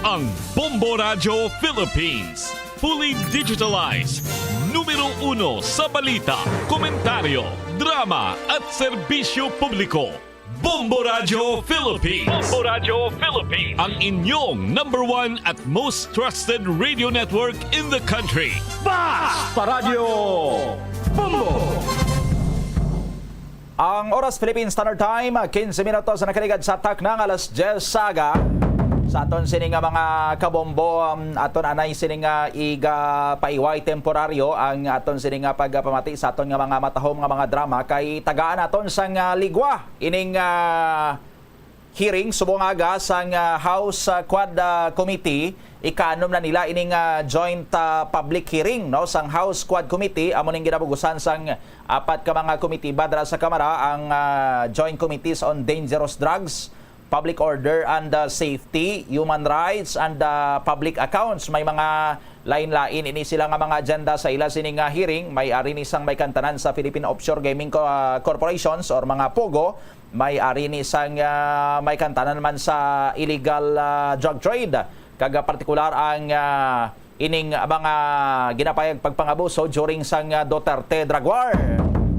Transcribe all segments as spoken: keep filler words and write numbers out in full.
Ang Bombo Radyo Philippines, fully digitalized, numero uno sa balita, komentaryo, drama at serbisyo publiko. Bombo Radyo Philippines. Bombo Radyo Philippines. Ang inyong number one at most trusted radio network in the country. Basta Radyo Bombo! Ang oras, Philippine Standard Time, quince minutos na nakaligad sa taknang alas diyes sa aga. Sa aton sini nga mga kabombo, um, aton anay sini nga iga paiway temporaryo ang aton sini nga pagpamati sa aton nga mga matahom nga mga drama kay tagaan naton sang, ah, ligwa ining, ah, hearing subong aga sang, ah, House, ah, Quad, ah, Committee. Ikaanom na nila ining, ah, joint, ah, public hearing, no, sang House Quad Committee. Amo ning ginabugusan sang apat ka mga komitiba dira sa Kamara, ang, ah, Joint Committees on Dangerous Drugs, Public Order and, ah, Safety, Human Rights, and, ah, Public Accounts. May mga lain-lain ini sila nga mga agenda sa ila sini nga hearing. May ari ni sang may kantanan sa Philippine Offshore Gaming Co-, ah, Corporations or mga POGO. May ari ni sang, ah, may kantanan man sa illegal, ah, drug trade. Kag, ah, partikular ang, ah, ining mga ginapayag pagpangabuso during sang, ah, Duterte drug war.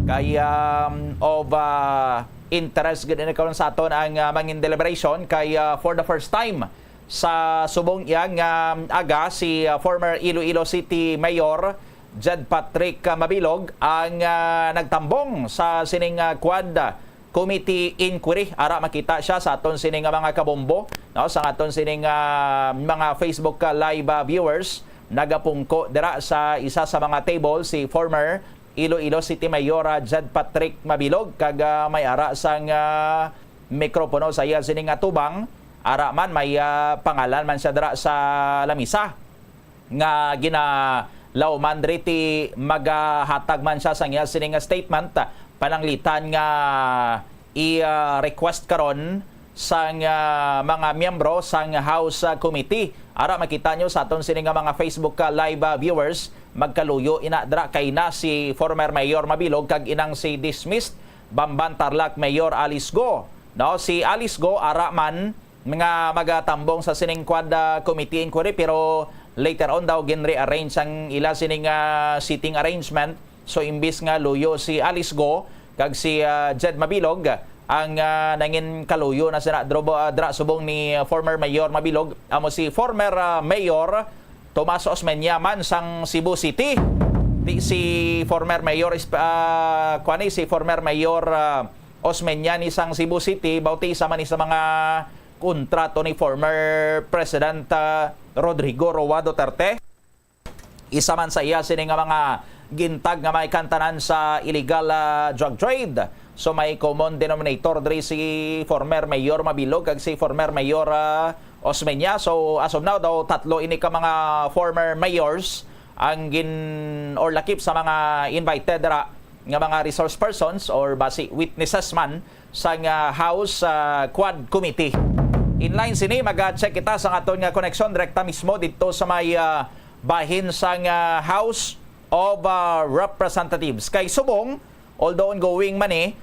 Kay, um, of, ah, interest gid ini karon sa aton ang, ah, mangin deliberation kay, ah, for the first time sa subong iya nga aga si, ah, former Iloilo City Mayor Jed Patrick, ah, Mabilog ang, ah, nagtambong sa sining, ah, Quad Committee Inquiry. Ara makita siya sa aton sini nga mga kabombo, no, sa aton sini nga mga Facebook, ah, Live, ah, viewers. Nagapungko dira sa isa sa mga table si former Iloilo City Mayor, ah, Jed Patrick Mabilog, kag, ah, may ara sang, ah, mikropono sa iya sini nga tubang. Ara man may, ah, pangalan man siya dira sa lamisa nga ginalawman diri ti magahatag man siya sang iya sini nga statement, pananglitan nga i-request karon sang, ah, mga miyembro sang House, ah, Committee. Ara, makita nyo sa aton sini nga mga Facebook, ah, Live, ah, viewers, magkaluyo ina dira kay na si former Mayor Mabilog kag inang si dismissed Bamban Tarlac Mayor Alice Go. No, si Alice Go ara man nga magatambong sa sining Quad, ah, Committee Inquiry, pero later on daw gin-rearrange ang ila sining, ah, seating arrangement. So, imbis nga luyo si Alice Go kag si, ah, Jed Mabilog ang, ah, nangin kaluyo na sina dro-, ah, dra subong ni, ah, former Mayor Mabilog, amo si former, ah, Mayor Tomas Osmeña man sang Cebu City. Di si former Mayor is-, ah, kuan ni, si former Mayor, ah, Osmeña ni sang Cebu City, bauti isa man ni sa mga kontrato ni former President, ah, Rodrigo Roa Duterte. Isa man sa iya sini nga mga gintag nga may kantanan sa illegal, ah, drug trade. So, may common denominator diri si former Mayor Mabilog kag si former Mayor, ah, Osmeña. So, as of now daw, tatlo ini ka mga former mayors ang gin-, or lakip sa mga invited dira nga mga resource persons or basi witnesses man sang, ah, House, ah, Quad Committee. Inline sini, mag-check kita sa aton nga koneksyon direkta mismo didto sa may, ah, bahin sang, ah, House of, ah, Representatives. Kay subong, although ongoing man ni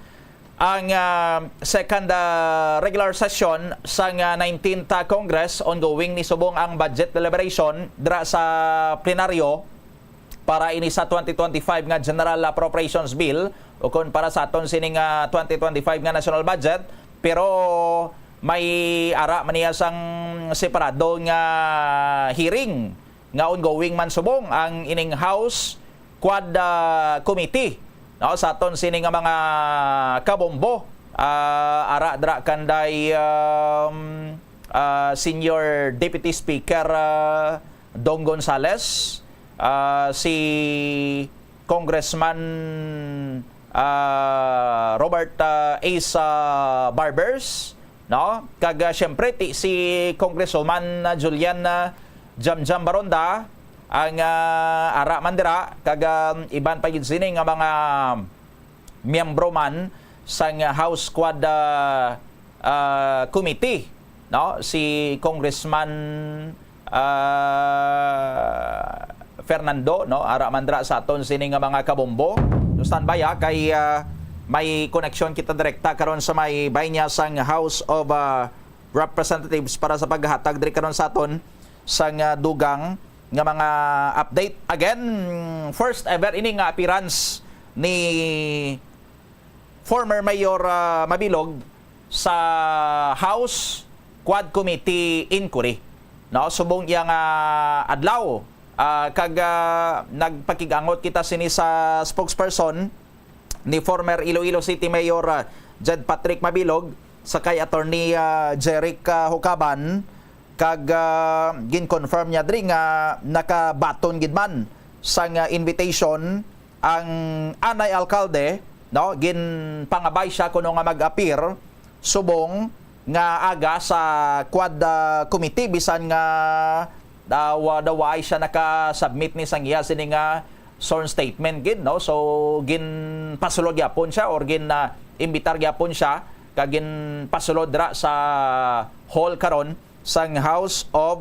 ang, ah, second, ah, regular session sang, ah, nineteenth, ah, Congress, ongoing ni subong ang budget deliberation dira sa plenaryo para ini sa twenty twenty-five nga General Appropriations Bill, ukon para sa aton sining, ah, twenty twenty-five nga national budget, pero may ara man niya sang separado nga hearing nga ongoing man subong ang ining House Quad, ah, Committee, no, sa aton sini nga mga kabombo. Ah, ara dra kanday, um, ah, Senior Deputy Speaker, ah, Dong Gonzales, ah, si Congressman, ah, Robert, ah, Ace, ah, Barbers, no? Kag, ah, siyempre, ti si Congresswoman, ah, Julian, ah, Jamjam Baronda, ang, ah, ara man dira, kag, ah, iban pa gid sini nga mga miyembro man sang House Quad, ah, ah, Committee, no? Si Congressman, ah, Fernando, no? Ara man dira sa aton sini nga mga kabombo. So, standby, ha, kay, ah, may koneksyon kita direkta karon sa may bahin niya sang House of, ah, Representatives para sa paghatag diri karon sa aton sang, ah, dugang nga mga update. Again, first ever ini nga appearance ni former Mayor, ah, Mabilog sa House Quad Committee Inquiry, no? Subong iya nga adlaw, ah, kag, ah, nagpakig-angot kita sini sa spokesperson ni former Iloilo City Mayor, ah, Jed Patrick Mabilog, sa kay Attorney, ah, Jeric, ah, Hucaban, kag, ah, gin-confirm niya diri nga nakabaton gid man sang, ah, invitation ang anay alkalde, no, ginpangabay siya kuno nga mag-appear subong nga aga sa Quad, ah, Committee, bisan nga daw, daw waay siya naka-submit ni sang iya sini nga sworn statement gid, no? So, ginpasulod gyapon siya or gin, ah, imbitar gyapon siya kag ginpasulod dira sa hall karon sang House of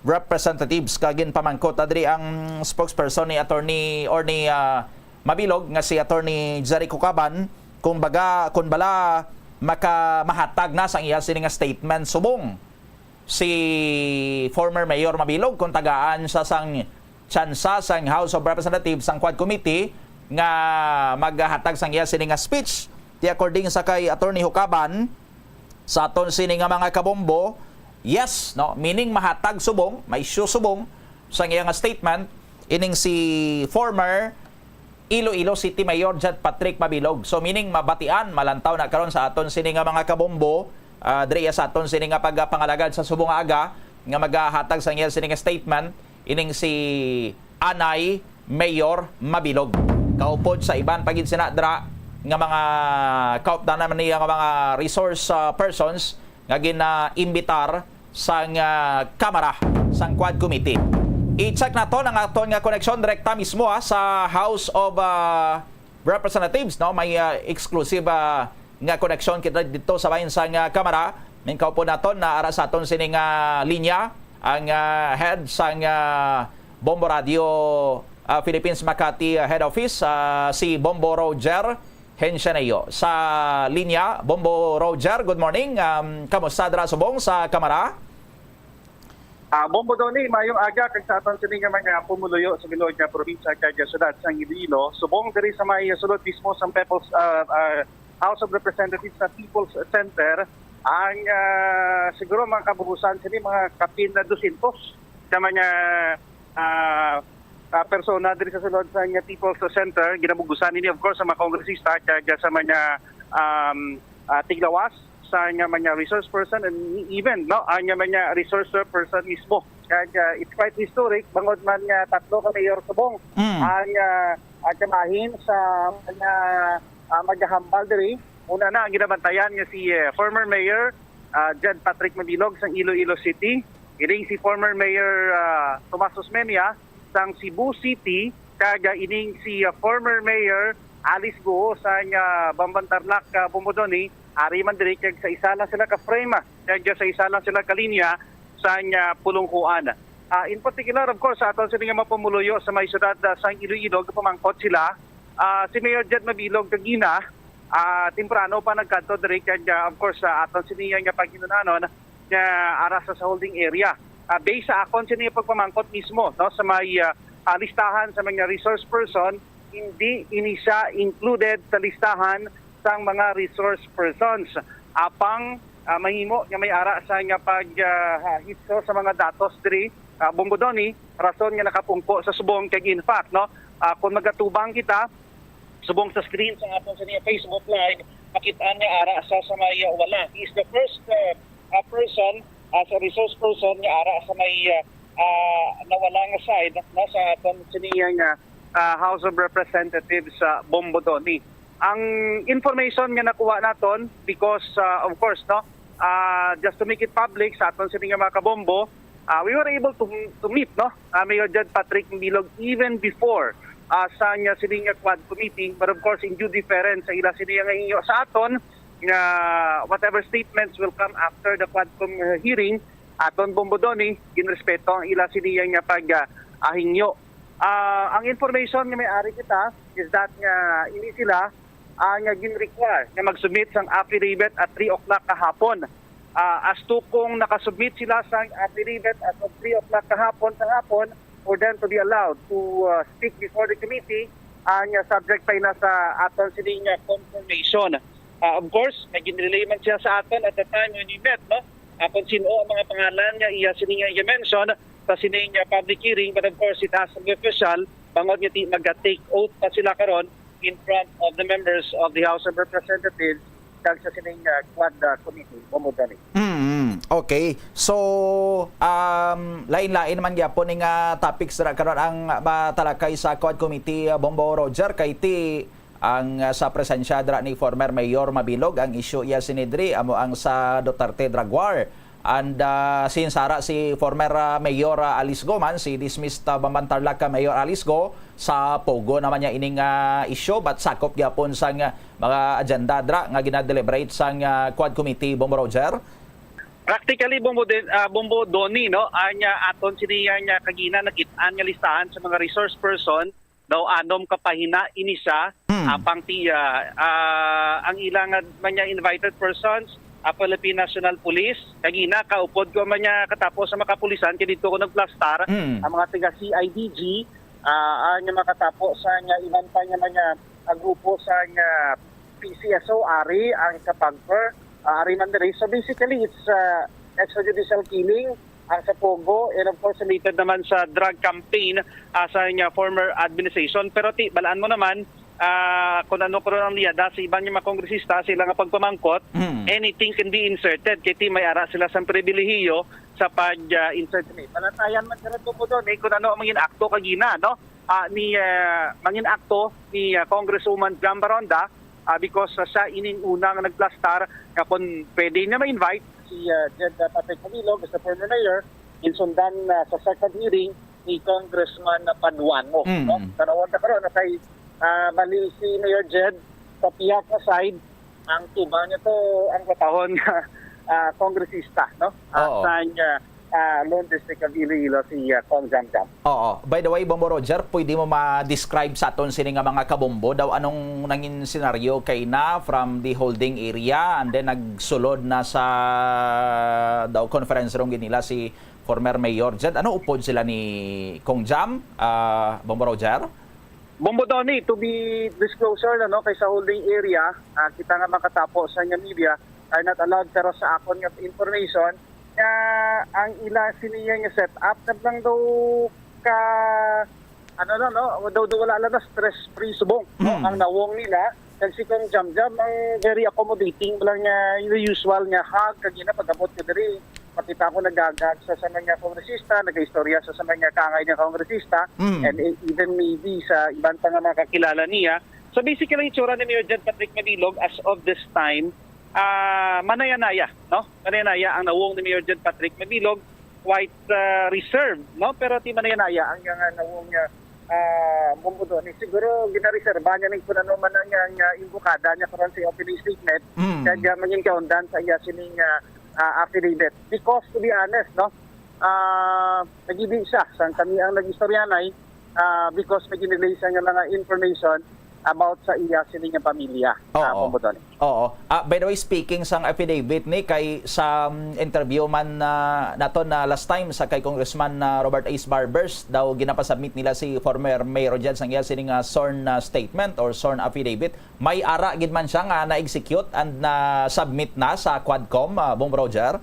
Representatives, kag ginpamangkot ta diri ang spokesperson ni Attorney or ni, ah, Mabilog nga si Attorney Jericho Caban kung baga, kung bala maka-, mahatag na sang iya sini nga statement subong si former Mayor Mabilog kung tagaan sa sang tsansa sang House of Representatives sang Quad Committee nga maghatag sang iya sini nga speech. Di, according sa kay Attorney Hucaban, sa aton sini nga mga kabombo, yes, no? Meaning mahatag subong, may issue subong sa iya nga statement ining si former Iloilo City Mayor Jed Patrick Mabilog. So, meaning mabatian, malantaw na karon sa aton sini nga mga kabombo, ah, diri sa aton sini nga pagpangalagad sa subong nga aga nga magahatag sa iya sini nga statement ining si anay Mayor Mabilog. Kaupod sa iban pa gid sina dra nga mga kaupdanan man niya nga mga resource, ah, persons nga ginaimbitar sang, ah, Kamara sang Quad Committee. I-check naton ang aton nga koneksyon direkta mismo, ah, sa House of, ah, Representatives, no? May, ah, exclusive, ah, nga koneksyon kita dito sa bahin sang, ah, Kamara. Mingkaupod naton na ara sa aton sini nga linya ang, ah, head sang, ah, Bombo Radio, ah, Philippines Makati, ah, Head Office, ah, si Bombo Roger Hencianeo. Sa linya, Bombo Roger, good morning. Um, kamusta dira subong sa Kamara? Ah, Bombo Donny, mayong aga kag sa aton sini nga mga pumuluyo sa bilog nga probinsya kag syudad sang Iloilo. Subong diri sa may sulod mismo sa People's, ah, ah, House of Representatives sa People's Center, ang, ah, siguro mga kabubusan sini mga kapin na dosyentos ka mga, ah, ah, persona diri sa sulod sa nga People's Center. Ginabugusan ini, of course, sa mga kongresista kag sa mga, um, ah, tiglawas sa nga mga resource person and even, no, ang nga mga resource person mismo. Kag, ah, it's quite historic, bangod man nga tatlo ka mayor subong Mm. ang, ah, ang kamahin sa mga, ah, maghahambal diri. Una na ang ginabantayan nga si, eh, former Mayor, ah, Jed Patrick Mabilog sang Iloilo City, ining si former Mayor, ah, Tomas Osmeña sang Cebu City, kag, ah, ining si, ah, former Mayor Alice Guo sang, ah, Bamban Tarlac, ah, Bombo Donny, ari man diri kag sa isa lang sila ka frame, ah, kag sa isa lang sila ka linya sang, ah, pulungkuan. Ah, in particular, of course, sa aton sini nga mga pumuluyo sa may syudad, ah, sang Iloilo, gapamangkot sila, ah, si Mayor Jed Mabilog kagina, ah, temprano pa nagkadto diri kag, ah, of course, sa aton sini nga paghinunanon nga ara sa, sa holding area. Ah, based sa akon sini nga pagpamangkot mismo, no, sa may, ah, ah, listahan sa mga resource person, hindi ini siya included sa listahan sang mga resource persons. Apang, ah, mahimo nga may ara sa nga pag, ah, hitso sa mga datos diri, ah, Bombo Donny, rason nga nakapungko sa subong kag in fact, no, ah, kung magatubang kita subong sa screen sa aton sa niya Facebook Live, makit-an nga ara sa, sa may, ah, wala. He is the first, ah, ah, person, ah, sa resource person nga ara sa may, ah, ah, nawala nga side, no, sa aton sini nga, ah, House of Representatives sa Bombo Donny. Ang information nga nakuha naton, because, ah, of course, no, ah, just to make it public sa aton sini nga mga kabombo, ah, we were able to, to meet, no, ah, Mayor Jed Patrick Mabilog even before, ah, sa niya sini nga Quad Committee, but of course, in due deference sa ila sini nga inyo sa aton, nga whatever statements will come after the Quadcom, uh, hearing, aton Bombo Donny, ginrespeto ang ila sini nga pag, ah, ahingyo. Ah, ang information nga may ari kita is that nga ini sila, ah, nga gin-require nga mag-submit sang affidavit at three o'clock kahapon. Ah, as to kung nakasubmit sila sang affidavit as of three o'clock kahapon sa hapon for them to be allowed to, ah, speak before the committee, ang, ah, subject pa ina sa aton sining, ah, confirmation. Ah, of course, may ginrelay man siya sa aton at the time when we met, no? Ah, kung sino ang mga pangalan nga iya sining, ah, i-mention sa sining, ah, public hearing, but of course, it has to be official, bangod nga ti-, mag-take oath pa sila karon in front of the members of the House of Representatives kag sa sining, ah, Quad, ah, Committee, Bombo Donny. Mm, okay. So, um, lain-lain naman gyapon ning, ah, topics na karon ang matalakay sa Quad Committee, ah, Bombo Roger, kay ti ang, ah, sa presensya dira ni former Mayor Mabilog, ang issue iya sini diri amo ang sa Duterte drug war. And, ah, sinsara si former, ah, Mayor, ah, Alisgo man, si dismissed, ah, Bamban Tarlac, ah, Mayor Alisgo, sa Pogo naman niya ining, ah, issue, but sakop gyapon sang, ah, mga agenda dra nga gina-deliberate sang, ah, Quad Committee, Bombo Roger? Practically, Bombo, Din- ah, Bombo Donny, no, ang, ah, aton sini nga kagina nakit-an nga listahan sa mga resource person, daw anom ka pahina ini siya, Mm. apang ti, ah, ah, ang ilang, ah, man niya invited persons, ah, Philippine National Police. Kagina, kaupod ko man niya katapos sa mga kapulisan, kay dito ko nagplastar, Mm. ang mga taga C I D G, ah, ang mga katapo sa nga iban pa nga mga, ah, grupo sa nga P C S O, ari, ang sa Pagper, ah, ari man diri. So basically, it's, ah, extrajudicial killing, ang sa Pogo, and of course, related naman sa drug campaign, ah, sa nga former administration. Pero ti, balaan mo naman, ah, kung ano karon ang liyada sa iban nga mga kongresista, sila nga pagpamangkot, Mm. anything can be inserted. Kay ti may ara sila sang pribilehiyo sa pag, ah, insert ni. Palantayan man sila tungod doon, eh, kung ano ang mangin akto kagina, no? Ah, ni, ah, mangin akto ni, ah, Congresswoman Jam Baronda, ah, because, ah, siya ining unang nagplastar nga kung pwede niya ma-invite si, ah, Jed, ah, Patrick Mabilog, as the former mayor, insundan, ah, sa second hearing ni Congressman, ah, Paduano, Mm. no? Tanawon ta karon na kay, ah, bali si Mayor Jed sa pihak nga side, ang tuba niya to, ang katahon nga, ah, kongresista, no? Ah, Oo. sa, ah, ah, Lone District of Iloilo, si, ah, Cong Jam Jam. Oo. By the way, Bombo Roger, pwede mo ma-describe sa aton sini nga mga kabombo? Daw anong nangin senaryo kay na from the holding area and then nagsulod na sa daw conference room gid nila si former Mayor Jed? Ano upod sila ni Cong Jam, ah, Bombo Roger? Bombo Donny, to be disclosure, no, kay sa holding area, ah, kita nga makatapo sa nga media are not allowed, pero sa akon nga information, nga ang ila siniya nga setup na lang daw ka, ano, no, no, daw, daw wala lang na stress-free subong, no, Mm. ang nawong nila. Kag si Cong Jam Jam, ang very accommodating lang nga, yung usual nga hug, kag ina pag-abot ko diri, makita ko nagagag sa, sa mga kongresista, nagaistorya sa, sa mga kangay nga kongresista, Mm. and e-, even maybe sa iban pa nga mga kakilala niya. So basically, ang itsura ni Mayor Jed Patrick Mabilog as of this time, ah, manaya-naya, no? Manaya-naya ang nawong ni Mayor Jed Patrick Mabilog, quite, ah, reserved, no? Pero ti manaya-naya ang iyang, ah, nawong niya, ah, Bombo Donny. Siguro ginareserba niya ni kung ano man ang iyang, ah, imbokada niya karon sa opening statement. Mm. Kaya mangin kaundan sa iya sining, ah, ah, affidavit. Because to be honest, no, ah, nagidi siya sang kami ang nag-istoryanay, ah, because may ginrelay siya nga mga information about sa iya sini nga pamilya, ah, Oo. Bombo Donny. Oo. Ah, by the way, speaking sang affidavit ni, kay sa, um, interview man, ah, nato na last time sa kay Congressman, ah, Robert Ace Barbers, daw ginapasubmit nila si former Mayor Jed sang iya sini nga sworn, ah, statement or sworn affidavit. May ara gid man siya nga na-execute and na-submit na sa Quadcom, ah, Bombo Roger?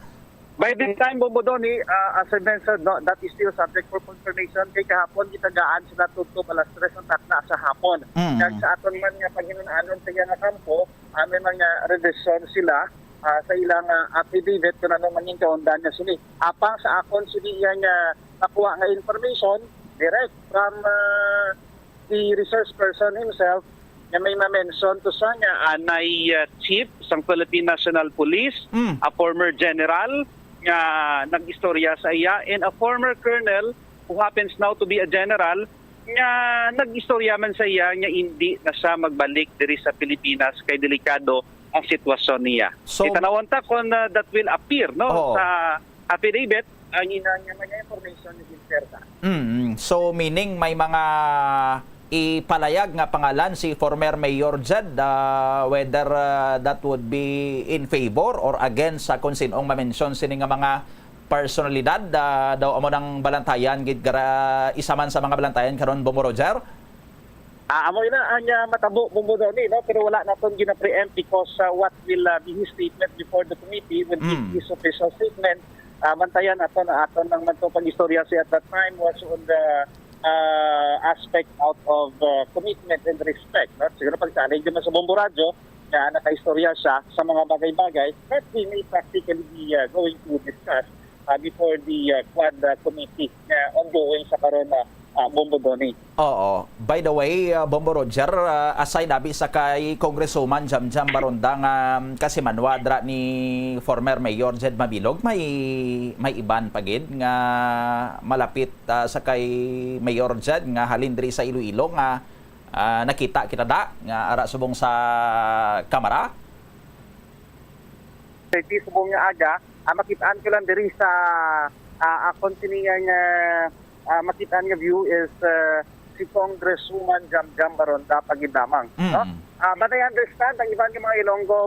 By this time, Bombo Donny, ah, as I mentioned, no, that is still subject for confirmation. Kay kahapon, gitagaan sila tutob alas tres ang takna sa hapon. Mm. Kag sa aton man nga paghinun-anon sa iya nga kampo, ah, may mga revision sila, ah, sa ilang, ah, affidavit kung ano man yung kaundan niya sini. Apang sa akon sini iya nga nakuha nga information, direct from, ah, the resource person himself, nga may ma-mention to sa nga anay, ah, chief sang Philippine National Police, Mm. a former general nga nag-istorya sa iya, and a former colonel who happens now to be a general nga nag-istorya man sa iya nga hindi na siya magbalik diri sa Pilipinas kay delikado ang sitwasyon niya. So, itanawon ta kung, ah, that will appear, no, Oo. sa affidavit, ang ina nga mga information ni Ginterta. Mm. So, meaning may mga ipalayag nga pangalan si former Mayor Jed, ah, whether, ah, that would be in favor or against sa kung sin-ong mamensyon sini nga mga personalidad, ah, daw amo nang balantayan gid gara isa man sa mga balantayan karon, Bombo Roger? Ah, amo ina ang, ah, matabo, Bombo Donnie, no? Pero wala naton gina-preempt because, ah, what will, ah, be his statement before the committee will be Mm. his official statement. Ah, bantayan naton ang aton ang man pag-istorya si at that time was on the, ah, aspect out of, ah, commitment and respect, no? Siguro pagsalig naman sa Bombo Radyo na nakaistorya siya sa mga bagay-bagay that we may practically be, ah, going to discuss, ah, before the, ah, Quad, ah, Committee na ongoing sa karon na, ah, Bombo Donnie. Oo. By the way, ah, Bombo Roger, ah, aside abi sa kay Congresswoman Jamjam Baronda nga, um, kasimanwa dra ni former Mayor Jed Mabilog, may, may iban pa gid nga malapit, ah, sa kay Mayor Jed nga halin diri sa Iloilo nga, ah, nakita kita da nga ara subong sa kamara. Thirty subong nga aga, ah, makitaan ko lang diri sa, ah, akon sini nga, ah, makitaan nga view is, ah, si Congresswoman Jamjam Baronda pa gid lamang, no? Mm. Ah, but I understand ang iban nga mga Ilonggo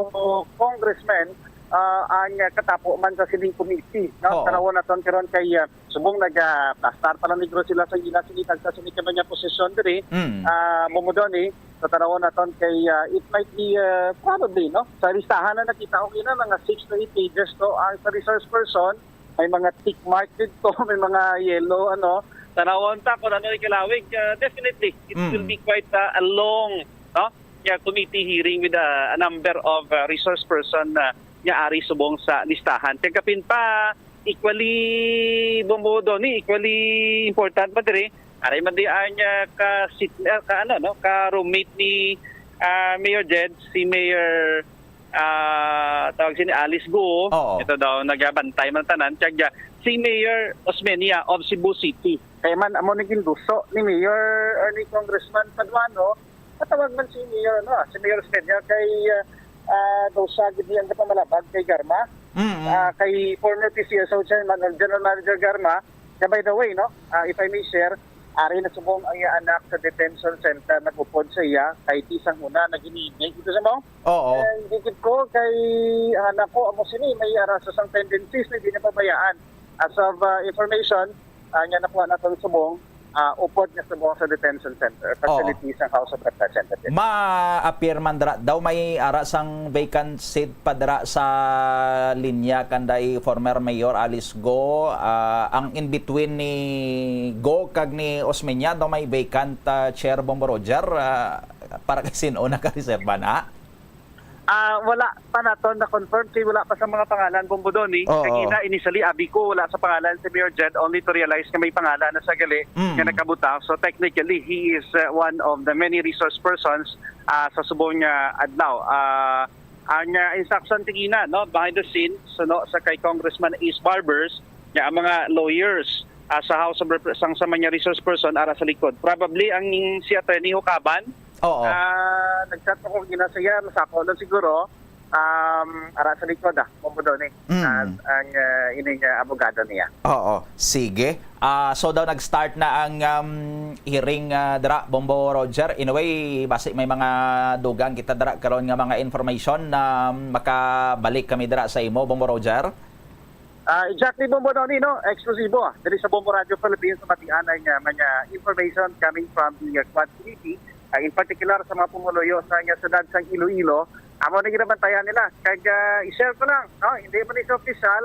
congressmen, ah, ang, ah, katapo man sa sining committee, no? Oo. Tanawon naton karon kay, ah, subong nag, ah, pastar pa lang negro sila sa ila, sige, tagsa sini ka man nga posisyon diri. Mm. Ah, Bombo Donnie, sa tanawon naton kay, ah, it might be, ah, probably, no? Sa listahan na nakita ko ina, mga six to eight pages to ang sa resource person, may mga tick mark dito, may mga yellow, ano. Tanawon ta kung ano ikalawig, ah, definitely, it Mm. will be quite, ah, a long, no? Yeah, committee hearing with, ah, a number of, ah, resource person na nga ari subong sa listahan. Kag kapin pa, equally, Bombo Donnie, equally important pa diri. Ari man di ang, ah, ka sit-, ah, ka ano, no? Ka roommate ni, ah, Mayor Jed, si Mayor, ah, tawag sini Alice Guo. Oo. Ito daw, nagabantay man tanan. Kag, ah, si Mayor Osmeña of Cebu City. Kaya man, amo ni ginduso ni Mayor or ni Congressman Paduano, patawag man si Mayor, ano, si Mayor Osmeña kay, ah, ah, daw siya gid ang kapamalabag kay Garma. Mm-mm. Ah, kay former P C S O chairman or general manager Garma, na by the way, no, ah, if I may share, ari na subong ang iya anak sa detention center, nag-upod sa iya, kay tisang una, naghinigay. Ito sa mo? Oo. And dikit ko, kay ang anak ko, amo sini, may arasas ang tendencies na di na pabayaan. As of, ah, information, ah, nga nakuha naton subong, ah, upod nga subong sa detention center, Oo. facility sang House of Representatives. Ma-appear man dra, daw may ara sang vacant seat pa dra sa linya kanday former Mayor Alice Go. Ah, ang in between ni Go kag ni Osmeña, daw may vacant, ah, chair, Bombo Roger. Ah, para kay sin-o nakareserba na? Ah, wala pa naton na-confirm kay wala pa sa mga pangalan, Bombo Donnie. Oo. Kagina, initially, abi ko, wala sa pangalan si Mayor Jed, only to realize nga may pangalan na sa gali Mm. nga nakabutang. So, technically, he is, uh, one of the many resource persons, ah, sa subong nga adlaw. Ah, ang, ah, instruction kagina, no, behind the scenes, so, no, sa kay Congressman Ace Barbers, nga ang mga lawyers, ah, sa House of Rep-, sang sa mga resource person ara sa likod. Probably ang si Attorney Hukaban, Oo. Ah, nag-chat ako gina sa iya, masako lang siguro. Um, ara sa likod, ah, Bombo Donnie. Mm. Ah, ang, ah, ining, ah, abogado niya. Oo, sige. Ah, so daw nag-start na ang, um, hearing, ah, dira, Bombo Roger. In a way, basi may mga dugang kita dira karon nga mga information na makabalik kami dira sa imo, Bombo Roger. Ah, exactly, Bombo Donnie, no? Eksklusibo, ah, diri sa Bombo Radio Philippines, sa matianay nga mga information coming from the, ah, Quad Committee, ah, in particular sa mga pumuluyo sa nga siyudad sang Iloilo. Amo na ginabantayan nila. Kag, ah, i-share ko lang, no? Hindi man ni siya official,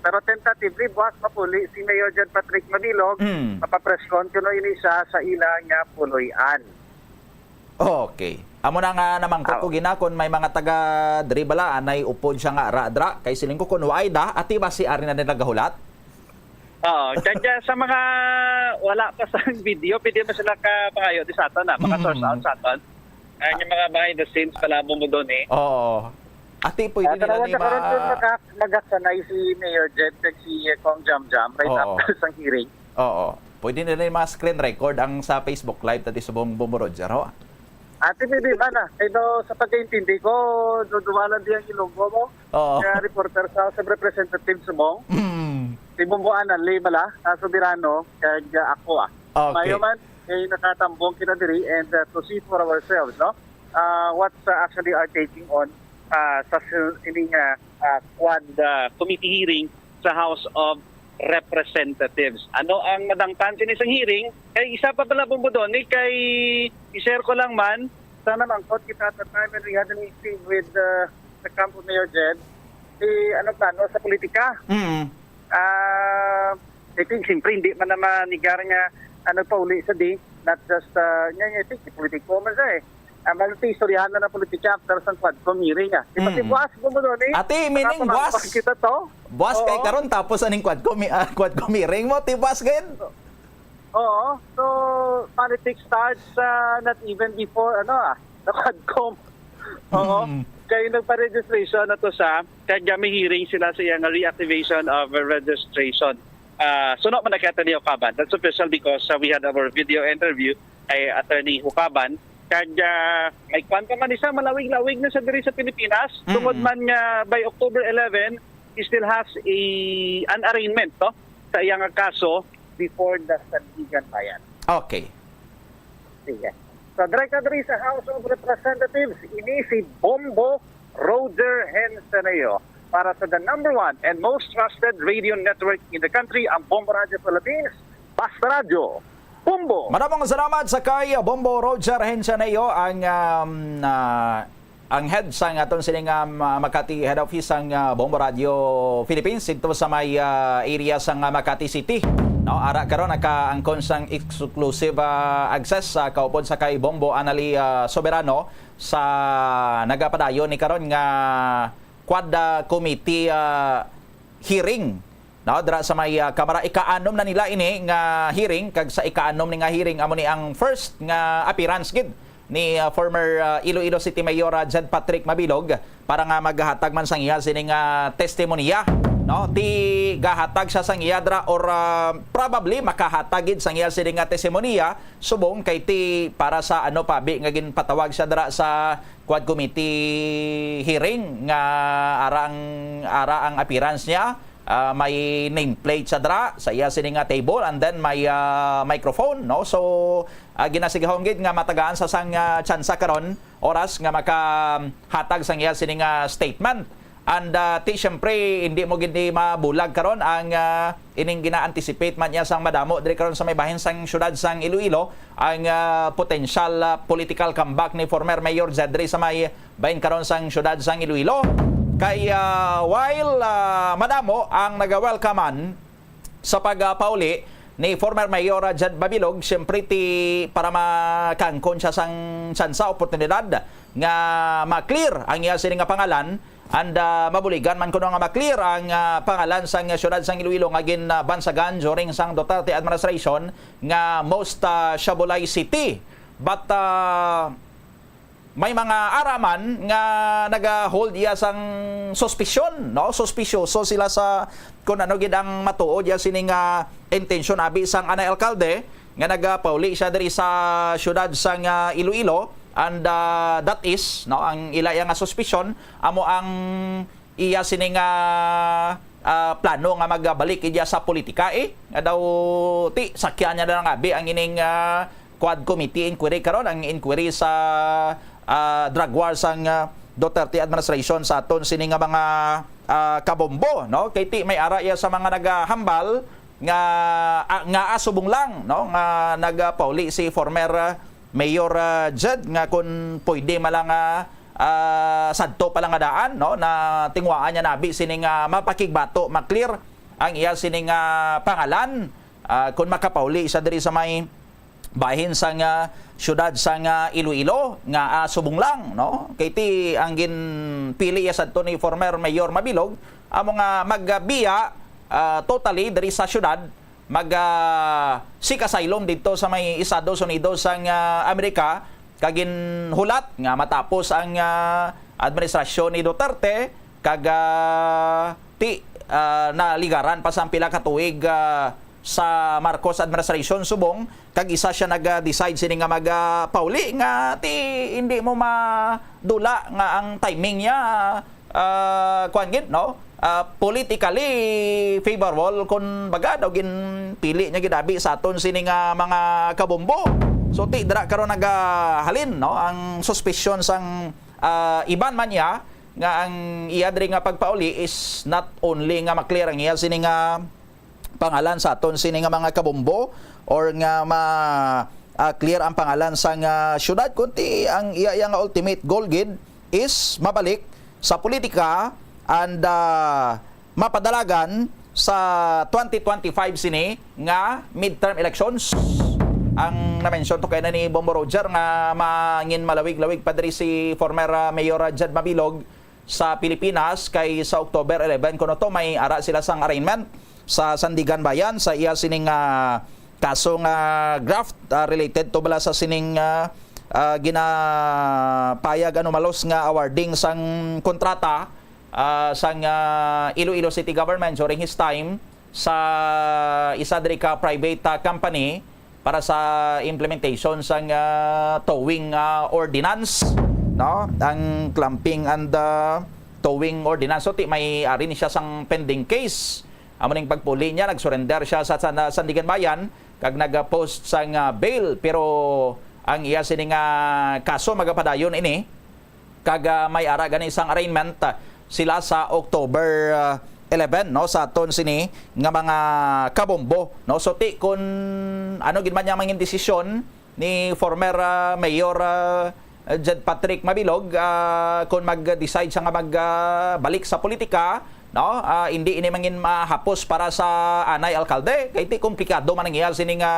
pero tentatively, buwas mapuli si Mayor John Patrick Mabilog, Mm. mapapreskon kuno ini siya sa ila nga puloy-an. Okay. Amo na nga namangkot ko Aw. gina kung may mga taga diri bala, anay upod siya nga ara-dra. Kay siling ko kung waay da, ati ba si ari na nila gahulat? Oo, kaya sa mga wala pa sa video, pwede mo sila ka pangayo di sa aton, ah, mga Mm. source out sa aton. Ay, yung mga behind the scenes, palabo mo doon eh. Oo. Ati, pwede Ah, nila tanawan ni sa karon, ma- kung magka-, magkaksanay si Mayor Jed kag si, eh, Cong Jam Jam right Oo. after sang hearing. Oo. Pwede nila yung mga screen record ang sa Facebook Live, tati subong Bombo Roger, ho? Ati, pwede man, ah. Kay do, sa pagkaintindi ko, duduwalan di ang Ilonggo mo. Oo. Kaya reporter sa House of Representatives subong. Mm. Si Bombo Anali bala, ah, Soberano, kag, ah, ako, ah. Okay. Mayo man, kay nakatambong kita diri and, uh, to see for ourselves, no? Uh, what's, uh, actually are taking on, uh, sa sil-, ining, uh, uh, Quad, uh, Committee hearing sa House of Representatives. Ano ang madangtan sini sang hearing? Kay isa pa pala, Bombo Donny, kay i-share ko lang man, sana mangkot kita at the time when we had a meeting with, uh, the camp of Mayor Jed, si, ano, plano sa politika. Mm. Ah, I think, siyempre, hindi man naman nigar nga, ah, nagpauli sa di, not just, ah, nga, nga, I think, politiko man siya eh. Ah, magtiistoryahan na ng politika after sa Quadcom hearing, ah. Di ba si Mm. Buas mo mo doon eh? Ati, meaning, Nakapamangkot Buas. kita to? Buas kay Oo. Karon, tapos aning Quadcom, ah, Quadcom hearing mo, ti Buas gid? Oo. So, politics starts, ah, not even before, ano, ah, the Quadcom. Oo. Mm. Kaya nagpa-registration na to sa, kaya may hearing sila sa iyang reactivation of registration. Ah, suno man na kaya ni Ocaban. That's official because, ah, we had our video interview kay Attorney Hukaban. Kag, ah, may kwan pa man isa, malawig-lawig na sa diri sa Pilipinas. Mm. Tungod man nga by October eleven, he still has a, an arraignment, no? Sa iyang kaso before the Sandiganbayan. Okay. Sige. So, direkta diri sa House of Representatives, ini si Bombo Roger Henseneo para sa the number one and most trusted radio network in the country, ang Bombo Radio Philippines. Basta Radyo, Bombo! Madamong salamat sa kay Bombo Roger Henseneo, ang, um, ah, ang head sang aton sining, um, ah, Makati Head Office sang, ah, Bombo Radio Philippines, dito sa may, ah, area sang, ah, Makati City. No, ara karon nakaangkon sang exclusive, ah, access sa kaupod sa kay Bombo Anali, ah, Soberano sa nagapadayon ni karon nga Quad, ah, Committee, ah, hearing, no, dira sa may, ah, Kamara. Ika-anom na nila ini nga hearing, kag sa ika-anom ni nga hearing, amo ni ang first nga appearance gid ni, ah, former, ah, Iloilo City Mayor, ah, Jed Patrick Mabilog para nga maghatag man sang iya sini nga testimonya, no? Ti gahatag siya sang iya dira or, ah, probably makahatag gid sang iya sini nga testimonya subong kay ti para sa ano pa bi nga ginpatawag siya dira sa Quad Committee hearing nga arang ara ang appearance niya. Ah, may nameplate sa dra sa iya sini nga table, and then may, ah, microphone, no? So, ah, ginasigahom gid nga matagaan sa sang, ah, tsansa karon oras nga makahatag sang iya sini nga statement. And, ah, ti siyempre hindi mo gid ni mabulag karon ang, ah, ining gina-anticipate man niya sang madamo diri karon sa may bahin sang syudad sang Iloilo ang, ah, potential, ah, political comeback ni former Mayor Jed diri sa may bahin karon sang syudad sang Iloilo. Kay, ah, while, ah, madamo ang naga-welcomean sa pagpauli ni former Mayor, ah, Jed Mabilog, siyempre ti para makaangkon siya sang tsansa, oportunidad nga ma-clear ang iya sini nga pangalan, and, ah, mabuligan man kuno nga ma-clear ang, ah, pangalan sang syudad sang Iloilo nga ginbansagan during sang Duterte administration nga most, ah, Shabolay City. But, ah, may mga ara man nga naga-hold iya sang suspisyon, no? Suspisyoso sila sa kung ano gid ang matuod iya sini nga intensyon abi sang anay alkalde nga nagapauli siya diri sa syudad sang, ah, Iloilo, and, ah, that is, no, ang ila iya nga suspisyon amo ang iya sini nga, ah, plano nga magbalik iya sa politika, eh. Nga daw, ti, sakyan niya na lang abi ang ining, ah, Quad Committee inquiry karon, ang inquiry sa, ah, drug war sang, ah, Duterte administration sa aton sini nga mga, ah, kabombo, no? Kay ti may ara iya sa mga nagahambal nga, ah, nga asubong lang, no, nga nagapauli si former, ah, Mayor, ah, Jed nga kung pwede man lang, ah, ah, sadto pa lang nga daan, no, na tingwaan niya nabi sini nga mapakigbato, ma-clear ang iya sini nga pangalan, ah, kung makapauli siya diri sa may bahin sang, ah, syudad sang, ah, Iloilo nga, ah, subong lang, no? Kay ti ang ginpili iya sadto ni former Mayor Mabilog amo nga magbiya, ah, totally diri sa syudad, mag, ah, seek asylum didto sa may Estados Unidos sang, ah, Amerika, kag ginhulat nga matapos ang, ah, administrasyon ni Duterte kag, ah, ti, ah, naligaran pa sang pila ka tuig, ah, sa Marcos administration subong kag isa siya nag-decide sini nga mag, ah, pauli nga ti hindi mo madula nga ang timing niya, ah, kuan gid, no? ah, politically favorable, kun baga daw ginpili niya gid abi sa aton sini nga mga kabombo. So, ti dira karon nagahalin, no, ang suspicion sang, ah, iban man niya nga ang iya diri nga pagpauli is not only nga ma-clear ang iya sini nga pangalan sa aton sini nga mga kabombo or nga ma, ah, clear ang pangalan sang, ah, syudad, kundi ang iya, iya nga ultimate goal gid is mabalik sa politika and, ah, mapadalagan sa twenty twenty-five sini nga midterm elections. Ang na-mention to kay na ni Bombo Roger nga mangin malawig-lawig pa diri si former, ah, Mayor, ah, Jed Mabilog sa Pilipinas, kay sa October eleven kuno to may ara sila sang arraignment sa Sandiganbayan sa iya sining, ah, kaso nga graft, ah, related to bala sa sining, ah, ah, ginapayag anomalos nga awarding sang kontrata, ah, sang, ah, Iloilo City Government during his time sa isa diri ka private, ah, company para sa implementation sang, ah, towing, ah, ordinance, no? Ang clumping and, ah, towing ordinance. So, ti may ari ni siya sang pending case. Amo ning pagpuli niya, nag-surrender siya sa, sa, sa Sandiganbayan kag nag-post sang, ah, bail, pero ang iya sini nga kaso magapadayon ini kag, ah, may ara gani sang arraignment, ah, sila sa October, ah, eleven, no, sa aton sini nga mga kabombo, no. So, ti kun ano gid man yang mangin desisyon ni former, ah, Mayor, ah, Jed Patrick Mabilog, ah, kun mag-decide siya nga mag, ah, balik sa politika, no, ah, hindi ini mangin mahapos para sa anay alkalde, kay ti komplikado man ang iya sini nga,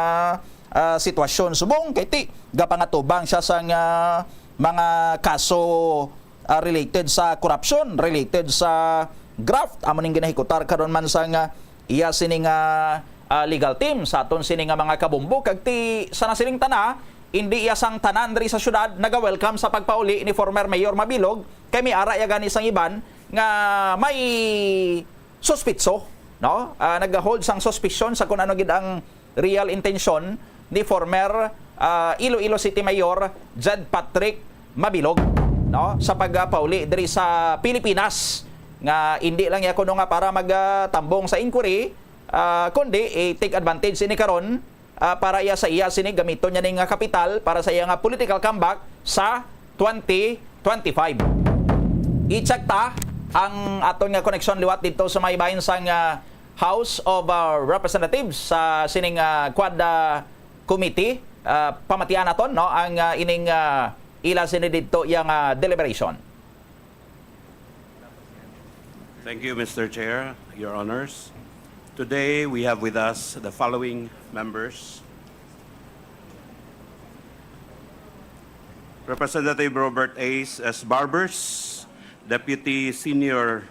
ah, sitwasyon subong kay ti gapangatubang siya sang mga kaso, ah, related sa korupsyon, related sa graft, amo ning ginahikutar karon man sang iya sini nga, ah, legal team sa aton sini nga mga kabombo, kag ti sa nasiling tana, hindi iya sang tanan diri sa syudad naga-welcome sa pagpauli ni former Mayor Mabilog, kay may ara iya gani sang iban nga may suspitso, no? Ah, nagahold sang suspicion sa kung ano gid ang real intensyon ni former, ah, Iloilo City Mayor Jed Patrick Mabilog, no, sa pagpauli diri sa Pilipinas, nga hindi lang iya kuno nga para magtambong sa inquiry, ah, kundi i-take advantage ini karon, ah, para iya sa iya sini gamiton niya ning, ah, kapital para sa iya nga political comeback sa twenty twenty-five. I-check ta ang aton nga koneksyon liwat dito sa may bahin sang, ah, House of, ah, Representatives sa sining, ah, Quad, ah, Committee. Ah, pamatian naton, no, ang, ah, ining, ah, ila sini didto yang, ah, deliberation. Thank you, Mister Chair, Your Honors. Today, we have with us the following members. Representative Robert Ace S. Barbers, Deputy Senior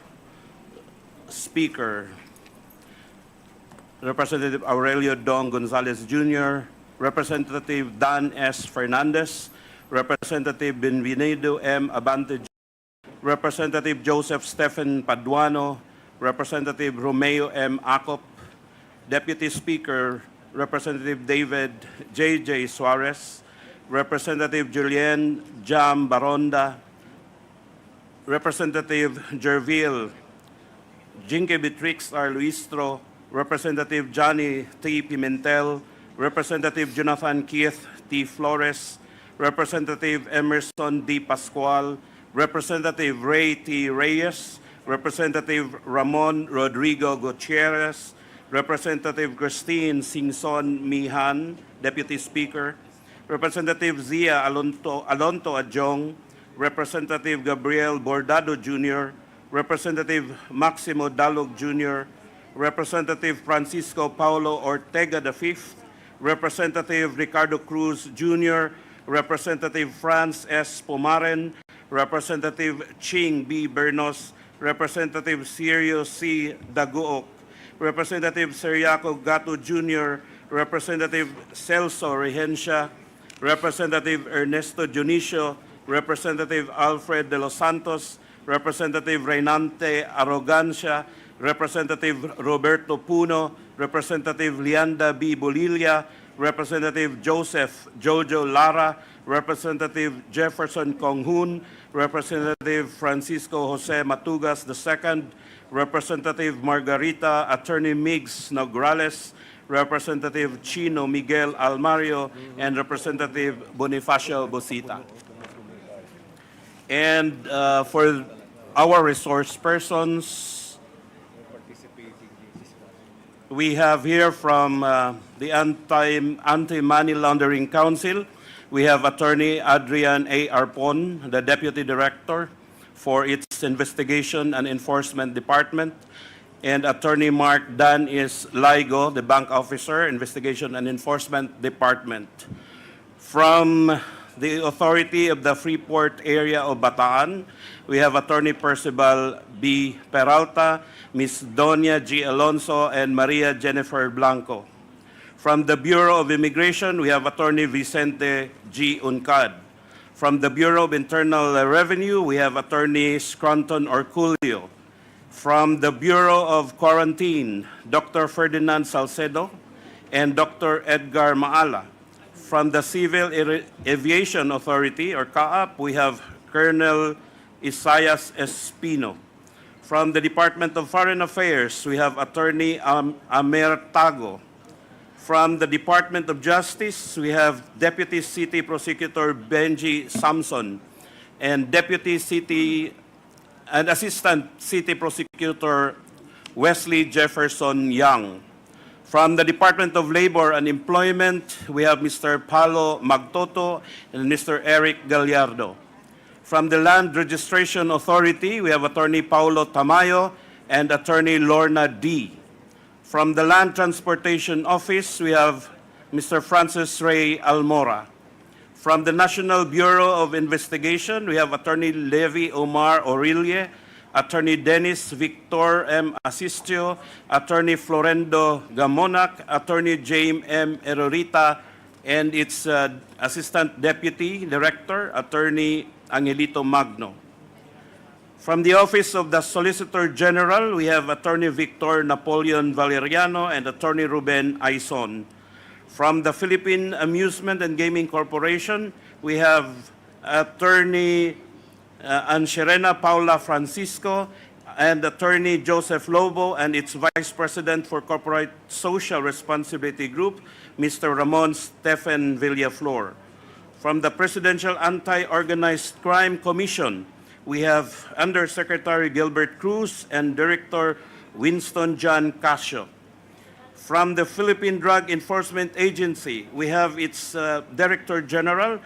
Speaker. Representative Aurelio Dong Gonzalez Junior, Representative Dan S. Fernandez, Representative Bienvenido M. Abante, Representative Joseph Stephen Paduano, Representative Romeo M. Acop, Deputy Speaker, Representative David J J Suarez, Representative Julian Jam Baronda, Representative Jervil Jinke, Beatrix R. Luistro, Representative Johnny T. Pimentel, Representative Jonathan Keith T. Flores, Representative Emerson D. Pascual, Representative Ray T. Reyes, Representative Ramon Rodrigo Gutierrez, Representative Christine Singson Mihan, Deputy Speaker, Representative Zia Alonto, Alonto Adjong, Representative Gabriel Bordado Junior, Representative Maximo Dalog Junior, Representative Francisco Paulo Ortega the fifth, Representative Ricardo Cruz Junior, Representative Franz S. Pumaren, Representative Ching B. Bernos, Representative Sirio C. Daguoc, Representative Ciriaco Gato Junior, Representative Celso Regencia, Representative Ernesto Dionisio, Representative Alfred De Los Santos, Representative Reynante Arrogancia, Representative Roberto Puno, Representative Leanda B. Bolilla, Representative Joseph Jojo Lara, Representative Jefferson Conghun, Representative Francisco Jose Matugas the second, Representative Margarita Attorney Migs Nograles, Representative Chino Miguel Almario, and Representative Bonifacio Bosita. And uh, for our resource persons, we have here from uh, the Anti, Anti-Money Laundering Council, we have Attorney Adrian A. Arpon, the Deputy Director for its Investigation and Enforcement Department, and Attorney Mark Dan is Laigo, the Bank Officer, Investigation and Enforcement Department. From the authority of the Freeport area of Bataan, we have Attorney Percival B. Peralta, Miss Donia G. Alonso, and Maria Jennifer Blanco. From the Bureau of Immigration, we have Attorney Vicente G. Uncad. From the Bureau of Internal Revenue, we have Attorney Scranton Orculio. From the Bureau of Quarantine, Doctor Ferdinand Salcedo and Doctor Edgar Maala. From the Civil Avi- Aviation Authority, or CAAP, we have Colonel Isaias Espino. From the Department of Foreign Affairs, we have Attorney Am- Amer Tago. From the Department of Justice, we have Deputy City Prosecutor Benji Samson and Deputy City and Assistant City Prosecutor Wesley Jefferson Young. From the Department of Labor and Employment, we have Mister Palo Magtoto and Mister Eric Gallardo. From the Land Registration Authority, we have Attorney Paulo Tamayo and Attorney Lorna D. From the Land Transportation Office, we have Mister Francis Ray Almora. From the National Bureau of Investigation, we have Attorney Levi Omar Orillie, Attorney Dennis Victor M. Asistio, Attorney Florendo Gamonac, Attorney James M. Erorita, and its uh, Assistant Deputy Director, Attorney Angelito Magno. From the Office of the Solicitor General, we have Attorney Victor Napoleon Valeriano and Attorney Ruben Aison. From the Philippine Amusement and Gaming Corporation, we have Attorney uh, Ancherena Paula Francisco and Attorney Joseph Lobo and its Vice President for Corporate Social Responsibility Group, Mister Ramon Stephen Villaflor. From the Presidential Anti-Organized Crime Commission, we have Undersecretary Gilbert Cruz and Director Winston John Casio. From the Philippine Drug Enforcement Agency, we have its uh, Director General,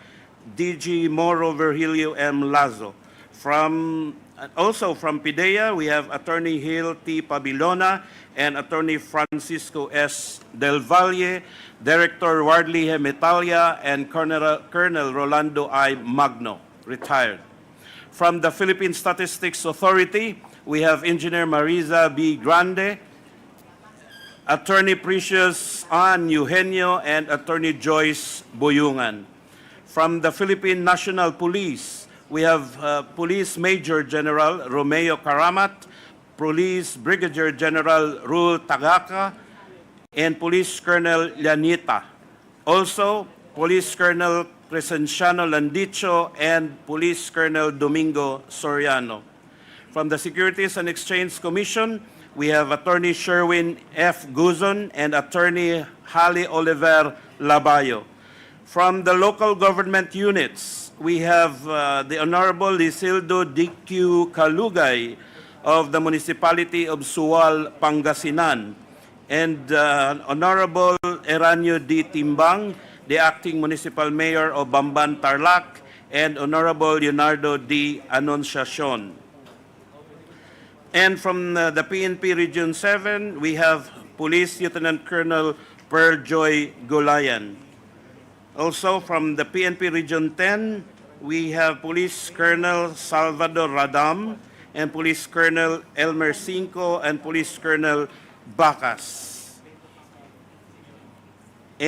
D G Moro Virgilio M. Lazo. From and also from PDEA, we have Attorney Hill T. Pabilona and Attorney Francisco S. Del Valle, Director Wardley Hemetalia, and Colonel, Colonel Rolando I. Magno, retired. From the Philippine Statistics Authority, we have Engineer Marisa B. Grande, Attorney Precious Ann Eugenio, and Attorney Joyce Boyungan. From the Philippine National Police, we have uh, Police Major General Romeo Caramat, Police Brigadier General Rul Tagaca, and Police Colonel Llanita. Also, Police Colonel Crescenciano Landicho and Police Colonel Domingo Soriano. From the Securities and Exchange Commission, we have Attorney Sherwin F. Guzon and Attorney Holly Oliver Labayo. From the local government units, we have uh, the Honorable Lisildo D Q Calugay of the Municipality of Sual, Pangasinan, and uh, Honorable Eranio D. Timbang, the Acting Municipal Mayor of Bamban, Tarlac, and Honorable Leonardo D. Anunciacion. And from uh, the P N P Region seven, we have Police Lieutenant Colonel Pearl Joy Gulayan. Also from the P N P Region ten, we have Police Colonel Salvador Radam and Police Colonel Elmer Cinco and Police Colonel Bacas.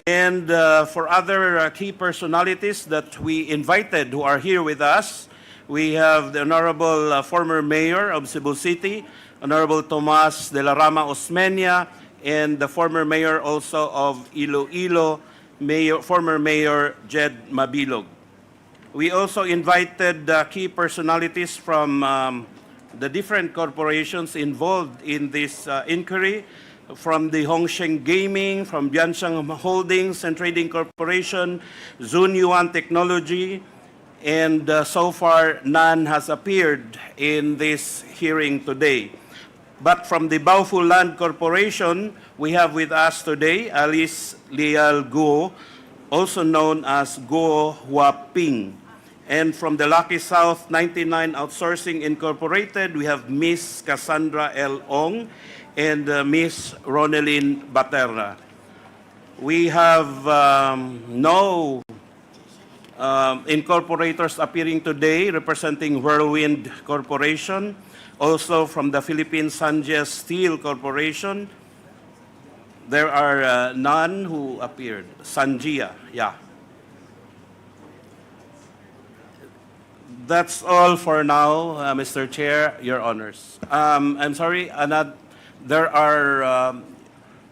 And uh, for other uh, key personalities that we invited who are here with us, we have the Honorable uh, former Mayor of Cebu City, Honorable Tomas de la Rama Osmeña, and the former Mayor also of Iloilo, Mayor, former Mayor Jed Mabilog. We also invited, uh, key personalities from, um, the different corporations involved in this, uh, inquiry, from the Hongsheng Gaming, from Bianshang Holdings and Trading Corporation, Zunyuan Technology, and, uh, so far, none has appeared in this hearing today. But from the Baofu Land Corporation, we have with us today Alice Lial Guo, also known as Guo Huaping. And from the Lucky South ninety-nine Outsourcing Incorporated, we have Miss Cassandra L. Ong and, uh, Miss Ronelyn Baterra. We have, um, no, um, incorporators appearing today representing Whirlwind Corporation. Also from the Philippine Sanjia Steel Corporation, there are, uh, none who appeared. Sanjia, yeah. That's all for now, uh, Mister Chair, Your Honors. Um, I'm sorry, another, there are, um,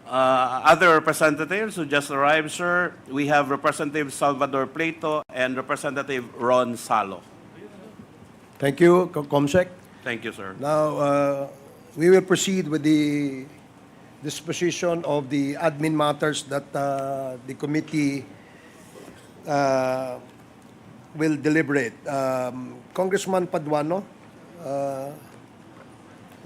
uh, other representatives who just arrived, sir. We have Representative Salvador Plato and Representative Ron Salo. Thank you, Co-, Comsec. Thank you, sir. Now, uh, we will proceed with the disposition of the admin matters that, uh, the committee, uh, will deliberate. Um, Congressman Paduano, uh,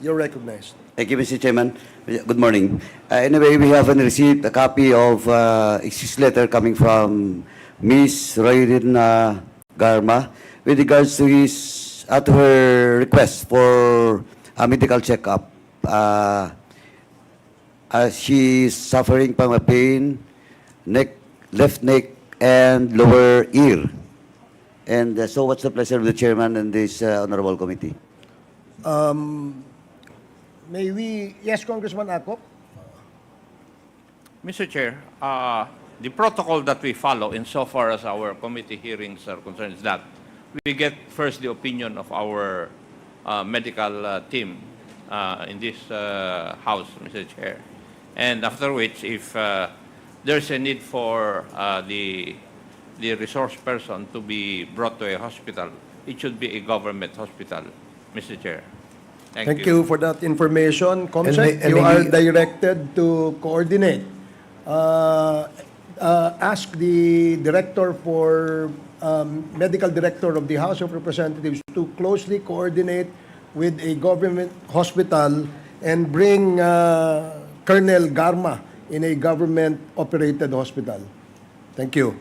you're recognized. Thank you, Mister Chairman. Good morning. Uh, anyway, we have received a copy of, uh, excuse letter coming from Miss Royrina Garma with regards to his, uh, to her request for a medical checkup. Uh, uh, she is suffering from a pain, neck, left neck, and lower ear. And, uh, so what's the pleasure of the chairman and this, uh, honorable committee? Um, may we, yes, Congressman Akop? Mister Chair, uh, the protocol that we follow insofar as our committee hearings are concerned is that we get first the opinion of our, uh, medical, uh, team, uh, in this, uh, House, Mister Chair. And after which, if, uh, there's a need for, uh, the, the resource person to be brought to a hospital, it should be a government hospital, Mister Chair. Thank Thank you. you for that information. Comsec, And may-, and you are maybe directed to coordinate. Uh, uh, ask the director for, um, medical director of the House of Representatives to closely coordinate with a government hospital and bring, uh, Colonel Garma in a government-operated hospital. Thank you.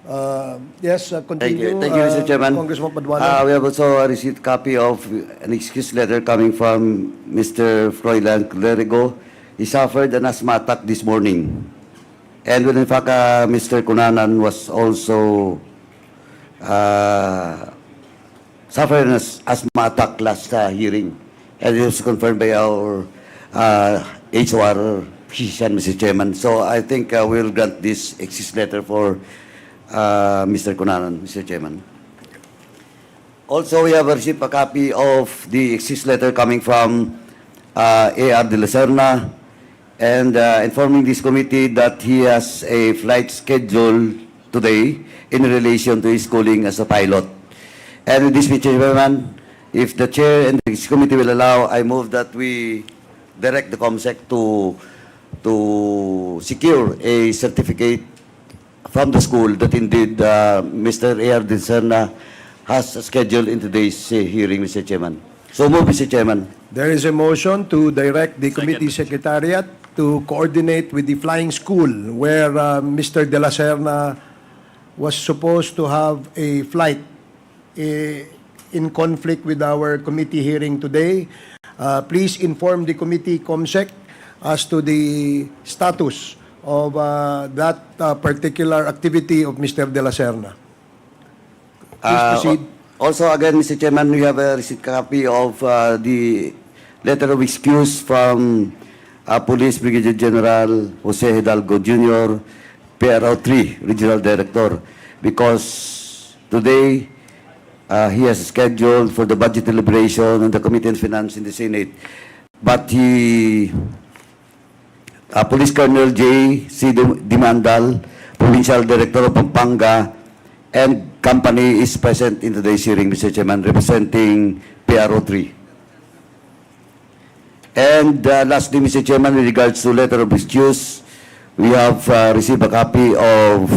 Uh, yes, uh, Thank you. continue, Thank you, Mister uh, Chairman. Congressman Paduano. Uh, we have also received copy of an excuse letter coming from Mister Froilan Clerigo. He suffered an asthma attack this morning. And when in fact, uh, Mister Cunanan was also, uh, suffered an as-, asthma attack last, uh, hearing. And it was confirmed by our, uh, H O R physician, Mister Chairman. So I think, uh, we'll grant this excuse letter for, uh, Mister Cunanan, Mister Chairman. Also, we have received a copy of the excuse letter coming from, uh, A R de la Serna, and, uh, informing this committee that he has a flight schedule today in relation to his schooling as a pilot. And with this, Mister Chairman, if the chair and this committee will allow, I move that we direct the COMSEC to, to secure a certificate from the school that indeed, uh, Mister A R de la Serna has scheduled in today's, uh, hearing, Mister Chairman. So move, Mister Chairman. There is a motion to direct the committee Second. secretariat to coordinate with the flying school where, uh, Mister De La Serna was supposed to have a flight, eh, in conflict with our committee hearing today. Uh, please inform the committee, COMSEC, as to the status of, uh, that, uh, particular activity of Mister De La Serna. Please Uh, proceed. al-, also, again, Mister Chairman, we have a receipt copy of, uh, the letter of excuse from, uh, Police Brigadier General Jose Hidalgo Junior, P R O three Regional Director, because today, uh, he has scheduled for the budget deliberation on the Committee on Finance in the Senate. But he, uh, Police Colonel J C Di-, Dimandal Provincial Director of Pampanga and company is present in today's hearing, Mister Chairman, representing P R O three. And, uh, lastly, Mister Chairman, with regards to letter of excuse, we have, uh, received a copy of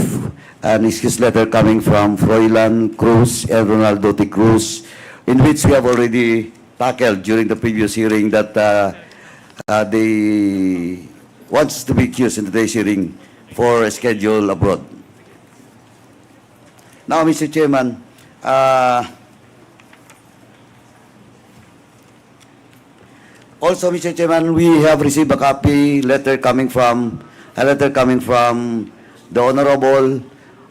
an excuse letter coming from Froilan Cruz and Ronaldo T. Cruz, in which we have already tackled during the previous hearing that, uh, uh, they wants to be excused in today's hearing for a schedule abroad. Now, Mister Chairman, uh, also, Mister Chairman, we have received a copy letter coming from, a letter coming from the Honorable,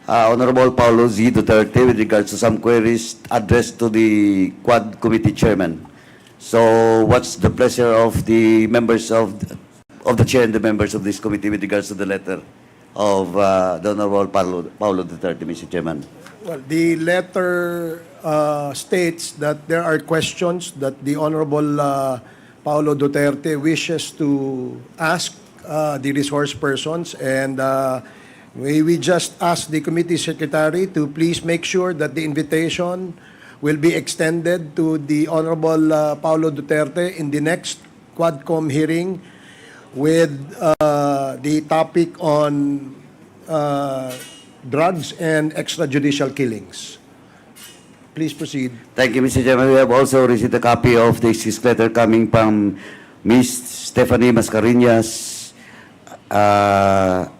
uh, Honorable Paulo Z. Duterte with regards to some queries addressed to the Quad Committee Chairman. So, what's the pleasure of the members of, of the chair and the members of this committee with regards to the letter of, uh, the Honorable Paulo, Paulo Duterte, Mister Chairman? Well, the letter, uh, states that there are questions that the Honorable, uh, Paulo Duterte wishes to ask, uh, the resource persons, and, uh, we, we just ask the committee secretary to please make sure that the invitation will be extended to the Honorable, uh, Paulo Duterte in the next Quadcom hearing with, uh, the topic on, uh, drugs and extrajudicial killings. Please proceed. Thank you, Mister Chairman. We have also received a copy of the excuse letter coming from Miss Stephanie Mascarenhas. Uh,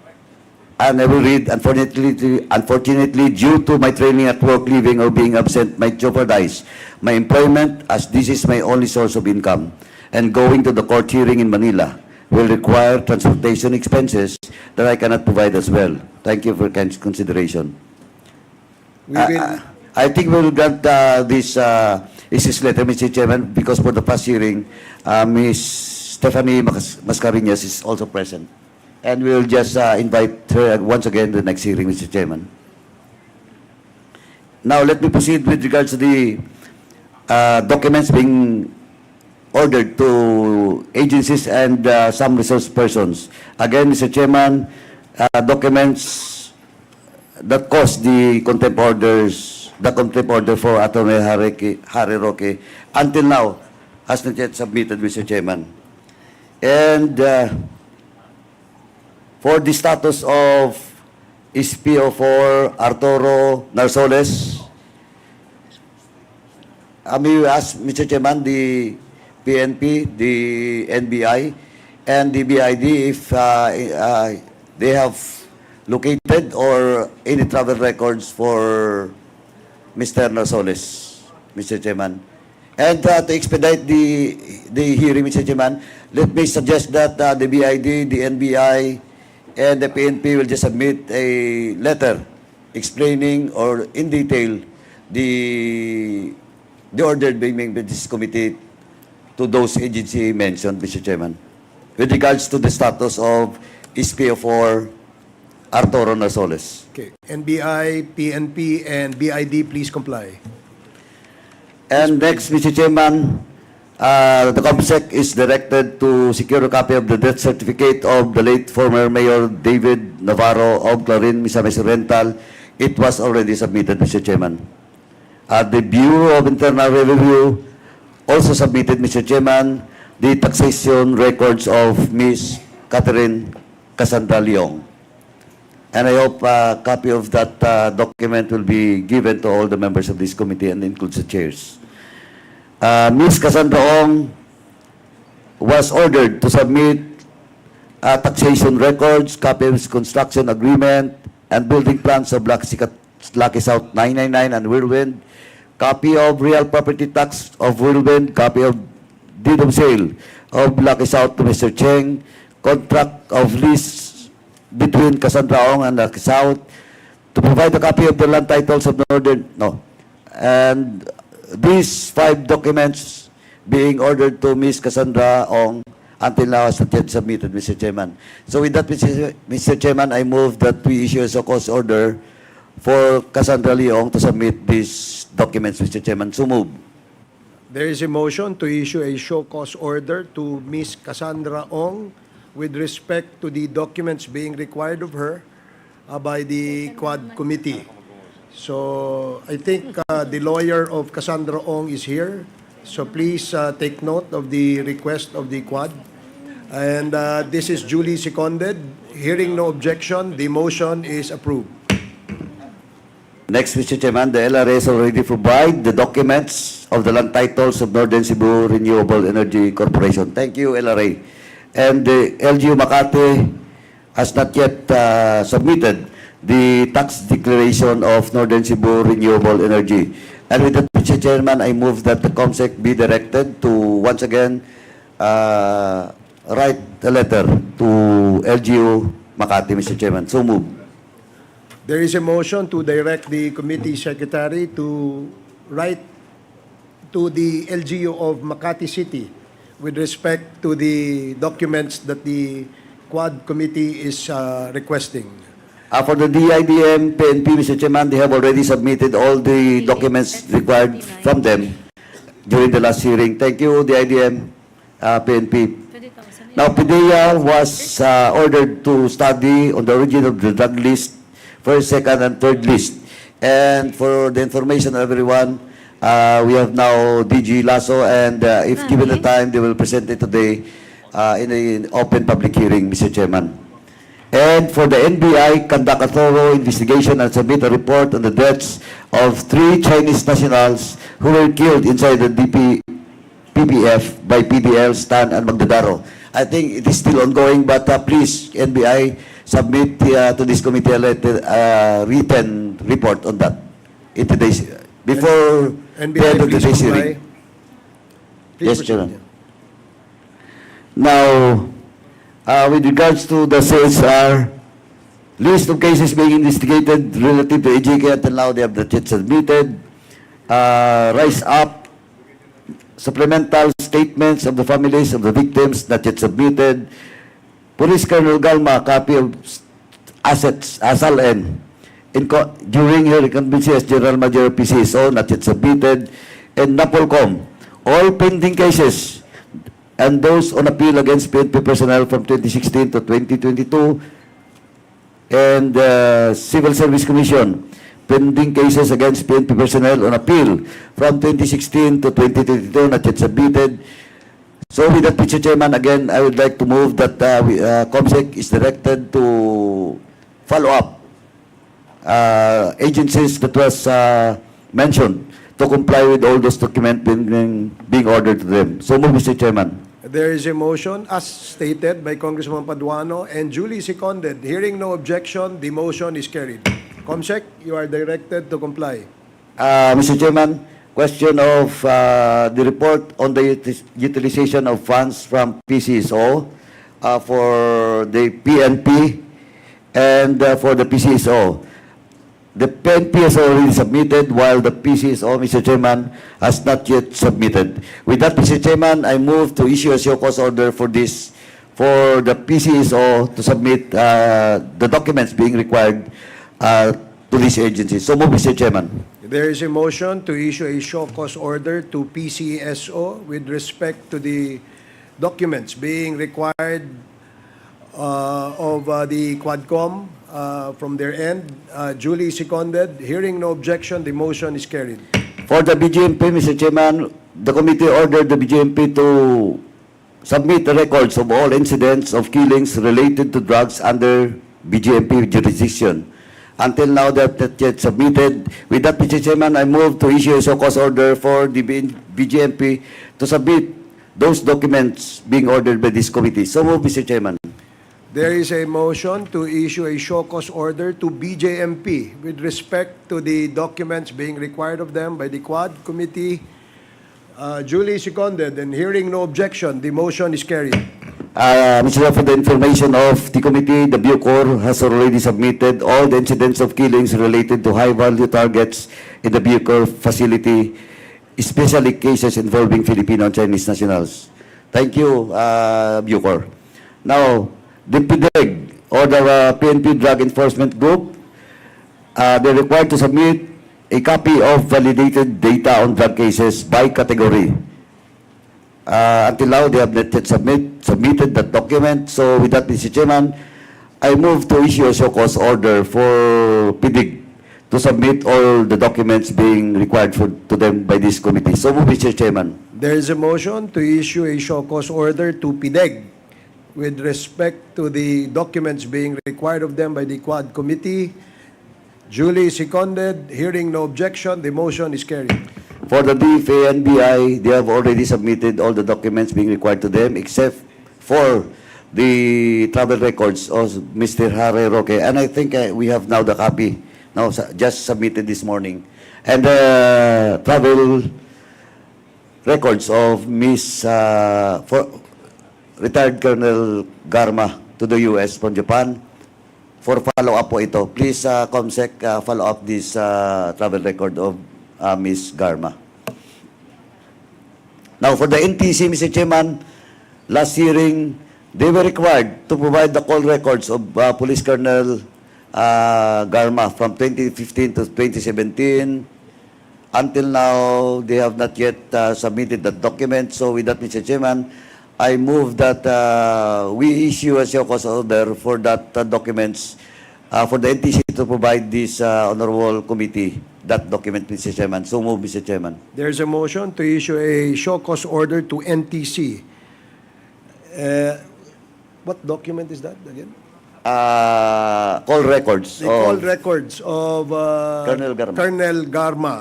and I will read, "Unfortunately, unfortunately, due to my training at work, leaving or being absent might jeopardize my employment, as this is my only source of income. And going to the court hearing in Manila will require transportation expenses that I cannot provide as well. Thank you for your kind consideration." We Uh, will uh, I think we will grant, uh, this, uh, excuse letter, Mister Chairman, because for the past hearing, uh, Miss Stephanie Mas-, Mascarenhas is also present. And we will just, uh, invite her once again the next hearing, Mister Chairman. Now, let me proceed with regards to the, uh, documents being ordered to agencies and, uh, some resource persons. Again, Mister Chairman, uh, documents that caused the contempt orders, the contempt order for Attorney Harry Ki-, Harry Roque, until now, has not yet submitted, Mister Chairman. And, uh, for the status of S P O four Arturo Narsoles, uh, may we ask, Mister Chairman, the P N P, the N B I, and the B I D if, uh, uh, they have located or any travel records for Mister Narsoles, Mister Chairman. And, uh, to expedite the, the hearing, Mister Chairman, let me suggest that, uh, the B I D, the N B I, and the P N P will just submit a letter explaining or in detail the, the order being made by this committee to those agency mentioned, Mister Chairman, with regards to the status of S P O four Arturo Narsoles. Okay. N B I, P N P, and B I D, please comply. And next, Mister Chairman, uh, the COMSEC is directed to secure a copy of the death certificate of the late former Mayor David Navarro of Clarin, Misamis Oriental. It was already submitted, Mister Chairman. Uh, the Bureau of Internal Revenue also submitted, Mister Chairman, the taxation records of Miss Catherine Cassandra Leong. And I hope a copy of that, uh, document will be given to all the members of this committee and includes the chairs. Uh, Miss Cassandra Ong was ordered to submit, uh, taxation records, copy of construction agreement, and building plans of Lucky Sikat-, Lucky South nine nine nine and Whirlwind, copy of real property tax of Whirlwind, copy of deed of sale of Lucky South to Mister Cheng, contract of lease between Cassandra Ong and Lucky South, to provide a copy of the land titles of Northern, no. And these five documents being ordered to Miss Cassandra Ong until now has not yet submitted, Mister Chairman. So with that, Mister Chair-, Mister Chairman, I move that we issue a show cause order for Cassandra Leong to submit these documents, Mister Chairman. So move. There is a motion to issue a show cause order to Miss Cassandra Ong with respect to the documents being required of her uh, by the Quad Committee. So I think uh, the lawyer of Cassandra Ong is here. So please uh, take note of the request of the Quad. And uh, this is duly seconded. Hearing no objection, the motion is approved. Next, Mister Chairman, the L R A has already provided the documents of the land titles of Northern Cebu Renewable Energy Corporation. Thank you, L R A. And the L G U Makati has not yet uh, submitted the tax declaration of Northern Cebu Renewable Energy. And with that, Mister Chairman, I move that the COMSEC be directed to once again uh, write a letter to L G U Makati, Mister Chairman. So move. There is a motion to direct the committee secretary to write to the L G U of Makati City with respect to the documents that the Quad Committee is uh, requesting. Uh, for the D I D M, P N P, Mister Chairman, they have already submitted all the documents required from them during the last hearing. Thank you, D I D M, uh, P N P. Now, PDEA was uh, ordered to study on the origin of the drug list, first, second, and third list. And for the information of everyone, uh, we have now D G Lasso, and uh, if given the time, they will present it today uh, in an open public hearing, Mister Chairman. And for the N B I, conduct a thorough investigation and submit a report on the deaths of three Chinese nationals who were killed inside the D P, P P F by P D L, Stan, and Magdadaro. I think it is still ongoing, but uh, please, N B I, submit uh, to this committee a letter, uh, written report on that in today's, before N B I, the end of please today's comply. Hearing. Please Yes, proceed. Chairman. Now, uh, with regards to the C S R, list of cases being investigated relative to A J K, until now they have not yet submitted. Uh, Rise Up, supplemental statements of the families of the victims not yet submitted. Police Colonel Galma, copy of s- assets, uh, S A L N, in co- during her incumbency as General Manager of P C S O, not yet submitted, and NAPOLCOM, all pending cases and those on appeal against P N P personnel from twenty sixteen to twenty twenty-two, and uh, Civil Service Commission, pending cases against P N P personnel on appeal from twenty sixteen to twenty twenty-two, not yet submitted. So with that, Mister Chairman, again, I would like to move that uh, we, uh, COMSEC is directed to follow up uh, agencies that was uh, mentioned to comply with all those documents being, being, being ordered to them. So move, Mister Chairman. There is a motion as stated by Congressman Paduano and duly seconded. Hearing no objection, the motion is carried. COMSEC, you are directed to comply. Uh, Mister Chairman, question of uh, the report on the utis- utilization of funds from P C S O uh, for the P N P and uh, for the P C S O. The P N P has already submitted, while the P C S O, Mister Chairman, has not yet submitted. With that, Mister Chairman, I move to issue a show cause order for this, for the P C S O to submit uh, the documents being required uh, to this agency. So move, Mister Chairman. There is a motion to issue a show cause order to P C S O with respect to the documents being required uh, of uh, the Quadcom uh, from their end. Uh, duly seconded. Hearing no objection, the motion is carried. For the B J M P, Mister Chairman, the committee ordered the B J M P to submit the records of all incidents of killings related to drugs under B J M P jurisdiction. Until now, they have not yet submitted. With that, Mister Chairman, I move to issue a show cause order for the B J M P to submit those documents being ordered by this committee. So move, Mister Chairman. There is a motion to issue a show cause order to B J M P with respect to the documents being required of them by the Quad Committee. Uh, duly seconded and hearing no objection, the motion is carried. Uh, Mister Chair, for the information of the committee, the Bucor has already submitted all the incidents of killings related to high-value targets in the Bucor facility, especially cases involving Filipino and Chinese nationals. Thank you, uh, Bucor. Now, the PDEG or the uh, P N P Drug Enforcement Group, uh, they're required to submit a copy of validated data on drug cases by category. Uh, until now, they have not yet submit, submitted that document. So with that, Mister Chairman, I move to issue a show cause order for PDIG to submit all the documents being required for, to them by this committee. So move, Mister Chairman. There is a motion to issue a show cause order to PDEG with respect to the documents being required of them by the Quad Committee. Duly seconded. Hearing no objection, the motion is carried. For the D F A and B I, they have already submitted all the documents being required to them except for the travel records of Mister Harry Roque. And I think, uh, we have now the copy, now sa- just submitted this morning. And the travel records of Miss, uh, for, retired Colonel Garma to the U S from Japan. For follow-up po ito. Please, uh, Comsec, uh, follow up this, uh, travel record of, uh, Miss Garma. Now, for the N T C, Mister Chairman, last hearing, they were required to provide the call records of, uh, Police Colonel, uh, Garma from twenty fifteen to twenty seventeen. Until now, they have not yet, uh, submitted that document. So with that, Mister Chairman, I move that, uh, we issue a show cause order for that, uh, documents, uh, for the N T C to provide this, uh, honorable committee that document, Mister Chairman. So move, Mister Chairman. There's a motion to issue a show cause order to N T C. Uh, what document is that again? Uh, call records The call of records of uh, Colonel Garma. Colonel Garma.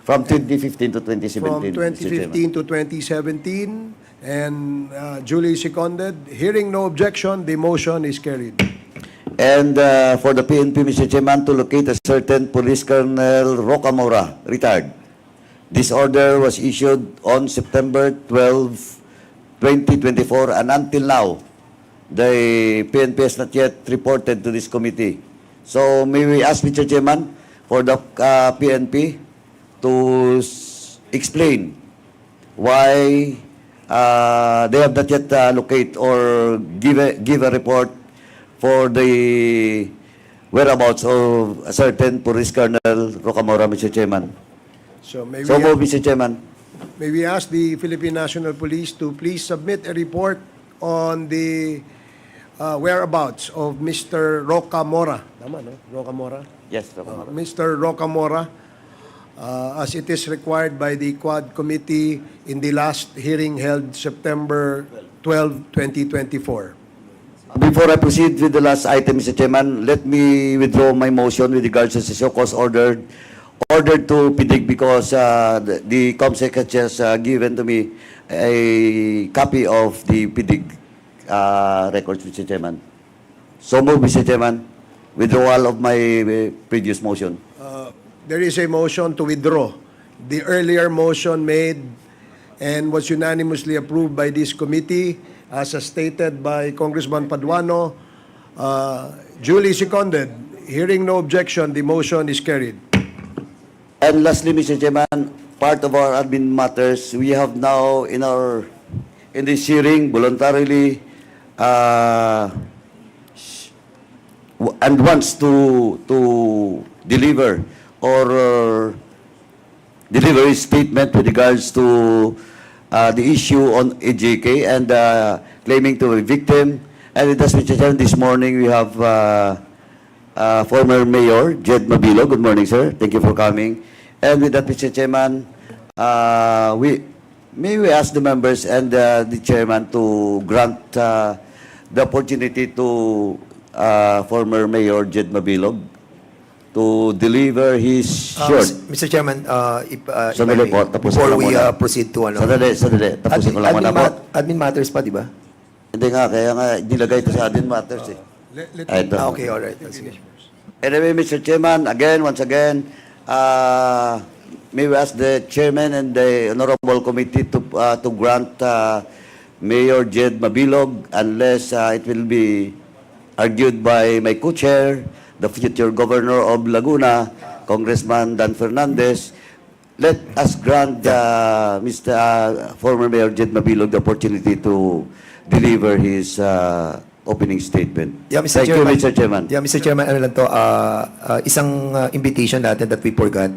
From twenty fifteen to twenty seventeen, From Mister Chairman. twenty fifteen to twenty seventeen, and uh, duly seconded. Hearing no objection, the motion is carried. And, uh, for the P N P, Mister Chairman, to locate a certain Police Colonel Rocamora, retired. This order was issued on September twelve, twenty twenty-four, and until now, the P N P has not yet reported to this committee. So may we ask, Mister Chairman, for the, uh, P N P to s- explain why, uh, they have not yet, uh, locate or give a, give a report for the whereabouts of a certain Police Colonel Rocamora, Mister Chairman. So may So we, move, Mister Chairman. May we ask the Philippine National Police to please submit a report on the uh, whereabouts of Mister Rocamora. Tama, no? Rocamora? Yes, Uh, Rocamora. Mister Rocamora, uh, as it is required by the Quad Committee in the last hearing held September twelve, twenty twenty-four. Before I proceed with the last item, Mister Chairman, let me withdraw my motion with regards to the show cause order, order to PDIG because, uh, the, the Comsec has just, uh, given to me a copy of the PDIG, uh, records, Mister Chairman. So move, Mister Chairman. Withdrawal of my, uh, previous motion. Uh, there is a motion to withdraw the earlier motion made and was unanimously approved by this committee, as stated by Congressman Paduano. Uh, duly seconded. Hearing no objection, the motion is carried. And lastly, Mister Chairman, part of our admin matters, we have now in our, in this hearing, voluntarily, uh, s- w- and wants to, to deliver or, uh, deliver his statement with regards to, uh, the issue on A J K and, uh, claiming to be a victim. And with us, Mister Chairman, this morning we have, uh, uh, former Mayor Jed Mabilo. Good morning, sir. Thank you for coming. And with that, Mister Chairman, uh, we, may we ask the members and, uh, the chairman to grant, uh, the opportunity to, uh, former Mayor Jed Mabilog to deliver his Uh, short. Mis-, Mister Chairman, uh, if, uh, if I Sandali may, po, tapusin before ko lang we, muna. uh, proceed to ano. Sandali, sandali. Tapusin Admin, ko lang admin muna po. mat-, admin matters pa, di ba? Hindi nga, kaya nga nilagay ito sa admin matters eh. Let, let Ah, ito. Ah, okay, all right. Sige. Anyway, Mister Chairman, again, once again, uh, may we ask the chairman and the honorable committee to, uh, to grant, uh, Mayor Jed Mabilog unless, uh, it will be argued by my co-chair, the future governor of Laguna, Congressman Dan Fernandez. Let us grant, uh, Mister, uh, former Mayor Jed Mabilog the opportunity to deliver his, uh, opening statement. Yeah, Mister Thank you, Chairman. Mister Chairman. Yeah, Mister Chairman, ano lang to, uh, uh, isang, uh, invitation natin that we forgot,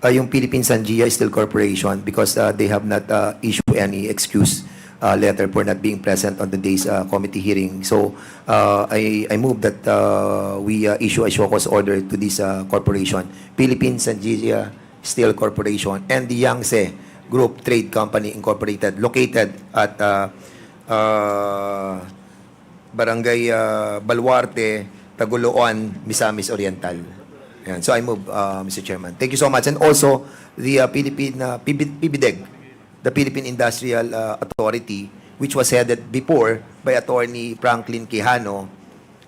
uh, yung Philippine Sanjia Steel Corporation because, uh, they have not, uh, issued any excuse, uh, letter for not being present on today's, uh, committee hearing. So, uh, I, I move that, uh, we, uh, issue a show cause order to this, uh, corporation, Philippine Sanjia Steel Corporation and the Yangtze Group Trade Company Incorporated, located at, uh, uh, Barangay, uh, Baluarte, Tagoloan, Misamis Oriental. Yan. So I move, uh, Mister Chairman. Thank you so much. And also, the, uh, Philippine, uh, P B, P B deg, the Philippine Industrial, uh, Authority, which was headed before by Attorney Franklin Quijano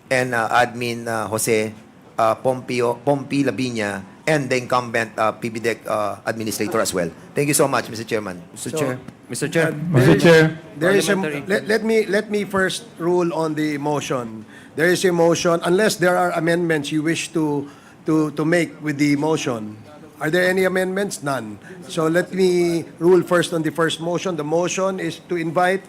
and, uh, Admin, uh, Jose, uh, Pompeo, Pompi Labiña, and the incumbent, uh, P B deg, uh, administrator as well. Thank you so much, Mister Chairman. Mister So, Chair. Mister Chair. uh, Mister there is, Chair. there is a, Parliamentary let, let me, let me first rule on the motion. There is a motion, unless there are amendments you wish to, to, to make with the motion. Are there any amendments? None. So let me rule first on the first motion. The motion is to invite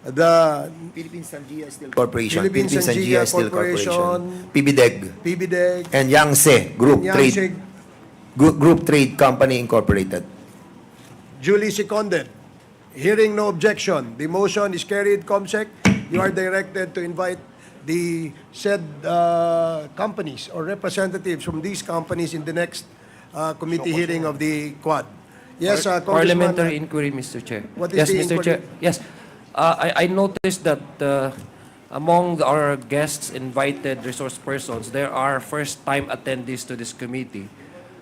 the Philippine Sanjia Steel Corporation, Philippine Philippine Sanjia Sanjia Steel Corporation, Corporation, P B deg, P B deg, and Yangtze Group Yangtze Trade, Gru-, Group Trade Company Incorporated. Duly seconded. Hearing no objection, the motion is carried, Comsec. You are directed to invite the said, uh, companies or representatives from these companies in the next, uh, committee hearing of the Quad. Yes, Par-, uh, Congressman, parliamentary uh, inquiry, Mister Chair. What is Yes, the Mister inquiry? Chair. Yes. Uh, I, I noticed that, uh, among our guests invited resource persons, there are first-time attendees to this committee.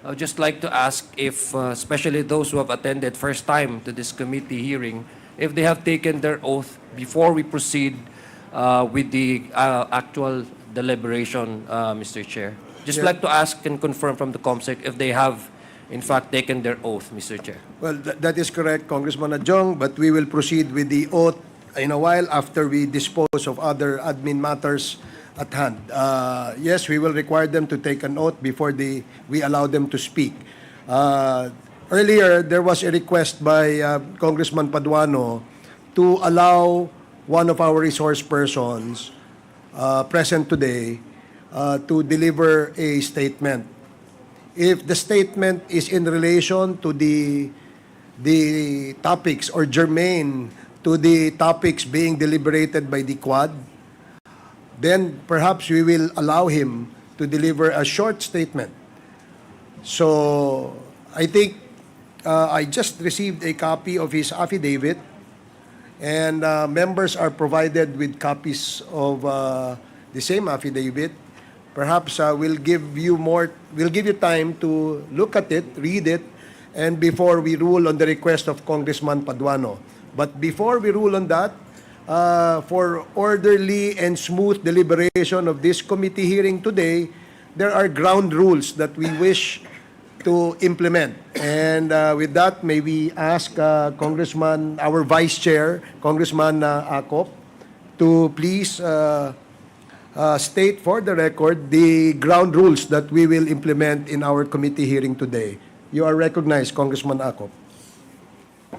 I would just like to ask if, uh, especially those who have attended first time to this committee hearing, if they have taken their oath before we proceed, uh, with the, uh, actual deliberation, uh, Mister Chair. Just Yeah. like to ask and confirm from the Comsec if they have, in fact, taken their oath, Mister Chair. Well, th-, that is correct, Congressman Adjong, but we will proceed with the oath in a while after we dispose of other admin matters at hand. Uh, yes, we will require them to take an oath before the, we allow them to speak. Uh, earlier, there was a request by, uh, Congressman Paduano to allow one of our resource persons, uh, present today, uh, to deliver a statement. If the statement is in relation to the, the topics or germane to the topics being deliberated by the Quad, then perhaps we will allow him to deliver a short statement. So, I think, uh, I just received a copy of his affidavit, and, uh, members are provided with copies of, uh, the same affidavit. Perhaps, uh, we'll give you more, we'll give you time to look at it, read it, and before we rule on the request of Congressman Paduano. But before we rule on that, uh, for orderly and smooth deliberation of this committee hearing today, there are ground rules that we wish to implement. And, uh, with that, may we ask, uh, Congressman, our Vice Chair, Congressman, uh, Acop, to please, uh, uh, state for the record the ground rules that we will implement in our committee hearing today. You are recognized, Congressman Acop.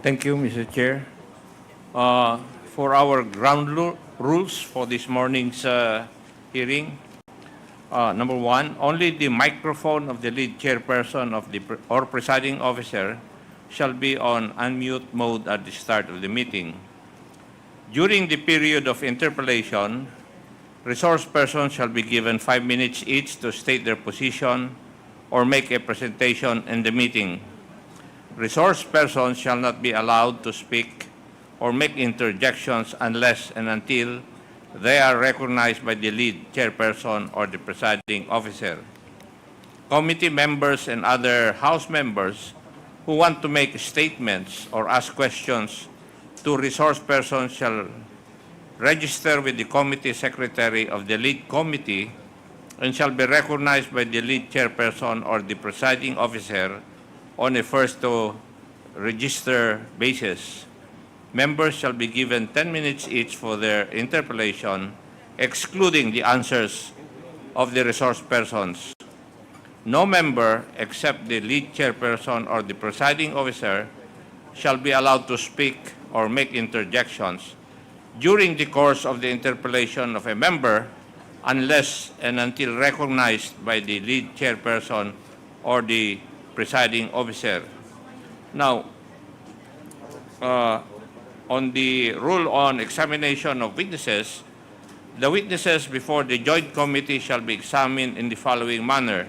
Thank you, Mister Chair. Uh, for our ground lu-, rules for this morning's, uh, hearing, uh, number one, only the microphone of the lead chairperson of the pre-, or presiding officer shall be on unmute mode at the start of the meeting. During the period of interpellation, resource persons shall be given five minutes each to state their position or make a presentation in the meeting. Resource persons shall not be allowed to speak or make interjections unless and until they are recognized by the lead chairperson or the presiding officer. Committee members and other House members who want to make statements or ask questions to resource persons shall register with the committee secretary of the lead committee and shall be recognized by the lead chairperson or the presiding officer on a first to register basis. Members shall be given ten minutes each for their interpellation, excluding the answers of the resource persons. No member except the lead chairperson or the presiding officer shall be allowed to speak or make interjections during the course of the interpellation of a member unless and until recognized by the lead chairperson or the presiding officer. Now, uh, On the rule on examination of witnesses, the witnesses before the Joint Committee shall be examined in the following manner.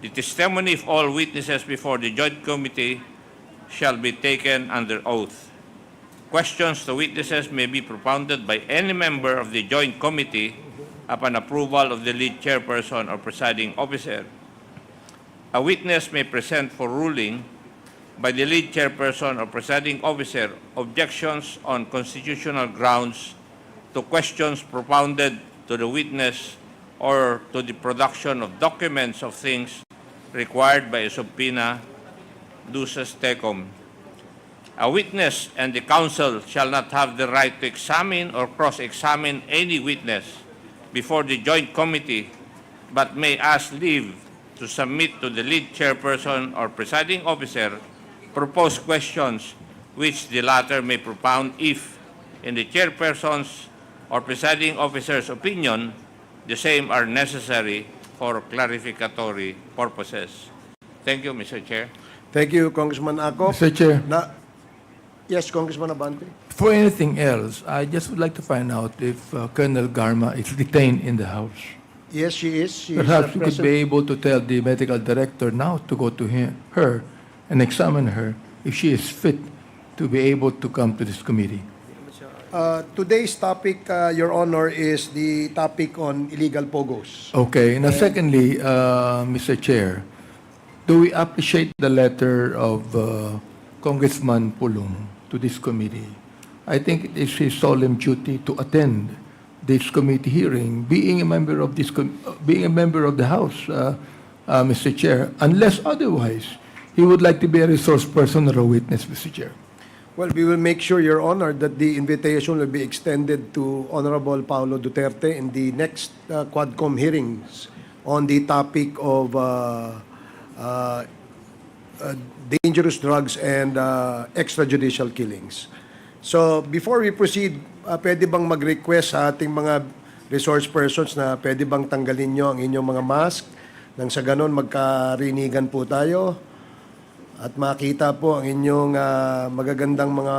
The testimony of all witnesses before the Joint Committee shall be taken under oath. Questions to witnesses may be propounded by any member of the Joint Committee upon approval of the lead chairperson or presiding officer. A witness may present for ruling by the lead chairperson or presiding officer objections on constitutional grounds to questions propounded to the witness or to the production of documents of things required by a subpoena duces tecum. A witness and the counsel shall not have the right to examine or cross-examine any witness before the Joint Committee, but may ask leave to submit to the lead chairperson or presiding officer proposed questions which the latter may propound if, in the chairperson's or presiding officer's opinion, the same are necessary for clarificatory purposes. Thank you, Mister Chair. Thank you, Congressman Akop. Mister Chair. Na, yes, Congressman Abante. Before anything else, I just would like to find out if uh, Colonel Garma is detained in the House. Yes, she is. She is, uh, Perhaps you could present. Be able to tell the medical director now to go to him, her and examine her if she is fit to be able to come to this committee. Uh, today's topic, uh, Your Honor, is the topic on illegal pogos. Okay. Now, And secondly, uh, Mister Chair, do we appreciate the letter of uh, Congressman Pulong to this committee? I think it is his solemn duty to attend this committee hearing, being a member of this, com- uh, being a member of the House, uh, uh, Mister Chair, unless otherwise he would like to be a resource person or a witness, Mister Chair. Well, we will make sure, Your Honor, that the invitation will be extended to Honorable Paolo Duterte in the next uh, Quadcom hearings on the topic of uh, uh, uh, dangerous drugs and uh, extrajudicial killings. So, before we proceed, uh, pwede bang mag-request sa ating mga resource persons na pwede bang tanggalin nyo ang inyong mga mask? Nang sa ganon, magkarinigan po tayo at makita po ang inyong ah, magagandang mga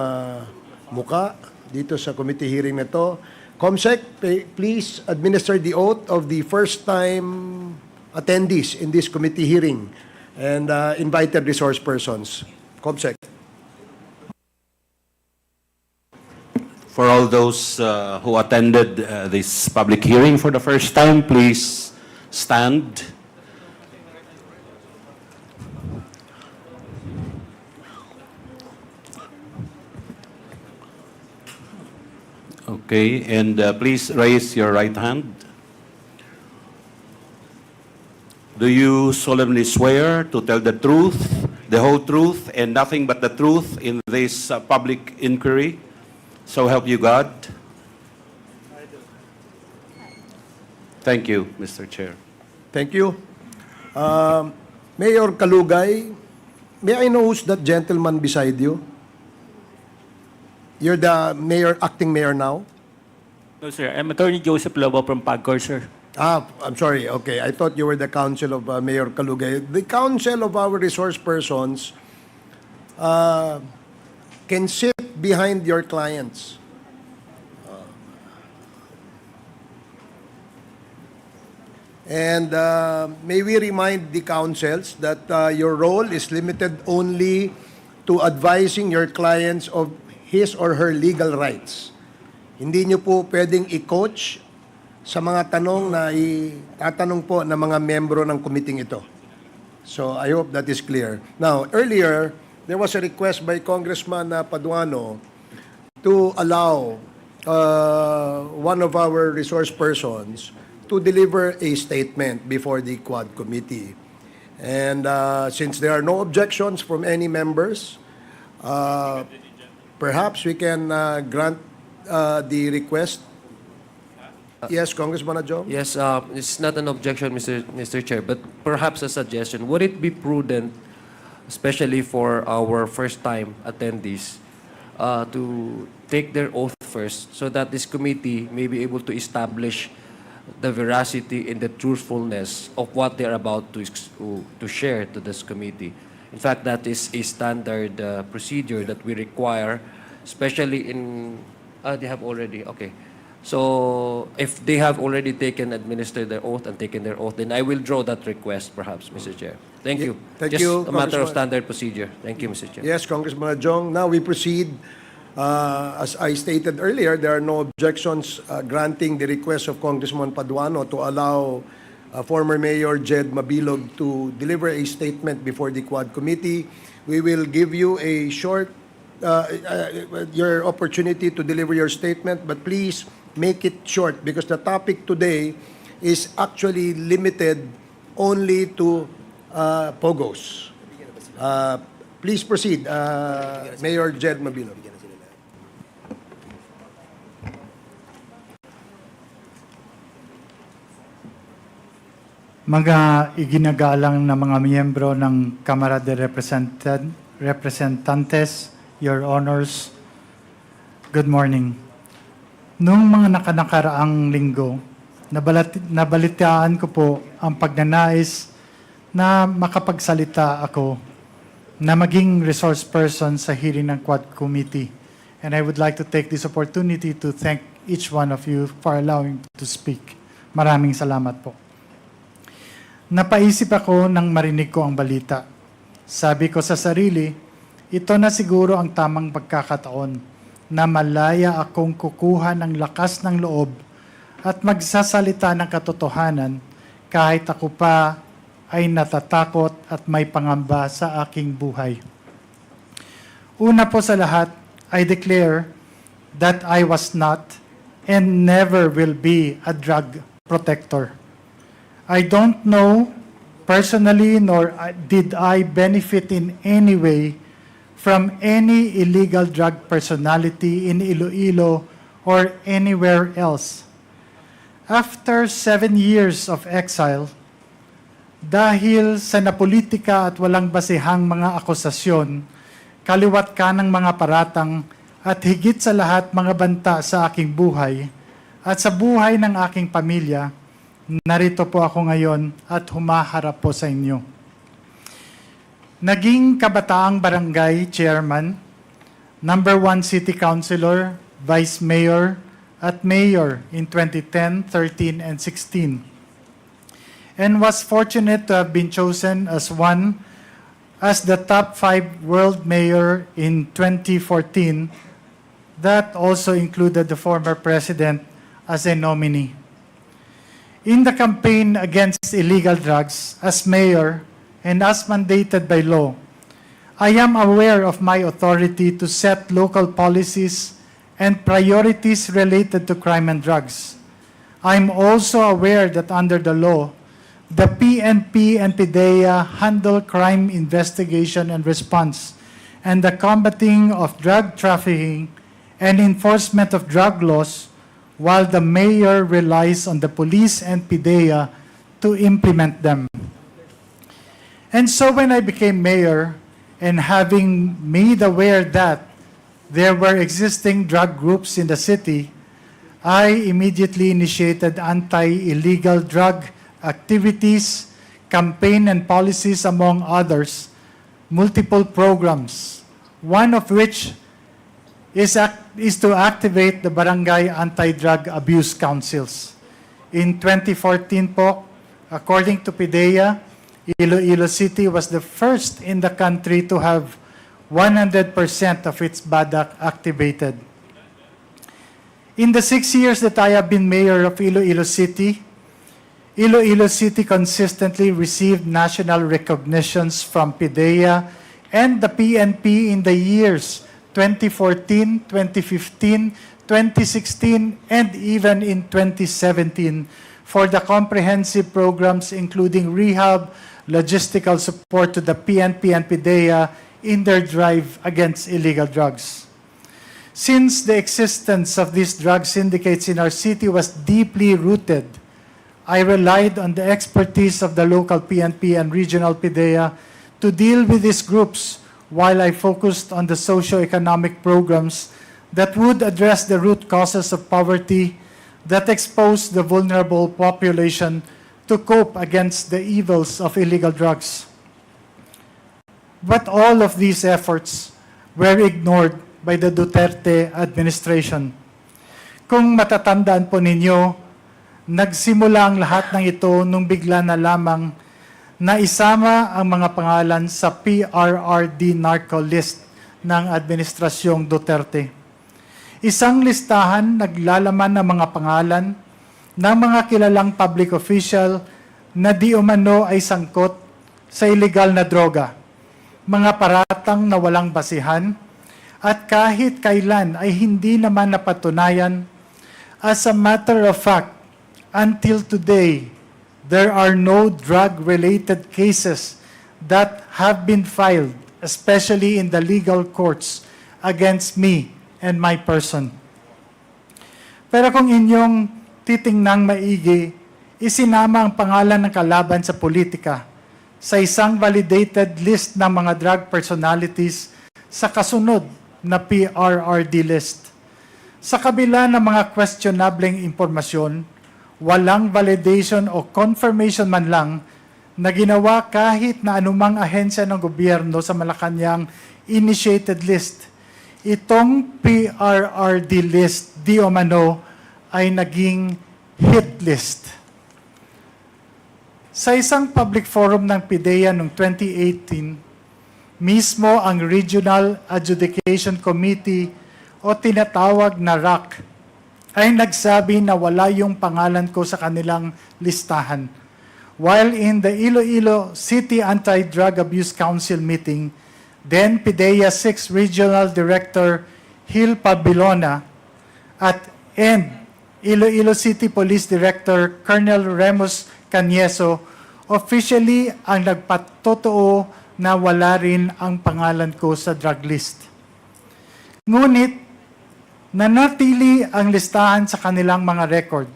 muka dito sa committee hearing na to. Comsec, pa- please administer the oath of the first time attendees in this committee hearing and uh, invited resource persons. Comsec. For all those uh, who attended uh, this public hearing for the first time, please stand. Okay, and uh, please raise your right hand. Do you solemnly swear to tell the truth, the whole truth, and nothing but the truth in this uh, public inquiry? So help you God. Thank you, Mister Chair. Thank you. Um, Mayor Kalugay, may I know who's that gentleman beside you? You're the mayor, acting mayor now? No, sir. I'm Attorney Joseph Lobo from PAGCOR, sir. Ah, I'm sorry. Okay, I thought you were the counsel of uh, Mayor Kalugay. The counsel of our resource persons uh, can sit behind your clients. And uh, may we remind the counsels that uh, your role is limited only to advising your clients of his or her legal rights. Hindi nyo po pwedeng i-coach sa mga tanong na itatanong po ng mga membro ng committee ito. So I hope that is clear. Now, earlier, there was a request by Congressman uh, Paduano to allow uh, one of our resource persons to deliver a statement before the Quad Committee. And uh, since there are no objections from any members, uh, perhaps we can uh, grant uh, the request. Yes, Congressman Adjong? Yes, uh, it's not an objection, Mister Mister Chair, but perhaps a suggestion. Would it be prudent, especially for our first-time attendees, uh, to take their oath first so that this committee may be able to establish the veracity and the truthfulness of what they are about to ex- to to share to this committee? In fact, that is a standard uh, procedure that we require Especially in, ah, they have already, okay. So, if they have already taken, administered their oath and taken their oath, then I will draw that request, perhaps, Mister Chair. Thank Ye- you. thank Just you, a matter of Congressman. Standard procedure. Thank you, Mister Chair. Yes, Congressman Adjong. Now we proceed. Uh, as I stated earlier, there are no objections uh, granting the request of Congressman Paduano to allow uh, former Mayor Jed Mabilog to deliver a statement before the Quad Committee. We will give you a short, uh, uh, your opportunity to deliver your statement, but please make it short because the topic today is actually limited only to uh, POGOs. Uh, please proceed, uh, Mayor Jed Mabilog. Mga iginagalang na mga miyembro ng Kamara de Representan- Representantes, Your Honors, good morning. Noong mga nakanakaraang linggo, nabalat- nabalitaan ko po ang pagnanais na makapagsalita ako na maging resource person sa hearing ng Quad Committee. And I would like to take this opportunity to thank each one of you for allowing me to speak. Maraming salamat po. Napaisip ako nang marinig ko ang balita. Sabi ko sa sarili, ito na siguro ang tamang pagkakataon na malaya akong kukuha ng lakas ng loob at magsasalita ng katotohanan kahit ako pa ay natatakot at may pangamba sa aking buhay. Una po sa lahat, I declare that I was not and never will be a drug protector. I don't know personally, nor uh, did I benefit in any way from any illegal drug personality in Iloilo or anywhere else. After seven years of exile, dahil sa napolitika at walang basehang mga akusasyon, kaliwat ka ng mga paratang, at higit sa lahat mga banta sa aking buhay at sa buhay ng aking pamilya, narito po ako ngayon at humaharap po sa inyo. Naging kabataang barangay chairman, number one city councilor, vice mayor, at mayor in twenty ten, thirteen, and sixteen, and was fortunate to have been chosen as one as the top five world mayor in twenty fourteen. That also included the former president as a nominee. In the campaign against illegal drugs, as mayor and as mandated by law, I am aware of my authority to set local policies and priorities related to crime and drugs. I'm also aware that under the law, the P N P and PDEA handle crime investigation and response and the combating of drug trafficking and enforcement of drug laws, while the mayor relies on the police and PDEA to implement them. And so when I became mayor, and having made aware that there were existing drug groups in the city, I immediately initiated anti-illegal drug activities, campaign and policies, among others, multiple programs, one of which is, act- is to activate the Barangay Anti-Drug Abuse Councils. In twenty fourteen po, according to PDEA, Iloilo City was the first in the country to have one hundred percent of its BADAC activated. In the six years that I have been mayor of Iloilo City, Iloilo City consistently received national recognitions from PDEA and the P N P in the years twenty fourteen, twenty fifteen, twenty sixteen, and even in twenty seventeen for the comprehensive programs including rehab, logistical support to the P N P and PDEA in their drive against illegal drugs. Since the existence of these drug syndicates in our city was deeply rooted, I relied on the expertise of the local P N P and regional PDEA to deal with these groups while I focused on the socio-economic programs that would address the root causes of poverty that expose the vulnerable population to cope against the evils of illegal drugs. But all of these efforts were ignored by the Duterte administration. Kung matatandaan po ninyo, nagsimula ang lahat ng ito nung bigla na lamang naisama ang mga pangalan sa P R R D narco list ng Administrasyong Duterte. Isang listahan naglalaman ng mga pangalan ng mga kilalang public official na di umano ay sangkot sa iligal na droga, mga paratang na walang basihan, at kahit kailan ay hindi naman napatunayan. As a matter of fact, until today, there are no drug-related cases that have been filed, especially in the legal courts, against me and my person. Pero kung inyong titingnang maigi, isinama ang pangalan ng kalaban sa politika sa isang validated list ng mga drug personalities sa kasunod na P R R D list. Sa kabila ng mga questionableng impormasyon, walang validation o confirmation man lang na ginawa kahit na anumang ahensya ng gobyerno sa Malacañang initiated list. Itong P R R D list di umano ay naging hit list. Sa isang public forum ng PDEA noong twenty eighteen, mismo ang Regional Adjudication Committee o tinatawag na RAC ay nagsabi na wala yung pangalan ko sa kanilang listahan. While in the Iloilo City Anti-Drug Abuse Council meeting, then PDEA six Regional Director Hil Pabilona at and Iloilo City Police Director Colonel Remus Cañeso officially ang nagpatotoo na wala rin ang pangalan ko sa drug list. Ngunit, nanatili ang listahan sa kanilang mga record.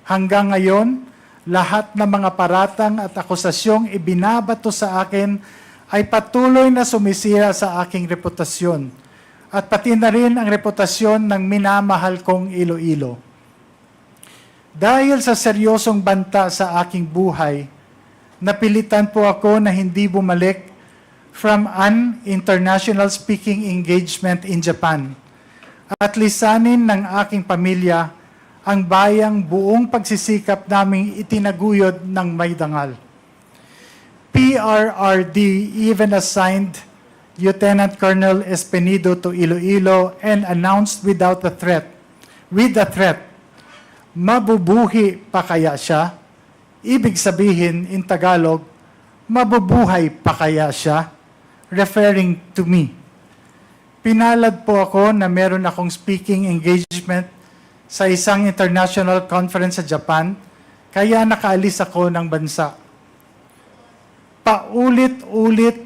Hanggang ngayon, lahat ng mga paratang at akusasyong ibinabato sa akin ay patuloy na sumisira sa aking reputasyon at pati na rin ang reputasyon ng minamahal kong Iloilo. Dahil sa seryosong banta sa aking buhay, napilitan po ako na hindi bumalik from an international speaking engagement in Japan at lisanin ng aking pamilya ang bayang buong pagsisikap naming itinaguyod ng may dangal. P R R D even assigned Lieutenant Colonel Espinido to Iloilo and announced without a threat, with a threat, "Mabubuhi pa kaya siya?" Ibig sabihin, in Tagalog, "Mabubuhay pa kaya siya?" Referring to me. Pinalad po ako na meron akong speaking engagement sa isang international conference sa Japan, kaya nakaalis ako ng bansa. Paulit-ulit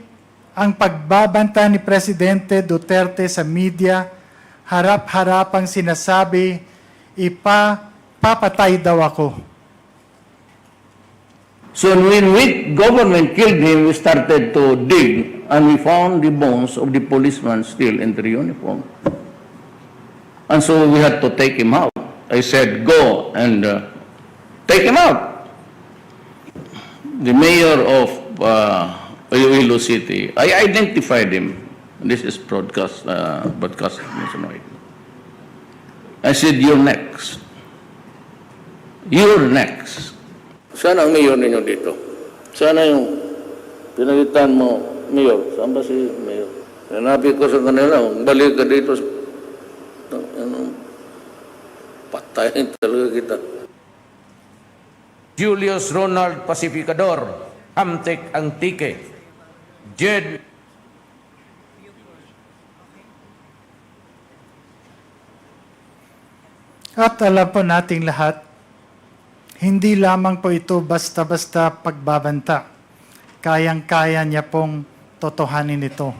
ang pagbabanta ni Presidente Duterte sa media, harap-harapang sinasabi, "Ipapapatay daw ako." So when we government killed him, we started to dig and we found the bones of the policeman still in their uniform. And so we had to take him out. I said, "Go and uh, take him out." The mayor of uh, Iloilo City, I identified him. This is broadcast, uh, broadcast nationwide. I said, "You're next. You're next." Saan ang mayor ninyo dito? Sana yung pinalitan mo, mayor. Saan ba si mayor? Sinabi ko sa kanila, "Balik ka dito." Ano, patayin talaga kita. Julius Ronald Pacificador, Hamtec Antique. Jed At alam po nating lahat, hindi lamang po ito basta-basta pagbabanta. Kayang-kaya niya pong totohanin ito.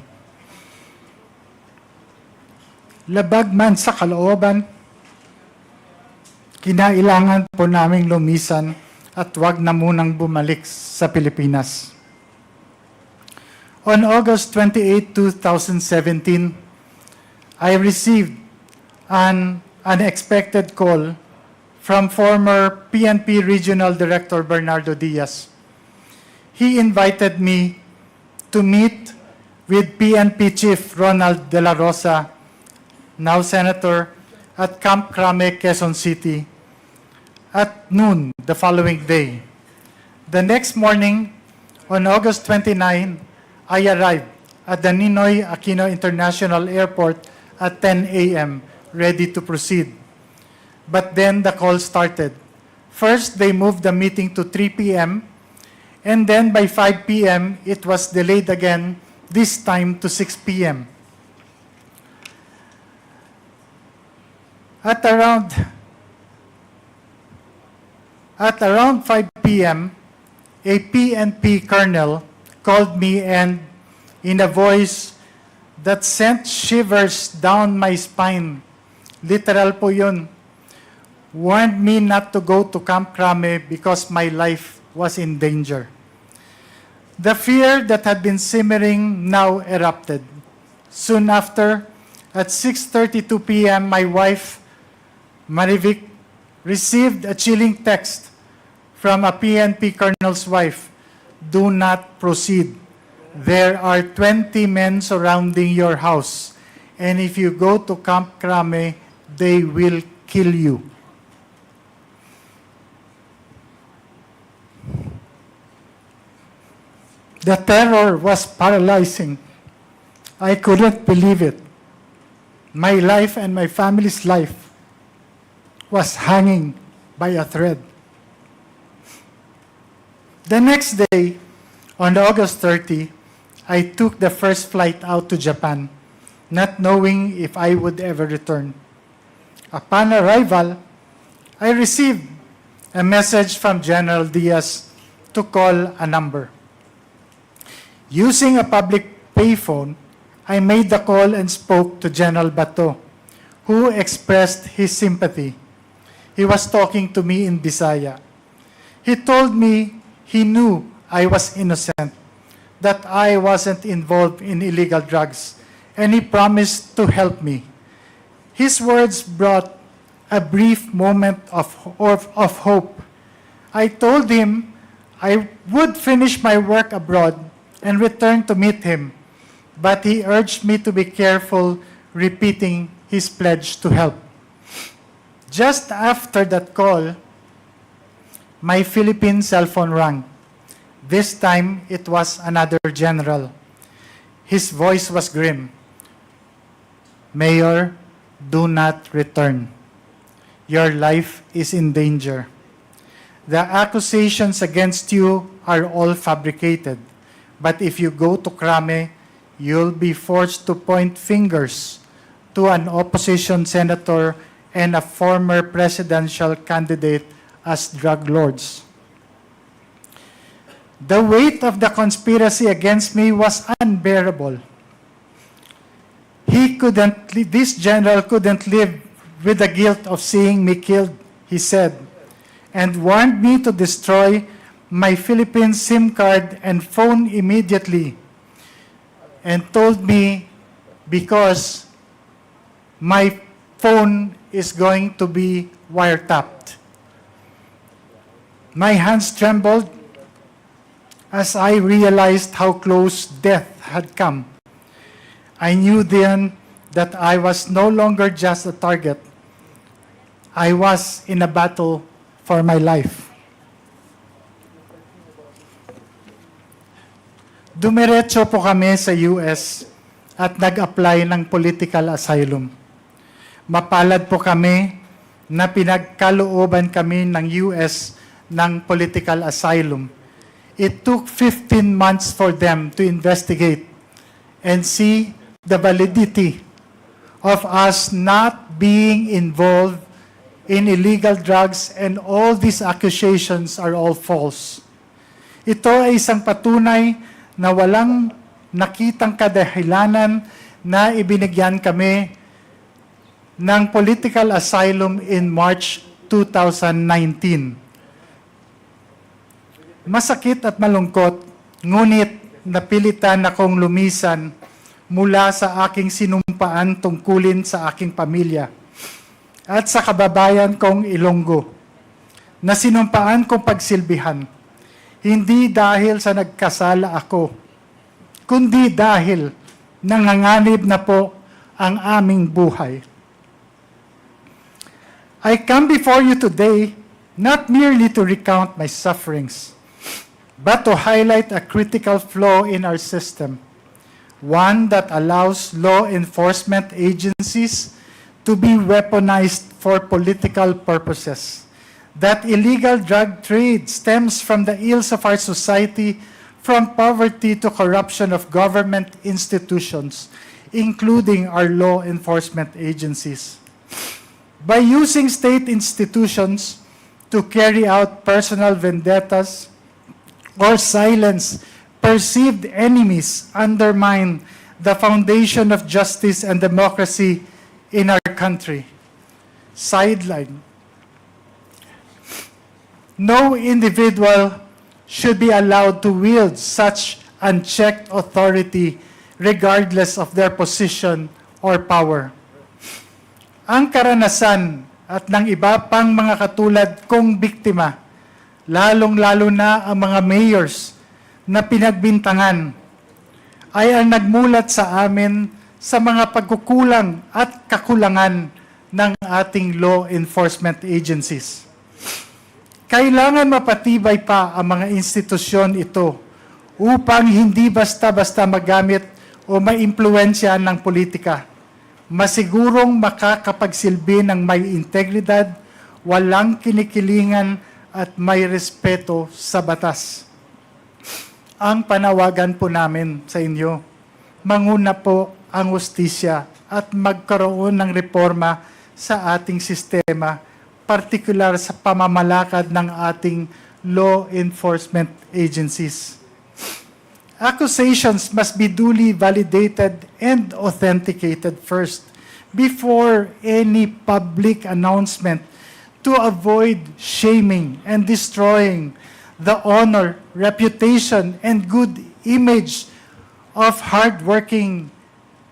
Labag man sa kalooban, kinailangan po naming lumisan at wag na munang bumalik sa Pilipinas. On August twenty-eight, two thousand seventeen, I received an unexpected call from former P N P Regional Director Bernardo Diaz. He invited me to meet with P N P Chief Ronald De La Rosa now Senator, at Camp Crame, Quezon City, at noon the following day. The next morning, on August twenty-nine, I arrived at the Ninoy Aquino International Airport at ten a m, ready to proceed. But then the call started. First, they moved the meeting to three p m, and then by five p m, it was delayed again, this time to six p m. At around, at around five p m, a P N P colonel called me and, in a voice that sent shivers down my spine, literal po yun, warned me not to go to Camp Crame because my life was in danger. The fear that had been simmering now erupted. Soon after, at six thirty-two p m, my wife, Marivic, received a chilling text from a P N P colonel's wife: "Do not proceed. There are twenty men surrounding your house, and if you go to Camp Crame, they will kill you." The terror was paralyzing. I couldn't believe it. My life and my family's life was hanging by a thread. The next day, on August thirty, I took the first flight out to Japan, not knowing if I would ever return. Upon arrival, I received a message from General Diaz to call a number. Using a public payphone, I made the call and spoke to General Bato, who expressed his sympathy. He was talking to me in Bisaya. He told me he knew I was innocent, that I wasn't involved in illegal drugs, and he promised to help me. His words brought a brief moment of, of, of hope. I told him I would finish my work abroad and return to meet him, but he urged me to be careful, repeating his pledge to help. Just after that call, my Philippine cell phone rang. This time, it was another general. His voice was grim. "Mayor, do not return. Your life is in danger. The accusations against you are all fabricated, but if you go to Crame, you'll be forced to point fingers to an opposition senator and a former presidential candidate as drug lords." The weight of the conspiracy against me was unbearable. He couldn't, this general couldn't live with the guilt of seeing me killed, he said, and warned me to destroy my Philippine SIM card and phone immediately, and told me because my phone is going to be wiretapped. My hands trembled as I realized how close death had come. I knew then that I was no longer just a target. I was in a battle for my life. Dumiretso po kami sa U S at nag-apply ng political asylum. Mapalad po kami na pinagkalooban kami ng U S ng political asylum. It took fifteen months for them to investigate and see the validity of us not being involved in illegal drugs, and all these accusations are all false. Ito ay isang patunay na walang nakitang kadahilanan na ibinigyan kami ng political asylum in March two thousand nineteen. Masakit at malungkot, ngunit napilitan akong lumisan mula sa aking sinumpaan tungkulin sa aking pamilya at sa kababayan kong Ilonggo, na sinumpaan kong pagsilbihan, hindi dahil sa nagkasala ako, kundi dahil nanganganib na po ang aming buhay. I come before you today not merely to recount my sufferings, but to highlight a critical flaw in our system, one that allows law enforcement agencies to be weaponized for political purposes. That illegal drug trade stems from the ills of our society, from poverty to corruption of government institutions, including our law enforcement agencies. By using state institutions to carry out personal vendettas or silence perceived enemies, undermine the foundation of justice and democracy in our country. Sideline. No individual should be allowed to wield such unchecked authority regardless of their position or power. Ang karanasan at ng iba pang mga katulad kong biktima, lalong-lalo na ang mga mayors na pinagbintangan, ay ang nagmulat sa amin sa mga pagkukulang at kakulangan ng ating law enforcement agencies. Kailangan mapatibay pa ang mga institusyon ito upang hindi basta-basta magamit o maimpluwensya ng politika. Masigurong makakapagsilbi ng may integridad, walang kinikilingan, at may respeto sa batas. Ang panawagan po namin sa inyo, manguna po ang hustisya at magkaroon ng reforma sa ating sistema, partikular sa pamamalakad ng ating law enforcement agencies. Accusations must be duly validated and authenticated first before any public announcement to avoid shaming and destroying the honor, reputation, and good image of hardworking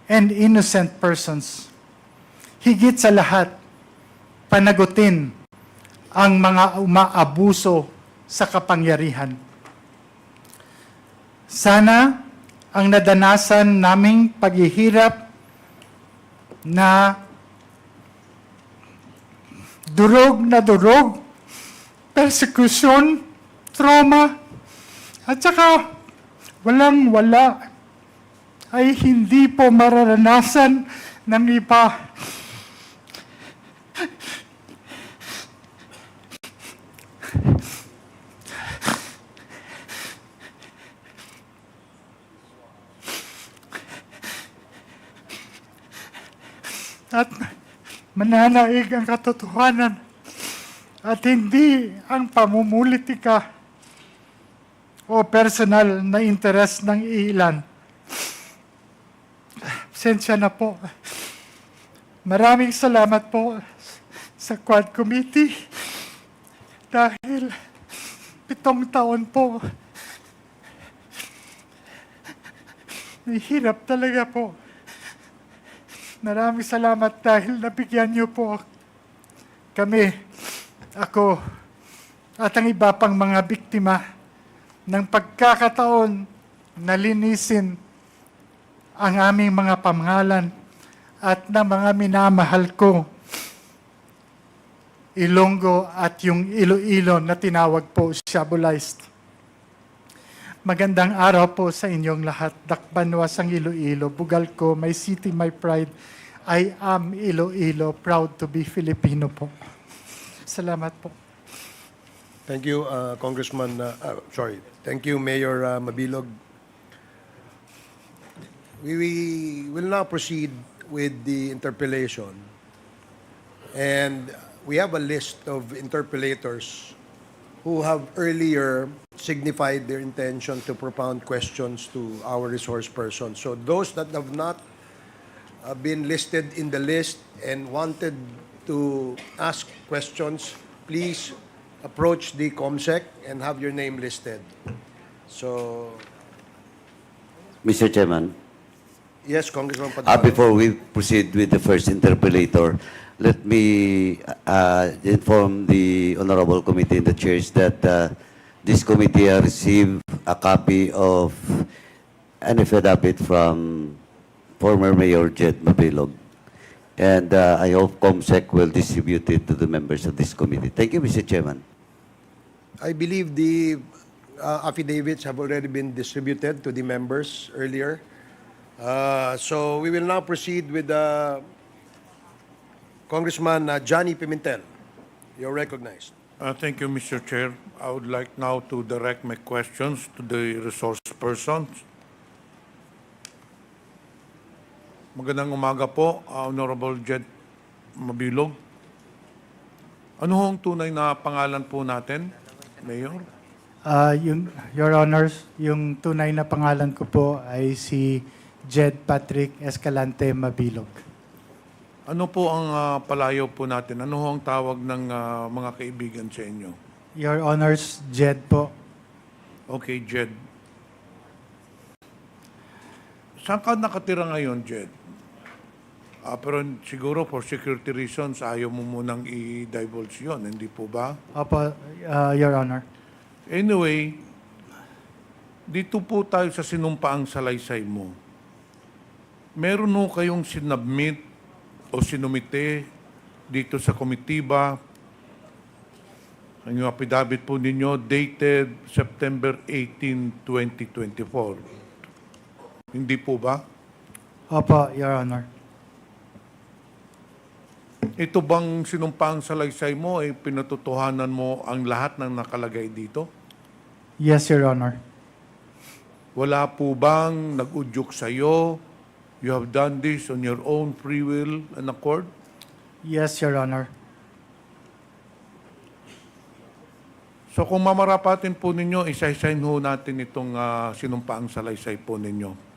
and innocent persons. Higit sa lahat, panagutin ang mga umaabuso sa kapangyarihan. Sana ang nadanasan naming paghihirap na durog na durog, persecution, trauma, at saka walang-wala ay hindi po mararanasan ng iba. At mananaig ang katotohanan at hindi ang pamumulitika o personal na interes ng ilan. Pasensya na po. Maraming salamat po sa Quad Committee dahil pitong taon po. Nahihirap talaga po. Maraming salamat dahil nabigyan niyo po kami, ako, at ang iba pang mga biktima ng pagkakataon na linisin ang aming mga pangalan at ng mga minamahal ko, Ilonggo at yung Iloilo na tinawag po Shabolized. Magandang araw po sa inyong lahat. Dakbanwa sang Iloilo, bugal ko, my city, my pride. I am Iloilo, proud to be Filipino po. Salamat po. Thank you, uh, Congressman, uh, uh, sorry. Thank you, Mayor uh, Mabilog. We, we will now proceed with the interpellation. And we have a list of interpellators who have earlier signified their intention to propound questions to our resource person. So those that have not uh, been listed in the list and wanted to ask questions, please approach the COMSEC and have your name listed. So, Mister Chairman, yes, Congressman uh, Padilla. Before we proceed with the first interpellator, let me uh, inform the Honorable Committee in the Chairs that uh, this committee has received a copy of an affidavit from former Mayor Jed Mabilog. And uh, I hope COMSEC will distribute it to the members of this committee. Thank you, Mister Chairman. I believe the uh, affidavits have already been distributed to the members earlier. Uh, so we will now proceed with uh, Congressman uh, Johnny Pimentel. You're recognized. Uh, thank you, Mister Chair. I would like now to direct my questions to the resource persons. Magandang umaga po, uh, Honorable Jed Mabilog. Ano ho ang tunay na pangalan po natin, Mayor? Ah, yung, Your Honors, yung tunay na pangalan ko po ay si Jed Patrick Escalante Mabilog. Ano po ang, ah, palayaw po natin? Ano ho ang tawag ng, ah, mga kaibigan sa inyo? Your Honors, Jed po. Okay, Jed. Saan ka nakatira ngayon, Jed? Ah, pero siguro for security reasons, ayaw mo munang i-divulge yon, hindi po ba? Opo, ah, Your Honor. Anyway, dito po tayo sa sinumpaang salaysay mo. Meron ho kayong sinubmit o sinumite dito sa komitiba, ang affidavit po ninyo dated September eighteen, twenty twenty-four. Hindi po ba? Opo, Your Honor. Ito bang sinumpaang salaysay mo ay pinatotohanan mo ang lahat ng nakalagay dito? Yes, Your Honor. Wala po bang nag-udyok sa'yo? You have done this on your own free will and accord? Yes, Your Honor. So kung mamarapatin po ninyo, isa-isahin ho natin itong, ah, sinumpaang salaysay po ninyo.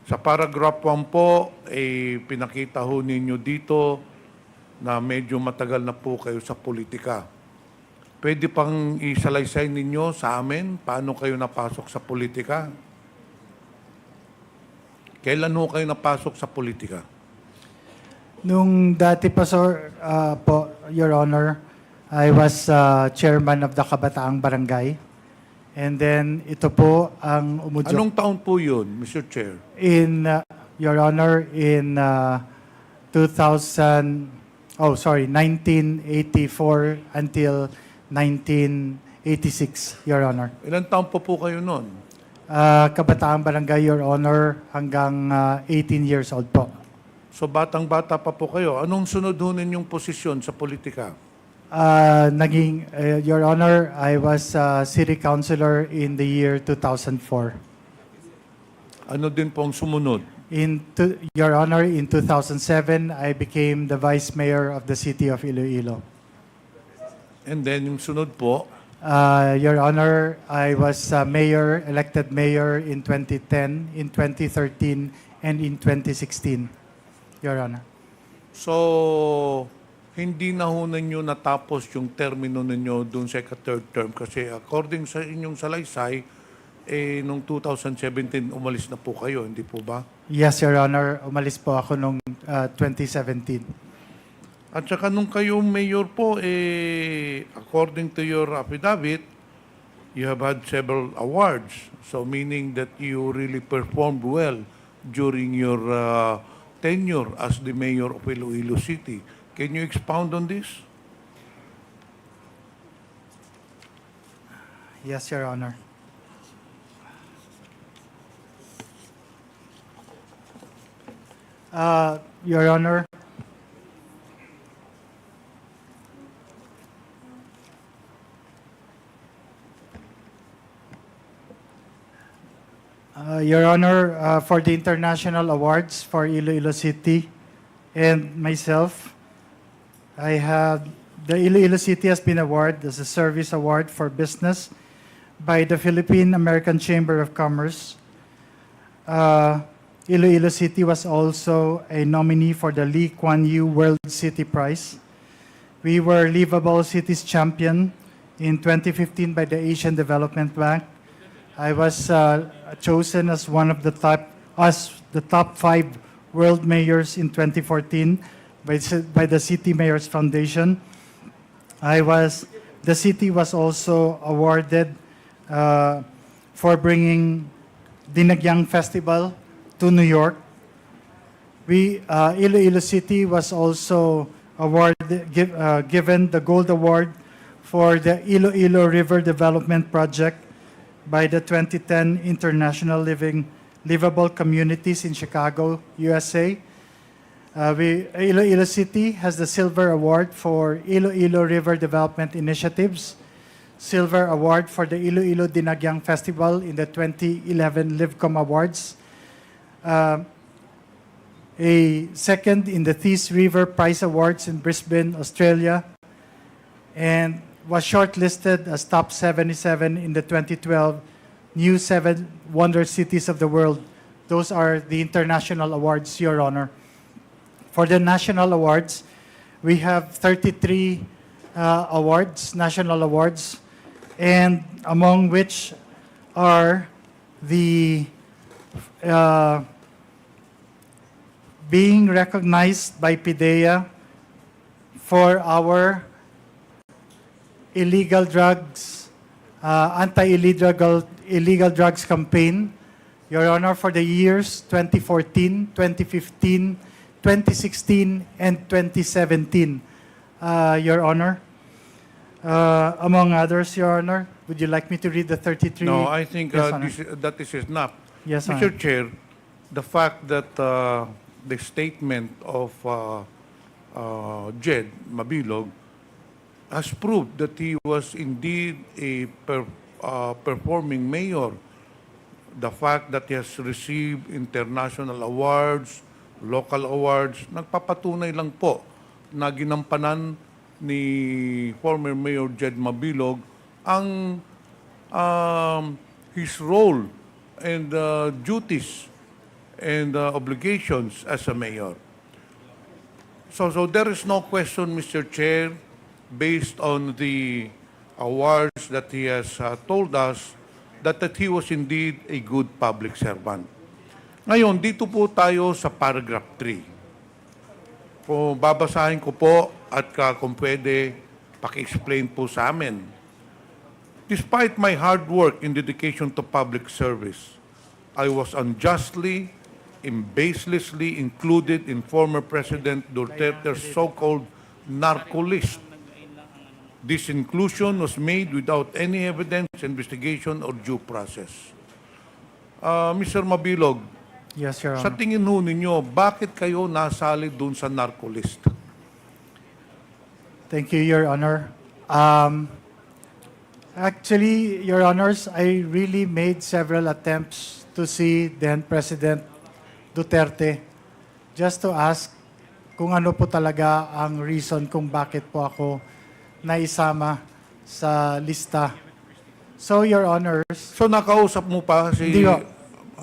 Sa paragraph one po, eh, pinakita ho ninyo dito na medyo matagal na po kayo sa politika. Pwede pang isalaysay ninyo sa amin paano kayo napasok sa politika? Kailan ho kayo napasok sa politika? Nung dati pa, sir, ah, po, Your Honor, I was, ah, chairman of the Kabataang Barangay. And then, ito po ang umudyok. Anong taon po yun, Mister Chair? In, uh, Your Honor, in, uh, two thousand, oh, sorry, nineteen eighty-four until nineteen eighty-six, Your Honor. Ilang taon pa po kayo noon? Ah, Kabataang Barangay, Your Honor, hanggang, ah, eighteen years old po. So, batang-bata pa po kayo. Anong sunod ho ninyong posisyon sa politika? Ah, naging, eh, Your Honor, I was, ah, city councilor in the year two thousand four. Ano din po ang sumunod? In two, Your Honor, in two thousand seven, I became the vice mayor of the city of Iloilo. And then, yung sunod po? Ah, Your Honor, I was, ah, mayor, elected mayor in twenty ten, in twenty thirteen, and in twenty sixteen, Your Honor. So, hindi na ho ninyo natapos yung termino ninyo dun sa ika-third term kasi according sa inyong salaysay, eh, nung two thousand seventeen, umalis na po kayo, hindi po ba? Yes, Your Honor. Umalis po ako nung, ah, twenty seventeen. At saka nung kayo mayor po, eh, according to your affidavit, you have had several awards. So, meaning that you really performed well during your, uh, tenure as the mayor of Iloilo City. Can you expound on this? Yes, Your Honor. Uh, Your Honor, Uh, Your Honor, uh, for the international awards for Iloilo City and myself, I have, the Iloilo City has been awarded as a Service Award for Business by the Philippine American Chamber of Commerce. Uh, Iloilo City was also a nominee for the Lee Kuan Yew World City Prize. We were Livable Cities Champion in twenty fifteen by the Asian Development Bank. I was, uh, chosen as one of the top, as the top five world mayors in twenty fourteen by, ci- by the City Mayors Foundation. I was, the city was also awarded, uh, for bringing Dinagyang Festival to New York. We, uh, Iloilo City was also award, give, uh, given the Gold Award for the Iloilo River Development Project by the twenty ten International Living Livable Communities in Chicago, U S A. Uh, we, Iloilo City has the Silver Award for Iloilo River Development Initiatives, Silver Award for the Iloilo Dinagyang Festival in the twenty eleven Livcom Awards, uh, a second in the Thies River Prize Awards in Brisbane, Australia, and was shortlisted as top seventy-seven in the twenty twelve New Seven Wonder Cities of the World. Those are the international awards, Your Honor. For the national awards, we have thirty-three, uh, awards, national awards, and among which are the, uh, being recognized by PDEA for our illegal drugs, uh, anti-illegal, illegal drugs campaign, Your Honor, for the years twenty fourteen, twenty fifteen, twenty sixteen, and twenty seventeen, uh, Your Honor. Uh, among others, Your Honor, would you like me to read the thirty-three? No, I think Yes, uh, Honor. this, that is enough. Yes, Mister Honor. Chair, the fact that uh, the statement of uh, uh, Jed Mabilog has proved that he was indeed a per, uh, performing mayor. The fact that he has received international awards, local awards, nagpapatunay lang po na ginampanan ni former Mayor Jed Mabilog ang um, his role and uh, duties and uh, obligations as a mayor. So, so there is no question, Mister Chair, based on the awards that he has uh, told us, that, that he was indeed a good public servant. Ngayon, dito po tayo sa paragraph three. Kung babasahin ko po at ka, kung pwede, paki-explain po sa amin. Despite my hard work and dedication to public service, I was unjustly and baselessly included in former President Duterte's so-called narco list. This inclusion was made without any evidence, investigation, or due process. Ah, Mister Mabilog, Yes, Your sa Honor. tingin ho ninyo, bakit kayo nasali dun sa narco list? Thank you, Your Honor. Um, actually, Your Honors, I really made several attempts to see then President Duterte just to ask kung ano po talaga ang reason kung bakit po ako naisama sa lista. So, Your Honors, So nakausap mo pa si... hindi ko,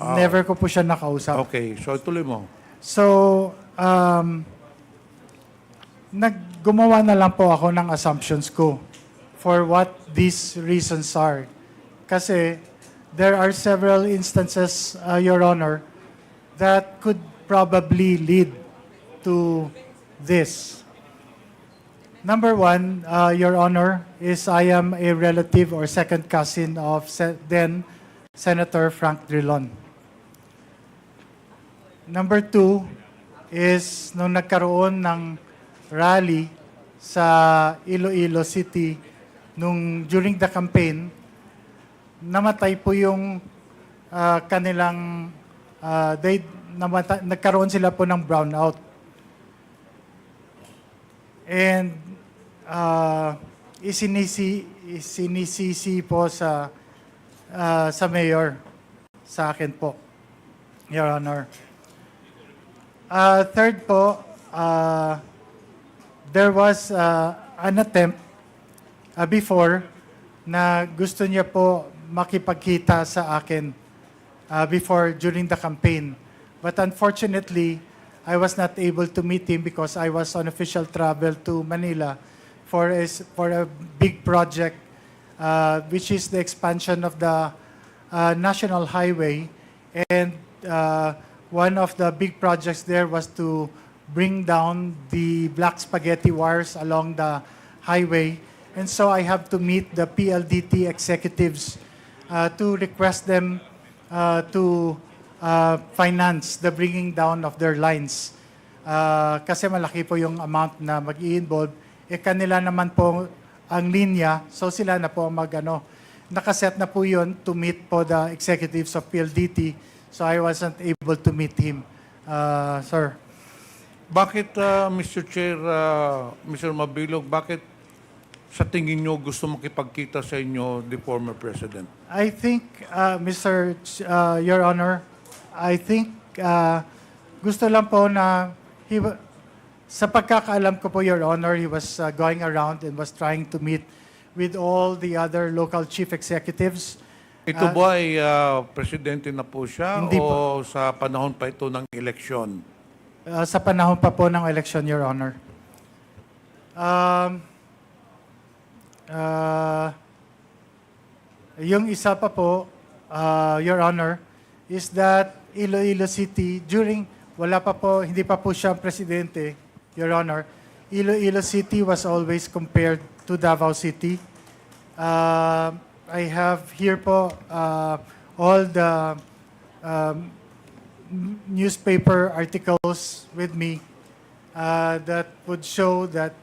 Ah, never ko po siya nakausap. Okay, so tuloy mo. So, um, naggumawa na lang po ako ng assumptions ko for what these reasons are. Kasi there are several instances, uh, Your Honor, that could probably lead to this. Number one, uh, Your Honor, is I am a relative or second cousin of Se- then Senator Frank Drilon. Number two is nung nagkaroon ng rally sa Iloilo City nung during the campaign, namatay po yung, ah, kanilang, ah, they, namata- nagkaroon sila po ng brownout. And uh, isinisi, isinisisi po sa, uh, sa mayor, sa akin po, Your Honor. Uh, third po, uh, there was uh, an attempt uh, before na gusto niya po makipagkita sa akin uh, before, during the campaign. But unfortunately, I was not able to meet him because I was on official travel to Manila for a, s- for a big project, uh, which is the expansion of the uh, national highway. And uh, one of the big projects there was to bring down the black spaghetti wires along the highway. And so I have to meet the P L D T executives uh, to request them uh, to uh, finance the bringing down of their lines. Uh, kasi malaki po yung amount na mag-i-involve. Eh, kanila naman po ang linya, so sila na po ang mag-, ano, nakaset na po yun to meet po the executives of P L D T. So I wasn't able to meet him, uh, sir. Bakit, ah, Mister Chair, ah, Mister Mabilog, bakit sa tingin nyo gusto makipagkita sa inyo the former president? I think, uh, Mister Ch-, uh, Your Honor, I think uh, gusto lang po na he, wa- sa pagkakaalam ko po, Your Honor, he was uh, going around and was trying to meet with all the other local chief executives. Ito Ah, ba ay ah, presidente na po siya Hindi o po. Sa panahon pa ito ng eleksyon? Uh, sa panahon pa po ng election, Your Honor. Um, uh, yung isa pa po, uh, Your Honor, is that Iloilo City, during, wala pa po, hindi pa po siya presidente, Your Honor, Iloilo City was always compared to Davao City. Uh, I have here po uh, all the um, n- newspaper articles with me uh, that would show that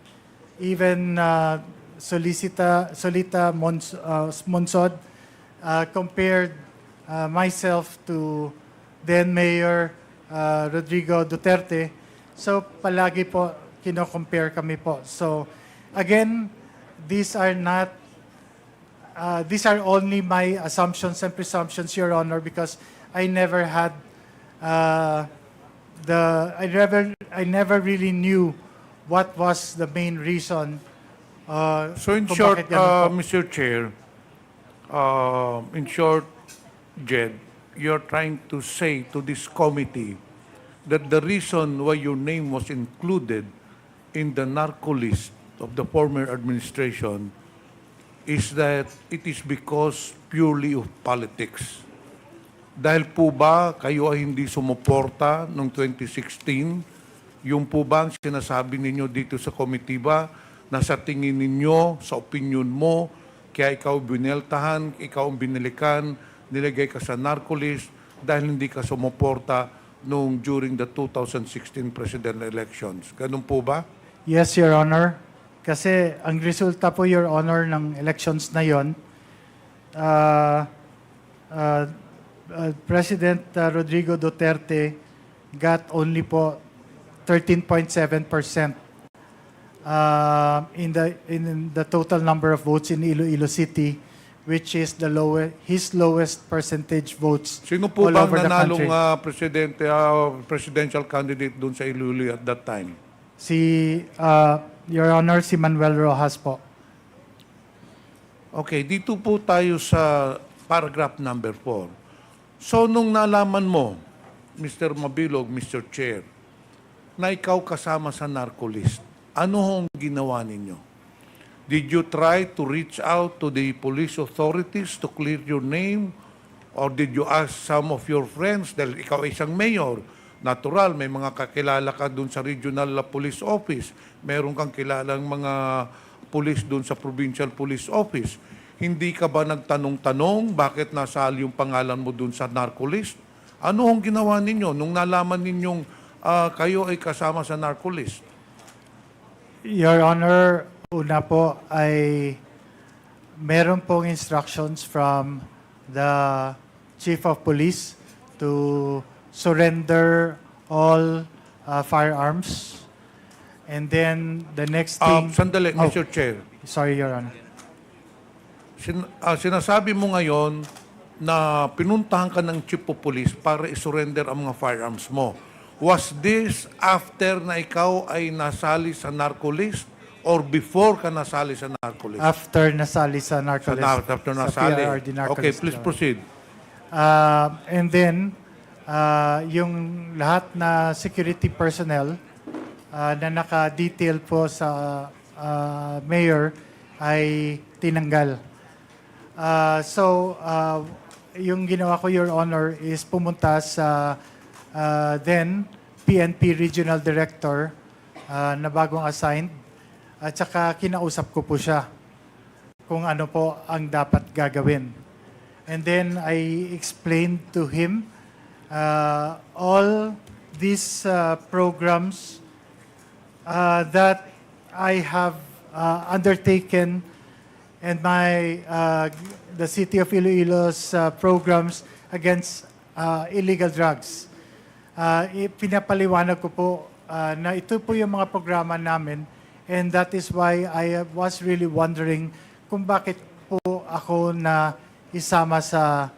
even uh, Solicita, Solita Mons, uh, Monsod uh, compared uh, myself to then Mayor uh, Rodrigo Duterte. So palagi po kino-compare kami po. So again, these are not uh, these are only my assumptions and presumptions, Your Honor, because I never had uh, the I never I never really knew what was the main reason. Uh, So in kung short, bakit ganun uh, po. Mister Chair, uh, in short, Jed, you're trying to say to this committee that the reason why your name was included in the narco list of the former administration is that it is because purely of politics. Dahil po ba kayo ay hindi sumuporta noong twenty sixteen? Yung po ba ang sinasabi ninyo dito sa komitiba na sa tingin ninyo, sa opinion mo, kaya ikaw bineltahan, ikaw ang binilikan, nilagay ka sa narco list dahil hindi ka sumuporta nung during the two thousand sixteen presidential elections? Ganun po ba? Yes, Your Honor. Kasi ang resulta po, Your Honor, ng elections na yon, uh, uh, uh, President uh, Rodrigo Duterte got only po thirteen point seven percent uh, in the in the total number of votes in Iloilo City, which is the lowest his lowest percentage votes Sino po all bang over the nanalong country. ah, presidente, ah, presidential candidate doon sa Iloilo at that time? Si uh, Your Honor, si Manuel Roxas po. Okay, dito po tayo sa paragraph number four. So, nung nalaman mo, Mister Mabilog, Mister Chair, na ikaw kasama sa narco list, ano hong ginawa ninyo? Did you try to reach out to the police authorities to clear your name? Or did you ask some of your friends? Dahil ikaw ay isang mayor, natural, may mga kakilala ka dun sa regional police office. Meron kang kilalang mga police dun sa provincial police office. Hindi ka ba nagtanong-tanong bakit nasali yung pangalan mo dun sa narco list? Ano ang ginawa ninyo nung nalaman ninyong ah, kayo ay kasama sa narco list? Your Honor, una po ay meron pong instructions from the Chief of Police to surrender all uh, firearms. And then the next Um, thing... sandali, Oh, Mister Chair. Sorry, Your Honor. Sin- ah, sinasabi mo ngayon na pinuntahan ka ng chief of police para i-surrender ang mga firearms mo. Was this after na ikaw ay nasali sa narco list or before ka nasali sa narco list? After nasali sa narco Sa list, nar- after sa nasali. P R R D narco Okay, list, please Your Honor. Proceed. Uh, and then, uh, yung lahat na security personnel uh, na naka-detail po sa uh, mayor ay tinanggal. Uh, so, uh, yung ginawa ko, Your Honor, is pumunta sa uh, then P N P Regional Director uh, na bagong assigned at saka kinausap ko po siya kung ano po ang dapat gagawin. And then I explained to him Uh, all these uh, programs uh, that I have uh, undertaken and my uh, the City of Iloilo's uh, programs against uh, illegal drugs. Uh, i- pinapaliwanag ko po uh, na ito po yung mga programa namin, and that is why I was really wondering kung bakit po ako na isama sa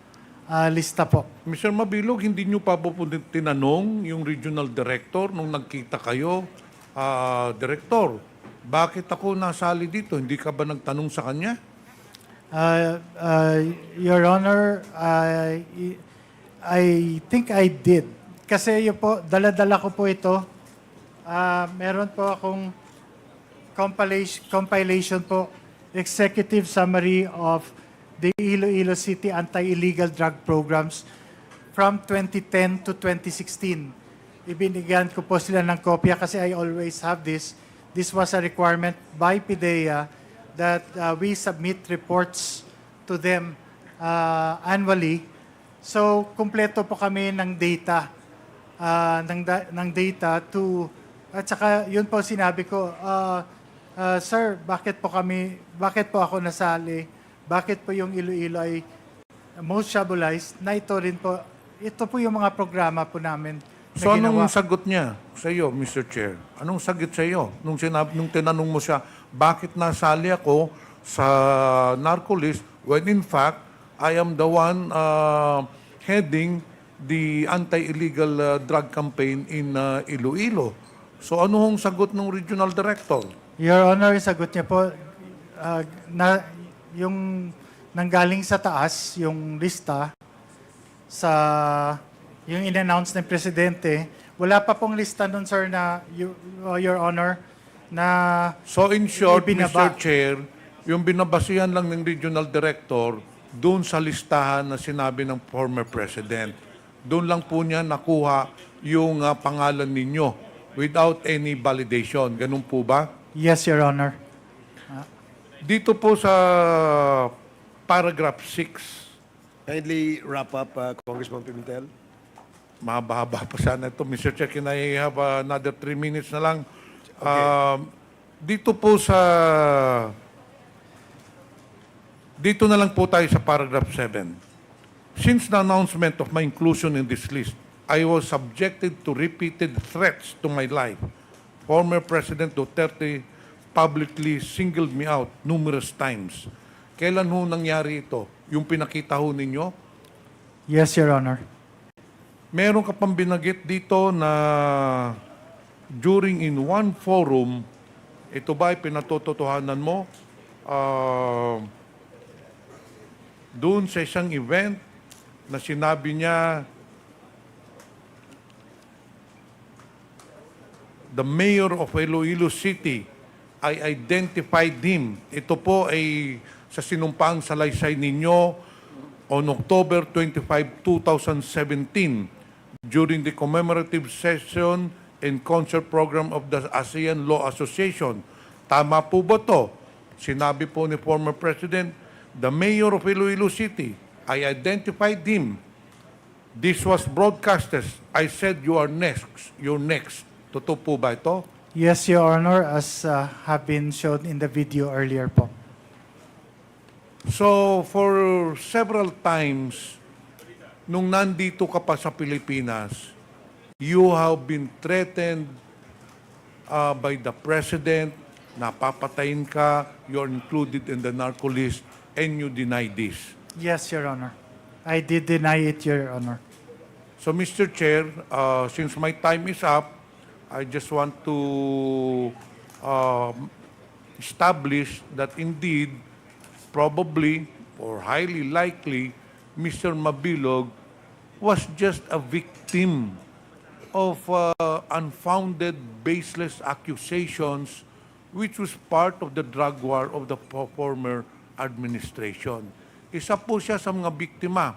ah, lista po. Mister Mabilog, hindi nyo pa po po tinanong yung regional director nung nagkita kayo, ah, Director, bakit ako nasali dito? Hindi ka ba nagtanong sa kanya? Ah, ah, Your Honor, I, I think I did. Kasi yun po, dala-dala ko po ito. Ah, meron po akong compilation, compilation po, executive summary of the Iloilo City Anti-Illegal Drug Programs from twenty ten to twenty sixteen. Ibinigyan ko po sila ng kopya kasi I always have this. This was a requirement by PDEA that uh, we submit reports to them uh, annually. So, kumpleto po kami ng data, ah, ng, da- ng data to, at saka yun po sinabi ko, ah, ah, "Sir, bakit po kami, bakit po ako nasali? Bakit po yung Iloilo ay most Shabulites?" Na ito rin po, ito po yung mga programa po namin na So ginawa. Anong sagot niya sa iyo, Mister Chair? Anong sagot sa iyo nung, sinab- nung tinanong mo siya, bakit nasali ako sa narco list when in fact I am the one uh, heading the anti-illegal uh, drug campaign in uh, Iloilo? So ano hong sagot ng regional director? Your Honor, yung sagot niya po, ah, na, yung nanggaling sa taas, yung lista sa yung in-announce ng presidente, wala pa pong lista nun, sir, na you- uh, Your Honor, na So in short, Ibinaba. Mister Chair, yung binabasihan lang ng regional director doon sa listahan na sinabi ng former president. Doon lang po niya nakuha yung ah, pangalan ninyo without any validation. Ganun po ba? Yes, Your Honor. Dito po sa paragraph six, Kindly wrap up, uh, Congressman Pimentel. Mahaba-haba pa sana ito, Mister Chair. Can I have another three minutes na lang? Um, dito po sa dito na lang po tayo sa paragraph seven. Since the announcement of my inclusion in this list, I was subjected to repeated threats to my life. Former President Duterte publicly singled me out numerous times. Kailan ho nangyari ito? Yung pinakita ho ninyo? Yes, Your Honor. Meron ka pang binanggit dito na during in one forum, ito ba ay pinatotohanan mo? Ah, doon sa isang event na sinabi niya, the mayor of Iloilo City, I identified him. Ito po ay sa sinumpaang salaysay ninyo on October twenty-five, two thousand seventeen, during the commemorative session and concert program of the ASEAN Law Association. Tama po ba to? Sinabi po ni former President, the mayor of Iloilo City, I identified him. This was broadcasted. I said, "You are next. You're next." Totoo po ba ito? Yes, Your Honor, as uh, have been shown in the video earlier po. So, for several times, nung nandito ka pa sa Pilipinas, you have been threatened uh, by the president, napapatayin ka, you're included in the narco list, and you deny this. Yes, Your Honor. I did deny it, Your Honor. So, Mister Chair, uh, since my time is up, I just want to um, establish that indeed, probably or highly likely, Mister Mabilog was just a victim of uh, unfounded, baseless accusations which was part of the drug war of the fo- former administration. Isa po siya sa mga biktima.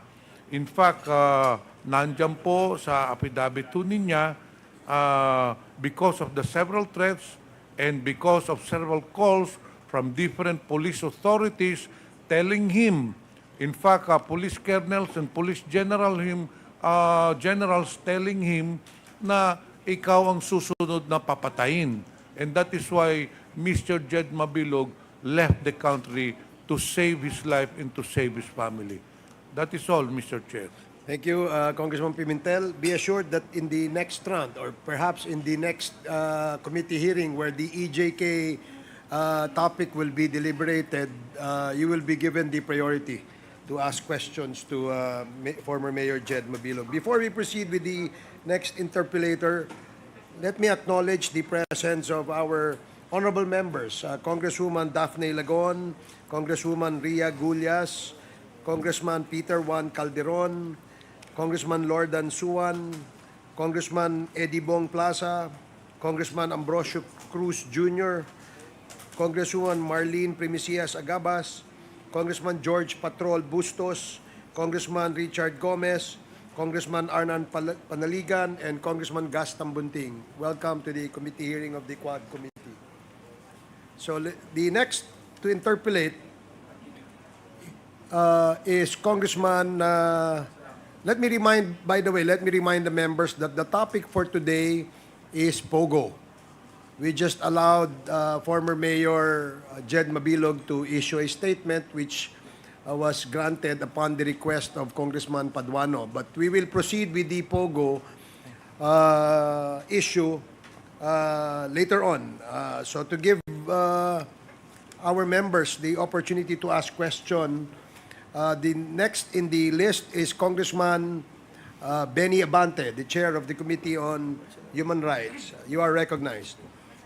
In fact, uh, nandyan po sa affidavit ho niya, uh, because of the several threats and because of several calls from different police authorities telling him, in fact, uh, police colonels and police general him uh, generals telling him na ikaw ang susunod na papatayin. And that is why Mister Jed Mabilog left the country to save his life and to save his family. That is all, Mister Chair. Thank you, uh, Congressman Pimentel. Be assured that in the next round, or perhaps in the next, uh, committee hearing where the E J K, uh, topic will be deliberated, uh, you will be given the priority to ask questions to, uh, Ma-, former Mayor Jed Mabilog. Before we proceed with the next interpellator, let me acknowledge the presence of our honorable members, uh, Congresswoman Daphne Lagon, Congresswoman Ria Gullas, Congressman Peter Juan Calderon, Congressman Lordan Suan, Congressman Eddie Bong Plaza, Congressman Ambrosio Cruz Junior, Congresswoman Marlene Primicias Agabas, Congressman George Patrol Bustos, Congressman Richard Gomez, Congressman Arnan Pal-, Panaligan, and Congressman Gus Tambunting. Welcome to the committee hearing of the Quad Committee. So, le-, the next to interpellate, uh, is Congressman, uh, let me remind, by the way, let me remind the members that the topic for today is POGO. We just allowed, uh, former Mayor, uh, Jed Mabilog to issue a statement which, uh, was granted upon the request of Congressman Paduano. But we will proceed with the POGO, uh, issue, uh, later on. Uh, so to give, uh, our members the opportunity to ask question, uh, the next in the list is Congressman, uh, Benny Abante, the chair of the Committee on Human Rights. You are recognized.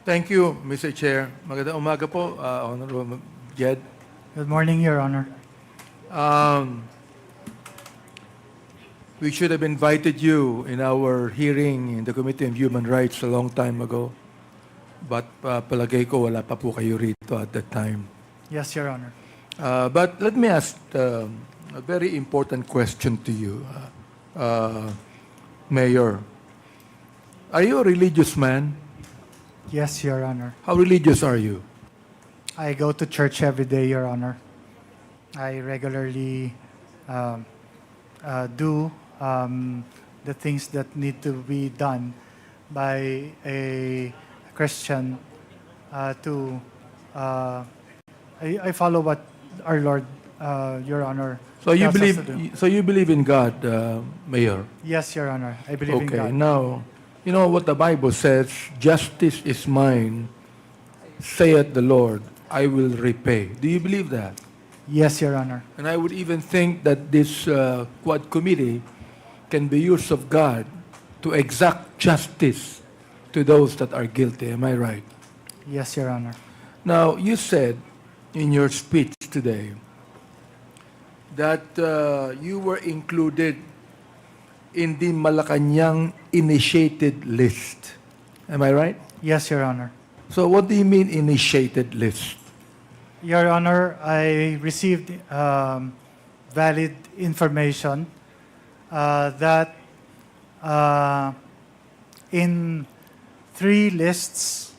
Thank you, Mister Chair. Magandang umaga po, uh, Honorable Jed. Good morning, Your Honor. Um, we should have invited you in our hearing in the Committee on Human Rights a long time ago. But, uh, palagay ko wala pa po kayo rito at that time. Yes, Your Honor. Uh, but let me ask, um, a very important question to you, uh, uh, Mayor. Are you a religious man? Yes, Your Honor. How religious are you? I go to church every day, Your Honor. I regularly, um, uh, do, um, the things that need to be done by a Christian, uh, to, uh, I, I follow what our Lord, uh, Your Honor, So you tells us believe, to do. So you believe in God, uh, Mayor? Yes, Your Honor. I believe in Okay, God. Now, you know what the Bible says, "Justice is mine, saith the Lord, I will repay." Do you believe that? Yes, Your Honor. And I would even think that this, uh, Quad Committee can be used of God to exact justice to those that are guilty. Am I right? Yes, Your Honor. Now, you said in your speech today that, uh, you were included in the Malacañang initiated list. Am I right? Yes, Your Honor. So what do you mean, initiated list? Your Honor, I received, um, valid information, uh, that, uh, in three lists,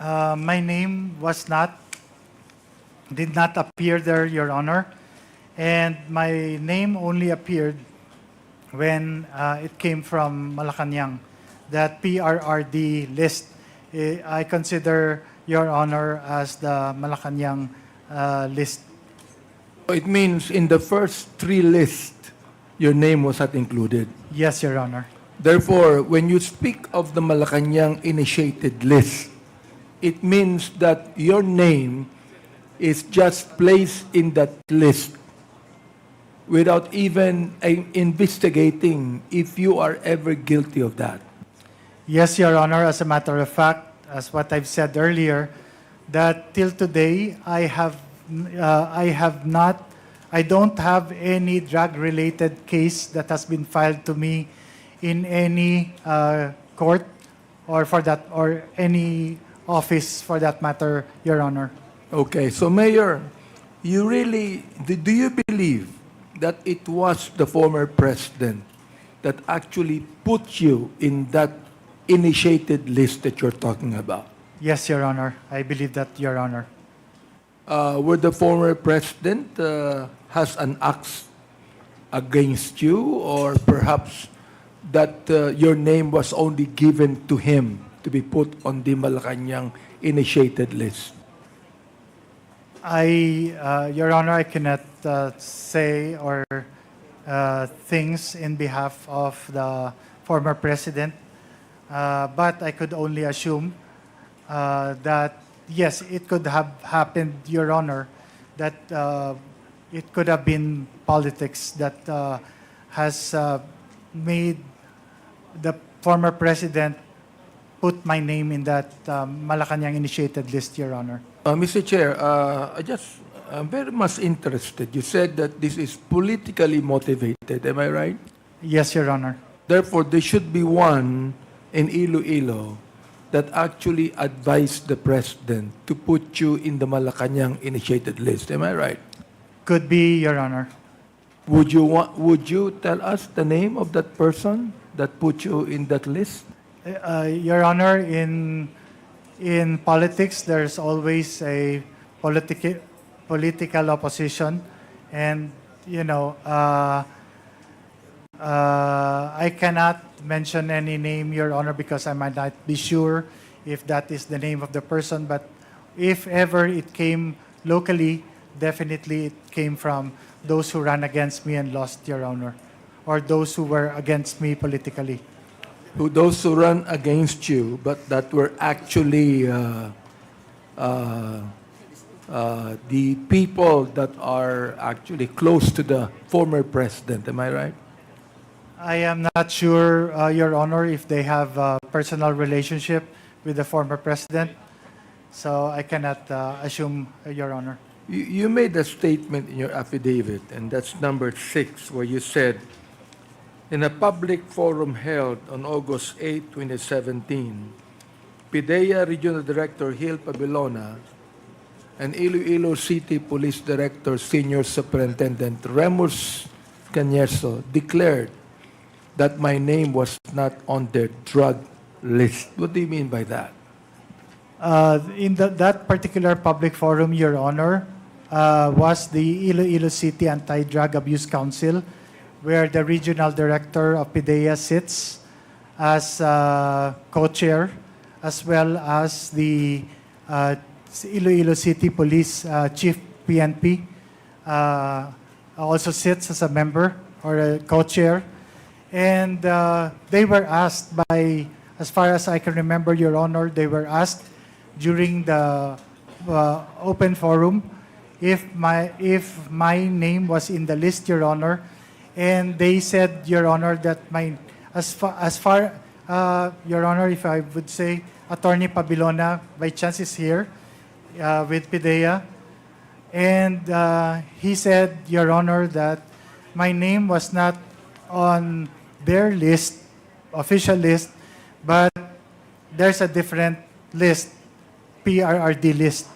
uh, my name was not, did not appear there, Your Honor. And my name only appeared when, uh, it came from Malacañang, that P R R D list. Eh, I consider, Your Honor, as the Malacañang, uh, list. So it means in the first three lists, your name was not included. Yes, Your Honor. Therefore, when you speak of the Malacañang initiated list, it means that your name is just placed in that list without even, uh, investigating if you are ever guilty of that. Yes, Your Honor. As a matter of fact, as what I've said earlier, that till today, I have, uh, I have not, I don't have any drug-related case that has been filed to me in any, uh, court or for that, or any office for that matter, Your Honor. Okay, so Mayor, you really, do, do you believe that it was the former president that actually put you in that initiated list that you're talking about? Yes, Your Honor. I believe that, Your Honor. Uh, where the former president, uh, has an axe against you, or perhaps that, uh, your name was only given to him to be put on the Malacañang initiated list? I, uh, Your Honor, I cannot, uh, say or, uh, things in behalf of the former president, uh, but I could only assume, uh, that, yes, it could have happened, Your Honor, that, uh, it could have been politics that, uh, has, uh, made the former president put my name in that, uh, Malacañang initiated list, Your Honor. Uh, Mister Chair, uh, I just, I'm very much interested. You said that this is politically motivated, am I right? Yes, Your Honor. Therefore, there should be one in Iloilo that actually advised the president to put you in the Malacañang initiated list, am I right? Could be, Your Honor. Would you wa-, would you tell us the name of that person that put you in that list? Uh, Your Honor, in, in politics, there's always a politica-, political opposition, and, you know, uh, uh, I cannot mention any name, Your Honor, because I might not be sure if that is the name of the person, but if ever it came locally, definitely it came from those who ran against me and lost, Your Honor, or those who were against me politically. Who, those who ran against you, but that were actually, uh, uh, uh, the people that are actually close to the former president, am I right? I am not sure, uh, Your Honor, if they have a personal relationship with the former president, so I cannot, uh, assume, uh, Your Honor. You, you made a statement in your affidavit, and that's number six, where you said, "In a public forum held on August eight, twenty seventeen, PDEA Regional Director Gil Pabilona and Iloilo City Police Director Senior Superintendent Remus Cañeso declared that my name was not on their drug list." What do you mean by that? Uh, in the, that particular public forum, Your Honor, uh, was the Iloilo City Anti-Drug Abuse Council, where the regional director of PDEA sits as, uh, co-chair, as well as the, uh, Iloilo City Police, uh, Chief, PNP, uh, also sits as a member or a co-chair. And, uh, they were asked by, as far as I can remember, Your Honor, they were asked during the, uh, open forum if my, if my name was in the list, Your Honor. And they said, Your Honor, that my, as fa-, as far, uh, Your Honor, if I would say, Attorney Pabilona, by chance, is here, uh, with PDEA. And, uh, he said, Your Honor, that my name was not on their list, official list, but there's a different list, PRRD list.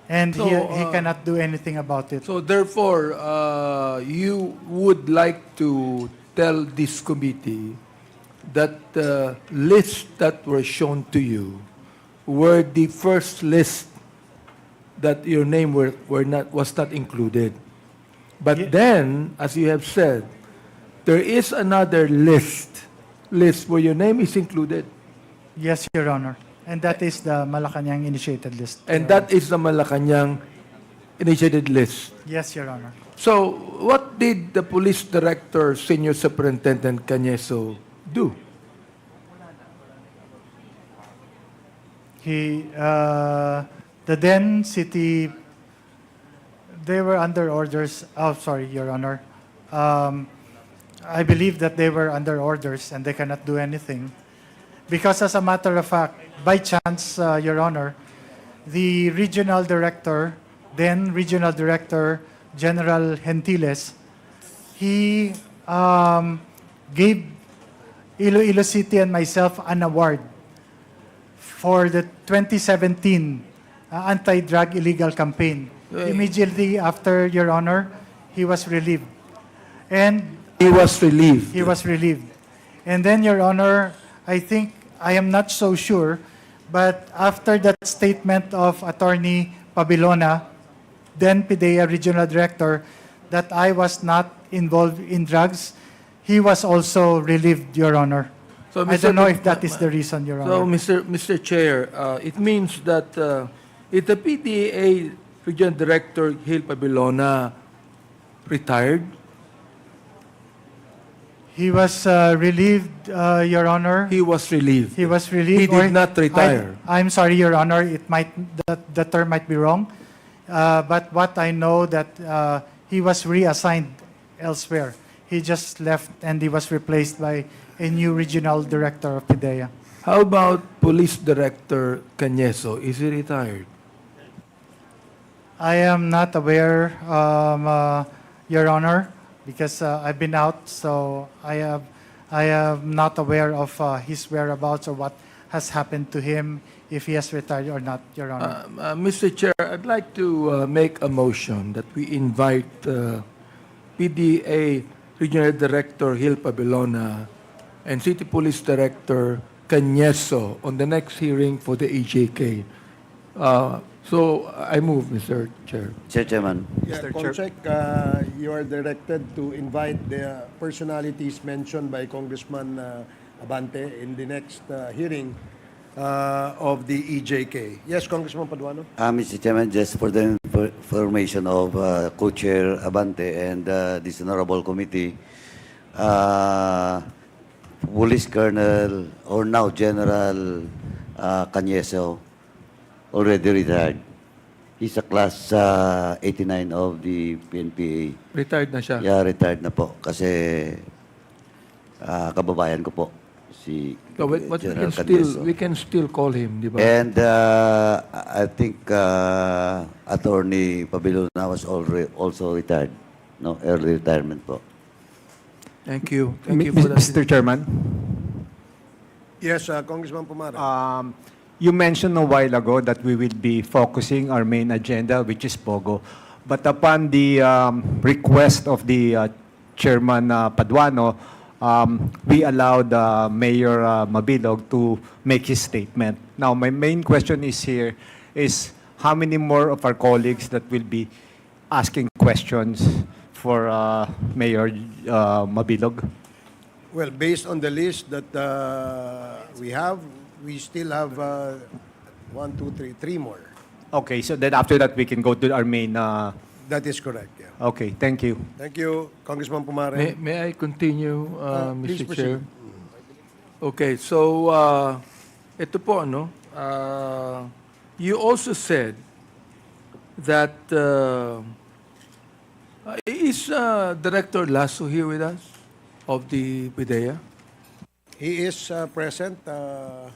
And he, So, he uh, cannot do anything about it. So therefore, uh, you would like to tell this committee that the lists that were shown to you were the first list that your name were, were not, was not included. But Ye- then, as you have said, there is another list, list where your name is included. Yes, Your Honor. And that is the Malacañang initiated list, And Your that Honor. is the Malacañang initiated list. Yes, Your Honor. So, what did the police director, Senior Superintendent Cañeso, do? He, uh, the then city, they were under orders. Oh, sorry, Your Honor. Um, I believe that they were under orders and they cannot do anything. Because as a matter of fact, by chance, uh, Your Honor, the regional director, then regional director, General Gentiles, he, um, gave Iloilo City and myself an award for the twenty seventeen, uh, anti-drug illegal campaign. Right. Immediately after, Your Honor, he was relieved. And He was relieved. He was relieved. And then, Your Honor, I think, I am not so sure, but after that statement of Attorney Pabilona, then PDEA Regional Director, that I was not involved in drugs, he was also relieved, Your Honor. So, I Mister don't know Pe- if that is the reason, Your So, Honor. Mister Mister Chair, uh, it means that uh, if the P D A Regional Director Gil Pabilona retired, He was uh, relieved, uh, Your Honor. he was relieved. He was relieved. He did or not retire. I, I'm sorry, Your Honor. It might that the term might be wrong, uh, but what I know that uh, he was reassigned elsewhere. He just left and he was replaced by a new regional director of PDEA. How about Police Director Cañeso? Is he retired? I am not aware, um, uh, Your Honor, because uh, I've been out, so I have, I am not aware of uh, his whereabouts or what has happened to him, if he has retired or not, Your Honor. Uh, uh, Mister Chair, I'd like to uh, make a motion that we invite uh, P D A Regional Director Gil Pabilona and City Police Director Cañeso on the next hearing for the E J K. Uh, so I move, Mister Chair. Mister Chairman. Yeah, Mister Chair. Comsec, uh, you are directed to invite the personalities mentioned by Congressman uh, Abante in the next uh, hearing uh, of the E J K. Yes, Congressman Paduano? Uh, Mister Chairman, just for the infor- information of uh, Co-Chair Abante and uh, this Honorable Committee, uh, Police Colonel or now General uh, Cañeso already retired. He's a class uh, eighty-nine of the P N P A. Retired na siya. Yeah, retired na po kasi ah, kababayan ko po si So, we, but we General can still Cañeso. We can still call him, di ba? And uh, I think uh, Attorney Pabilona was already also retired, no, early retirement po. Thank you. Thank Mi- you for that. Mister Chairman, Yes, uh, Congressman Pumare. um, you mentioned a while ago that we will be focusing our main agenda, which is POGO. But upon the um, request of the uh, Chairman uh, Paduano, um, we allowed uh, Mayor uh, Mabilog to make his statement. Now, my main question is here is how many more of our colleagues that will be asking questions for uh, Mayor uh, Mabilog? Well, based on the list that uh, we have, we still have uh, one, two, three, three more. Okay, so then after that, we can go to our main. Uh, That is correct. Yeah. okay, thank you. Thank you, Congressman Pumare. May, may I continue, uh, Uh, please Mister proceed. Chair? Okay, so uh, ito po, ano, uh, you also said that uh, uh, is uh, Director Lasso here with us of the PDEA? He is uh, present. Uh,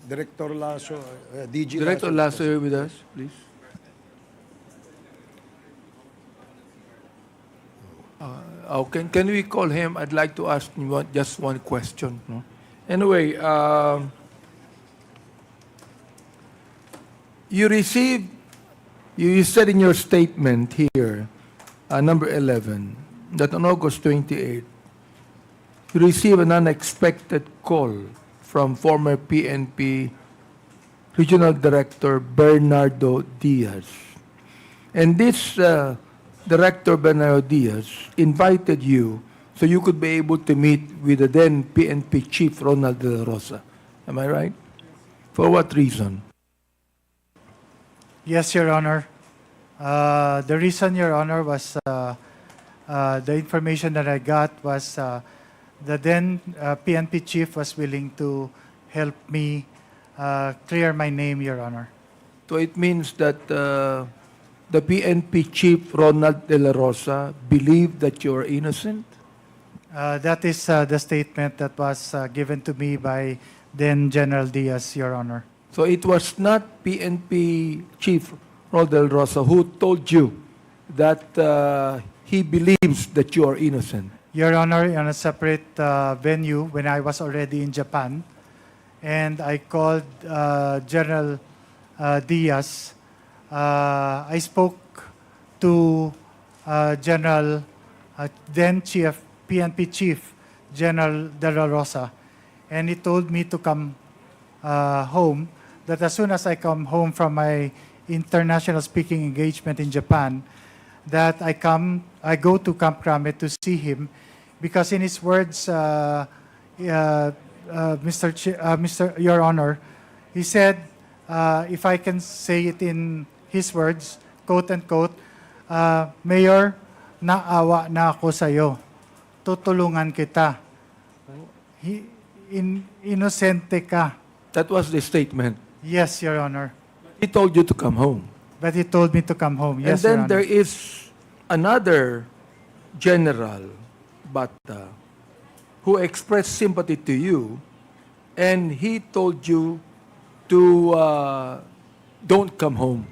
Director Lasso, uh, D G Director Lasso. Lasso here with us, please. Uh, oh, can, can we call him? I'd like to ask him one, just one question. No? Anyway, um, you received, you, you said in your statement here, uh, number eleven, that on August twenty-eight, you received an unexpected call from former P N P Regional Director Bernardo Diaz. And this uh, Director Bernardo Diaz invited you so you could be able to meet with the then P N P Chief Ronald De La Rosa. Am I right? For what reason? Yes, Your Honor. Uh, the reason, Your Honor, was uh, uh, the information that I got was uh, the then uh, P N P chief was willing to help me uh, clear my name, Your Honor. So it means that uh, the P N P Chief Ronald De La Rosa believed that you are innocent? Uh, that is uh, the statement that was uh, given to me by then General Diaz, Your Honor. So it was not P N P Chief Ronald De La Rosa who told you that uh, he believes that you are innocent? Your Honor, on a separate uh, venue, when I was already in Japan, and I called uh, General uh, Diaz, uh, I spoke to uh, General, uh, then Chief, P N P Chief General De La Rosa, and he told me to come uh, home, that as soon as I come home from my international speaking engagement in Japan, that I come, I go to Camp Crame to see him, because in his words, uh, uh, uh, Mister Chi- uh, Mister Your Honor, he said, uh, if I can say it in his words, quote unquote, uh, "Mayor, naawa na ako sa'yo. Tutulungan kita. Hi- in, inosente ka." That was the statement. Yes, Your Honor. He told you to come home. But he told me to come home. And Yes, Your then Honor. there is another General Bata who expressed sympathy to you, and he told you to, uh, don't come home.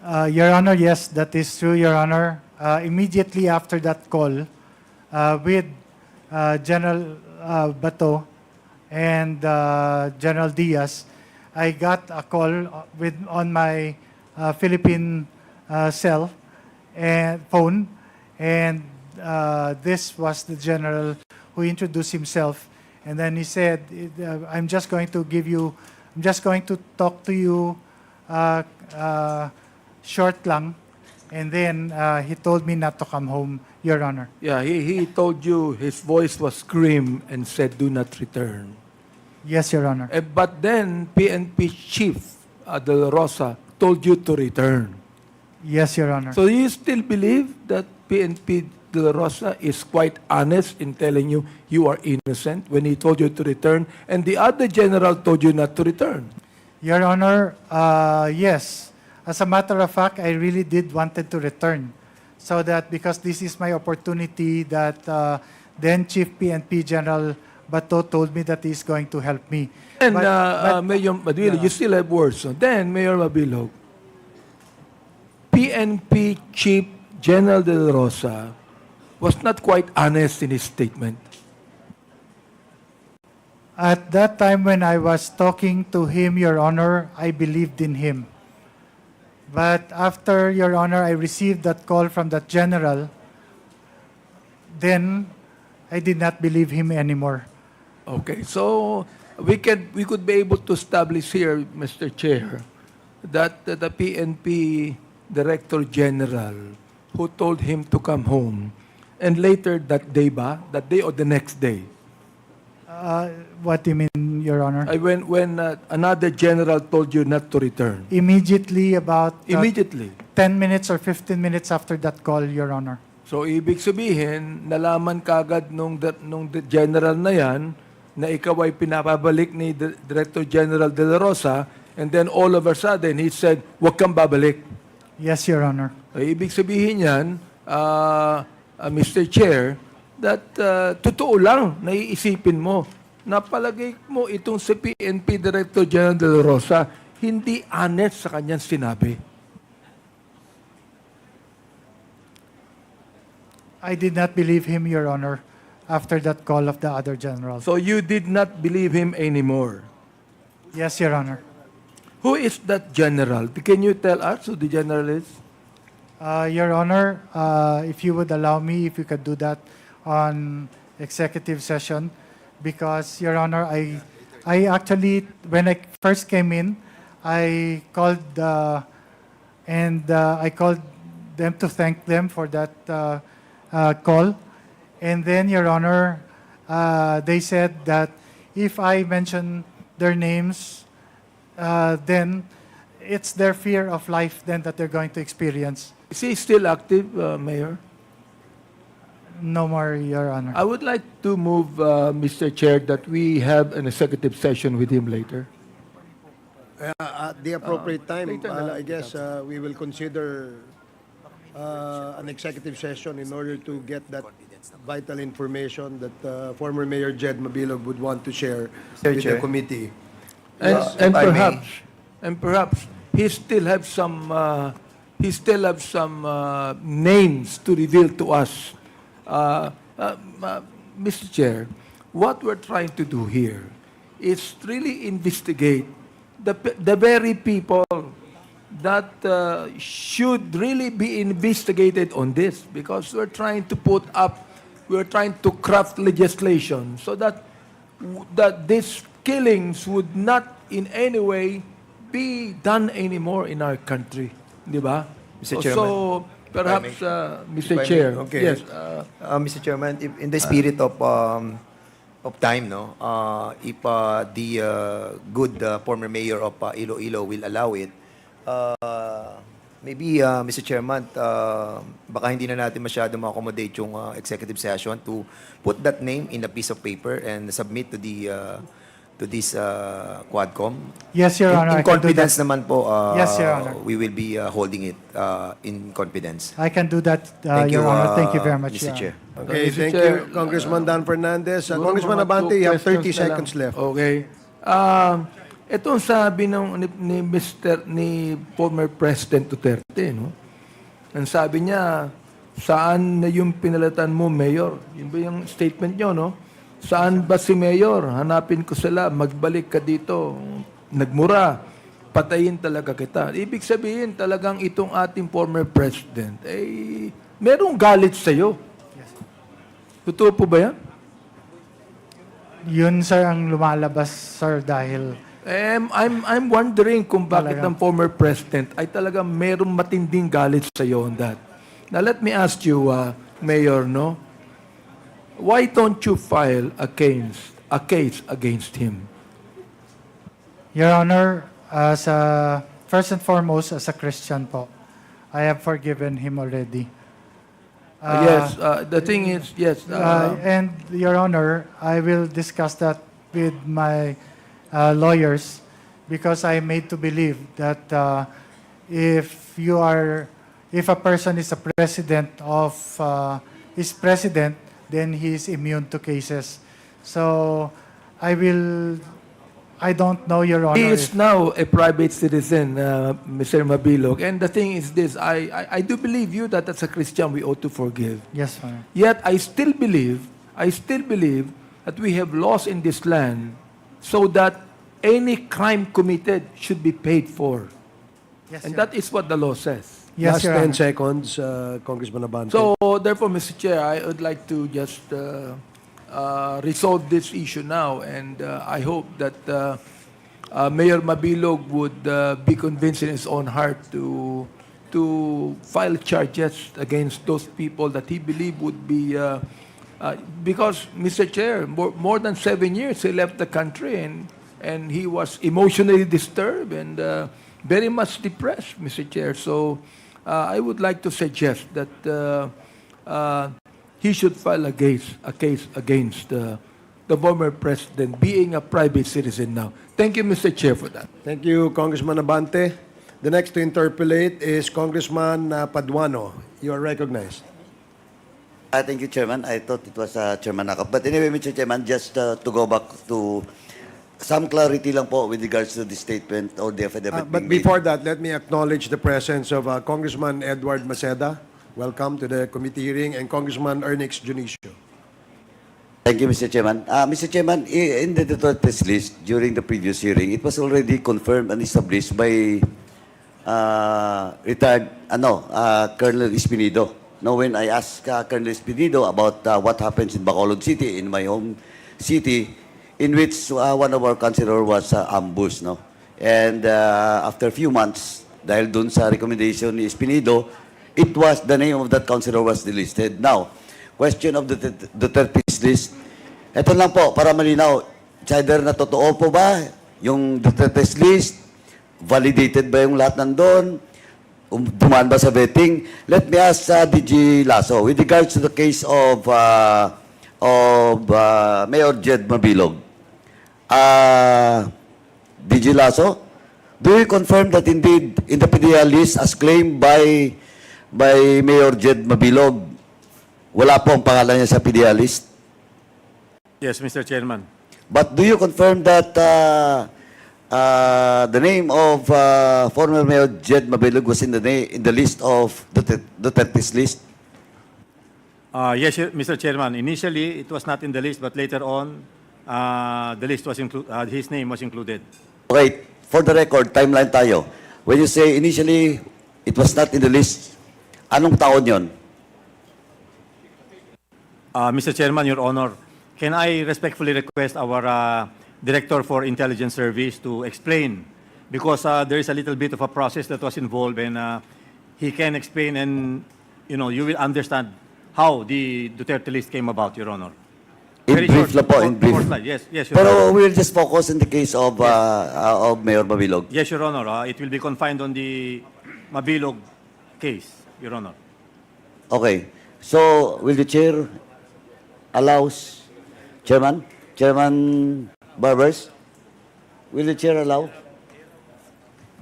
Uh, Your Honor, yes, that is true, Your Honor. Uh, immediately after that call, uh, with, uh, General, uh, Bato and, uh, General Diaz, I got a call, uh, with, on my, uh, Philippine, uh, cell and phone, and, uh, this was the general who introduced himself, and then he said, uh, "I'm just going to give you, I'm just going to talk to you, uh, uh, short lang," and then, uh, he told me not to come home, Your Honor. Yeah, he, he told you his voice was grim and said, "Do not return." Yes, Your Honor. Eh, but then, P N P Chief, uh, De La Rosa told you to return. Yes, Your Honor. So you still believe that P N P De La Rosa is quite honest in telling you you are innocent when he told you to return and the other general told you not to return? Your Honor, uh, yes. As a matter of fact, I really did wanted to return. So that, because this is my opportunity, that, uh, then Chief P N P General Bato told me that he's going to help me. And, But, uh, uh, but, Mayor Madrillo, Yeah. you still have words. So then, Mayor Mabilog, P N P Chief General De La Rosa was not quite honest in his statement. At that time when I was talking to him, Your Honor, I believed in him. But after, Your Honor, I received that call from that general, then I did not believe him anymore. Okay, so we can, we could be able to establish here, Mister Chair, that the P N P Director General who told him to come home, and later that day ba, that day or the next day? Uh, what do you mean, Your Honor? I, when, when, uh, another general told you not to return. Immediately about, uh, Immediately. ten minutes or fifteen minutes after that call, Your Honor. So, ibig sabihin, nalaman kagad nung, nung general na yan na ikaw ay pinapabalik ni Dir-, Director General De La Rosa, and then all of a sudden, he said, "Huwag kang babalik." Yes, Your Honor. Ay, ibig sabihin yan, ah, ah, Mister Chair, that, ah, totoo lang, naiisipin mo. Napalagay mo itong si P N P Director General De La Rosa, hindi honest sa kanyang sinabi. I did not believe him, Your Honor, after that call of the other general. So you did not believe him anymore? Yes, Your Honor. Who is that general? Can you tell us who the general is? Uh, Your Honor, uh, if you would allow me, if we could do that on executive session, because, Your Honor, I, I actually, when I first came in, I called, uh, and, uh, I called them to thank them for that, uh, uh, call. And then, Your Honor, uh, they said that if I mention their names, uh, then it's their fear of life then that they're going to experience. Is he still active, uh, Mayor? No more, Your Honor. I would like to move, uh, Mister Chair, that we have an executive session with him later. Uh, at the appropriate Uh, time, later na uh, lang, I guess, Council. uh, we will consider, uh, an executive session in order to get that vital information that, uh, former Mayor Jed Mabilog would want to share Mister with the Chair. committee. And, Uh, and if I may. perhaps, and perhaps, he still have some, uh, he still have some, uh, names to reveal to us. Uh, uh, uh, Mister Chair, what we're trying to do here is really investigate the pe-, the very people that, uh, should really be investigated on this, because we're trying to put up, we're trying to craft legislation so that, that these killings would not in any way be done anymore in our country, di ba? Mister Chairman, So, perhaps, if I may- uh, Mister if I may- Chair, okay. Yes, uh, Uh, Mister Chairman, if, in the spirit of um, of time, no, uh, if uh, the uh, good uh, former mayor of uh, Iloilo will allow it, uh, maybe, uh, Mister Chairman, uh, baka hindi na natin masyado ma-accommodate yung uh, executive session to put that name in a piece of paper and submit to the uh, to this uh, Quadcom. Yes, Your In- Honor, In, I can do that. confidence naman po, uh, Yes, Your Honor. we will be uh, holding it uh, in confidence. I can do that, uh, Thank you, Your Honor. Thank you uh, very much, Mister Your Chair. Honor. Okay, Mister thank Chair, you, Congressman Dan Fernandez. Uh, Siguro Congressman mga Abante, two you have thirty questions na lang. Seconds left. Okay. Um, itong sabi nung ni, ni Mister ni former President Duterte, no? Ang sabi niya, "Saan na yung pinalitan mo, Mayor?" Yun ba yung statement niyo, no? "Saan ba si Mayor? Hanapin ko sila. Magbalik ka dito. Nagmura. Patayin talaga kita." Ibig sabihin, talagang itong ating former President, eh, merong galit sa'yo. Totoo po ba yan? Yun, sir, ang lumalabas, sir, dahil I'm, I'm, I'm wondering kung bakit Talaga. Ang former president ay talaga merong matinding galit sa iyo on that. Now, let me ask you, uh, Mayor, no? Why don't you file a case, a case against him? Your Honor, as a, first and foremost, as a Christian po, I have forgiven him already. Uh, yes, uh, the thing is, yes. Uh, Uh, and Your Honor, I will discuss that with my uh, lawyers because I am made to believe that uh, if you are, if a person is a president of, uh, is president, then he is immune to cases. So I will, I don't know, Your Honor. He is if- now a private citizen, uh, Mister Mabilog. And the thing is this, I, I, I do believe you that as a Christian we ought to forgive. Yes, Honor. Yet I still believe, I still believe that we have laws in this land so that any crime committed should be paid for. Yes, And Your that is what the law says. Yes, Last Your ten Honor. Seconds, uh, Congressman Abante. So, therefore, Mister Chair, I would like to just uh, uh, resolve this issue now, and uh, I hope that uh, uh, Mayor Mabilog would uh, be convinced in his own heart to to file charges against those people that he believed would be uh, uh, because, Mister Chair, more, more than seven years he left the country and and he was emotionally disturbed and uh, very much depressed, Mister Chair. So uh, I would like to suggest that uh, uh, he should file a case, a case against uh, the former president being a private citizen now. Thank you, Mister Chair, for that. Thank you, Congressman Abante. The next to interpolate is Congressman uh, Paduano. You are recognized. Ah, thank you, Chairman. I thought it was uh, Chairman Nakap. But anyway, Mister Chairman, just uh, to go back to some clarity lang po with regards to the statement or the affidavit Uh, but being made. Before that, let me acknowledge the presence of uh, Congressman Edward Maceda. Welcome to the committee hearing, and Congressman Ernix Dionisio. Thank you, Mister Chairman. Uh, Mister Chairman, i- in the Duterte's list during the previous hearing, it was already confirmed and established by uh, retired ano, uh, Colonel Espinido. No, when I asked uh, Colonel Espinido about uh, what happens in Bacolod City, in my home city, in which uh, one of our councilor was uh, ambushed, no? And uh, after a few months, dahil dun sa recommendation ni Espinido, it was the name of that councilor was delisted. Now, question of the Duterte list. Ito lang po, para malinaw, it's either na totoo po ba yung Duterte's list, validated ba yung lahat nandun, um, dumaan ba sa vetting? Let me ask uh, D G Lasso, with regards to the case of uh, of uh, Mayor Jed Mabilog. Uh, D G Lasso, do you confirm that indeed in the P D L list as claimed by by Mayor Jed Mabilog, wala po ang pangalan niya sa P D L list? Yes, Mister Chairman. But do you confirm that uh, uh, the name of uh, former Mayor Jed Mabilog was in the na- in the list of the Duterte's list? Uh, yes, Mister Chairman. Initially, it was not in the list, but later on, uh, the list was inclu- uh, his name was included. Wait, for the record, timeline tayo. When you say initially it was not in the list, anong taon yon? Uh, Mister Chairman, Your Honor, can I respectfully request our uh, Director for Intelligence Service to explain because uh, there is a little bit of a process that was involved, and uh, he can explain, and you know, you will understand how the Duterte list came about, Your Honor. In Very brief short, lang po, four- in brief. four slides. Yes, yes, Your Pero Honor. We'll just focus in the case of, uh, uh, of Mayor Mabilog. Yes, Your Honor. Uh, it will be confined on the Mabilog case, Your Honor. Okay. So, will the chair allows, Chairman? Chairman Barbers? Will the chair allow?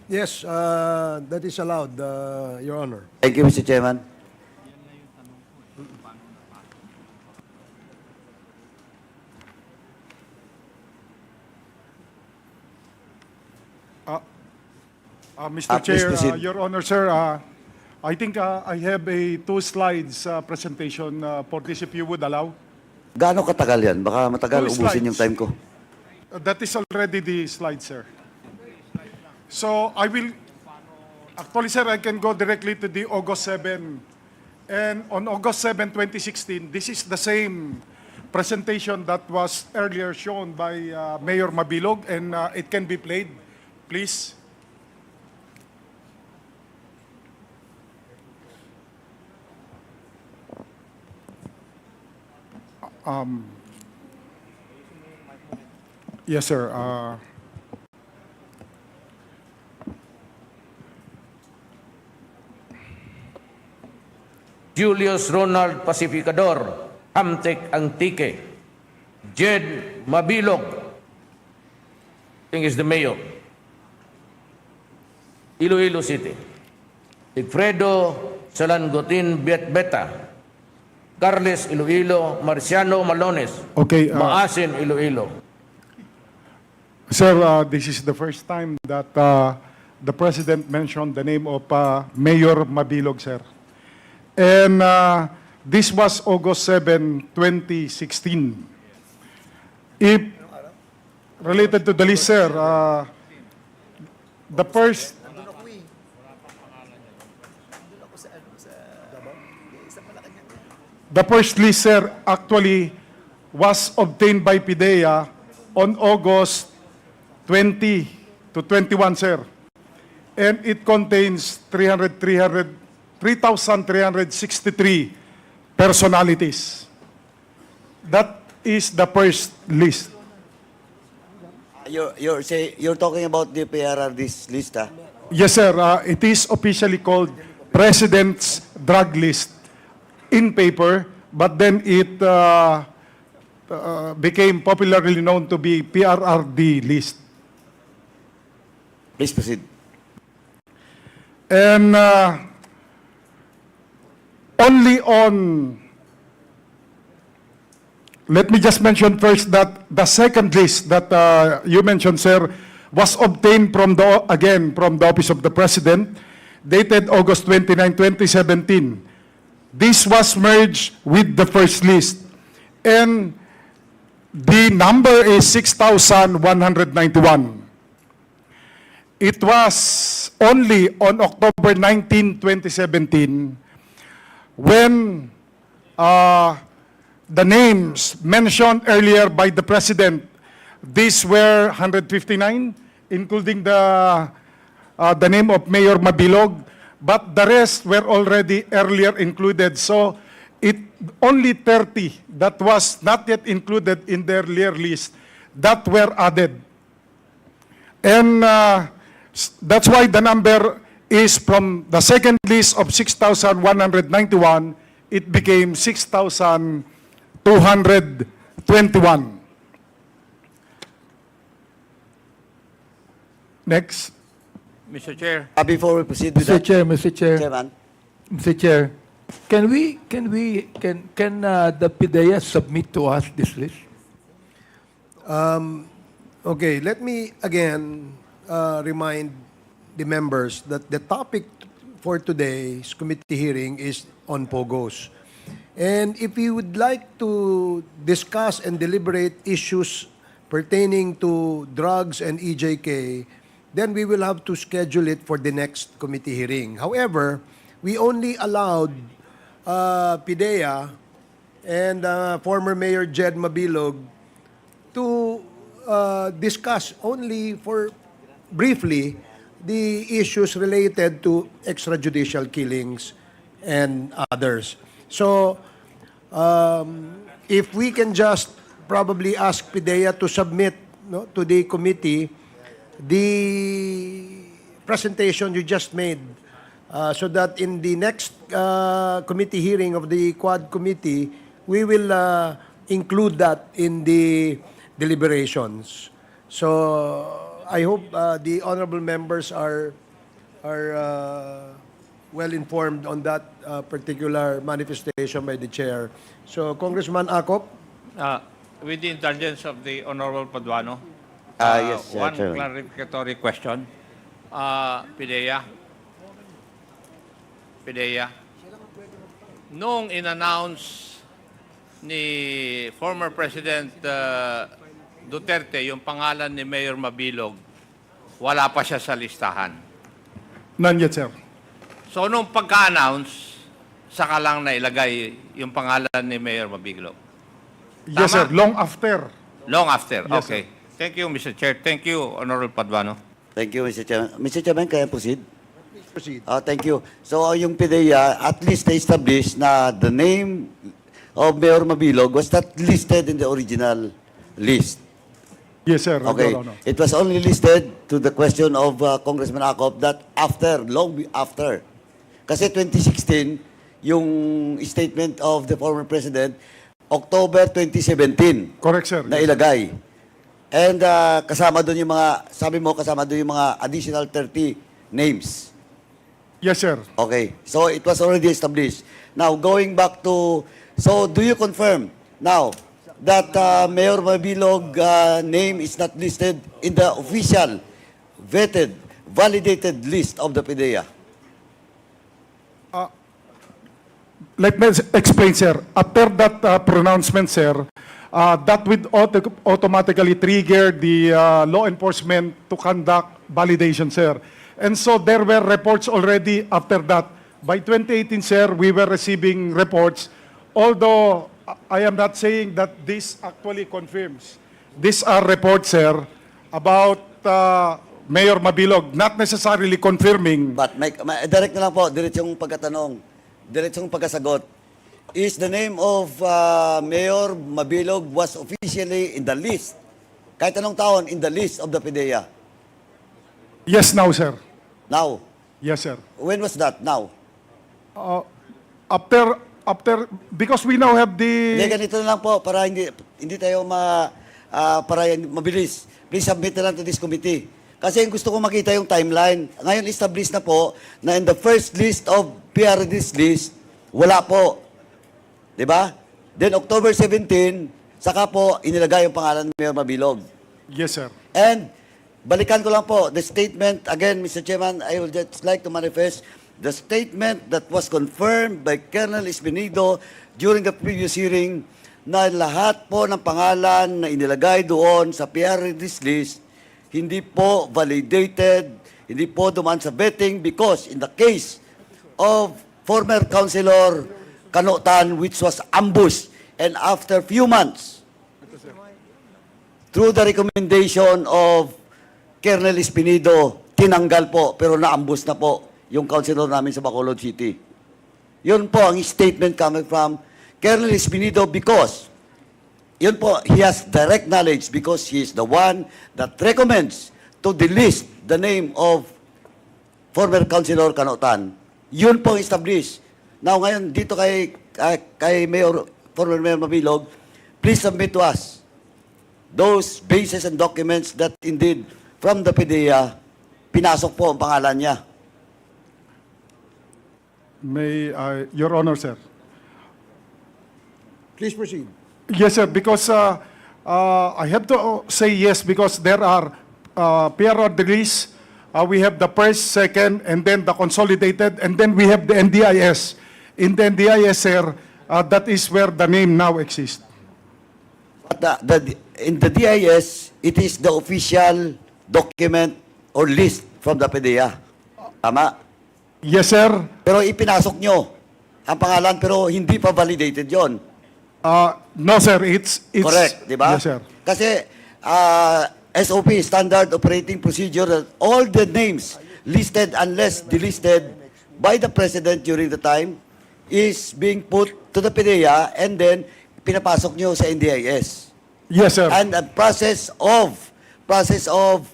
Yes, uh, that is allowed, uh, Your Honor. Thank you, Mister Chairman. Uh, uh, Mister Ah, please Chair, uh, proceed. Your Honor, sir, uh, I think uh, I have a two slides uh, presentation uh, for this, if you would allow. Gaano katagal yan? Baka matagal, Two ubusin yung slides. Time ko. Uh, that is already the slide, sir. So I will, actually, sir, I can go directly to the August seven. And on August seven, twenty sixteen, this is the same presentation that was earlier shown by uh, Mayor Mabilog, and uh, it can be played, please. Um, yes, sir. Uh, Julius Ronald Pacificador, Amtec Antique, Jed Mabilog, I think is the mayor, Iloilo City, Sigfredo Salangotin Bietbeta, Carles Iloilo, Marciano Malones, Okay, uh, Maasin, Iloilo. Sir, uh, this is the first time that uh, the President mentioned the name of uh, Mayor Mabilog, sir. And uh, this was August seven, twenty sixteen. If related to the list, sir, uh, the first The first list, sir, actually was obtained by PDEA on August twenty to twenty-one, sir. And it contains three hundred, three hundred, three thousand three hundred sixty-three personalities. That is the first list. You're, you're, say, you're talking about the P R R D's list, ah? Yes, sir. Uh, it is officially called President's Drug List in paper, but then it uh, uh, became popularly known to be P R R D list. Please proceed. And uh, only on, let me just mention first that the second list that uh, you mentioned, sir, was obtained from the, again, from the Office of the President, dated August twenty-nine, twenty seventeen. This was merged with the first list. And the number is six thousand one hundred ninety-one. It was only on October nineteen, twenty seventeen, when uh, the names mentioned earlier by the President, these were one hundred fifty-nine, including the, uh, the name of Mayor Mabilog, but the rest were already earlier included. So it only thirty that was not yet included in the earlier list that were added. And uh, s- that's why the number is from the second list of six thousand one hundred ninety-one, it became six thousand two hundred twenty-one. Next. Mister Chair. Uh, before we proceed with Mister that, Chair, Mister Chair, Chairman, Mister Chair, can we, can we, can, can uh, the PDEA submit to us this list? Um, okay, let me again uh, remind the members that the topic for today's committee hearing is on POGOs. And if you would like to discuss and deliberate issues pertaining to drugs and E J K, then we will have to schedule it for the next committee hearing. However, we only allowed uh, PIDEA and uh, former Mayor Jed Mabilog to uh, discuss only for briefly the issues related to extrajudicial killings and others. So, um, if we can just probably ask PDEA to submit, no, to the committee the presentation you just made, uh, so that in the next, uh, committee hearing of the Quad Committee, we will, uh, include that in the deliberations. So I hope, uh, the honorable members are, are, uh, well informed on that, uh, particular manifestation by the chair. So, Congressman Akop? Uh, with the indulgence of the Honorable Paduano, Ah, uh, yes, uh, one Chairman. Clarificatory question. Uh, PDEA. PDEA. Nung in-announce ni former President, uh, Duterte yung pangalan ni Mayor Mabilog, wala pa siya sa listahan. None yet, sir. So, nung pagka-announce, saka lang nailagay yung pangalan ni Mayor Mabilog? Yes, Tama? sir. Long after. Long after. Yes, Okay. sir. Thank you, Mister Chair. Thank you, Honorable Paduano. Thank you, Mister Chairman. Mister Chairman, can I proceed? Proceed. Ah, thank you. So, uh, yung PDEA, at least na-establish na the name of Mayor Mabilog was not listed in the original list. Yes, sir. Okay. Your Honor. It was only listed to the question of, uh, Congressman Akop that after, long be-, after. Kasi twenty sixteen, yung statement of the former president, October twenty seventeen Correct, sir. na Yes, sir. ilagay. And, uh, kasama doon yung mga, sabi mo, kasama doon yung mga additional thirty names. Yes, sir. Okay. So, it was already established. Now, going back to, so do you confirm now that, uh, Mayor Mabilog, uh, name is not listed in the official, vetted, validated list of the PDEA? Uh, let me s-, explain, sir. After that, uh, pronouncement, sir, uh, that would auto-, automatically trigger the, uh, law enforcement to conduct validation, sir. And so there were reports already after that. By twenty eighteen, sir, we were receiving reports. Although, uh, I am not saying that this actually confirms. These are reports, sir, about, uh, Mayor Mabilog, not necessarily confirming. But may, may, direct na lang po, diretsong pagkatanong, diretsong pagkasagot. Is the name of, uh, Mayor Mabilog was officially in the list? Kahit anong taon, in the list of the PDEA? Yes, now, sir. Now? Yes, sir. When was that? Now? Uh, after, after, because we now have the Hindi, ganito na lang po, para hindi, hindi tayo ma-, ah, para yan mabilis. Please submit na lang to this committee. Kasi ang gusto ko makita yung timeline. Ngayon, established na po na in the first list of P R Ds list, wala po. Di ba? Then, October seventeen, saka po inilagay yung pangalan ni Mayor Mabilog. Yes, sir. And balikan ko lang po, the statement, again, Mister Chairman, I would just like to manifest the statement that was confirmed by Colonel Espinido during the previous hearing na lahat po ng pangalan na inilagay doon sa P R Ds list hindi po validated, hindi po dumaan sa vetting because in the case of former Councilor Cano Tan, which was ambushed, and after few months, through the recommendation of Colonel Espinido, tinanggal po, pero naambos na po yung councilor namin sa Bacolod City. Yun po ang statement coming from Colonel Espinido because, yun po, he has direct knowledge because he is the one that recommends to delist the name of former Councilor Cano Tan. Yun po ang establish. Now, ngayon, dito kay, kay, kay Mayor, former Mayor Mabilog, please submit to us those bases and documents that indeed from the PDEA, pinasok po ang pangalan niya. May, uh, Your Honor, sir. Please proceed. Yes, sir, because, uh, uh, I have to say yes because there are, uh, P R Ds, uh, we have the first, second, and then the consolidated, and then we have the N D I S. In the N D I S, sir, uh, that is where the name now exists. But the, the, in the D I S, it is the official document or list from the PDEA. Tama? Yes, sir. Pero ipinasok nyo ang pangalan pero hindi pa validated yon. Ah, no, sir. It's, it's Correct, di ba? Yes, sir. Kasi, ah, S O P, standard operating procedure, that all the names listed unless delisted by the president during the time is being put to the PDEA and then pinapasok nyo sa N D I S. Yes, sir. And the process of process of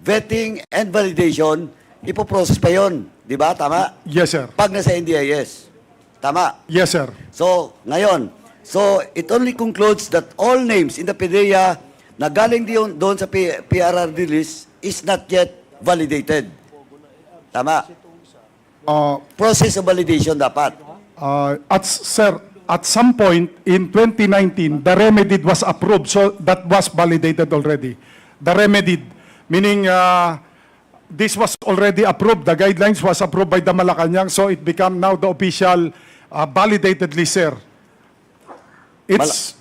vetting and validation, ipoprocess pa yon, di ba? Tama? Yes, sir. Pag nasa N D I S. Tama? Yes, sir. So, ngayon, so it only concludes that all names in the PDEA na galing diyon, doon sa P- PRRD list is not yet validated. Tama? Uh, Process of validation dapat. uh, at s- sir, at some point in twenty nineteen, the remedied was approved, so that was validated already. The remedied, meaning uh, this was already approved. The guidelines was approved by the Malacañang, so it become now the official uh, validated list, sir. It's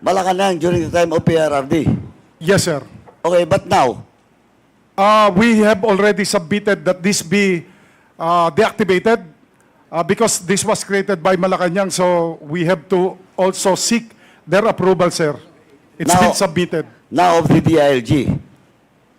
Malacañang during the time of PRRD. Yes, sir. Okay, but now, Uh, we have already submitted that this be uh, deactivated uh, because this was created by Malacañang, so we have to also seek their approval, sir. It's Now- been submitted. Now of the D I L G.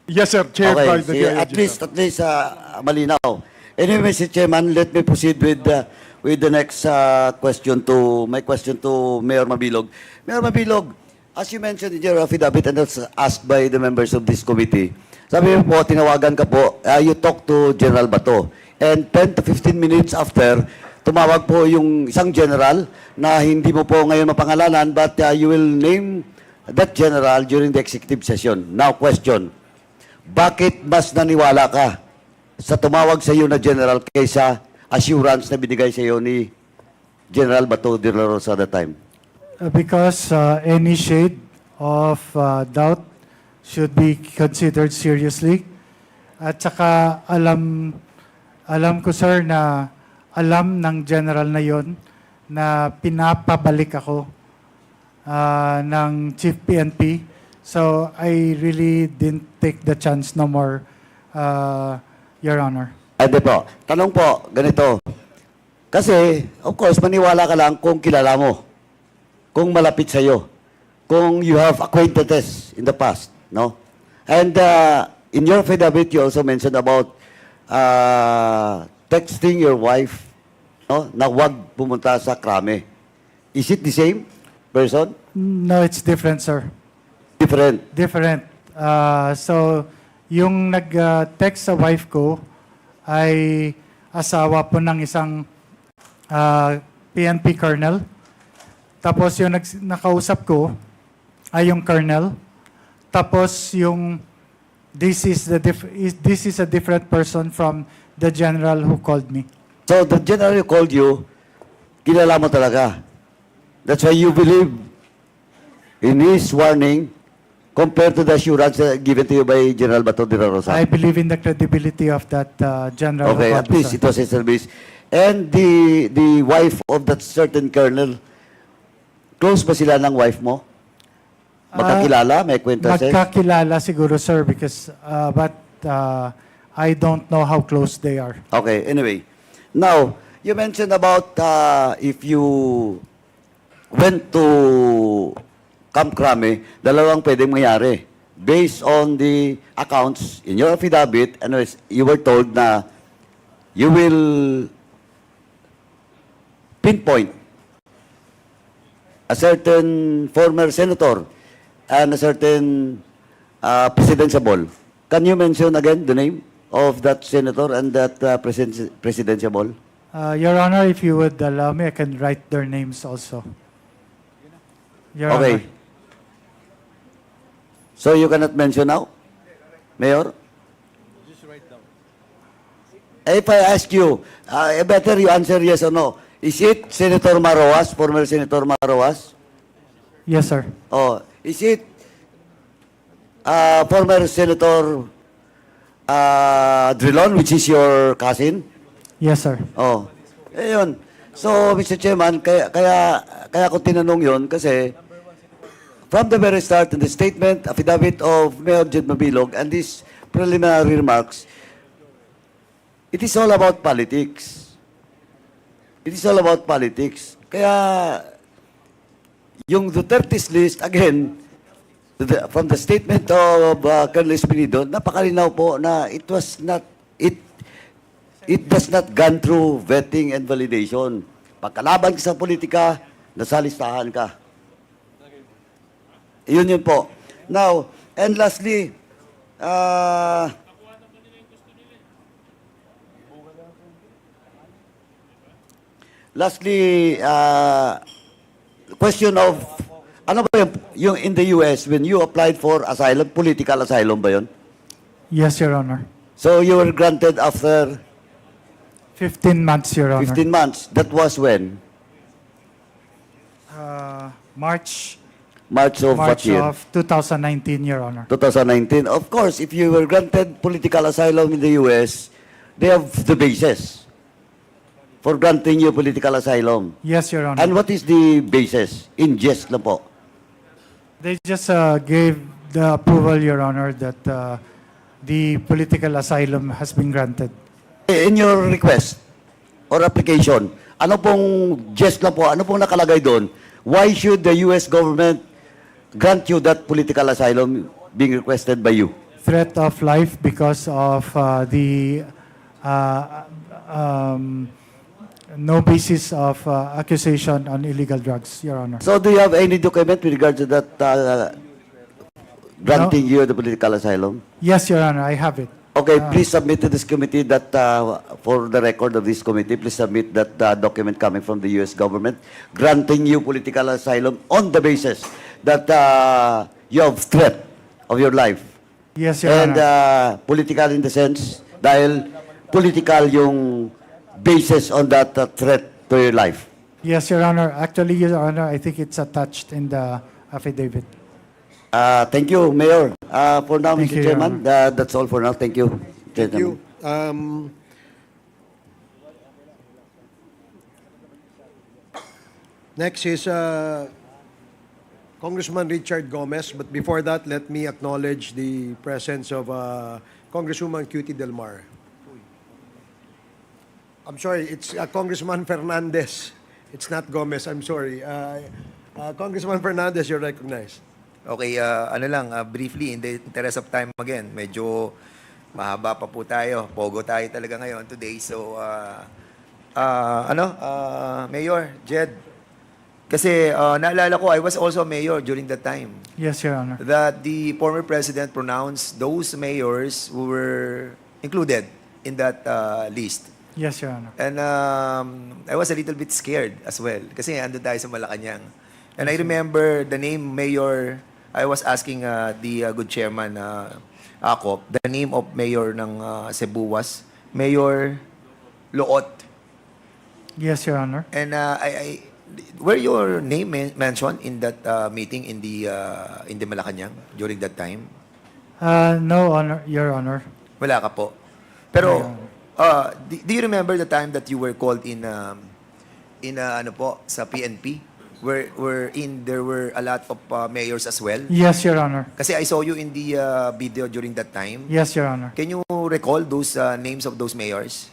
Yes, sir. Chaired Okay, by the see, D I L G, at least, sir. At least uh, malinaw. Anyway, Mister Chairman, let me proceed with uh, with the next uh, question to my question to Mayor Mabilog. Mayor Mabilog, as you mentioned in your affidavit and as asked by the members of this committee, sabi mo po, tinawagan ka po, uh, you talk to General Bato. And ten to fifteen minutes after, tumawag po yung isang general na hindi mo po ngayon mapangalanan, but uh, you will name that general during the executive session. Now, question, bakit mas naniwala ka sa tumawag sa iyo na general kaysa assurance na binigay sa iyo ni General Bato de la Rosa that time? Uh, because uh, any shade of uh, doubt should be considered seriously. At saka alam alam ko, sir, na alam ng general na yon na pinapabalik ako uh, ng Chief P N P. So I really didn't take the chance no more, uh, Your Honor. Hindi po. Tanong po, ganito. Kasi, of course, maniwala ka lang kung kilala mo, kung malapit sa'yo, kung you have acquaintances in the past, no? And uh, in your affidavit, you also mentioned about uh, texting your wife, no? Na wag pumunta sa krame. Is it the same person? No, it's different, sir. Different. Different. Uh, so, yung nag-text sa wife ko ay asawa po ng isang uh, P N P colonel. Tapos yung nag- nakausap ko ay yung colonel. Tapos yung this is the diff- is- this is a different person from the general who called me. So the general who called you, kilala mo talaga. That's why you believe in his warning compared to the assurance uh, given to you by General Bato de la Rosa. I believe in the credibility of that uh, general. Okay, who at called me, least sir. It was his service. And the the wife of that certain colonel, close ba sila ng wife mo? Magkakilala? May acquaintances? Magkakilala siguro, sir, because uh, but uh, I don't know how close they are. Okay, anyway. Now, you mentioned about uh, if you went to Camp Crame, dalawang pwedeng mangyari. Based on the accounts in your affidavit, anyways, you were told na you will pinpoint a certain former senator and a certain uh, presidentiable. Can you mention again the name of that senator and that uh, presiden- presidentiable? Uh, Your Honor, if you would allow me, I can write their names also. Your Okay. Honor. So you cannot mention now, Mayor? If I ask you, uh, better you answer yes or no. Is it Senator Maroas, former Senator Maroas? Yes, sir. Oh, is it uh, former Senator uh, Drilon, which is your cousin? Yes, sir. Oh, ayun. So, Mister Chairman, kaya, kaya, kaya ko tinanong yon kasi from the very start in the statement, affidavit of Mayor Jed Mabilog and these preliminary remarks, it is all about politics. It is all about politics. Kaya, yung Duterte's list, again, The, from the statement of uh, Colonel Espinido, napakalinaw po na it was not, it, it does not gone through vetting and validation. Pagkalaban ka sa politika, nasa listahan ka. Yun yun po. Now, and lastly, uh, lastly, uh, question of, ano ba yung, yung in the U S, when you applied for asylum, political asylum ba yun? Yes, Your Honor. So you were granted after Fifteen months, Your Honor. fifteen months. That was when? Uh, March, March of what March year? Of two thousand nineteen, Your Honor. two thousand nineteen. Of course, if you were granted political asylum in the U S, they have the basis for granting you political asylum. Yes, Your Honor. And what is the basis? In jest lang po. They just uh, gave the approval, Your Honor, that uh, the political asylum has been granted. In your request or application, ano pong jest lang po, ano pong nakalagay doon? Why should the U S government grant you that political asylum being requested by you? Threat of life because of uh, the uh, um, no basis of uh, accusation on illegal drugs, Your Honor. So do you have any document with regard to that uh, granting you the political asylum? Yes, Your Honor, I have it. Okay, Ah. Please submit to this committee that, uh, for the record of this committee, please submit that uh, document coming from the U S government granting you political asylum on the basis that uh, you have threat of your life. Yes, Your And Honor. Uh, political in the sense, dahil political yung basis on that uh, threat to your life. Yes, Your Honor. Actually, Your Honor, I think it's attached in the affidavit. Uh, thank you, Mayor. Uh, for now, Thank Mister you, Your Chairman, Honor. Uh, that's all for now. Thank you. Thank you. Um, next is uh, Congressman Richard Gomez, but before that, let me acknowledge the presence of uh, Congresswoman Cutie Del Mar. I'm sorry, it's uh, Congressman Fernandez. It's not Gomez, I'm sorry. Uh, uh, Congressman Fernandez, you're recognized. Okay, ah, ano lang, ah, briefly, in the interest of time again, medyo mahaba pa po tayo. Pogo tayo talaga ngayon today. So, ah, ah, ano, ah, Mayor, Jed, kasi ah, naalala ko, I was also a mayor during that time, Yes, Your Honor. that the former president pronounced those mayors who were included in that ah, list. Yes, Your Honor. And um, I was a little bit scared as well kasi andun tayo sa Malacanang. And I remember the name Mayor, I was asking uh, the uh, good chairman uh, Akop, the name of Mayor ng uh, Cebu was Mayor Loot. Yes, Your Honor. And uh, I, I, were your name men- mentioned in that uh, meeting in the uh, in the Malacanang during that time? Uh, no, Honor, Your Honor. Wala ka po. Pero Wala. Uh, do, do you remember the time that you were called in um, in uh, ano po sa P N P where where in there were a lot of uh, mayors as well? Yes, Your Honor. Kasi I saw you in the uh, video during that time. Yes, Your Honor. Can you recall those uh, names of those mayors?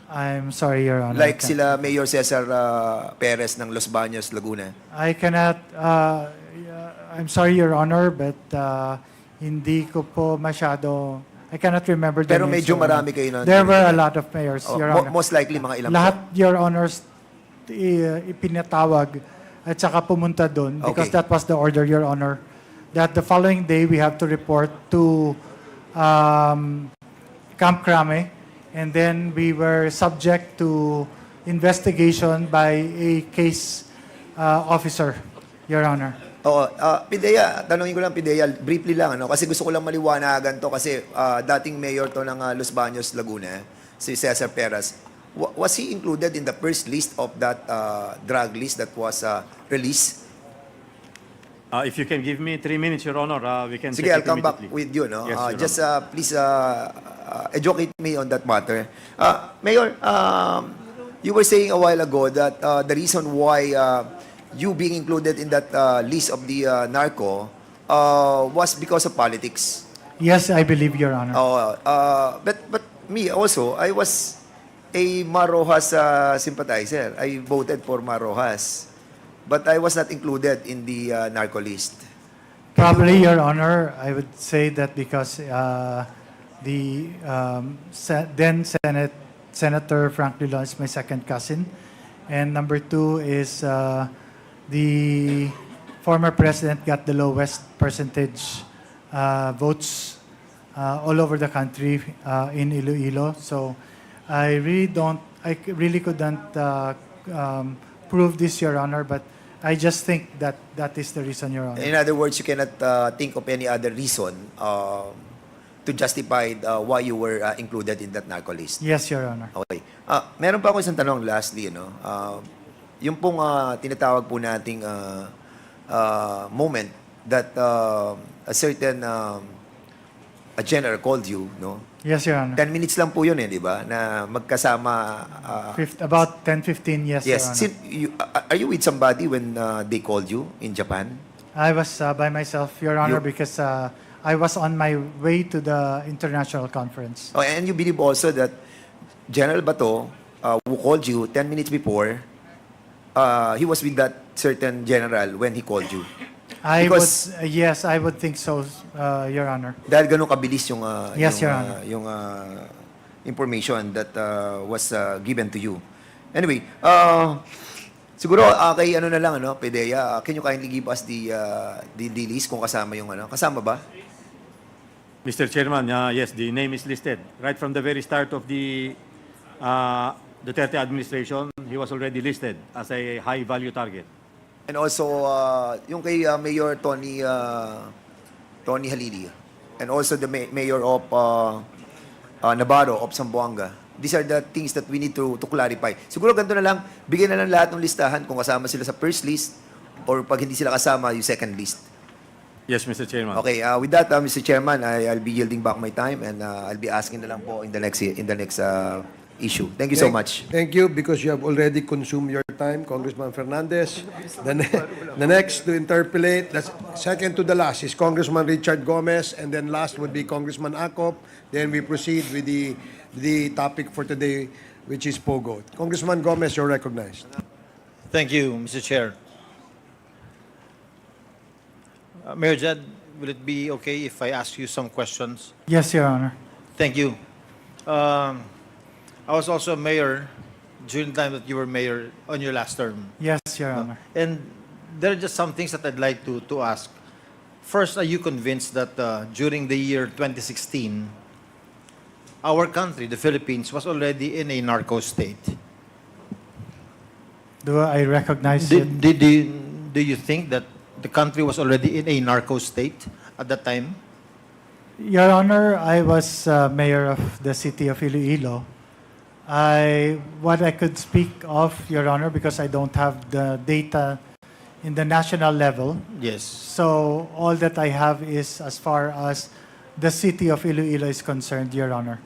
I'm sorry, Your Honor. Like I can't- sila Mayor Cesar uh, Perez ng Los Baños, Laguna. I cannot, uh, I'm sorry, Your Honor, but uh, hindi ko po masyado, I cannot remember the Pero names, medyo Your Honor. marami kayo na There were a during lot of mayors, Oh, Your mo- Honor. Most likely mga ilang Lahat, po? Your Honors, i- ipinatawag at saka pumunta doon because Okay. that was the order, Your Honor, that the following day we have to report to um, Camp Crame, and then we were subject to investigation by a case uh, officer, Your Honor. Oo, ah, Pidea, tanungin ko lang Pidea, briefly lang ano kasi gusto ko lang maliwanagan to kasi ah, dating mayor to ng ah, Los Baños, Laguna, si Cesar Perez. Wa- was he included in the first list of that ah, drug list that was ah, released? Uh, if you can give me three minutes, Your Honor, uh, we can Sige, check I'll it come back immediately. With you, no? Yes, Uh, Your just Honor. Uh, please uh, uh, educate me on that matter. Uh, Mayor, um, you were saying a while ago that uh, the reason why uh, you being included in that uh, list of the uh, narco uh, was because of politics. Yes, I believe, Your Honor. Oh, uh, but but me also, I was a Mar Roxas uh, sympathizer. I voted for Mar Roxas. But I was not included in the uh, narco list. Probably, Your Honor, I would say that because uh, the um, Se- then Senate Senator Frank Drilon is my second cousin, and number two is uh, the former president got the lowest percentage uh, votes uh, all over the country uh, in Iloilo. So I really don't, I c- really couldn't uh, um, prove this, Your Honor, but I just think that that is the reason, Your Honor. In other words, you cannot uh, think of any other reason uh, to justify uh, why you were uh, included in that narco list. Yes, Your Honor. Okay. Ah, meron pa ako isang tanong lastly, ano. Ah, yung pong ah, tinatawag po nating ah, ah, moment that ah, a certain um, a general called you, no? Yes, Your Honor. Ten minutes lang po yun eh, di ba? Na magkasama. Ah, Fif- about ten fifteen, yes, Your yes. Honor. Sin- you, ah, are you with somebody when ah, they called you in Japan? I was uh, by myself, Your Honor, You- because uh, I was on my way to the international conference. Oh, and you believe also that General Bato, uh, who called you ten minutes before, uh, he was with that certain general when he called you. I Because- would, uh, yes, I would think so, uh, Your Honor. Dahil ganun kabilis yung uh, Yes, yung, Your uh, Honor. yung uh, information that uh, was uh, given to you. Anyway, uh, siguro uh, kay ano na lang, ano, PDEA, uh, can you kindly give us the uh, the, the list kung kasama yung ano? Kasama ba? Mister Chairman, uh, yes, the name is listed. Right from the very start of the uh, Duterte administration, he was already listed as a high-value target. And also uh, yung kay uh, Mayor Tony uh, Tony Halili, and also the may- mayor of uh, uh, Navarro of Zamboanga. These are the things that we need to to clarify. Siguro ganito na lang, bigyan na lang lahat ng listahan kung kasama sila sa first list or pag hindi sila kasama, yung second list. Yes, Mister Chairman. Okay, uh, with that, uh, Mister Chairman, I, I'll be yielding back my time and uh, I'll be asking na lang po in the next in the next uh, issue. Thank you so Thank- much. Thank you because you have already consumed your time, Congressman Fernandez. The, ne- the next to interpolate, the second to the last is Congressman Richard Gomez, and then last would be Congressman Akop. Then we proceed with the the topic for today, which is POGO. Congressman Gomez, you're recognized. Thank you, Mister Chair. Uh, Mayor Jed, will it be okay if I ask you some questions? Yes, Your Honor. Thank you. Um, I was also a mayor during the time that you were mayor on your last term. Yes, Your Honor. And there are just some things that I'd like to, to ask. First, are you convinced that uh, during the year twenty sixteen, our country, the Philippines, was already in a narco state? Do I recognize Do, it? do, do, do you think that the country was already in a narco state at that time? Your Honor, I was uh, mayor of the city of Iloilo. I what I could speak of, Your Honor, because I don't have the data in the national level. Yes. So all that I have is as far as the city of Iloilo is concerned, Your Honor.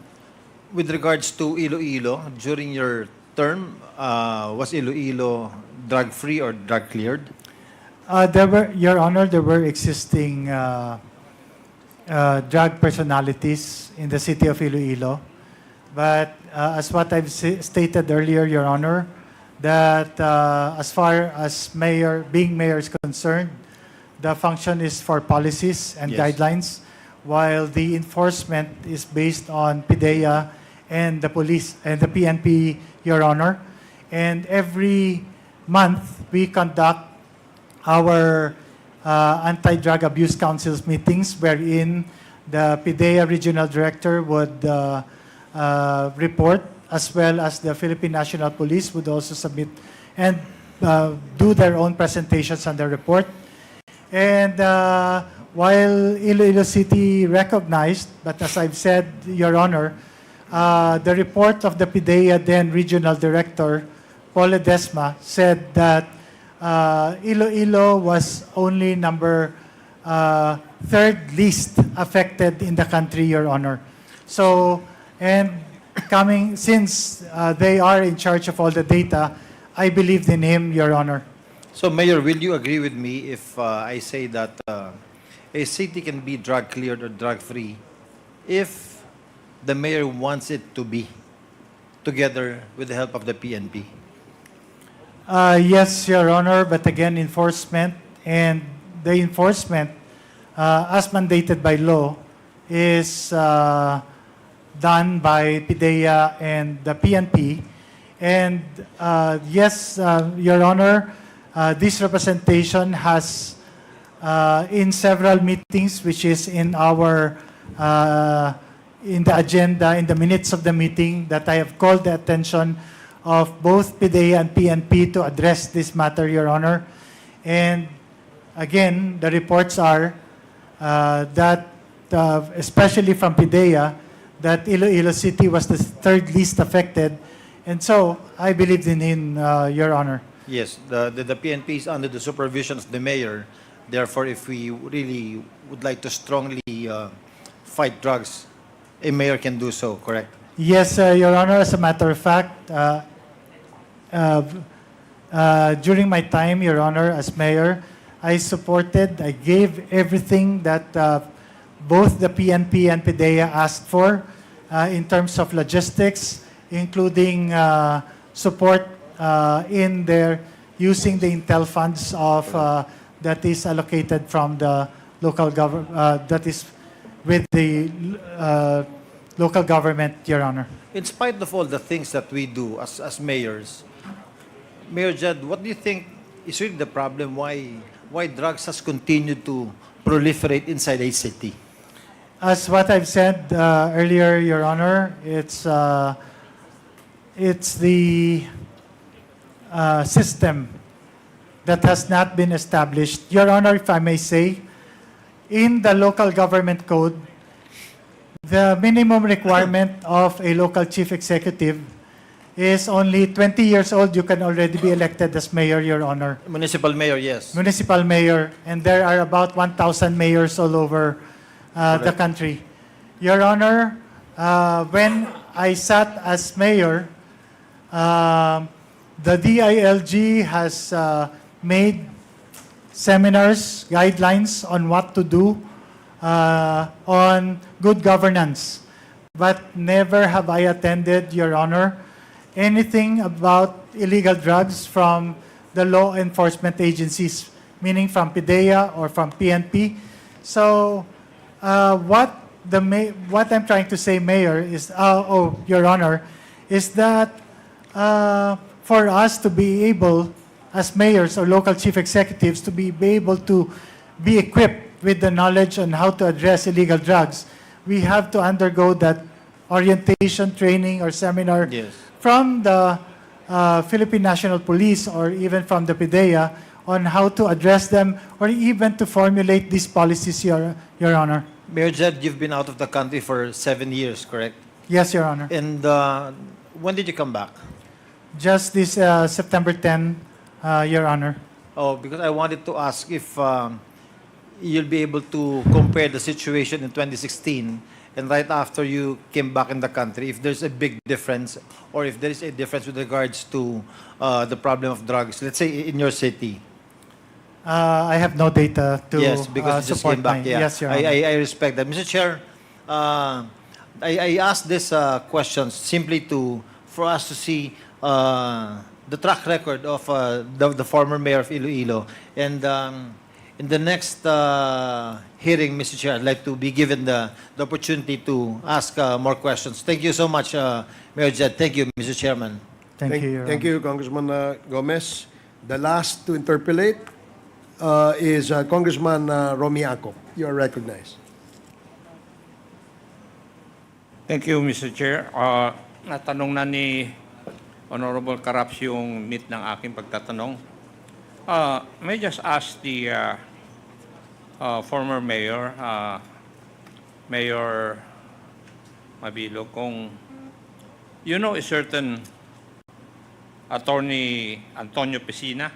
With regards to Iloilo, during your term, uh, was Iloilo drug-free or drug-cleared? Uh, there were, Your Honor, there were existing uh, uh, drug personalities in the city of Iloilo. But uh, as what I've si- stated earlier, Your Honor, that uh, as far as mayor, being mayor is concerned, the function is for policies and Yes. guidelines, while the enforcement is based on PDEA and the police and the P N P, Your Honor. And every month, we conduct our uh, anti-drug abuse councils meetings, wherein the PDEA regional director would uh, uh, report, as well as the Philippine National Police would also submit and uh, do their own presentations on the report. And uh, while Iloilo City recognized, but as I've said, Your Honor, uh, the report of the PDEA then regional director, Paul Ledesma, said that uh, Iloilo was only number uh, third least affected in the country, Your Honor. So, and coming, since uh, they are in charge of all the data, I believed in him, Your Honor. So, Mayor, will you agree with me if uh, I say that uh, a city can be drug-cleared or drug-free if the mayor wants it to be, together with the help of the P N P? Uh, yes, Your Honor, but again, enforcement and the enforcement uh, as mandated by law, is uh, done by PDEA and the P N P. And uh, yes, uh, Your Honor, uh, this representation has, uh, in several meetings, which is in our uh, in the agenda, in the minutes of the meeting, that I have called the attention of both PDEA and P N P to address this matter, Your Honor. And again, the reports are uh, that, uh, especially from PDEA, that Iloilo City was the third least affected. And so, I believed in him, uh, Your Honor. Yes, the, the, the P N P is under the supervision of the mayor. Therefore, if we really would like to strongly uh, fight drugs, a mayor can do so, correct? Yes, uh, Your Honor. As a matter of fact, uh, uh, uh, during my time, Your Honor, as mayor, I supported, I gave everything that uh, both the P N P and PDEA asked for uh, in terms of logistics, including uh, support uh, in their using the intel funds of uh, that is allocated from the local government, uh, that is with the uh, local government, Your Honor. In spite of all the things that we do as, as mayors, Mayor Jed, what do you think is really the problem? Why, why drugs has continued to proliferate inside a city? As what I've said uh, earlier, Your Honor, it's uh, it's the uh, system that has not been established. Your Honor, if I may say, in the local government code, the minimum requirement of a local chief executive is only twenty years old, you can already be elected as mayor, Your Honor. Municipal mayor, yes. Municipal mayor, and there are about one thousand mayors all over uh, the Correct. country. Your Honor, uh, when I sat as mayor, um, the D I L G has uh, made seminars, guidelines on what to do uh, on good governance. But never have I attended, Your Honor, anything about illegal drugs from the law enforcement agencies, meaning from PDEA or from P N P. So, uh, what the ma- what I'm trying to say, Mayor, is uh, oh, Your Honor, is that uh, for us to be able, as mayors or local chief executives, to be, be able to be equipped with the knowledge on how to address illegal drugs, we have to undergo that orientation, training, or seminar Yes. from the uh, Philippine National Police or even from the PDEA on how to address them or even to formulate these policies, Your, Your Honor. Mayor Jed, you've been out of the country for seven years, correct? Yes, Your Honor. And uh, when did you come back? Just this uh, September ten, uh, Your Honor. Oh, because I wanted to ask if um, you'll be able to compare the situation in twenty sixteen and right after you came back in the country, if there's a big difference or if there is a difference with regards to uh, the problem of drugs, let's say in your city. Uh, I have no data to Yes, because uh, you just support came back. my Yeah, yes, Your I, Honor. I, I respect that, Mister Chair. Uh, I, I asked this uh, question simply to for us to see uh, the track record of uh, the, the former mayor of Iloilo, and um, in the next uh, hearing, Mister Chair, I'd like to be given the, the opportunity to ask uh, more questions. Thank you so much, uh, Mayor Jed. Thank you, Mister Chairman. Thank, Thank, you, Your thank Honor. you, Congressman uh, Gomez. The last to interpellate uh, is uh, Congressman uh, Romy Ako. You are recognized. Thank you, Mister Chair. Uh, natanong na ni Honorable Caraps yung meat ng aking pagtatanong. Uh, may I just ask the uh, uh, former mayor, uh, Mayor Mabilo, kung you know a certain Attorney Antonio Pesina?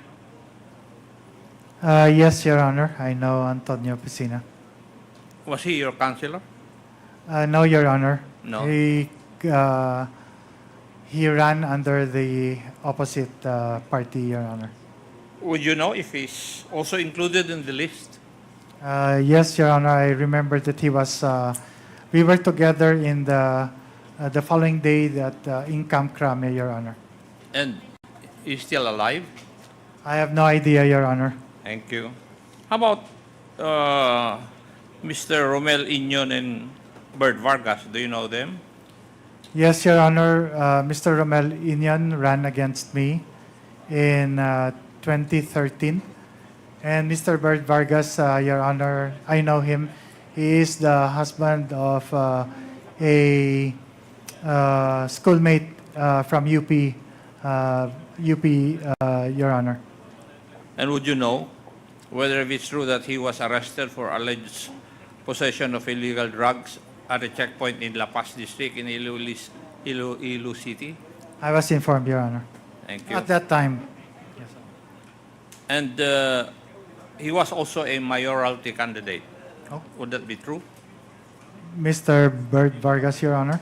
Uh, yes, Your Honor. I know Antonio Pesina. Was he your counselor? Uh, no, Your Honor. No. He, uh, he ran under the opposite uh, party, Your Honor. Would you know if he's also included in the list? Uh, yes, Your Honor. I remember that he was. Uh, we were together in the uh, the following day that uh, in Camp Crame, Your Honor. And he's still alive? I have no idea, Your Honor. Thank you. How about, uh, Mister Romel Inyon and Bert Vargas, do you know them? Yes, Your Honor. Uh, Mister Romel Inyon ran against me in uh, twenty thirteen. And Mister Bert Vargas, uh, Your Honor, I know him. He is the husband of uh, a uh, schoolmate uh, from U P, uh, U P, uh, Your Honor. And would you know whether if it's true that he was arrested for alleged possession of illegal drugs at a checkpoint in La Paz District in Iloilo, Ilo, Ilo City? I was informed, Your Honor. Thank you. At that time. And uh, he was also a mayoralty candidate. Oh. Would that be true? Mister Bert Vargas, Your Honor.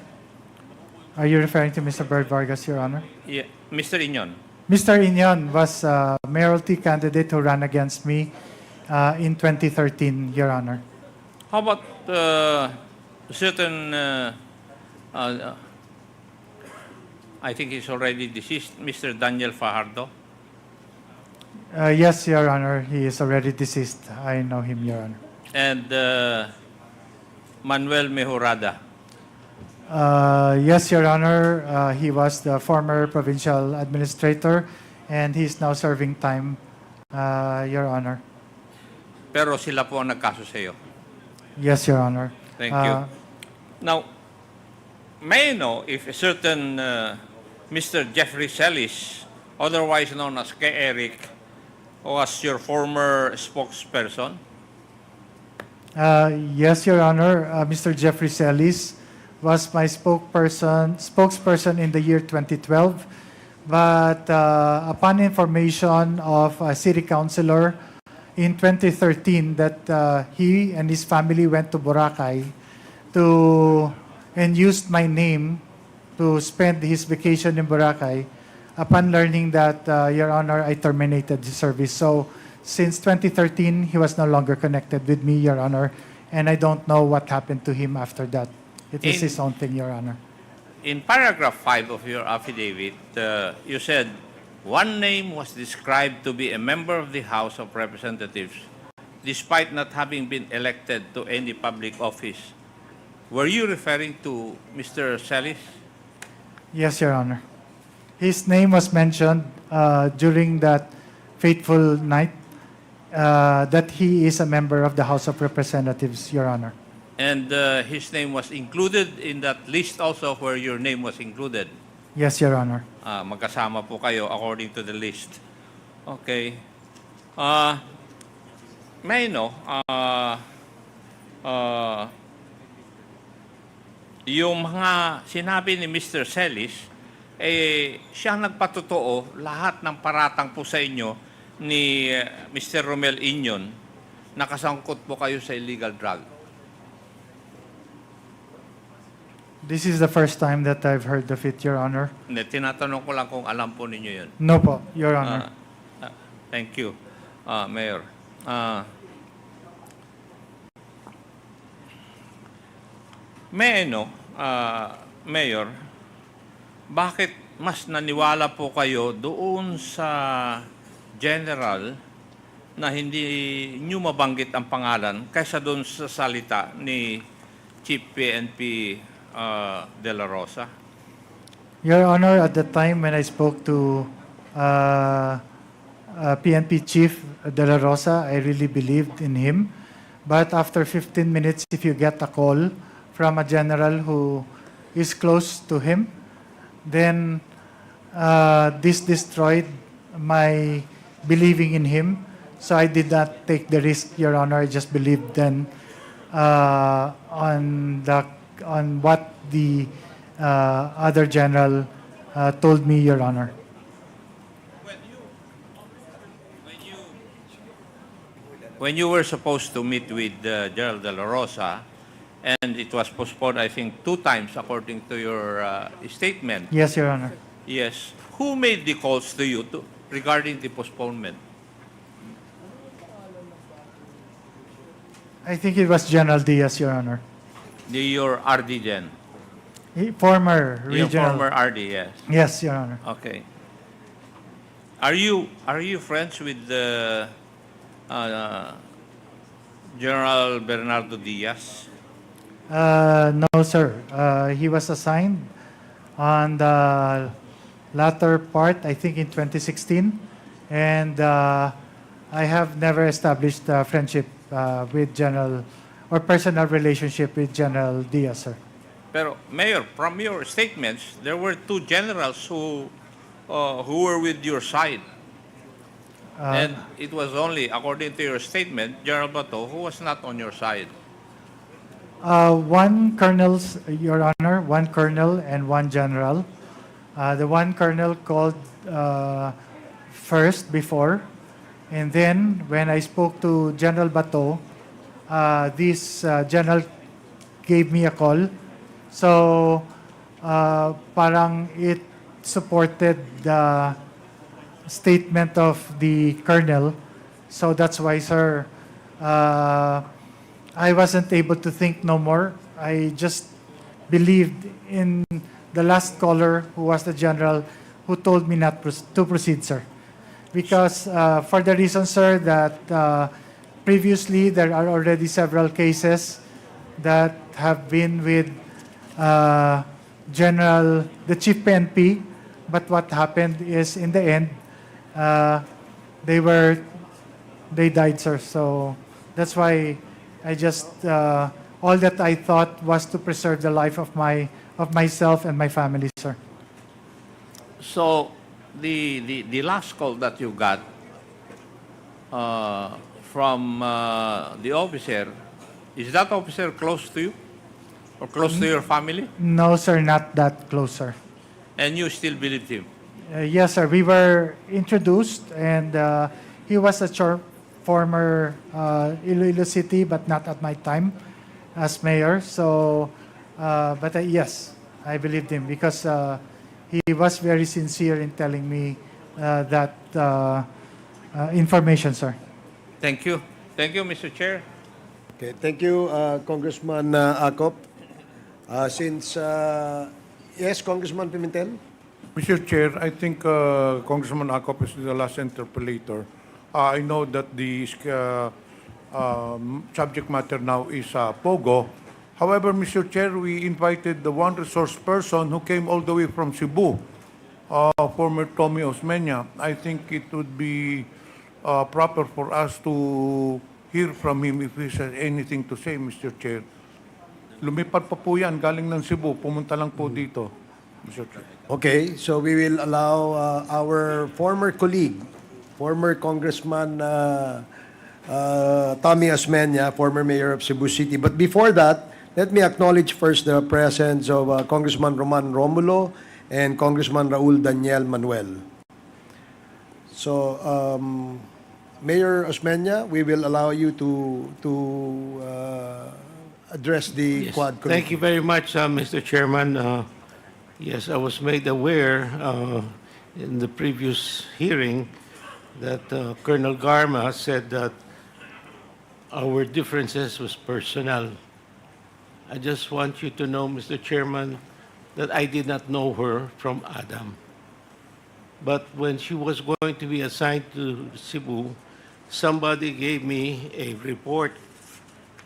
Are you referring to Mister Bert Vargas, Your Honor? Yeah, Mister Inyon. Mister Inyon was a mayoralty candidate who ran against me uh, in twenty thirteen, Your Honor. How about uh, certain, uh, uh, I think he's already deceased, Mister Daniel Fajardo? Uh, yes, Your Honor. He is already deceased. I know him, Your Honor. And uh, Manuel Mejorada? Uh, yes, Your Honor. Uh, he was the former provincial administrator and he is now serving time, uh, Your Honor. Pero sila po ang nagkaso sa iyo. Yes, Your Honor. Thank you. Uh, Now, may I know if a certain uh, Mister Jeffrey Celis, otherwise known as K Eric, was your former spokesperson? Uh, yes, Your Honor. Uh, Mister Jeffrey Celis was my spokesperson, spokesperson in the year twenty twelve. But uh, upon information of a city councilor in twenty thirteen that uh, he and his family went to Boracay to and used my name to spend his vacation in Boracay, upon learning that, uh, Your Honor, I terminated his service. So, since twenty thirteen, he was no longer connected with me, Your Honor, and I don't know what happened to him after that. It is In- his own thing, Your Honor. In paragraph five of your affidavit, uh, you said one name was described to be a member of the House of Representatives despite not having been elected to any public office. Were you referring to Mister Celis? Yes, Your Honor. His name was mentioned uh, during that fateful night uh, that he is a member of the House of Representatives, Your Honor. And uh, his name was included in that list also where your name was included. Yes, Your Honor. Ah, magkasama po kayo according to the list. Okay. Ah, may no, ah, ah, yung mga sinabi ni Mister Celis, eh, siya nagpatotoo lahat ng paratang po sa inyo ni eh, Mister Romel Inyon, nakasangkot po kayo sa illegal drug. This is the first time that I've heard of it, Your Honor. Hindi, tinatanong ko lang kung alam po ninyo yun. No po, Your Honor. Ah, ah, thank you, ah, Mayor. Ah, may ano, ah, Mayor, bakit mas naniwala po kayo doon sa general na hindi nyo mabanggit ang pangalan kaysa doon sa salita ni Chief P N P, ah, De La Rosa? Your Honor, at the time when I spoke to uh, uh, P N P Chief De La Rosa, I really believed in him. But after fifteen minutes, if you get a call from a general who is close to him, then uh, this destroyed my believing in him. So I did not take the risk, Your Honor. I just believed then uh, on the on what the uh, other general uh, told me, Your Honor. When you, when you, when you were supposed to meet with uh, General De La Rosa, and it was postponed, I think, two times according to your uh, statement. Yes, Your Honor. Yes. Who made the calls to you to, regarding the postponement? I think it was General Diaz, Your Honor. The, your R D Gen? He, former Your regional. Former R D, yes. Yes, Your Honor. Okay. Are you, are you friends with the uh, General Bernardo Diaz? Uh, no, sir. Uh, he was assigned on the latter part, I think, in twenty sixteen, and uh, I have never established a friendship uh, with General or personal relationship with General Diaz, sir. Pero, Mayor, from your statements, there were two generals who uh, who were with your side. Uh, And it was only, according to your statement, General Bato who was not on your side. Uh, one colonel, s- Your Honor, one colonel and one general. Uh, the one colonel called uh, first before, and then when I spoke to General Bato, uh, this uh, general gave me a call. So, uh, parang it supported the statement of the colonel. So that's why, sir, uh, I wasn't able to think no more. I just believed in the last caller, who was the general, who told me not pros- to proceed, sir. Because uh, for the reason, sir, that uh, previously there are already several cases that have been with uh, General, the Chief P N P, but what happened is, in the end, uh, they were, they died, sir. So that's why I just, uh, all that I thought was to preserve the life of my, of myself and my family, sir. So, the, the, the last call that you got uh, from uh, the officer, is that officer close to you? Or close to your family? No, sir, not that close, sir. And you still believed him? Uh, yes, sir. We were introduced, and uh, he was a chor- former uh, Iloilo City, but not at my time as mayor. So, uh, but uh, yes, I believed him because uh, he was very sincere in telling me uh, that uh, uh, information, sir. Thank you. Thank you, Mister Chair. Okay, thank you, uh, Congressman uh, Acop. Uh, since, uh, yes, Congressman Pimentel? Mister Chair, I think uh, Congressman Acop is the last interpellator. Uh, I know that the uh, um, subject matter now is uh, POGO. However, Mister Chair, we invited the one resource person who came all the way from Cebu, uh, former Tommy Osmeña. I think it would be uh, proper for us to hear from him if he has anything to say, Mister Chair. Lumipad pa po yan, galing ng Cebu, pumunta lang po dito, Mister Chair. Okay, so we will allow uh, our former colleague, former Congressman uh, uh, Tommy Osmeña, former mayor of Cebu City. But before that, let me acknowledge first the presence of uh, Congressman Roman Romulo and Congressman Raul Daniel Manuel. So, um, Mayor Osmeña, we will allow you to to uh, address the Yes. Quad Thank you Committee. Very much, uh, Mister Chairman. Uh, yes, I was made aware uh, in the previous hearing that uh, Colonel Garma said that our differences was personal. I just want you to know, Mister Chairman, that I did not know her from Adam. But when she was going to be assigned to Cebu, somebody gave me a report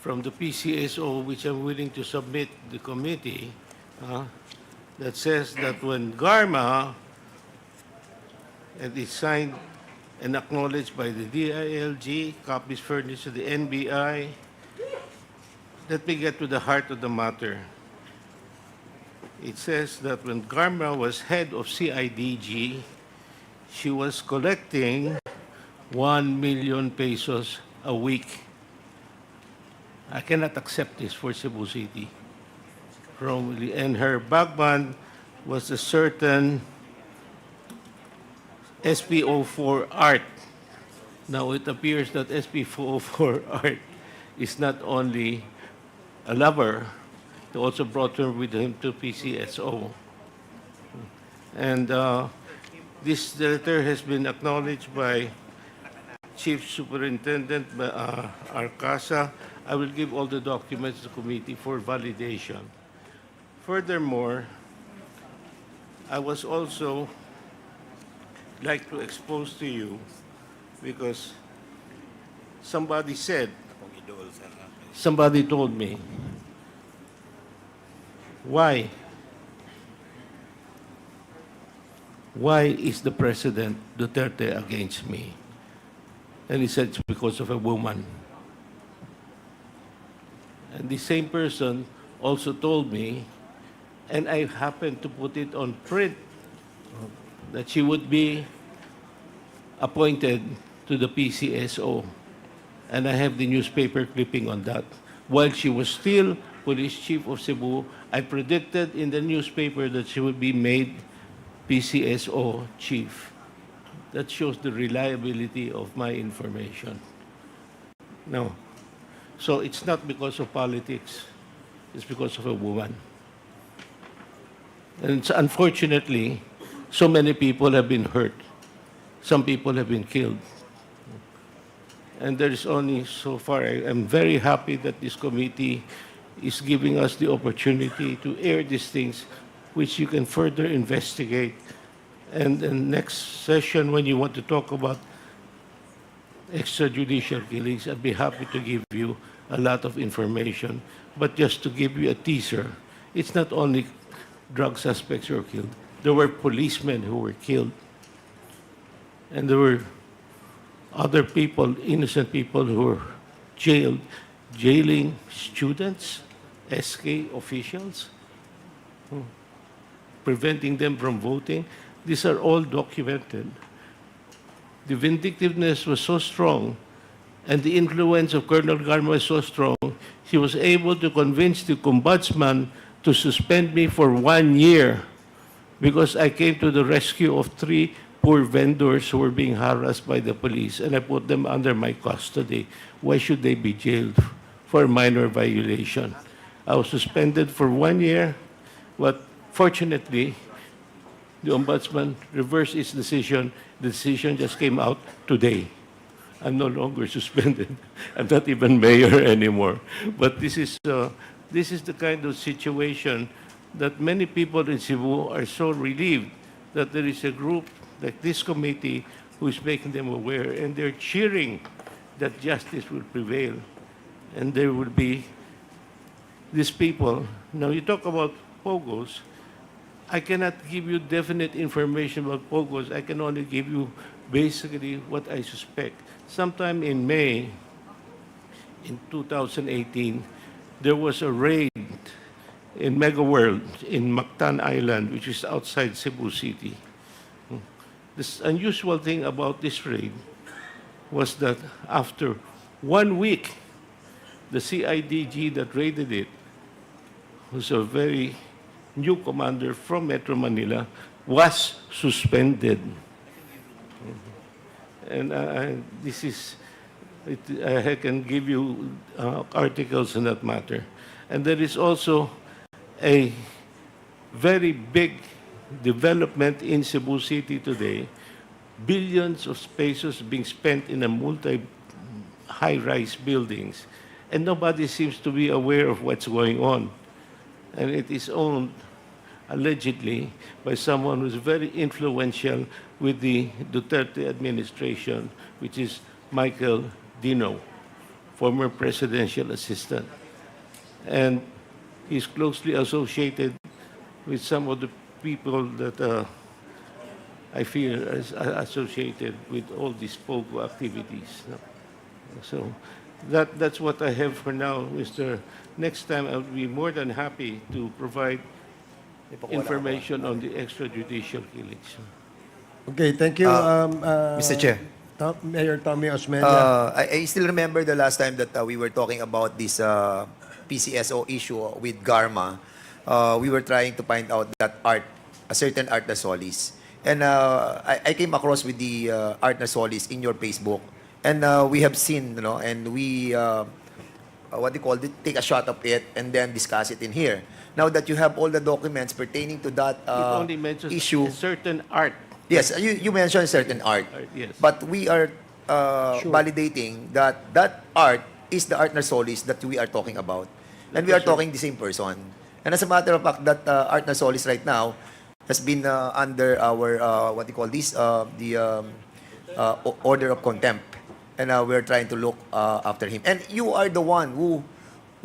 from the P C S O, which I'm willing to submit the committee, uh, that says that when Garma, and it's signed and acknowledged by the D I L G, copies furnished to the N B I. Let me get to the heart of the matter. It says that when Garma was head of C I D G, she was collecting one million pesos a week. I cannot accept this for Cebu City. From, and her bagman was a certain S P O four Art. Now, it appears that S P O four Art is not only a lover, he also brought her with him to P C S O. And uh, this letter has been acknowledged by Chief Superintendent uh, Arcasa. I will give all the documents to the committee for validation. Furthermore, I was also like to expose to you because somebody said Somebody told me, "Why? Why is the President Duterte against me?" And he said, "It's because of a woman." And the same person also told me, and I happened to put it on print, that she would be appointed to the P C S O. And I have the newspaper clipping on that. While she was still police chief of Cebu, I predicted in the newspaper that she would be made P C S O chief. That shows the reliability of my information. No. So it's not because of politics. It's because of a woman. And it's, unfortunately, so many people have been hurt. Some people have been killed. And there is only so far. I am very happy that this committee is giving us the opportunity to air these things, which you can further investigate. And the next session, when you want to talk about extrajudicial killings, I'd be happy to give you a lot of information. But just to give you a teaser, it's not only drug suspects who were killed. There were policemen who were killed. And there were other people, innocent people who were jailed, jailing students, S K officials, hmm, preventing them from voting. These are all documented. The vindictiveness was so strong, and the influence of Colonel Garma was so strong, he was able to convince the ombudsman to suspend me for one year because I came to the rescue of three poor vendors who were being harassed by the police, and I put them under my custody. Why should they be jailed for a minor violation? I was suspended for one year, but fortunately, the ombudsman reversed its decision. The decision just came out today. I'm no longer suspended. I'm not even mayor anymore. But this is, uh, this is the kind of situation that many people in Cebu are so relieved that there is a group like this committee who is making them aware, and they're cheering that justice will prevail. And there will be these people. Now, you talk about POGOs. I cannot give you definite information about POGOs. I can only give you basically what I suspect. Sometime in May, in two thousand eighteen, there was a raid in Mega World in Mactan Island, which is outside Cebu City. This unusual thing about this raid was that after one week, the C I D G that raided it, who's a very new commander from Metro Manila, was suspended. And, uh, I, this is, it, I can give you, uh, articles on that matter. And there is also a very big development in Cebu City today. Billions of pesos being spent in a multi high-rise buildings, and nobody seems to be aware of what's going on. And it is owned allegedly by someone who's very influential with the Duterte administration, which is Michael Dino, former presidential assistant. And he's closely associated with some of the people that, uh, I feel is, uh, associated with all these POGO activities, no? So that, that's what I have for now, Mister Next time, I'll be more than happy to provide information on the extrajudicial killings. Okay, thank you, Uh, um, uh, Mister Chair. Tom- Mayor Tommy Osmeña. Uh, I, I still remember the last time that, uh, we were talking about this, uh, P C S O issue with Garma. Uh, we were trying to find out that Art, a certain Art Nasolis. And, uh, I, I came across with the, uh, Art Nasolis in your Facebook. And, uh, we have seen, you know, and we, uh, uh, what do you call it, take a shot of it and then discuss it in here. Now that you have all the documents pertaining to that, It uh, only mentions issue. A certain Art. Yes, you, you mentioned certain Art. Art, yes. But we are, uh, validating that that Art is the Art Nasolis that we are talking about. And we are talking the same person. And as a matter of fact, that, uh, Art Nasolis right now has been, uh, under our, uh, what do you call this, uh, the, um, uh, o- order of contempt. And uh, we're trying to look uh, after him. And you are the one who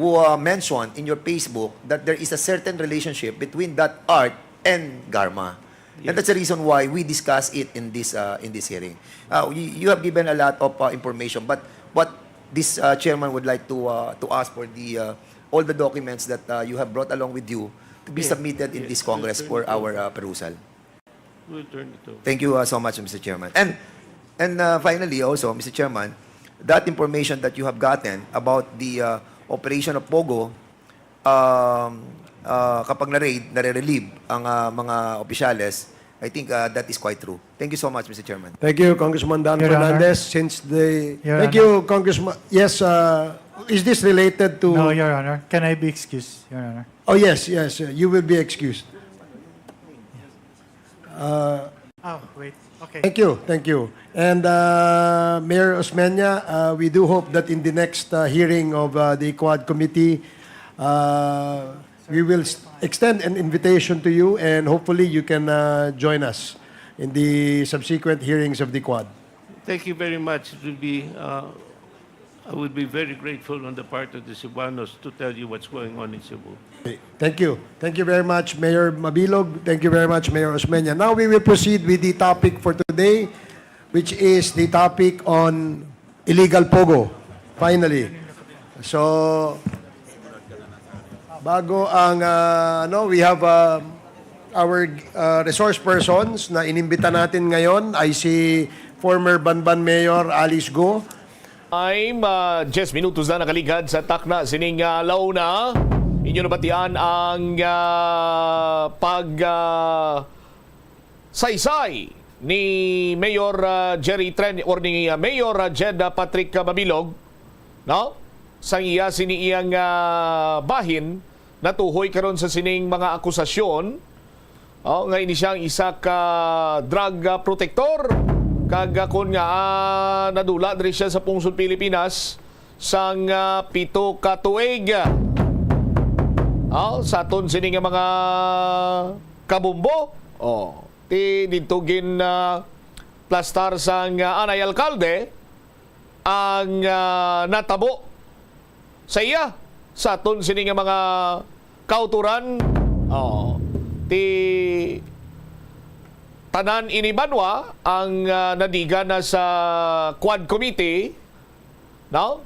who uh, mentioned in your Facebook that there is a certain relationship between that art and Garma. And that's the reason why we discuss it in this uh, in this hearing. Uh, you, you have given a lot of uh, information, but what this uh, chairman would like to uh, to ask for the uh, all the documents that uh, you have brought along with you to be submitted in this Congress for our uh, perusal. We'll turn it over. Thank you uh, so much, Mister Chairman. And and uh, finally, also, Mister Chairman, that information that you have gotten about the uh, operation of Pogo, um, uh, kapag na-raid, nare-relieve ang uh, mga opisyales, I think uh, that is quite true. Thank you so much, Mister Chairman. Thank you, Congressman Dan Your Honor. Fernandez. Since the Your Thank Honor. You, Congressman. Yes, uh, is this related to No, Your Honor. Can I be excused, Your Honor? Oh, yes, yes. Uh, you will be excused. Uh, Oh, wait. Okay. Thank you, thank you. And uh, Mayor Osmeña, uh, we do hope that in the next uh, hearing of uh, the Quad Committee, uh, we will s- extend an invitation to you, and hopefully you can uh, join us in the subsequent hearings of the Quad. Thank you very much. It will be uh, I would be very grateful on the part of the Cebuanos to tell you what's going on in Cebu. Okay. Thank you. Thank you very much, Mayor Mabilog. Thank you very much, Mayor Osmeña. Now we will proceed with the topic for today, which is the topic on illegal pogo. Finally. So, bago ang, uh, ano, we have uh, our uh, resource persons na inimbita natin ngayon ay si former Banban Mayor Alice Go. Time, ah, diyes minutos na nakaligad sa takna sining, ah, launa. Inyo nabatian ang, ah, pag, ah, saysay ni Mayor, ah, Jerry Tren or ni, ah, Mayor, ah, Jed, ah, Patrick, ah, Mabilog, no? Sang iya sini iyang, ah, bahin natuhoy karon sa sining mga akusasyon. Oh, nga ini siya ang isa ka drug, ah, protector. Kag, ah, kun nga, ah, nadula diri siya sa pungsod Pilipinas sang, ah, pito ka tuig. Oh, sa aton sini nga mga kabumbo. Oh, ti didto gin, ah, plastar sang, ah, anay alkalde ang, ah, natabo sa iya sa aton sini nga mga kauturan. Oh, ti tanan ini banwa ang, ah, nadiga na sa Quad Committee, no?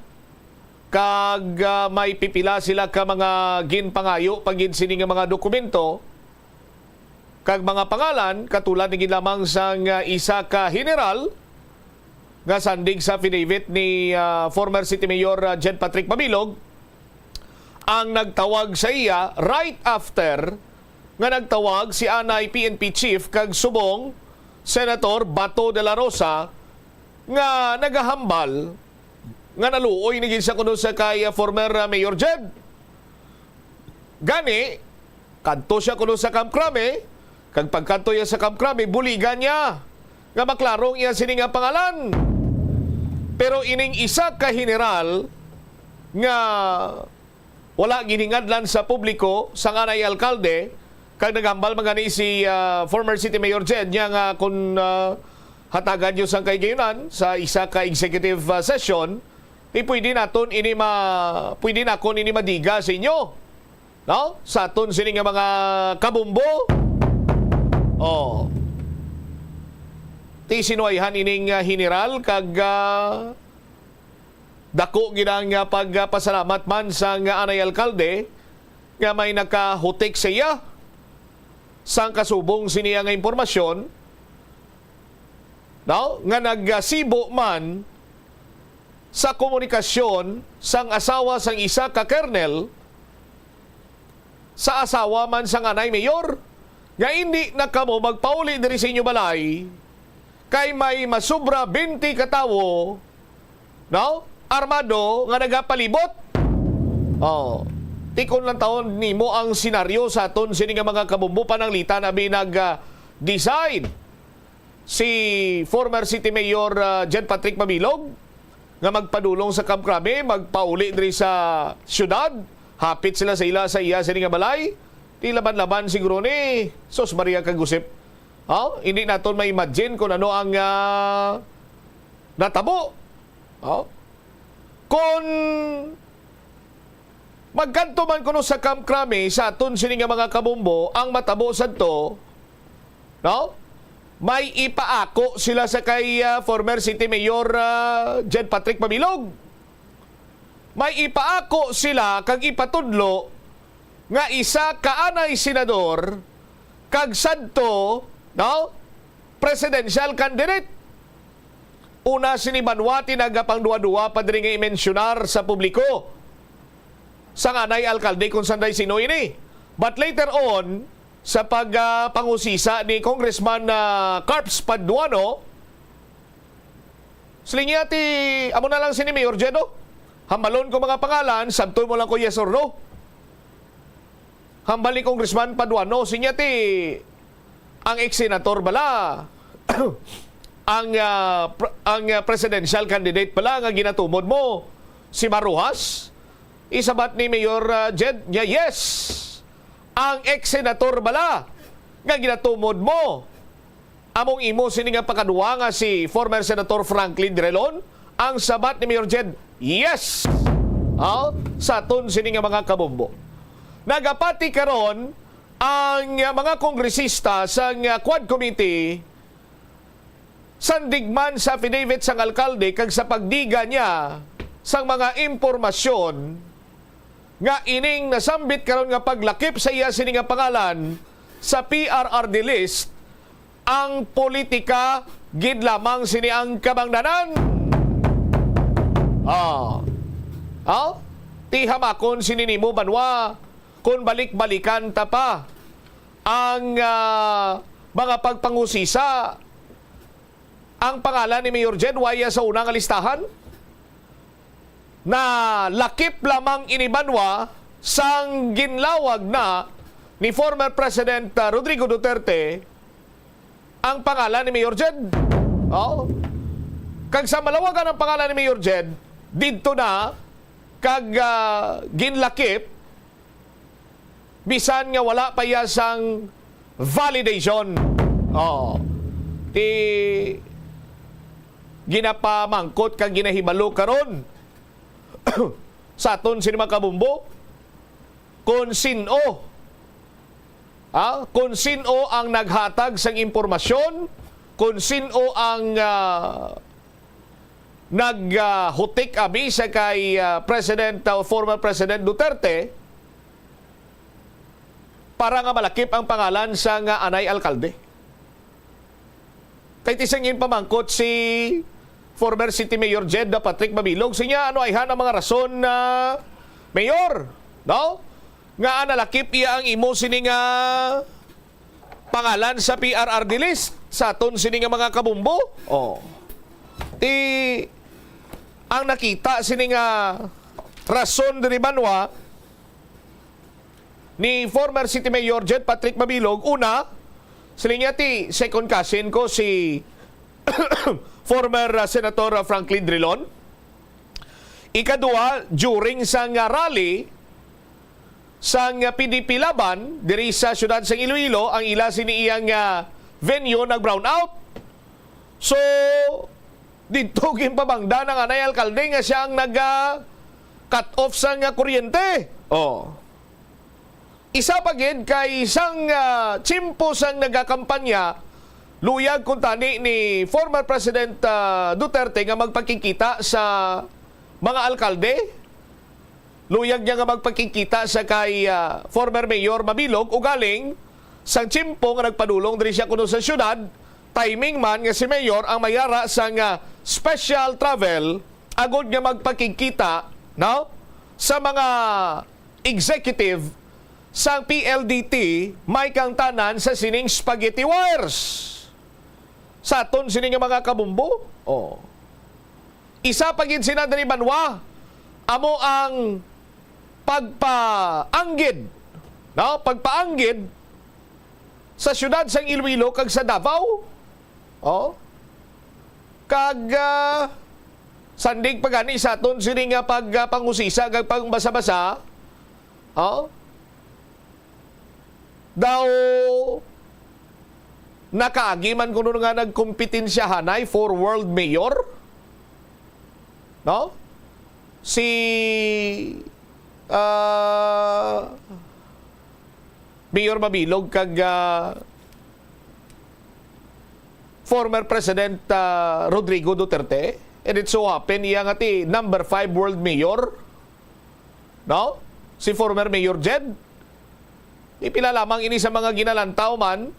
Kag, ah, may pipila sila ka mga ginpangayo pa gid sini nga mga dokumento kag mga pangalan, katulad ni gid lamang sang, ah, isa ka general nga sandig sa affidavit ni, ah, former City Mayor, ah, Jed Patrick Mabilog, ang nagtawag sa iya right after nga nagtawag si anay P N P chief kag subong Senator Bato de la Rosa nga nagahambal nga naluoy ni gid siya kuno sa kay, ah, former, ah, Mayor Jed. Gani, kadto siya kuno sa Camp Crame, kag pagkadto niya sa Camp Crame, buligan niya nga maklaro ang iya sini nga pangalan. Pero ining isa ka general nga wala ginhingadlan sa publiko sang anay alkalde, kag naghambal man gani si, ah, former City Mayor Jed niya nga kung, ah, hatagan niyo sang kahigayunan sa isa ka executive, ah, session, di pwede naton ini ma-, pwede nakon ini madiga sa inyo, no? Sa aton sini nga mga kabumbo. Oh. Ti sinuwayhan ining, ah, general kag, ah, dako gid ang, ah, pagpasalamat man sang, ah, anay alkalde nga may nakahutik sa iya sang kasubong sini nga impormasyon, no, nga nagasibo man sa komunikasyon sang asawa sang isa ka kernel sa asawa man sang anay mayor nga indi na kamo magpauli diri sa inyo balay kay may masubra twenty ka tawo, no? Armado nga nagapalibot. Oh, tikon lang taon nimo ang senaryo sa aton sini nga mga kabumbo pananglitan abi nag, ah, decide si former City Mayor, ah, Jed Patrick Mabilog nga magpadulong sa Camp Crame, magpauli diri sa syudad. Hapit sila sa ila, sa iya sini nga balay. Di laban-laban siguro ni Sos Maria kag Josep. Oh, hindi naton ma-imagine kung ano ang, ah, natabo. Oh? Kung magkadto man kuno sa Camp Crame sa aton sini nga mga kabombo, ang matabo sadto, no? May ipaako sila sa kay, ah, former City Mayor, ah, Jed Patrick Mabilog. May ipaako sila kag ipatudlo nga isa ka anay senador kag sadto, no, presidential candidate. Una sini, banwa, ti nagapangduha-duha pa diri nga imensyonar sa publiko sang anay alkalde kung sanday sino ini. But later on, sa pag, ah, pangusisa ni Congressman, ah, Carps Paduano, siling niya ti, amo na lang sini, Mayor Jed, oh. Hambalon ko mga pangalan, sabton mo lang ko yes or no. Hambal ni Congressman Paduano, siling niya ti, ang ex-senator bala, ang, ah, pr-, ang, ah, presidential candidate bala nga ginatumod mo, si Mar Roxas? Isabat ni Mayor, ah, Jed niya, yes. Ang ex-senator bala nga ginatumod mo, among imo sini nga pakaduwa nga si former Senator Franklin Drilon? Ang sabat ni Mayor Jed, yes! Ah, sa aton sini nga mga kabombo. Nagapati karon ang, ah, mga kongresista sang, ah, Quad Committee, sandig man sa affidavit sang alkalde kag sa pagdiga niya sang mga impormasyon nga ining nasambit karon nga paglakip sa iya sini nga pangalan sa P R R D list, ang politika gid lamang sini ang kabangdanan. Ah. Ah? Ti hamakon sini nimo, banwa, kung balik-balikan ta pa ang, ah, mga pagpangusisa, ang pangalan ni Mayor Jed waya sa una nga listahan? Nalakip lamang ini, banwa, sang ginlawag na ni former President, ah, Rodrigo Duterte ang pangalan ni Mayor Jed. Oh. Kag sa malawagan ang pangalan ni Mayor Jed, didto na kag, ah, ginlakip, bisan nga wala pa iya sang validation. Oh. Ti ginapamangkot kag ginahibalo karon sa aton sini mga kabombo, kung sin-o, ha? Kung sin-o ang naghatag sang impormasyon, kung sin-o ang, ah, nag, ah, hutik abi sa kay, ah, President, ah, former President Duterte para nga malakip ang pangalan sang anay alkalde. Kay ti sang ginpamangkot si former City Mayor Jed Patrick Mabilog, siling niya, ano ayhan ang mga rason na, Mayor, no? Nga nalakip iya ang imo sini nga pangalan sa P R R D list sa aton sini nga mga kabombo? Oh. Ti ang nakita sini nga rason diri, banwa, ni former City Mayor Jed Patrick Mabilog, una, siling niya ti second cousin ko si former, uh, Senator, uh, Franklin Drilon. Ikaduha, during sang, uh, rally sang, uh, P D P Laban diri sa siyudad sang Iloilo, ang ila sini iyang, uh, venue nag-brown out. So, didto ginpabangdan ang anay alkalde nga siya ang nag, uh, cut off sang, uh, kuryente. Oh. Isa pa gid kay sang, ah, tiyempo sang nagakampanya, luyag kuntani ni former President, ah, Duterte nga magpakigkita sa mga alkalde. Luyag niya nga magpakigkita sa kay, ah, former Mayor Mabilog, ugaling sang tiyempo nga nagpadulong diri siya kuno sa siyudad, timing man nga si Mayor ang may ara sang, ah, special travel agod nga magpakigkita, no, sa mga executive sang P L D T, may kangtanan sa sining spaghetti wires. Sa aton sini nga mga kabumbo, oh. Isa pa gid sina diri banwa, amo ang pagpaanggid, no? Pagpaanggid sa siyudad sang Iloilo kag sa Davao. Oh. Kag, ah, sandig pa gani sa aton sini nga pag, ah, pangusisa kag pagbasa-basa, oh, daw nakaagi man kuno nga nagkompetensyahanay for world mayor. No? Si, ah, Mayor Mabilog kag, ah, former President, ah, Rodrigo Duterte. And it so happen, iya nga ti number five world mayor, no? Si former Mayor Jed. Ipila lamang ini sa mga ginalantaw man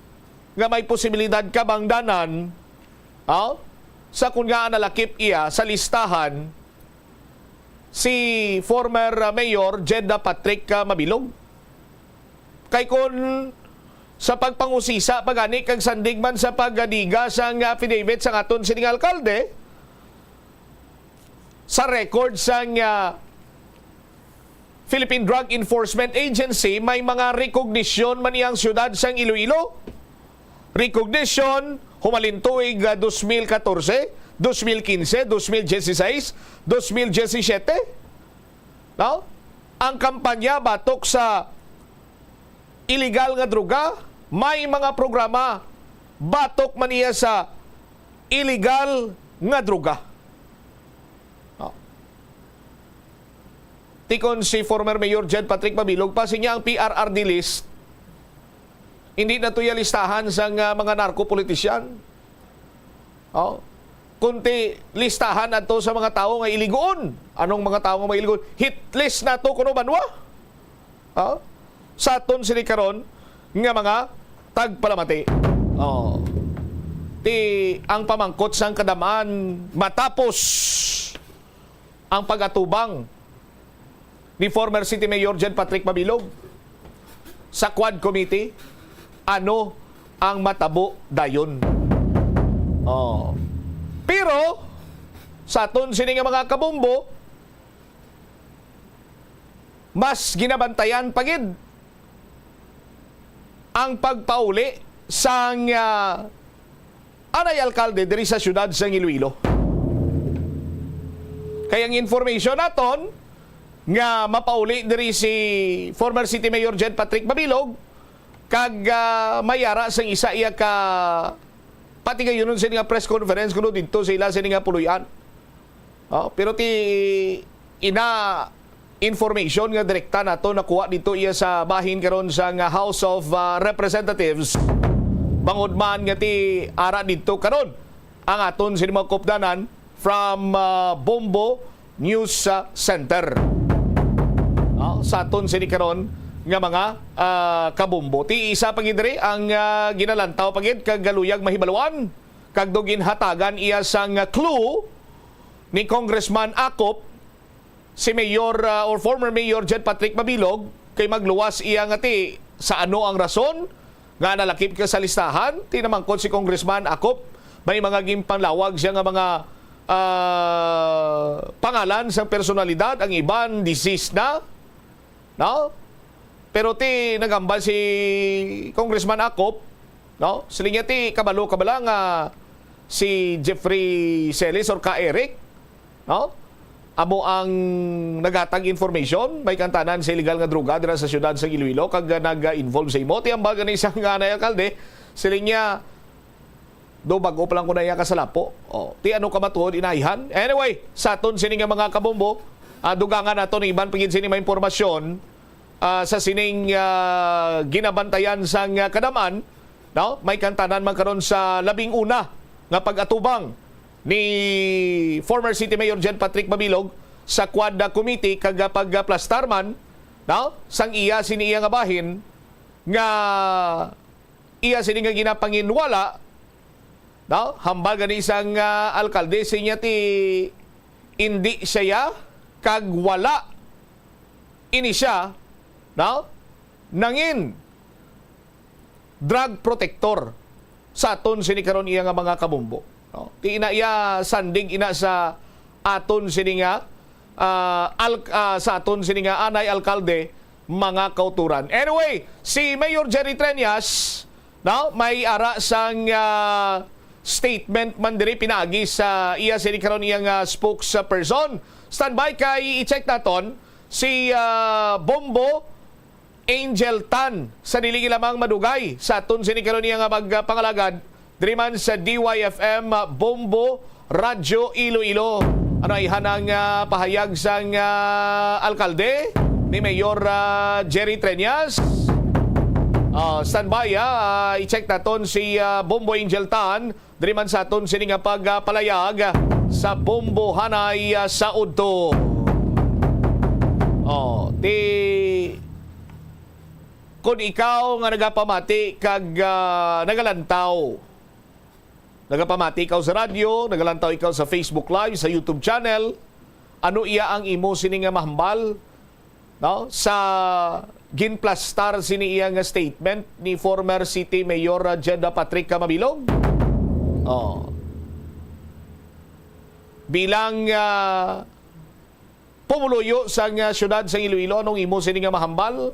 nga may posibilidad kabangdanan, ah, sa kun nga nalakip iya sa listahan si former, ah, Mayor Jed Patrick, ah, Mabilog. Kay kun sa pagpangusisa pa gani kag sandig man sa pagadiga sang affidavit sang aton sining alkalde, sa record sang, ah, Philippine Drug Enforcement Agency, may mga rekognisyon man iyang siyudad sang Iloilo. Rekognisyon humalin tuig, ah, dos mil katorse, dos mil kinse, dos mil dieciséis, dos mil diecisiete. No? Ang kampanya batok sa iligal nga droga, may mga programa batok man iya sa iligal nga droga. No? Tikon si former Mayor Jed Patrick Mabilog pa, sinya ang P R R D list, hindi na to iya listahan sang, ah, mga narko-politician. Oh. Kunti listahan ato sa mga tawo nga iligoon. Anong mga tawo nga mga iligoon? Hit list na to kuno banwa. Oh. Sa aton sini karon nga mga tagpalamati. Oh. Ti ang pamangkot sang kadamaan matapos ang pag-atubang ni former City Mayor Jed Patrick Mabilog sa Quad Committee, ano ang matabo dayon? Oh. Pero sa aton sini nga mga kabombo, mas ginabantayan pa gid ang pagpauli sang, ah, anay alkalde diri sa siyudad sang Iloilo. Kay ang information naton nga mapauli diri si former City Mayor Jed Patrick Mabilog kag, ah, may ara sang isa iya ka patigayunon sini nga press conference kuno didto sa ila sini nga puloy-an. Oh, pero ti ina information nga direkta nato nakuha dito iya sa bahin karon sa nga House of, ah, Representatives. Bangod man nga ti ara dito karon ang aton sini mga kupdanan from, ah, Bombo News, ah, Center. Ah, sa aton sini karon nga mga, ah, kabombo. Ti isa pa gid diri ang, ah, ginalantaw pa gid kag galuyag mahibaluan kag do ginhatagan iya sang clue ni Congressman Akop, si Mayor, ah, or former Mayor Jed Patrick Mabilog, kay magluwas iya nga ti sa ano ang rason nga nalakip ka sa listahan. Ti namangkot si Congressman Akop, may mga ginpanlawag siya nga mga, ah, pangalan sang personalidad, ang iban deceased na, no? Pero ti nagambal si Congressman Akop, no? Siling niya ti kabalo ka bala nga si Jeffrey Celis or ka Eric, no? Amo ang naghatag information, may kantanan sa illegal nga droga dira sa siyudad sa Iloilo kag nag-involve sa imo. Ti ambal gani sang anay alkalde, siling niya, do bag-o pa lang ko na iya kasalapo. Oh, ti ano ka matuod, inayhan? Anyway, sa aton sini nga mga kabombo, ah, dugangan nato ni iban pa gid sini may impormasyon, ah, sa sining, ah, ginabantayan sang, ah, kadaman, no? May kantanan man karon sa labing una nga pag-atubang ni former City Mayor Jed Patrick Mabilog sa Quad Committee kag, ah, pagplastar man, no? Sang iya sini iya nga bahin nga iya sini nga ginapanginwala, no? Hambal gani sang, ah, alkalde, sinya ti indi siya kag wala ini siya, no? Nangin drug protector sa aton sini karon iya nga mga kabombo, no? Ti ina iya sandig ina sa aton sini nga, ah, al-, ah, sa aton sini nga anay alkalde, mga kauturan. Anyway, si Mayor Jerry Treñas, no, may ara sang, ah, statement man diri pinaagi sa iya sini karon iyang, ah, spokesperson. Standby kay i-check naton si, ah, Bombo Angel Tan sa dili lamang madugay sa aton sini karon niya nga magpangalagad diri man sa D Y F M, ah, Bombo Radyo Iloilo. Ano ay hanang, ah, pahayag sang, ah, alkalde ni Mayor, ah, Jerry Treñas? Ah, standby, ah, i-check naton si, ah, Bombo Angel Tan diri man sa aton sini nga pagpalayag sa Bombo Hanay, ah, sa udto. Oh, ti kun ikaw nga nagapamati kag, ah, nagalantaw, nagapamati ikaw sa radyo, nagalantaw ikaw sa Facebook Live, sa YouTube channel, ano iya ang imo sini nga mahambal, no? Sa ginplastar sini iya nga statement ni former City Mayor, ah, Jed Patrick Camabilog? Oh. Bilang, ah, pumuluyo sang, ah, siyudad sang Iloilo, anong imo sini nga mahambal,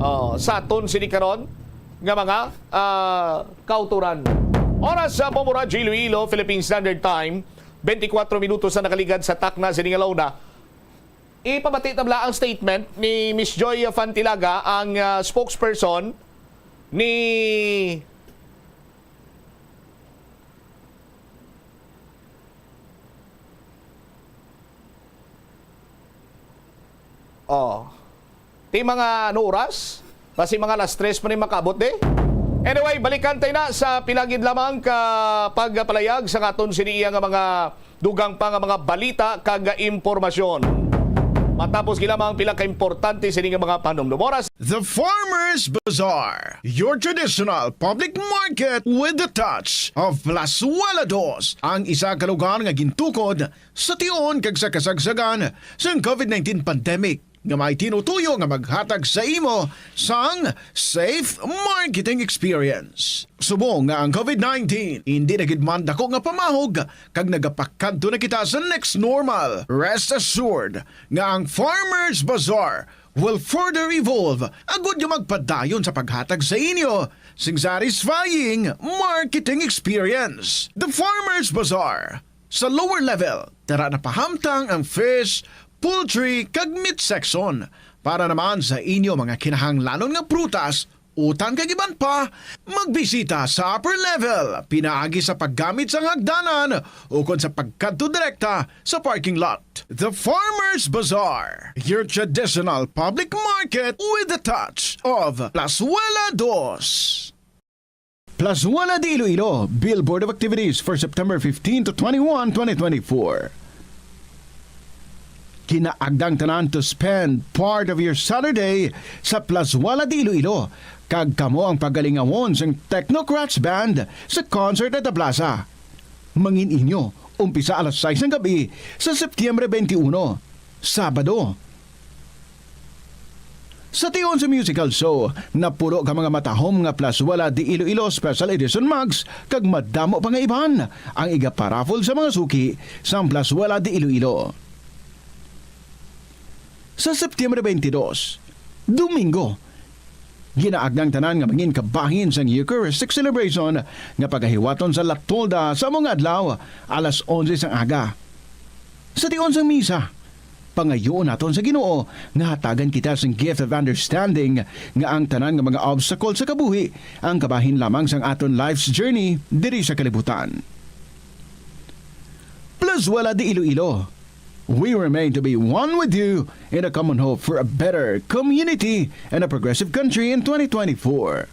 ah, sa aton sini karon nga mga, ah, kauturan? Oras sa Bombo Radyo Iloilo, Philippine Standard Time, twenty-four minutos na nakaligad sa takna sini nga launa. Ipamati ta bala ang statement ni Miss Joy Fantilaga, ang, ah, spokesperson ni Oh. Ti mga ano oras? Basi mga alas tres pa ni makaabot, di? Anyway, balikan tayo na sa pila gid lamang ka pagpalayag sa aton sini iya nga mga dugang pa nga mga balita kag impormasyon. Matapos gid lamang pila ka importante sini nga mga panumdum. Oras. The Farmers Bazaar, your traditional public market with the touch of Plazuela Dos, ang isa ka lugar nga gintukod sa tion kag sa kasagsagan sang covid nineteen pandemic, nga may tinutuyo nga maghatag sa imo sang safe marketing experience. Subong nga ang covid nineteen indi na gid man dako nga pamahog kag nagapakadto na kita sa next normal, rest assured nga ang Farmers Bazaar will further evolve agud nga magpadayon sa paghatag sa inyo sing satisfying marketing experience. The Farmers Bazaar, sa lower level, tara na pahamtang ang fish, poultry, kag meat section. Para naman sa inyo mga kinahanglanon nga prutas, utan kag iban pa, magbisita sa upper level pinaagi sa paggamit sang hagdanan ukon sa pagkadto direkta sa parking lot. The Farmers Bazaar, your traditional public market with the touch of Plazuela Dos. Plazuela de Iloilo, Billboard of Activities for September fifteen to twenty-one, twenty twenty-four. Ginaagdang tanan to spend part of your Saturday sa Plazuela de Iloilo, kag kamo ang pagalingawon sang Technocrats Band sa concert at the plaza. Mangin inyo, umpisa alas sais sang gabi sa Setyembre twenty-uno, Sabado. Sa tion sa musical show, napulo ka mga matahom nga Plazuela de Iloilo Special Edition mugs kag madamo pa nga iban ang igaparaffle sa mga suki sang Plazuela de Iloilo. Sa September twenty-two, Domingo, ginaagdang tanan nga mangin kabahin sang Eucharistic celebration nga pagahiwaton sa La Tolda sa amo nga adlaw, alas onse sang aga. Sa tion sang misa, pangayoon naton sa Ginoo nga hatagan kita sing gift of understanding nga ang tanan nga mga obstacle sa kabuhi ang kabahin lamang sang aton life's journey diri sa kalibutan. Plazuela de Iloilo, we remain to be one with you in a common hope for a better community and a progressive country in twenty twenty-four.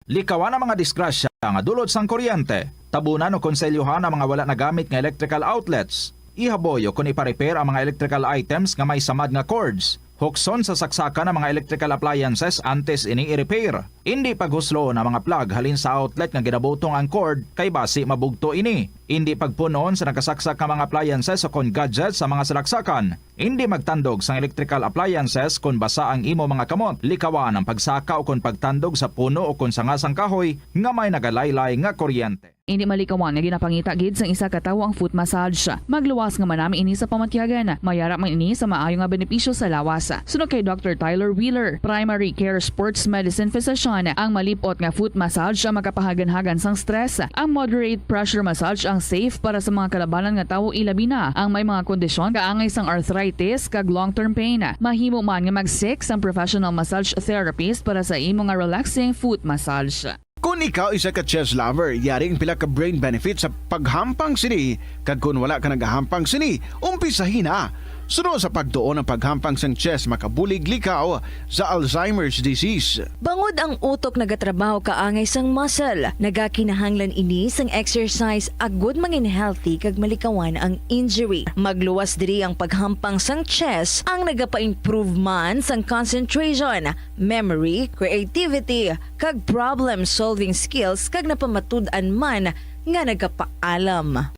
Likawan ang mga disgrasya nga dulot sang kuryente. Tabunan o konselyohan ang mga wala nagamit nga electrical outlets. Ihaboy o kon ipa-repair ang mga electrical items nga may samad nga cords. Hukson sa saksakan ang mga electrical appliances antes ini i-repair. Indi paghusloon ang mga plug halin sa outlet nga ginabutong ang cord, kay basi mabugto ini. Indi pagpun-on sa nakasaksak nga mga appliances o kon gadgets sa mga salaksakan. Indi magtandog sang electrical appliances kon basa ang imo mga kamot. Likawan ang pagsaka o kon pagtandog sa puno o kon sanga sang kahoy nga may nagalaylay nga kuryente. Indi malikawan nga ginapangita gid sang isa ka tawo ang foot massage. Magluwas nga manami ini sa pamatyagan. Mayara man ini sa maayo nga benepisyo sa lawas. Suno kay Doctor Tyler Wheeler, primary care sports medicine physician, ang malip-ot nga foot massage ang makapahaganhagan sang stress. Ang moderate pressure massage ang safe para sa mga kalabanan nga tawo, ilabi na ang may mga kondisyon kaangay sang arthritis kag long-term pain. Mahimo man nga mag-seek sang professional massage therapist para sa imo nga relaxing foot massage. Kon ikaw isa ka chess lover, yari ang pila ka brain benefits sa paghampang sini, kag kon wala ka nagahampang sini, umpisahi na. Suno sa pagtuon, ang paghampang sang chess makabulig likaw sa Alzheimer's disease. Bangod ang utok nagatrabaho kaangay sang muscle, nagakinahanglan ini sang exercise agud mangin healthy kag malikawan ang injury. Magluwas diri ang paghampang sang chess, ang nagapa-improve man sang concentration, memory, creativity, kag problem-solving skills, kag napamatud-an man nga nagapaalam.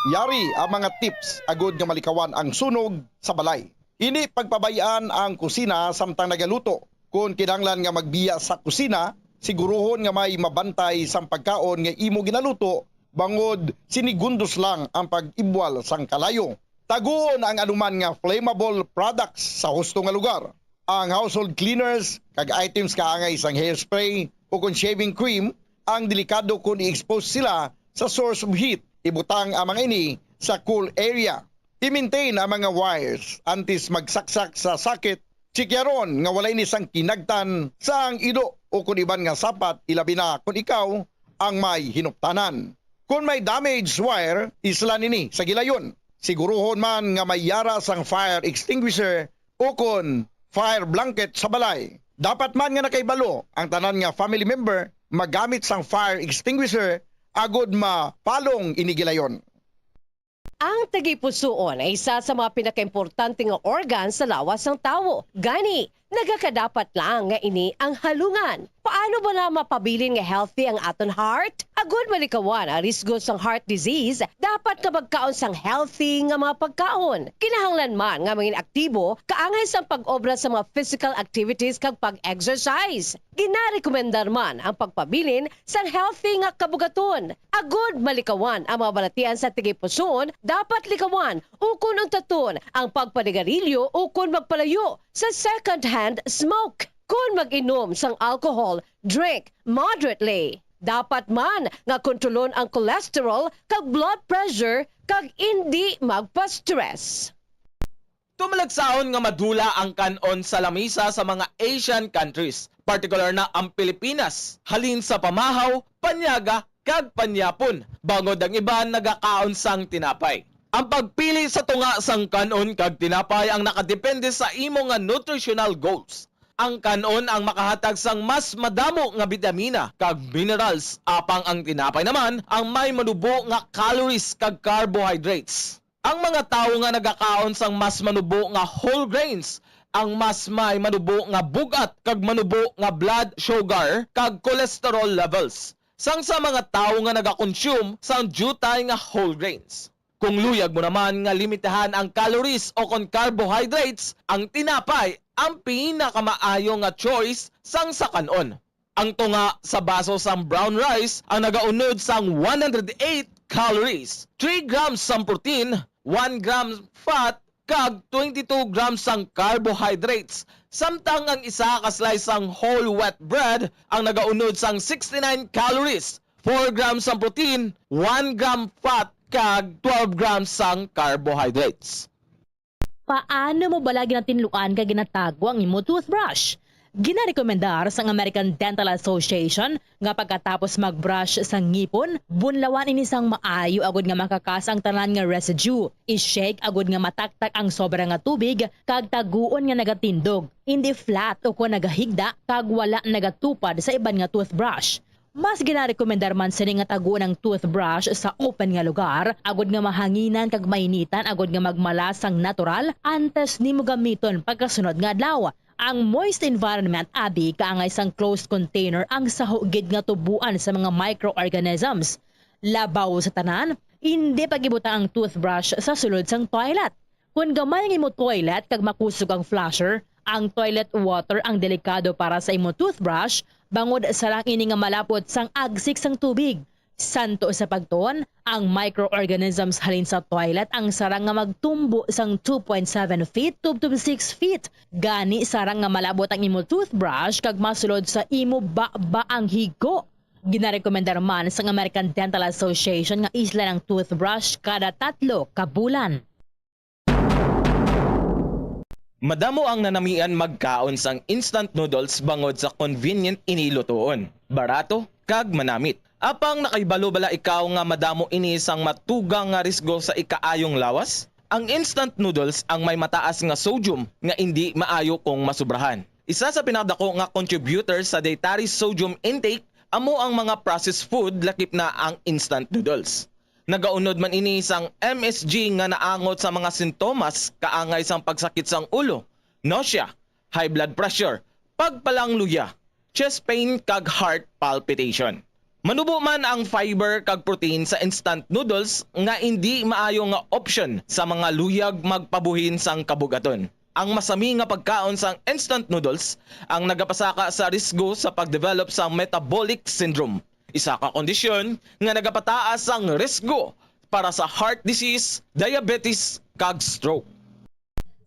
Yari ang mga tips agud nga malikawan ang sunog sa balay. Hindi pagpabay-an ang kusina samtang nagaluto. Kon kinahanglan nga magbiya sa kusina, siguruhon nga may mabantay sang pagkaon nga imo ginaluto, bangod sinigundos lang ang pag-ibwal sang kalayo. Taguon ang anuman nga flammable products sa husto nga lugar. Ang household cleaners kag items kaangay sang hairspray ukon shaving cream ang delikado kon i-expose sila sa source of heat. Ibutang ang mga ini sa cool area. I-maintain ang mga wires antes magsaksak sa socket. Tsikyaron nga wala ini sang kinagtan sang ido ukon iban nga sapat, ilabi na kon ikaw ang may hinuptanan. Kon may damaged wire, islan ini sa gilayon. Siguruhon man nga may yara sang fire extinguisher ukon fire blanket sa balay. Dapat man nga nakahibalo ang tanan nga family member magamit sang fire extinguisher agud mapalong ini gilayon. Ang tagipusoon ay isa sa mga pinakaimportante nga organ sa lawas sang tawo. Gani, nagakadapat lang nga ini ang halungan. Paano bala mapabilin nga healthy ang aton heart? Agud malikawan ang risgo sang heart disease, dapat nga magkaon sang healthy nga mga pagkaon. Kinahanglan man nga mangin aktibo kaangay sang pag-obra sa mga physical activities kag pag-exercise. Ginarekomendar man ang pagpabilin sang healthy nga kabugaton. Agud malikawan ang mga balatian sa tagipusoon, dapat likawan ukon untaton ang pagpanigarilyo ukon magpalayo sa second-hand smoke. Kon mag-inom sang alcohol, drink moderately. Dapat man nga kontrolon ang cholesterol kag blood pressure kag indi magpa-stress. Tumalagsahon nga madula ang kan-on sa lamisa sa mga Asian countries, partikular na ang Pilipinas, halin sa pamahaw, panyaga, kag panyapon, bangod ang iban nagakaon sang tinapay. Ang pagpili sa tunga sang kan-on kag tinapay ang nakadepende sa imo nga nutritional goals. Ang kan-on ang makahatag sang mas madamo nga bitamina kag minerals, apang ang tinapay naman ang may manubo nga calories kag carbohydrates. Ang mga tawo nga nagakaon sang mas manubo nga whole grains ang mas may manubo nga bug-at kag manubo nga blood sugar kag cholesterol levels sang sa mga tawo nga nagakonsume sang diutay nga whole grains. Kung luyag mo naman nga limitahan ang calories o kon carbohydrates, ang tinapay ang pinakamaayo nga choice sang sa kan-on. Ang tunga sa baso sang brown rice ang nagaunod sang one hundred eight calories, three grams sang protein, one gram fat, kag twenty-two grams sang carbohydrates, samtang ang isa ka slice sang whole wheat bread ang nagaunod sang sixty-nine calories, four grams sang protein, one gram fat, kag twelve grams sang carbohydrates. Paano mo bala ginatinluan kag ginatago ang imo toothbrush? Ginarekomendar sang American Dental Association nga pagkatapos mag-brush sa ngipon, bunlawan ini sang maayo agud nga makakas ang tanan nga residue. I-shake agud nga mataktak ang sobra nga tubig kag taguon nga nagatindog, indi flat ukon nagahigda kag wala nagatupad sa iban nga toothbrush. Mas ginarekomendar man sini nga taguon ang toothbrush sa open nga lugar, agud nga mahanginan kag mainitan agud nga magmala sang natural antes nimo gamiton pagkasunod nga adlaw. Ang moist environment abi kaangay sang closed container ang saho gid nga tuboan sa mga microorganisms. Labaw sa tanan, indi pag-ibutang ang toothbrush sa sulod sang toilet. Kon gamay ang imo toilet kag makusog ang flusher, ang toilet water ang delikado para sa imo toothbrush, bangod sarang ini nga malapot sang agsik sang tubig. Santo sa pagtuon, ang microorganisms halin sa toilet ang sarang nga magtumbo sang two point seven feet tubtob six feet. Gani sarang nga malabot ang imo toothbrush kag masulod sa imo baba ang higko. Ginarekomendar man sang American Dental Association nga islan ang toothbrush kada tatlo ka bulan. Madamo ang nanamian magkaon sang instant noodles bangod sa convenient ini lutoon, barato, kag manamit. Apang nakahibalo bala ikaw nga madamo ini sang matugang nga risgo sa ikaayong lawas? Ang instant noodles ang may mataas nga sodium nga indi maayo kung masubrahan. Isa sa pinakadako nga contributor sa dietary sodium intake amo ang mga processed food, lakip na ang instant noodles. Nagaunod man ini sang M S G nga naangot sa mga sintomas kaangay sang pagsakit sang ulo, nausea, high blood pressure, pagpalangluya, chest pain kag heart palpitation. Manubo man ang fiber kag protein sa instant noodles nga indi maayo nga option sa mga luyag magpabuhin sang kabug-aton. Ang masami nga pagkaon sang instant noodles ang nagapasaka sa risgo sa pag-develop sa metabolic syndrome, isa ka kondisyon nga nagapataas sang risgo para sa heart disease, diabetes, kag stroke.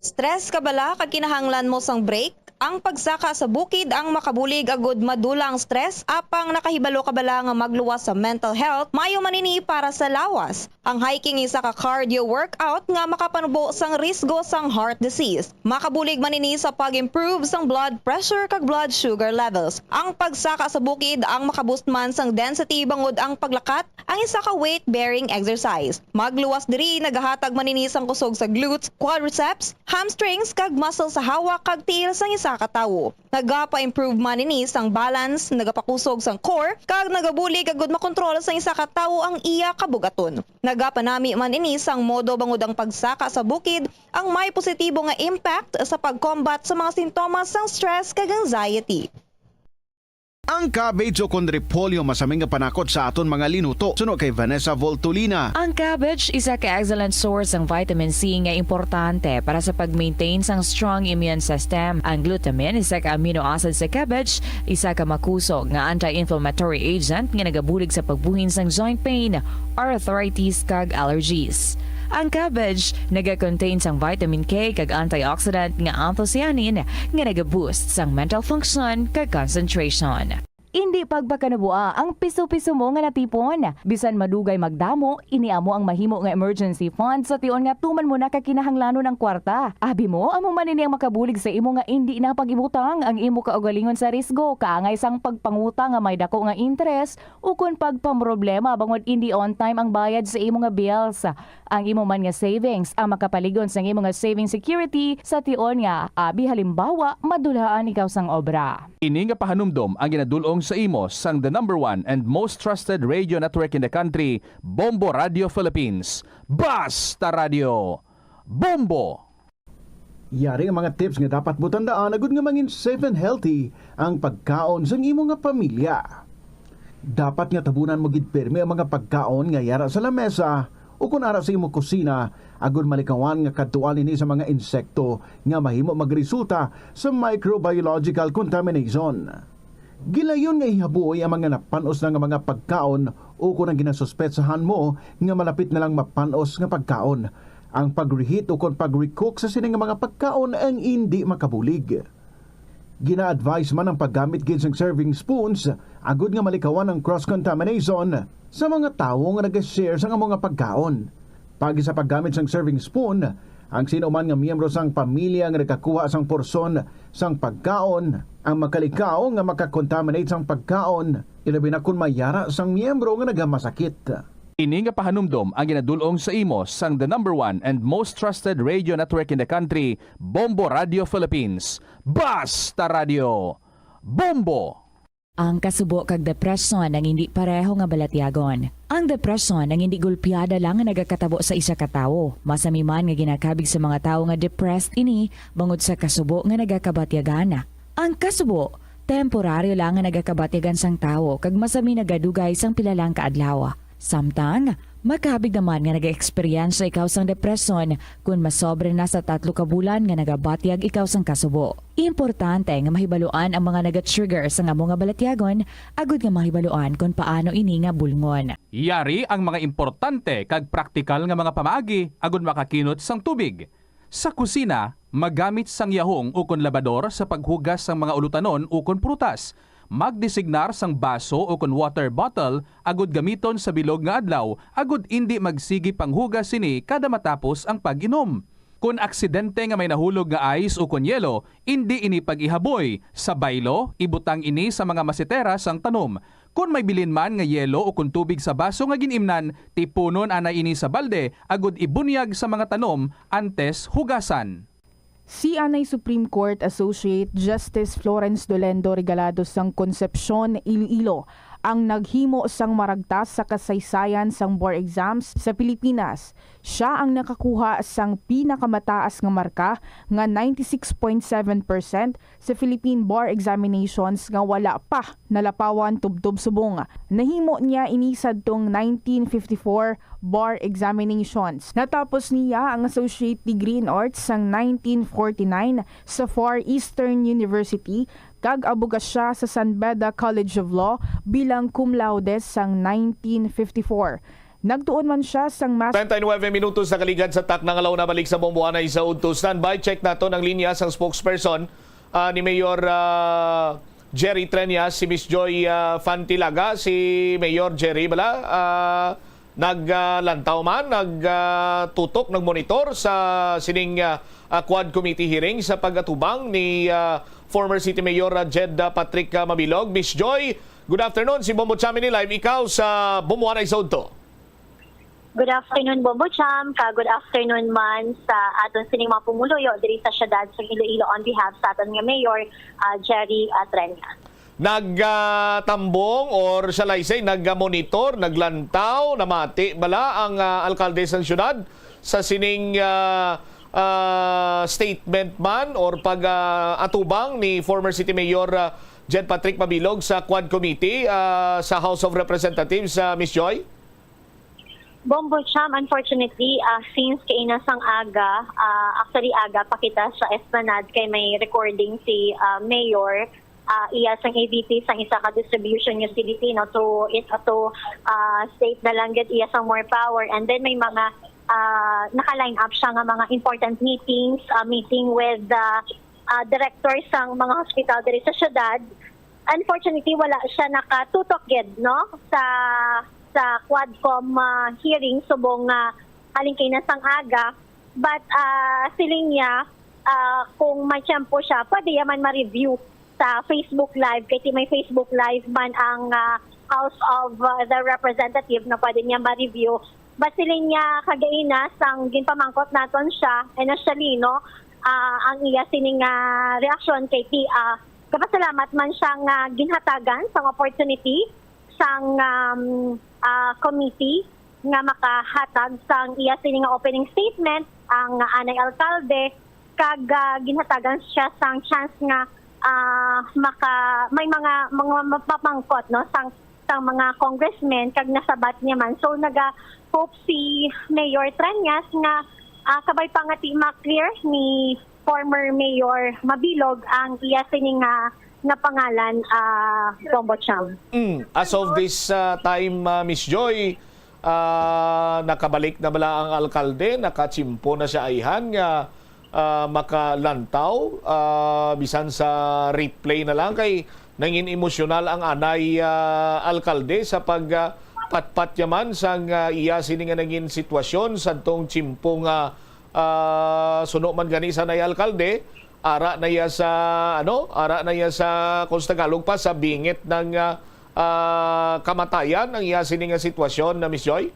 Stress ka bala kag kinahanglan mo sang break? Ang pagsaka sa bukid ang makabulig agud madula ang stress, apang nakahibalo ka bala nga magluwas sa mental health? Maayo man ini para sa lawas. Ang hiking isa ka cardio workout nga makapanubo sang risgo sang heart disease. Makabulig man ini sa pag-improve sang blood pressure kag blood sugar levels. Ang pagsaka sa bukid ang makaboost man sang density bangod ang paglakat ang isa ka weight-bearing exercise. Magluwas diri nagahatag man ini sang kusog sa glutes, quadriceps, hamstrings, kag muscle sa hawak kag tiil sang isa ka tawo. Nagapa-improve man ini sang balance, nagapakusog sang core, kag nagabulig agud makontrol sang isa ka tawo ang iya kabug-aton. Nagapanami man ini sang modo bangod ang pagsaka sa bukid ang may positibo nga impact sa pag-combat sa mga sintomas sang stress kag anxiety. Ang cabbage o kon repolyo masami nga panakot sa aton mga linuto, suno kay Vanessa Voltolina. Ang cabbage isa ka excellent source sang vitamin C nga importante para sa pag-maintain sang strong immune system. Ang glutamine, isa ka amino acid sa cabbage, isa ka makusog nga anti-inflammatory agent nga nagabulig sa pagbuhin sang joint pain, arthritis, kag allergies. Ang cabbage naga-contain sang vitamin K kag antioxidant nga anthocyanin nga naga-boost sang mental function kag concentration. Indi pagpakanabuha ang piso-piso mo nga natipon. Bisan madugay magdamo, ini amo ang mahimo nga emergency fund sa tion nga tuman mo na ka kinahanglanon ang kwarta. Abi mo, amo man ini ang makabulig sa imo nga indi na pag-ibutang ang imo kaugalingon sa risgo kaangay sang pagpangutang nga may dako nga interes ukon pagpamroblema bangod indi on time ang bayad sa imo nga bills. Ang imo man nga savings ang makapalig-on sang imo nga saving security sa tion nga, abi halimbawa, madulhaan ikaw sang obra. Ini nga pahanumdom ang ginadul-ong sa imo sang the number one and most trusted radio network in the country, Bombo Radio Philippines. Basta Radio! Bombo! Yari ang mga tips nga dapat mo tandaan agud nga mangin safe and healthy ang pagkaon sang imo nga pamilya. Dapat nga tabunan mo gid pirmi ang mga pagkaon nga yara sa lamesa ukon ara sa imo kusina, agud malikawan nga kadtuan ini sa mga insekto nga mahimo magresulta sa microbiological contamination. Gilayon nga ihabuoy ang mga napan-os na nga mga pagkaon ukon ang ginasuspetsahan mo nga malapit na lang mapan-os nga pagkaon. Ang pag-reheat ukon pag-recook sa sini nga mga pagkaon ang indi makabulig. Gina-advise man ang paggamit gid sang serving spoons agud nga malikawan ang cross-contamination sa mga tawo nga naga-share sang amo nga pagkaon. Paagi sa paggamit sang serving spoon, ang sino man nga miyembro sang pamilya nga nagakuha sang porsyon sang pagkaon ang makalikaw nga maka-contaminate sang pagkaon, ilabi na kon may yara sang miyembro nga nagamasakit. Ini nga pahanumdom ang ginadul-ong sa imo sang the number one and most trusted radio network in the country, Bombo Radio Philippines. Basta Radio! Bombo! Ang kasubo kag depresyon ang indi pareho nga balatyagon. Ang depresyon ang indi gulpiada lang nga nagakatabo sa isa ka tawo. Masami man nga ginakabig sa mga tawo nga depressed ini bangod sa kasubo nga nagakabatyagan. Ang kasubo, temporaryo lang nga nagakabatyagan sang tawo kag masami nagadugay sang pila lang ka adlaw. Samtang, makabig naman nga nagaeksperyensya ikaw sang depresyon kon masobra na sa tatlo ka bulan nga nagabatyag ikaw sang kasubo. Importante nga mahibaluan ang mga nagatrigger sang amo nga balatyagon agud nga mahibaluan kon paano ini nga bulngon. Yari ang mga importante kag praktikal nga mga pamaagi agud makakinot sang tubig. Sa kusina, magamit sang yahong ukon labador sa paghugas sang mga ulutanon ukon prutas. Magdesignar sang baso ukon water bottle agud gamiton sa bilog nga adlaw agud indi magsigi panghugas sini kada matapos ang pag-inom. Kon aksidente nga may nahulog nga ice ukon yelo, indi ini pag-ihaboy. Sa baylo, ibutang ini sa mga masetera sang tanom. Kon may bilin man nga yelo ukon tubig sa baso nga gin-imnan, tipunon anay ini sa balde agud ibunyag sa mga tanom antes hugasan. Si anay Supreme Court Associate Justice Florence Dolendo Regalado sang Concepcion, Iloilo, ang naghimo sang maragtas sa kasaysayan sang bar exams sa Pilipinas. Sia ang nakakuha sang pinakamataas nga marka nga ninety-six point seven percent sa Philippine Bar Examinations nga wala pa nalapawan tubtob subong. Nahimo niya ini sadtong nineteen fifty-four bar examinations. Natapos niya ang associate degree in arts sang nineteen forty-nine sa Far Eastern University, kag aboga sia sa San Beda College of Law bilang cum laude sang nineteen fifty-four. Nagtuon man sia sang mas Treinta y nueve minutos na kaligad sa takna nga launa. Balik sa Bombo Anay sa Udto. Standby, check naton ang linya sang spokesperson, ah, ni Mayor, ah, Jerry Treñas, si Miss Joy, ah, Fantilaga. Si Mayor Jerry bala, ah, naglantaw man, nag, ah, tutok, nagmonitor sa sining, ah, ah, Quad Committee hearing sa pag-atubang ni, ah, former City Mayor, ah, Jed, ah, Patrick, ah, Mabilog. Miss Joy, good afternoon. Si Bombo Chamini Live, ikaw sa Bombo Anay sa Udto. Good afternoon, Bombo Cham, ka good afternoon man sa aton sining mga pumuluyo diri sa siyudad sa Iloilo on behalf sa aton nga Mayor, ah, Jerry, ah, Treñas. Nagtambong, or shall I say, nagmonitor, naglantaw, namati bala ang, ah, alkalde sang siyudad sa sining, ah, ah, statement man or pag, ah, atubang ni former City Mayor, ah, Jed Patrick Mabilog sa Quad Committee, ah, sa House of Representatives, ah, Miss Joy? Bombo Cham, unfortunately, ah, since kaina sang aga, ah, actually aga pa kita sa Esplanade kay may recording si, ah, Mayor, ah, iya sang A V P sang isa ka distribution utility, no? So, it, to, ah, state na lang gid iya sang more power. And then may mga, ah, naka-line up siya nga mga important meetings, ah, meeting with the, ah, director sang mga hospital diri sa syudad. Unfortunately, wala siya nakatutok gid, no, sa, sa Quadcom, ah, hearing subong nga halin kaina sang aga. But, ah, siling niya, ah, kung may tiyempo siya, pwede niya man ma-review sa Facebook Live, kay ti may Facebook Live man ang, ah, House of, ah, the Representative, na pwede niya ma-review. But siling niya kagaina sang ginpamangkot naton siya, initially, no, ah, ang iya sining, ah, reaksyon kay ti, ah, kapasalamat man siya nga ginhatagan sang opportunity sang, um, ah, committee nga makahatag sang iya sini nga opening statement ang anay alkalde, kag, ah, ginhatagan siya sang chance nga, ah, maka-, may mga, mga mapamangkot, no, sang, sang mga congressmen, kag nasabat niya man. So, naga-hope si Mayor Treñas nga, ah, kabay pa nga ti ma-clear ni former Mayor Mabilog ang iya sini nga, nga pangalan, ah, Bombo Cham. Mm, as of this, ah, time, ah, Miss Joy, ah, nakabalik na bala ang alkalde? Nakatsimpo na siya ayhan nga, ah, makalantaw, ah, bisan sa replay na lang, kay nangin emosyonal ang anay, ah, alkalde sa pag, ah, patpat niya man sang, ah, iya sini nga nangin sitwasyon sadtong tsimpo nga, ah, suno man gani sa anay alkalde, ara na iya sa, ano, ara na iya sa, kung sa Tagalog pa, sa bingit ng, ah, ah, kamatayan ang iya sini nga sitwasyon, na Miss Joy?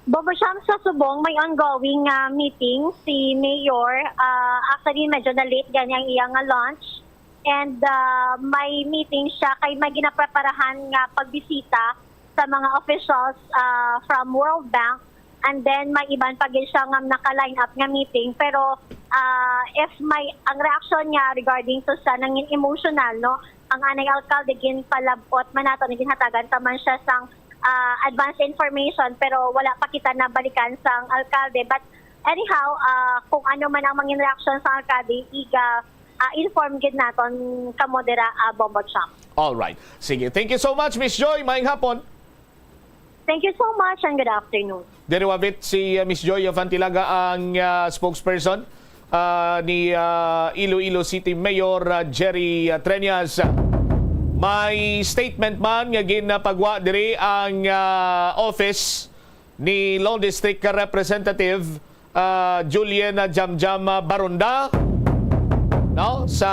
Bombo Cham, sa subong may ongoing nga meeting si Mayor. Ah, actually, medyo na-late gani ang iya nga launch. And, ah, may meeting siya kay may ginapreparahan nga pagbisita sa mga officials, ah, from World Bank. And then may iban pa gid siya nga naka-line up nga meeting. Pero, ah, if may, ang reaksyon niya regarding to sa nangin emotional, no, ang anay alkalde, ginpalab-ot man nato, ginhatagan ta man siya sang, ah, advance information, pero wala pa kita nabalikan sang alkalde. But anyhow, ah, kung ano man ang mangin reaksyon sa alkalde, iga, ah, inform gid naton kamo dira, ah, Bombo Cham. All right. Sige. Thank you so much, Miss Joy. Maayong hapon. Thank you so much and good afternoon. Diri wabit si, uh, Miss Joy Fantilaga, ang, uh, spokesperson, uh, ni, uh, Iloilo City Mayor, uh, Jerry, uh, Treñas. May statement man nga ginpagwa diri ang, ah, office ni Lone District Representative, ah, Julian, ah, Jamjam, ah, Baronda, no, sa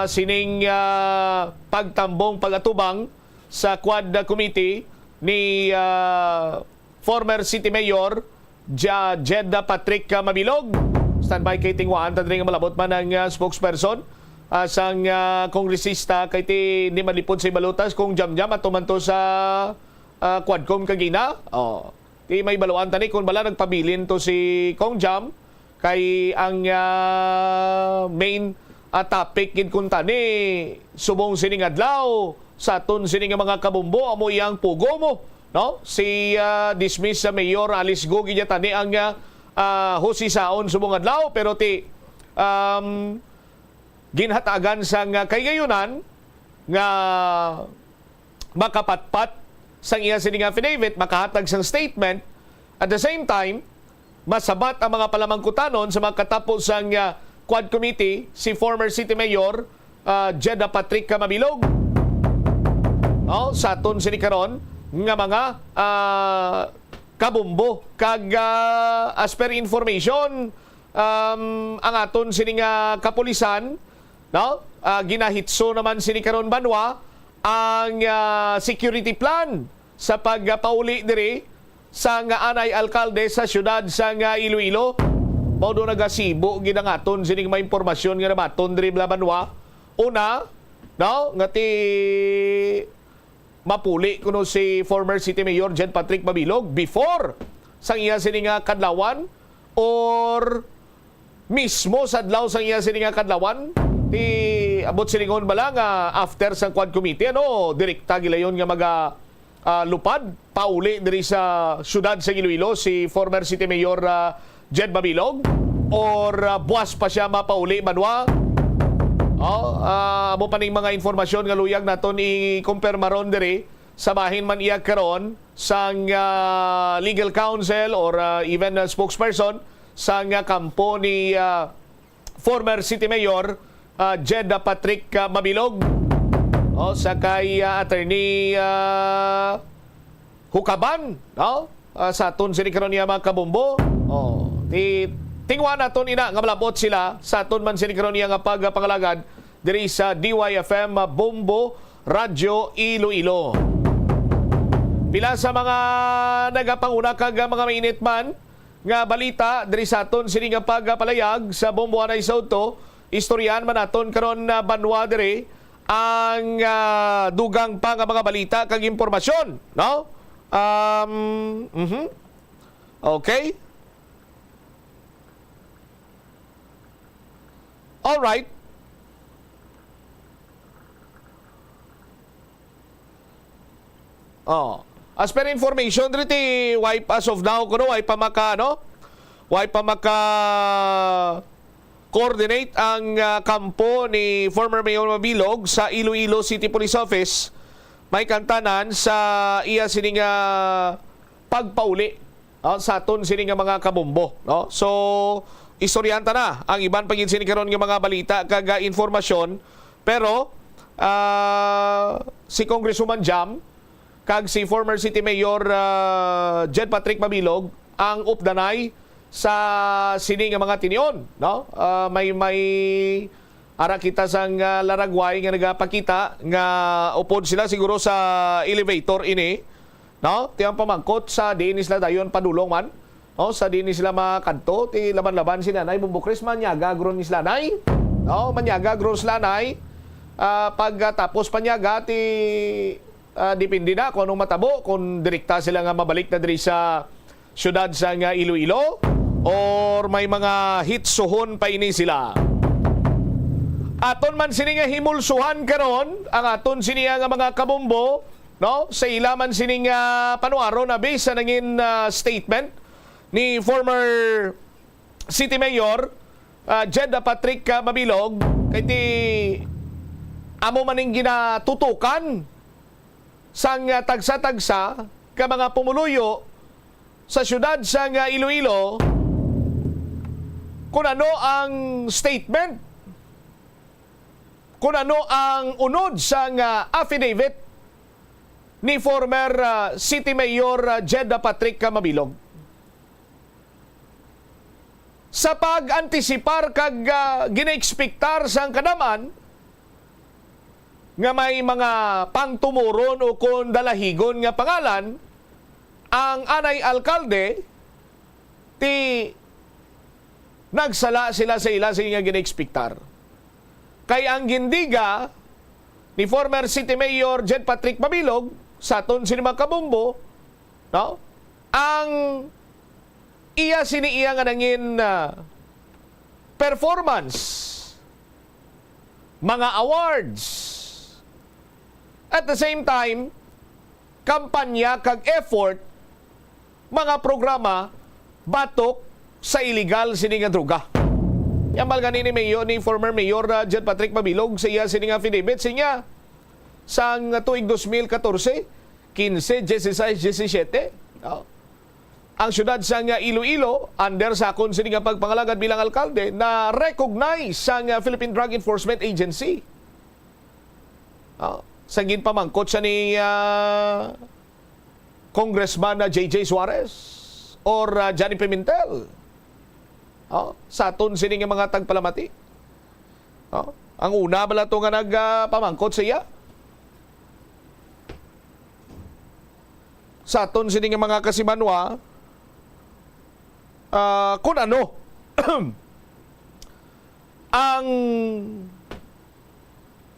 sining, ah, pagtambong pag-atubang sa Quad Committee ni, ah, former City Mayor Ja-, Jed Patrick, ah, Mabilog. Standby kay tingwaan ta diri nga malabot man ang, ah, spokesperson, ah, sang, ah, kongresista kay ti di malipod sa ibalutas kung Jamjam ato man to sa, ah, Quadcom kagina. Oh. Ti may baluan tani kung bala nagpabilin to si Kong Jam kay ang, ah, main, ah, topic gid kun tani subong sining adlaw sa aton sini nga mga kabumbo amo iyang pugo mo, no? Si, ah, dismiss sa Mayor Alice Go gid tani ang, ah, ah, husisaon subong adlaw, pero ti, um, ginhatagan sang, ah, kahigayonan nga makapatpat sang iya sining affidavit, makahatag sang statement. At the same time, masabat ang mga palamangkutanon sa mga katapo sang, ah, Quad Committee, si former City Mayor, ah, Jed Patrick Mabilog. Oh, sa aton sini karon nga mga, ah, kabumbo kag, ah, as per information, um, ang aton sini nga kapulisan, no? Ah, ginahitso naman sini karon banwa ang, ah, security plan sa pagpauli diri sang anay alkalde sa siyudad sang Iloilo. Mao do nagasibo gid ang aton sining mga impormasyon nga nabaton diri bala banwa. Una, no, nga ti mapuli kuno si former City Mayor Jed Patrick Mabilog before sang iya sini nga kadlawan or mismo sa adlaw sang iya sini nga kadlawan, ti abot silingon bala nga after sang Quad Committee, ano, direkta gilayon nga maga, ah, lupad, pauli diri sa siyudad sa Iloilo si former City Mayor, ah, Jed Mabilog, or, ah, buwas pa siya mapauli, banwa? Oh, ah, amo pa ning mga informasyon nga luyag naton i-kumpirma ron diri sa bahin man iya karon sang, ah, legal counsel or, ah, even, ah, spokesperson sang, ah, kampo ni, ah, former City Mayor, ah, Jed Patrick, ah, Mabilog. O, sa kay, ah, Attorney, ah, Hukaban, no? Ah, sa aton sini karon niya mga kabumbo. Oh, ti tingwa naton ina nga malabot sila sa aton man sini karon niya nga pagpangalagad diri sa D Y F M Bombo Radyo Iloilo. Pila sa mga nagapanguna kag mga mainit man nga balita diri sa aton sini nga pagpalayag sa Bombo Anay sa Udto, istoryahan man naton karon na banwa diri ang, ah, dugang pa nga mga balita kag impormasyon, no? Um, mhm. Okay. All right. Oh. As per information diri ti, way pa as of now kuno, way pa maka, ano? Way pa maka coordinate ang, ah, kampo ni former Mayor Mabilog sa Iloilo City Police Office. May kantanan sa iya sini nga pagpauli, ah, sa aton sini nga mga kabombo, no? So, istoryahan ta na ang iban pa gid sini karon nga mga balita kag, ah, informasyon. Pero, ah, si Congresswoman Jam kag si former City Mayor, ah, Jed Patrick Mabilog ang updanay sa sini nga mga tinion, no? Ah, may, may ara kita sang, ah, laragway nga nagapakita nga upod sila siguro sa elevator ini, no? Ti ang pamangkot sa diin ni sila dayon padulong man, no? Sa diin ni sila makadto, ti laban-laban si Nanay Bombo Chris, manyaga guro ni sila, Nay. No? Manyaga guro sila, Nay. Ah, pagkatapos panyaga, ti, ah, depende na kung anong matabo, kung direkta sila nga mabalik na diri sa siyudad sa nga Iloilo, or may mga hitsuhon pa ini sila. Aton man sini nga himulsuhan karon, ang aton sini nga mga kabombo, no? Sa ila man sini nga panuaro na base sa nangin, ah, statement ni former City Mayor, ah, Jed Patrick, ah, Mabilog, kay ti amo man ning ginatutukan sang, ah, tagsa-tagsa ka mga pumuluyo sa siyudad sang, ah, Iloilo, kun ano ang statement, kung ano ang unod sang, ah, affidavit ni former, ah, City Mayor, ah, Jed Patrick Mabilog. Sa pag-antisipar kag, ah, ginaekspektar sang kadam-an nga may mga pangtumuron o kon dalahigon nga pangalan ang anay alkalde, ti nagsala sila sa ila sini nga ginaekspektar. Kay ang gindiga ni former City Mayor Jed Patrick Mabilog, sa aton sini mga kabombo, no? Ang iya sini iya nga nangin, ah, performance, mga awards. At the same time, kampanya kag effort, mga programa batok sa iligal sini nga droga. Hambal gani ni Mayor, ni former Mayor, ah, Jed Patrick Mabilog sa iya sini nga affidavit, siya sang tuig dos mil katorse, kinse, dieciséis, diecisiete, no? Ang siyudad sang Iloilo, under sa akon sini nga pagpangalagad bilang alkalde, na-recognize sang Philippine Drug Enforcement Agency. Ah, sa ginpamangkot sa ni, ah, Congressman na J J Suarez or, ah, Johnny Pimentel. Ah, sa aton sini nga mga tagpalamati. Ah, ang una bala to nga nagpamangkot sa iya. Sa aton sini nga mga kasimanwa, ah, kung ano ang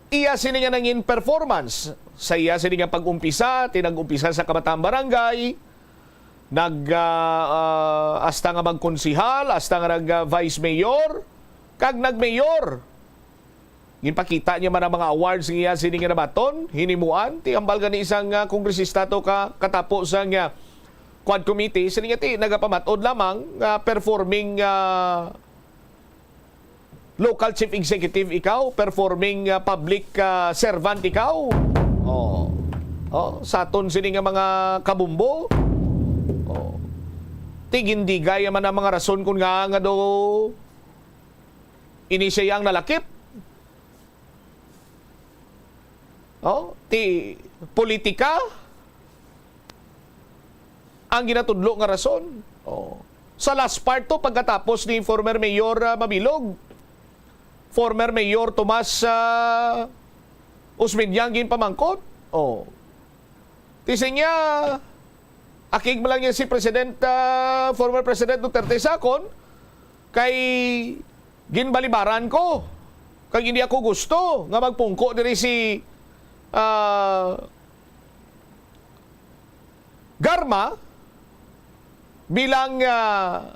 iya sini nga nangin performance sa iya sini nga pag-umpisa, ti nag-umpisa sa kabataang barangay, nag, ah, ah, hasta nga magkonsehal, hasta nga nag, ah, vice mayor, kag nag-mayor. Ginpakita niya man ang mga awards nga iya sini nga nabaton, hinimuan, ti hambal gani sang, ah, kongresista to ka, katapo sang, ah, Quad Committee, sini nga ti nagapamat-od lamang nga performing, ah, local chief executive ikaw, performing, ah, public, ah, servant ikaw. Oh. Oh, sa aton sini nga mga kabumbo. Oh. Ti gindigay man ang mga rason kun nga nga do ini siya ang nalakip. Oh, ti politika ang ginatudlo nga rason. Oh. Sa last part to, pagkatapos ni former Mayor, ah, Mabilog, former Mayor Tomas, ah, Usmeña ang ginpamangkot. Oh. Ti siya, akig man lang niya si President, ah, former President Duterte sa akon, kay ginbalibaran ko. Kag hindi ako gusto nga magpungko diri si, ah, Garma bilang, ah,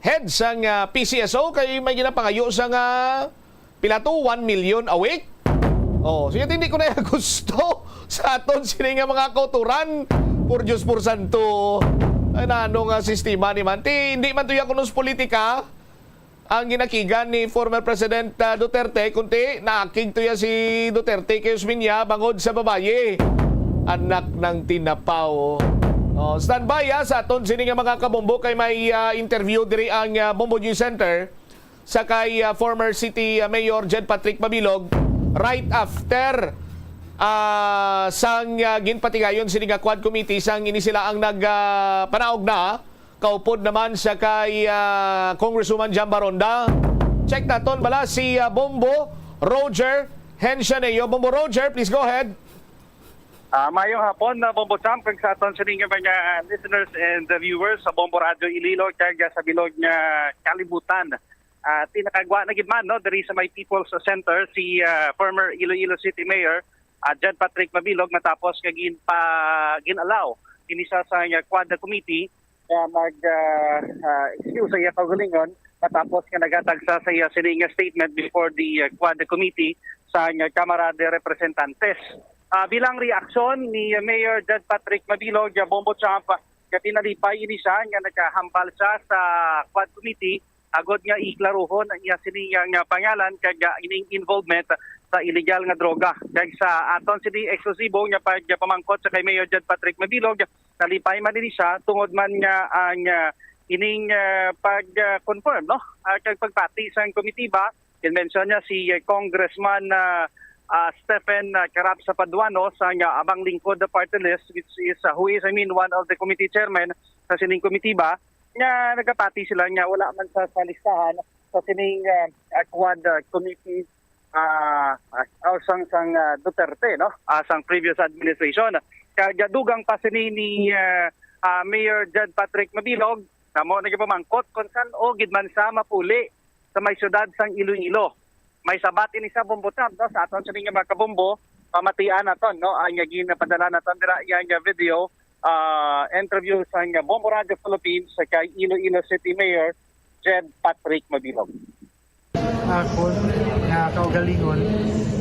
head sang, ah, P C S O kay may ginapangayo sa nga pila to, one million a week. Oh, sige, hindi ko na gusto sa aton sini nga mga kauturan. Por Diyos, por santo. Ay, na ano nga sistema ni man? Ti, hindi man to ya kuno sa politika. Ang ginakigan ni former President, ah, Duterte, kunti naakig to ya si Duterte kay Usmeña bangod sa babayi. Anak ng tinapaw. Oh, standby, ah, sa aton sini nga mga kabombo kay may, ah, interview diri ang, ah, Bombo News Center sa kay, ah, former City, ah, Mayor Jed Patrick Mabilog right after, ah, sang, ah, ginpatigayon sini nga Quad Committee sang ini sila ang nag, ah, panaog na. Kaupod naman sa kay, ah, Congresswoman Jam Baronda. Check naton bala si, ah, Bombo Roger Hencianeo. Bombo Roger, please go ahead. Ah, mayong hapon na Bombo Champ, kag sa aton sini nga mga listeners and, ah, viewers sa Bombo Radio Iloilo kag, ah, sa bilog nga kalibutan. Ah, ti nakagwa na gid man, no, diri sa may People's Center si, ah, former Iloilo City Mayor, ah, Jed Patrick Mabilog matapos nga ginpa-, gin-allow kini sa, sa nga Quad Committee nga mag, ah, ah, excuse sa iya kaugalingon matapos nga naghatag sa, sa iya sini nga statement before the, ah, Quad Committee sa nga Kamara de Representantes. Ah, bilang reaksyon ni Mayor Jed Patrick Mabilog, ah, Bombo Champ, nga tinalipay ini siya nga nakahambal siya sa Quad Committee agod nga iklaruhon ang iya sini nga, nga pangalan kag, ah, ining involvement sa illegal nga droga. Kag sa aton sini eksklusibo nga pagpamangkot sa kay Mayor Jed Patrick Mabilog, nalipay man ini siya tungod man nga ang, ah, ining, ah, pag, ah, confirm, no? Ah, kag pagpati sang komitiba Kinmensyon niya si, eh, Congressman, ah, ah, Stephen, ah, Carap Sapaduano sa nga Abang Lingkod Party List, which is, ah, who is, I mean, one of the committee chairman sa sining komitiba, nga nagapati sila nga wala man sa, sa listahan sa sining, ah, ah, Quad, ah, Committee, ah, ah, or sang, sang, ah, Duterte, no? Ah, sang previous administration. Kag dugang pa sini ni, ah, ah, Mayor Jed Patrick Mabilog, na mo nagapamangkot kung san-o gid man sa mapuli sa may siyudad sang Iloilo. May sabat ini sa Bombo Champ, no? Sa aton sini nga mga kabombo, pamatian naton, no? Ang nga ginapadala naton dira, iya nga video, ah, interview sang Bombo Radio Philippines kay Iloilo City Mayor Jed Patrick Mabilog. Akon nga kaugalingon,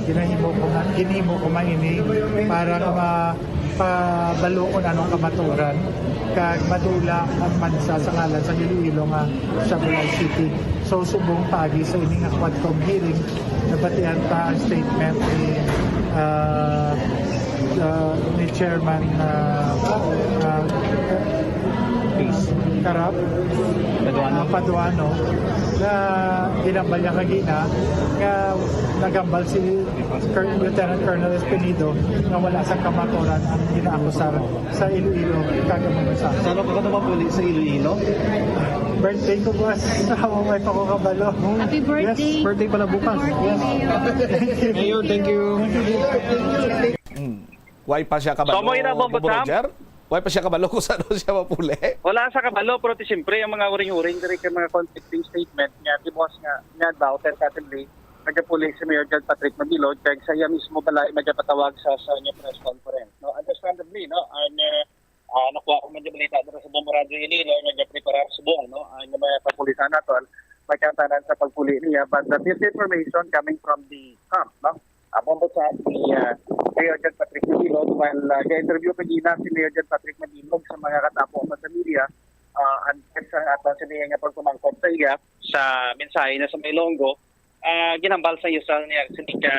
ginahimo ko nga, ginhimo ko man ini para nga ma-, pabalo kon anong kamatuoran kag madula ang mansa sa ngalan sa Iloilo nga Shabalay City. So, subong paagi sa ini nga Quadcom hearing, nabatian pa ang statement ni, ah, ah, ni Chairman, ah, ah, Peace. Carap, Paduano. Ah, Paduano, na ginambal niya kagina nga nagambal si Col-, Lieutenant Colonel Espinido nga wala sa kamatuoran ang ginaakusar sa Iloilo kag ang mga sa Saan ka naman puli sa Iloilo? Birthday ko, boss. Ako may pa ko kabalo. Happy birthday. Yes. Birthday pala bukas. Happy birthday, Mayor. Thank you. Mayor, thank you. Mm. Why pa siya kabalo, So, mo ina, Bombo Bombo Champ? Roger? Why pa siya kabalo kung saan siya mapuli? Wala sa kabalo, pero ti siyempre ang mga uring-uring diri kay mga conflicting statement nga ti boss nga, nga daw, tentatively, nagapuli si Mayor John Patrick Mabilog, kag sa iya mismo balay magapatawag sa, sa niya press conference. No, understandably, no, ang, uh, uh, nakuha ko man yung balita dito sa Bombo Radio Iloilo, nagapreparar subong, no, ang mga kapulisan naton, magkantanan sa pagpuli niya, but the, this information coming from the camp, no? Amo po sa si, ah, Mayor John Patrick Mabilog, while, ah, ga-interview kagina si Mayor John Patrick Mabilog sa mga katapo sa media, ah, and sa ato sa niya nga pagpamangkot sa iya sa mensahe na sa may Longgo, ah, ginambal sa iya sa niya sa niya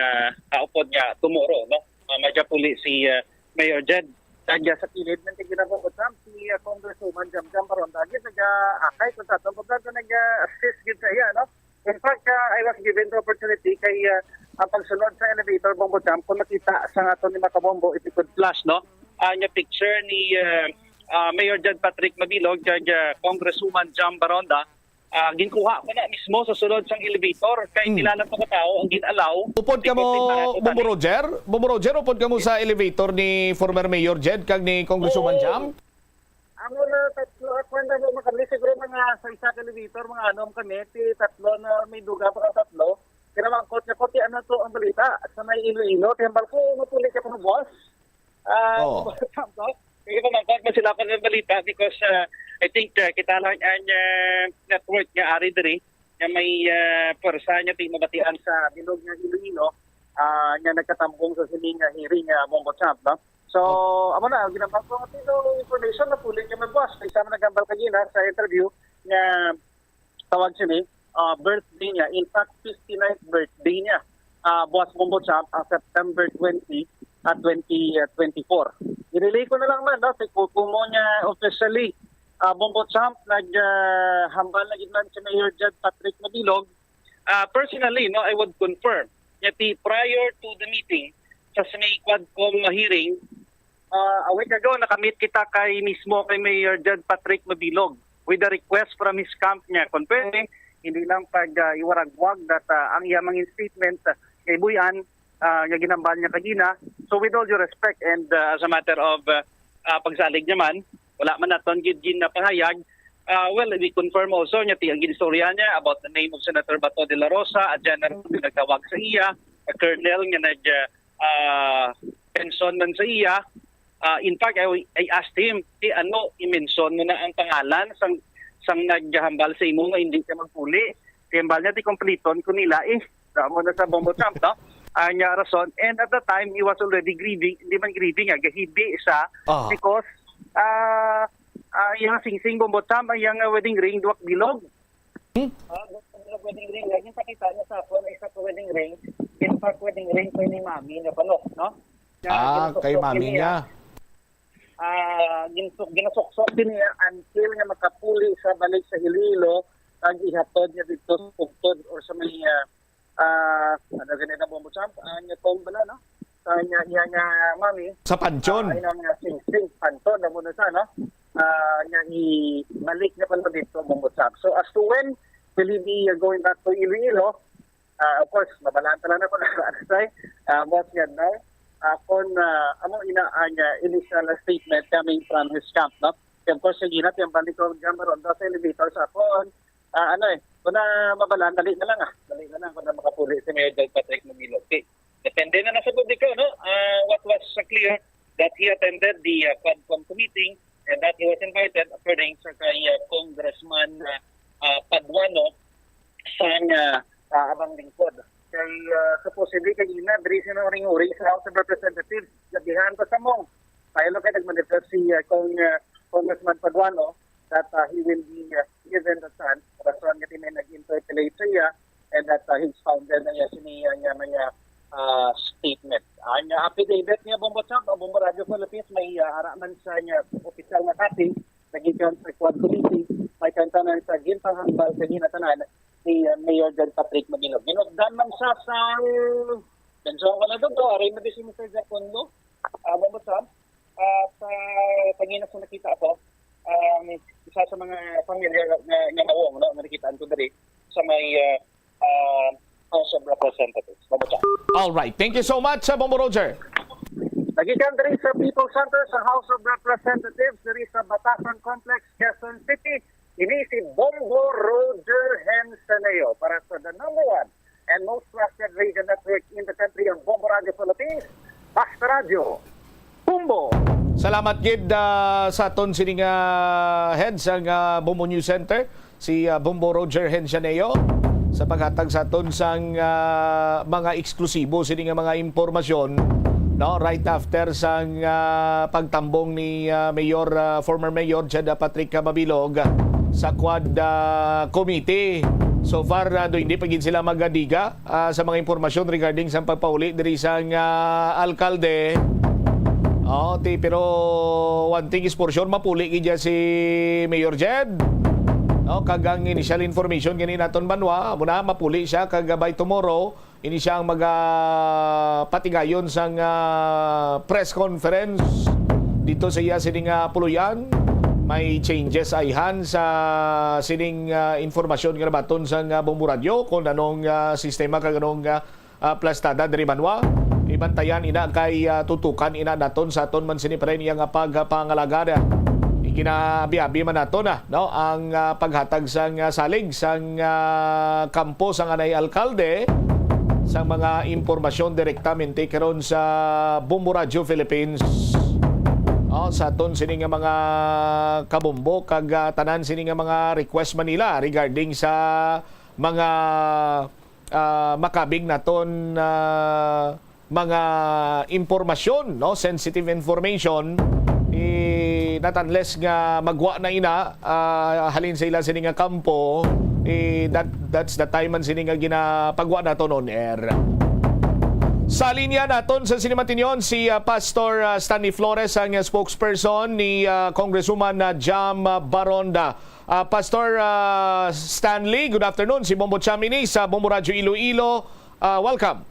kaupod nga tomorrow, no? Ah, magapuli si, ah, Mayor Jed. Kag sa kilid man kay ginapamutang si, ah, Congresswoman Jam Jam Baronda, gid naga-akay kung sa aton, kumbaga naga-assist gid sa iya, no? In fact, uh, I was given the opportunity kay, uh, ang pagsulod sa elevator, Bombo Champ, kung makita sa aton ni Makabombo, if you could flash, no? Ah, nga picture ni, uh, uh, Mayor John Patrick Mabilog kag, uh, Congresswoman Jam Baronda, ah, ginkuha ko na mismo sa sulod sang elevator kay Hmm. kilala to ka tawo ang gin-allow Upod ka mo, because they Bombo Roger? Bombo Roger, upod ka mo sa elevator ni former Mayor Jed kag ni Congresswoman Oo. Jam? Amo na tatlo, ako na mo kami, siguro mga sa isa ka elevator, mga anom kami, ti tatlo na may duga pa ka tatlo. Kinamangkot niya ko, ti ano to ang balita sa may Iloilo. Tiyambal ko, mapuli ka pa, boss. Ah, Oo. Sampo. Kaya pamangkot mo sila ko ng balita because, ah, I think, ah, kita lang ang, ah, network nga ari diri nga may, ah, pwersa nga ti mabatian sa bilog nga Iloilo, ah, nga nagkatambong sa sining nga hearing, ah, Bombo Champ, no? So, Oh. amo na, ang ginambal ko nga pino information na puli kay Magwas. May isa man nagambal kagina sa interview nga tawag sini, ah, birthday niya. In fact, fifty-ninth birthday niya. Ah, Boss Bombo Champ, ang September twenty, ah, twenty, ah, twenty-four. I-relay ko na lang man, no? Sa kukumo niya officially, ah, Bombo Champ, nag, ah, hambal na gid man si Mayor Jed Patrick Mabilog. Ah, personally, no, I would confirm nga ti prior to the meeting sa Senate Quadcom hearing, ah, a week ago, nakamit kita kay mismo kay Mayor Jed Patrick Mabilog with the request from his camp niya kung pwede, hindi lang pag, ah, iwaragwag that, ah, ang iya mga statement, ah, kay Buy-an, ah, nga ginambal niya kagina. So with all due respect and, ah, as a matter of, ah, ah, pagsalig niya man, wala man naton gid ginapahayag. Ah, well, we confirm also niya ti ang ginistorya niya about the name of Senator Bato de la Rosa, a general nga nagtawag sa iya, a colonel nga nag, ah, ah, mention man sa iya. Ah, in fact, I, I asked him, "Ti ano i-mention mo na ang pangalan sang, sang naghambal sa imo nga hindi ka magpuli?" Ti hambal niya, "Ti kompleton ko nila, eh." Amo na sa Bombo Champ, no? Ang, ah, rason. And at that time, he was already grieving. Hindi man grieving, ah, gahibi siya. Ah. Because, ah, ah, iyang singsing, Bombo Champ, ang iyang, ah, wedding ring, duwak bilog. Hmm? Ah, duwak bilog wedding ring. Lagi pakita niya sa ako na isa ka wedding ring. In fact, wedding ring kay ni Mami nga panok, no? Nga Ah, kay ginasoksok mami niya. niya. Ah, ginsuk-, ginasuksok din niya until nga makapuli sa balik sa Iloilo, kag ihatod niya dito sa Pugtod or sa may, ah, ah, ano gani na, Bombo Champ, ang iya tong bala, no? Sa iya, iya nga mami, Sa pansyon. ah, ay nang, ah, sing-sing, panton na muna sa, no? Ah, nga ibalik niya pala dito, Bombo Champ. So, as to when will he be, uh, going back to Iloilo? Ah, of course, mabalaan pala na ko na, ano say, ah, boss nga, no? Ah, kung, ah, amo ina ang, ah, initial statement coming from his camp, no? Kaya, of course, sige na, tiyang balik ko, John Baron, sa elevator sa akon, ah, ano eh, kung na mabalaan, dali na lang, ah. Dali na lang kung na makapuli si Mayor Del Patrick Manilo. Okay. Depende na lang sa publiko, no? Ah, what was, uh, clear that he attended the, uh, Quadcom committee and that he was invited according sa kay, uh, Congressman, uh, uh, Paduano sang, uh, uh, Abang Lingkod. Kay, uh, supposedly, kay ina, diri siya uring-uring sa House of Representatives. Gabihan pa sa mong. Tayo lang kay nag-manifest si, uh, Cong-, uh, Congressman Paduano that, uh, he will be, uh, given the chance. Rason nga di may nag-interpellate siya and that, uh, he's founded na niya sini, uh, niya, niya, uh, statement. Ang, uh, affidavit niya, Bombo Champ, ang Bombo Radio Philippines, may, uh, ara man sa niya opisyal nga copy, nagikan sa Quad Committee, may kantanan sa ginpanghambal sa ginatanan ni, uh, Mayor John Patrick Mabilog. Ginugdan man siya sa, mensahe ko na doon, aray na di si Mister Jacondo, uh, Bombo Champ, at, uh, pangina sa nakita ko, um, isa sa mga familiar na, na nawong, no, nga nakitaan ko diri sa may, uh, uh, House of Representatives. Bombo Champ. All right. Thank you so much, uh, Bombo Roger. Nagikan diri sa People's Center sa House of Representatives, diri sa Batasan Complex, Quezon City. Ini si Bombo Roger Hensaneo para sa the number one and most trusted radio network in the country, ang Bombo Radio Philippines, Basta Radio. Bombo! Salamat gid, ah, sa aton sining, ah, head sang, ah, Bombo News Center, si, ah, Bombo Roger Hensaneo, sa paghatag sa aton sang, ah, mga eksklusibo sini nga mga impormasyon, no, right after sang, ah, pagtambong ni, ah, Mayor, ah, former Mayor Jed, ah, Patrick, ah, Mabilog sa Quad, ah, Committee. So far, ah, do hindi pa gid sila magadiga, ah, sa mga impormasyon regarding sa pagpauli diri sang, ah, alkalde. Oh, ti, pero one thing is for sure, mapuli gid siya si Mayor Jed. No, kag ang initial information gani naton banwa, amo na, mapuli siya kag by tomorrow, ini siya ang magapatigayon sang, ah, press conference dito sa iya sining, ah, puluyan. May changes ayhan sa sining, ah, informasyon nga nabaton sang, ah, Bombo Radio kung anong, ah, sistema kag anong, ah, ah, plastada diri banwa. Ibantayan ina kay, ah, tutukan ina naton sa aton man sini pa rin iya nga pagpangalagad. Iginaabi-abi man nato na, no, ang, ah, paghatag sang, ah, salig sang, ah, kampo sang anay alkalde sang mga impormasyon direktamente karon sa Bombo Radio Philippines. Oh, sa aton sini nga mga kabombo kag, ah, tanan sini nga mga request man nila regarding sa mga, ah, makabig naton, ah, mga impormasyon, no, sensitive information, eh, not unless nga magwa na ina, ah, halin sa ila sini nga kampo, eh, that, that's the time man sini nga ginapagwa naton on air. Sa linya naton sa sini matinyon si, ah, Pastor, ah, Stanley Flores, ang, ah, spokesperson ni, ah, Congresswoman, ah, Jam, ah, Baronda. Ah, Pastor, ah, Stanley, good afternoon. Si Bombo Cham ini sa Bombo Radyo Iloilo. Ah, welcome.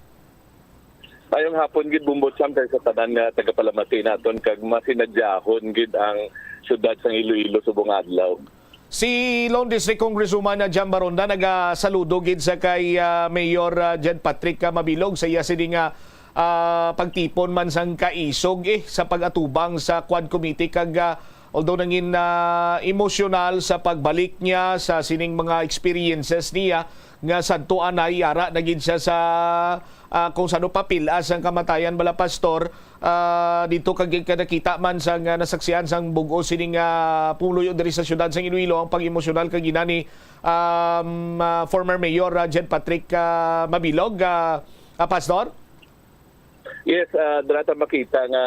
Mayong hapon gid, Bombo Cham, kay sa tanan nga tagapalamati naton, kag masinadyahon gid ang siyudad sang Iloilo subong adlaw. Si Lone District Congresswoman, ah, Jam Baronda nagasaludo gid sa kay, ah, Mayor, ah, Jed Patrick, ah, Mabilog sa iya sini nga, ah, pagtipon man sang kaisog, eh, sa pag-atubang sa Quad Committee kag, ah, although nangin, ah, emosyonal sa pagbalik niya sa sining mga experiences niya nga sadto anay ara na gid siya sa, ah, kung sano papil-as ang kamatayan bala, Pastor, ah, dito kag, kag nakita man sang, ah, nasaksian sang bug-os sining, ah, pumuluyo diri sa siyudad sang Iloilo ang pag-emosyonal kag ina ni, um, ah, former Mayor, ah, Jed Patrick, ah, Mabilog, ah, ah, Pastor? Yes, ah, dira ta makita nga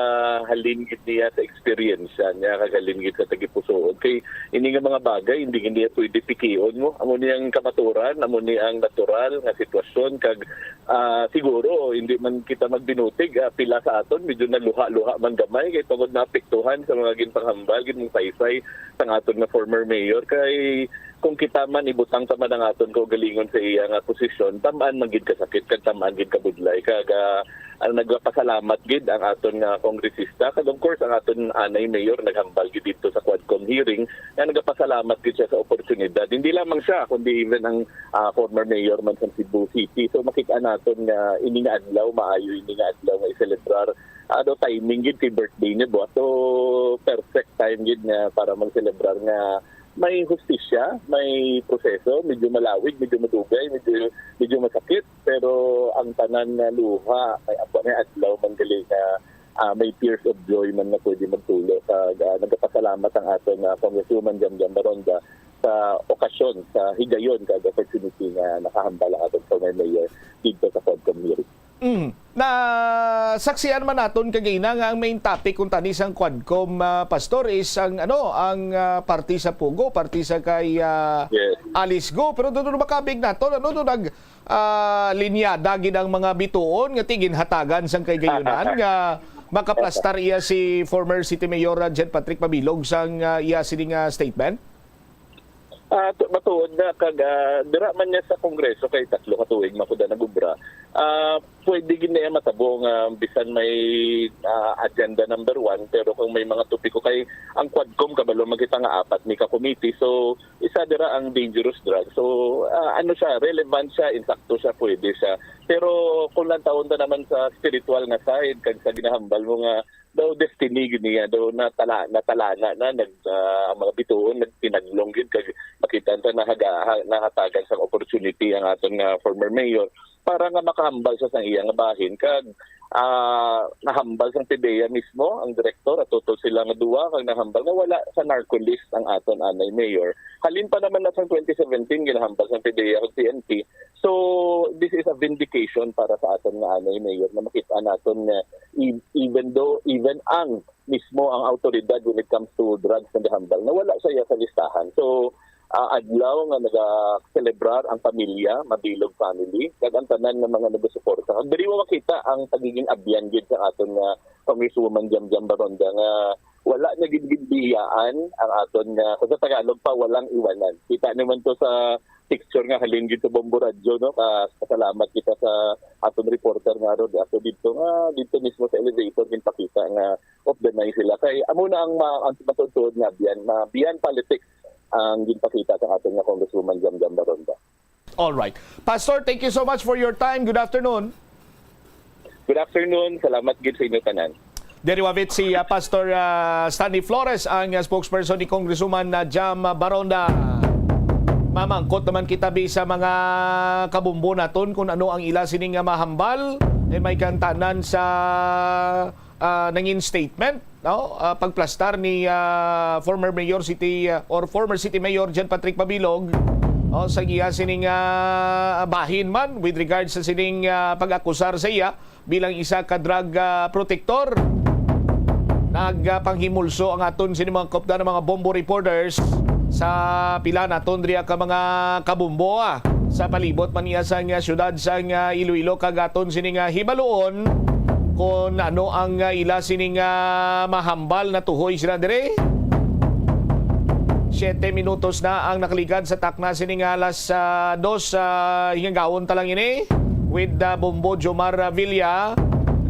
halin gid niya sa experience niya, kag halin gid sa tagipusoon. Kay ini nga mga bagay, hindi gid niya pwede pikion mo. Amo niyang kamaturan, amo ni ang natural nga sitwasyon, kag, ah, siguro hindi man kita magbinutig, ah, pila sa aton medyo naluha-luha man gamay kay tungod naapektuhan sa mga ginpanghambal, ginsaysay sang aton nga former mayor. Kay kung kita man, ibutang ta man ang aton kaugalingon sa iya nga posisyon, tam-an man gid kasakit kag tam-an gid kabudlay, kag, ah, ang nagapasalamat gid ang aton nga kongresista, kag of course ang aton anay mayor naghambal gid dito sa Quadcom hearing nga nagapasalamat gid siya sa oportunidad. Hindi lamang siya, kundi even ang, ah, former mayor man sa Cebu City. So makita naton nga ini nga adlaw, maayo ini nga adlaw nga iselebrar. Ano, timing gid kay birthday niya, buwa. So perfect time gid nga para magselebrar nga may hustisya, may proseso, medyo malawig, medyo madugay, medyo, medyo masakit, pero ang tanan nga luha, may apa, may adlaw man gali nga, ah, may tears of joy man nga pwede magtulo. Kag, ah, nagapasalamat ang aton, ah, Congresswoman Jam Jam Baronda sa okasyon, sa higayon, kag opportunity nga nakahambal ang aton former mayor dito sa Quadcom hearing. Mm. Na saksian man naton kagina nga ang main topic kuntani sang Quadcom, ah, Pastor, is ang, ano, ang, ah, parti sa Pogo, parti sa kay, ah, Yes. Alice Go. Pero doon makabig naton, ano, doon nag, ah, linyada gid ang mga bituon nga tiginhatagan sang kay Gayunan nga makaplastar iya si former City Mayor, ah, Jen Patrick Mabilog sang, ah, iya sini nga statement. Ah, tu-, matuod na kag, ah, dira man niya sa Kongreso kay tatlo ka tuig man ko da nagubra. Ah, pwede gid niya matabo nga bisan may, ah, agenda number one, pero kung may mga topiko kay ang Quadcom kabalo man kita nga apat ni ka committee. So, isa dira ang dangerous drug. So, ah, ano siya, relevant siya, insakto siya, pwede siya. Pero kung lantawon ta naman sa spiritual nga side kag sa ginahambal mo nga daw destiny gid niya, daw natala-, natalana na, nag-, ah, ang mga bituon nagtinaglong gid kag makita ta nahaga-, ha-, nahatagan sang opportunity ang aton nga former mayor para nga makahambal siya sang iya nga bahin kag, ah, nahambal sang PDEA mismo ang direktor, ato to sila nga duwa kag nahambal nga wala sa narco list ang aton anay mayor. Halin pa naman na sang twenty seventeen ginahambal sang PDEA kag P N P. So, this is a vindication para sa aton nga anay mayor na makita naton nga e-, even though, even ang mismo ang awtoridad when it comes to drugs and the handle, nawala siya sa listahan. So, ah, adlaw nga nagaselebrar ang pamilya, Mabilog family, kag ang tanan nga mga nagasuporta. Kag diri mo makita ang pagiging abyan gid sa aton nga Congresswoman Jam Jam Baronda nga wala niya gid ginbiyaan ang aton nga, kung sa Tagalog pa, walang iwanan. Kita naman to sa picture nga halin gid sa Bombo Radyo, no? Ah, pasalamat kita sa aton reporter nga aro di ako dito nga dito mismo sa elevator ginpakita nga of the night sila. Kay amo na ang ma-, ang matuod-tuod nga beyond, ma-, beyond politics ang ginpakita sa aton nga Congresswoman Jam Jam Baronda. All right. Pastor, thank you so much for your time. Good afternoon. Good afternoon. Salamat gid sa inyo tanan. Diri wavit si, ah, Pastor, ah, Stanley Flores, ang, ah, spokesperson ni Congresswoman, ah, Jam Baronda. Mamangkot naman kita bi sa mga kabumbo naton kung ano ang ila sining, ah, mahambal. Then may kantanan sa, ah, nangin statement, no? Ah, pagplastar ni, ah, former Mayor City, ah, or former City Mayor Jan Patrick Mabilog, oh, sa iya sining, ah, bahin man with regards sa sining, ah, pag-akusar sa iya bilang isa ka drug, ah, protector. Nagpanghimulso ang aton sini mga kopda ng mga bombo reporters sa pila naton diri ka mga kabumbo, ah, sa palibot man niya sa nga syudad sa nga Iloilo, kag aton sini nga hibaluon kung ano ang, ah, ila sini nga mahambal na tuhoy sila diri. Siyete minutos na ang nakaligad sa takna sini nga alas, ah, dos, ah, hingagawon ta lang ini with, ah, Bombo Jomar Villa.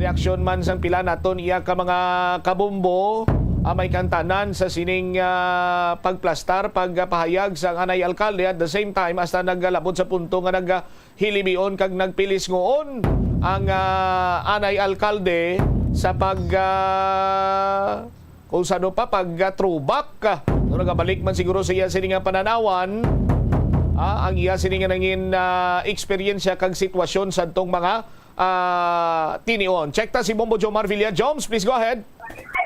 Reaksyon man sang pila naton iya ka mga kabombo, ah, may kantanan sa sining, ah, pagplastar, pagpahayag sang anay alkalde. At the same time, hasta nagalabot sa punto nga nag, ah, hilibion kag nagpilisngoon ang, ah, anay alkalde sa pag, ah, kung sa ano pa, pag, ah, throwback. So, nagabalik man siguro sa iya sini nga pananawan, ah, ang iya sini nga nangin, ah, eksperyensya kag sitwasyon sa adtong mga, ah, tinion. Check ta si Bombo Jomar Villa. Joms, please go ahead.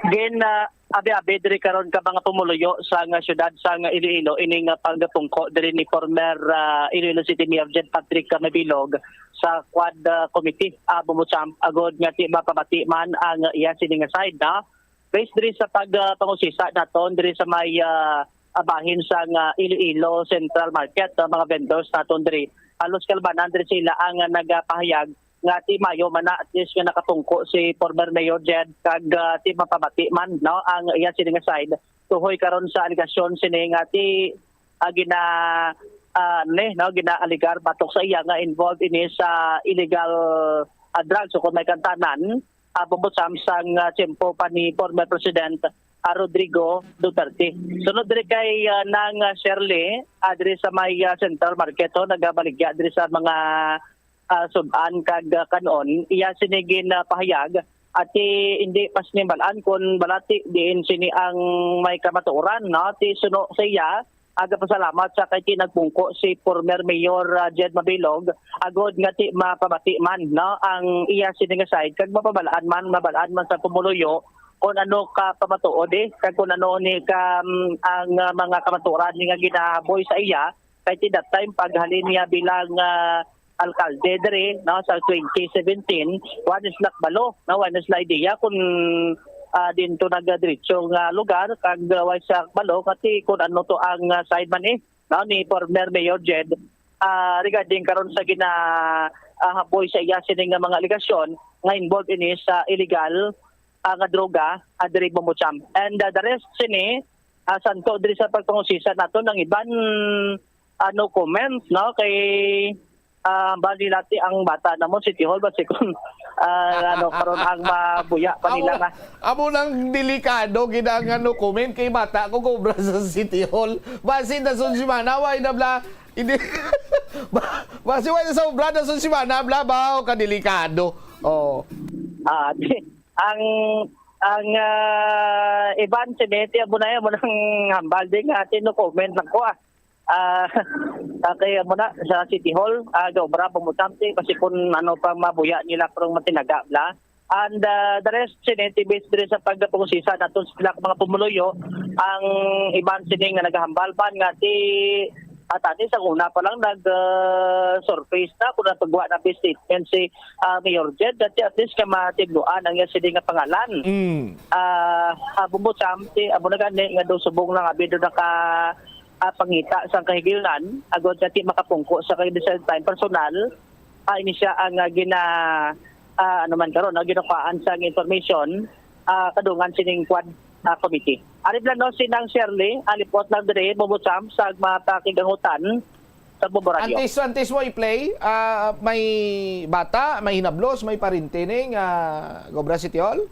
Gin, ah, abi-abi diri karon ka mga pumuluyo sa nga syudad sa nga Iloilo, ini nga pagpungko diri ni former, ah, Iloilo City Mayor Jed Patrick Mabilog sa Quad, ah, Committee, ah, Bumutsamp, agod nga ti mapamati man ang iya sini nga side, no? Based diri sa pag, ah, pangusisa naton diri sa may, ah, ah, bahin sa nga Iloilo Central Market, ah, mga vendors naton diri, halos kalbanan diri sila ang, ah, nagapahayag nga ti mayo man na at least nga nakapungko si former Mayor Jed kag, ah, ti mapamati man, no, ang iya sini nga side tuhoy karon sa alegasyon sini nga ti, ah, gina, ah, ni, no, ginaaligar batok sa iya nga involved ini sa illegal, ah, drugs o kung may kantanan, ah, Bumbo Sam, sang, ah, tiyempo pa ni former President, ah, Rodrigo Duterte. Sunod diri kay, ah, Nang, ah, Shirley, ah, diri sa may, ah, Central Market, ho, nagabaligya diri sa mga, ah, sud-an kag, ah, kan-on. Iya sini gin, ah, pahayag, ati hindi pa sini bal-an kon balati diin sini ang may kamatuoran, no? Ti suno sa iya, ah, gapasalamat sa kay ti nagpungko si former Mayor, ah, Jed Mabilog, agod nga ti mapabati man, no, ang iya sini nga side, kag mapabal-an man, mabal-an man sa pumuluyo kon ano ka pamatuod, eh, kag kon ano ni ka, mm, ang, ah, mga kamatuoran ni nga ginahaboy sa iya, kay ti that time paghalin niya bilang, ah, alkalde diri, no, sa twenty seventeen, wa ni sila kabalo, no, wa ni sila idea kung, ah, diin to nagadiretso nga lugar, kag, ah, wa sila kabalo kati kung ano to ang, ah, side man, eh, no, ni former Mayor Jed, ah, regarding karon sa gina, ah, haboy sa iya sini nga mga alegasyon nga involved ini sa illegal, ah, nga droga, ah, diri Bumutsamp. And, ah, the rest sini, ah, santo diri sa pagpangusisa nato, ang iban, ah, no comment, no, kay, ah, bali lati ang bata namo, City Hall, basi kung, ah, ano, karon ang mabuya pa nila nga. Amo nang delikado gid ang, ano, comment kay bata ko gobra sa City Hall. Basi nasunod semana, way na bla, hindi, ba-, basi way na sa obra, nasunod semana, bla, ba, o, kadelikado. Oh. Ah, di, ang, ang, ah, iban, si Betty, amo na yan, mo nang hambal din, ati, no comment lang ko, ah. Ah, ah, kay amo na, sa City Hall, ah, gaobra pa mo tamti, kasi kung ano pa mabuya nila, karong matinaga, bla. And, ah, the rest, sini, ti based diri sa pagpangusisa naton sa pila ka mga pumuluyo, ang iban sini nga nagahambal pa nga ti, ah, tani sa una pa lang nag, ah, surface na, kung nagpagawa na statement si, ah, Mayor Jed, dati at least ka matinduan ang iya sini nga pangalan. Mm. Ah, ah, Bumbo Sam, ti, amo na gani nga daw subong lang abi daw naka, ah, pangita sang kahigayunan, agod nga ti makapungko sa kay sa time personal, ah, ini siya ang, ah, gina, ah, ano man karon, no, ginakuhaan sang information, ah, kadungan sining quad, ah, committee. Ari lang, no, si Nang Shirley, alipot lang diri, Bumbo Sam, sa mga pakigangutan sa Bombo Radio. Antes, antes mo i-play, ah, may bata, may hinablos, may parente ni nga gobra City Hall?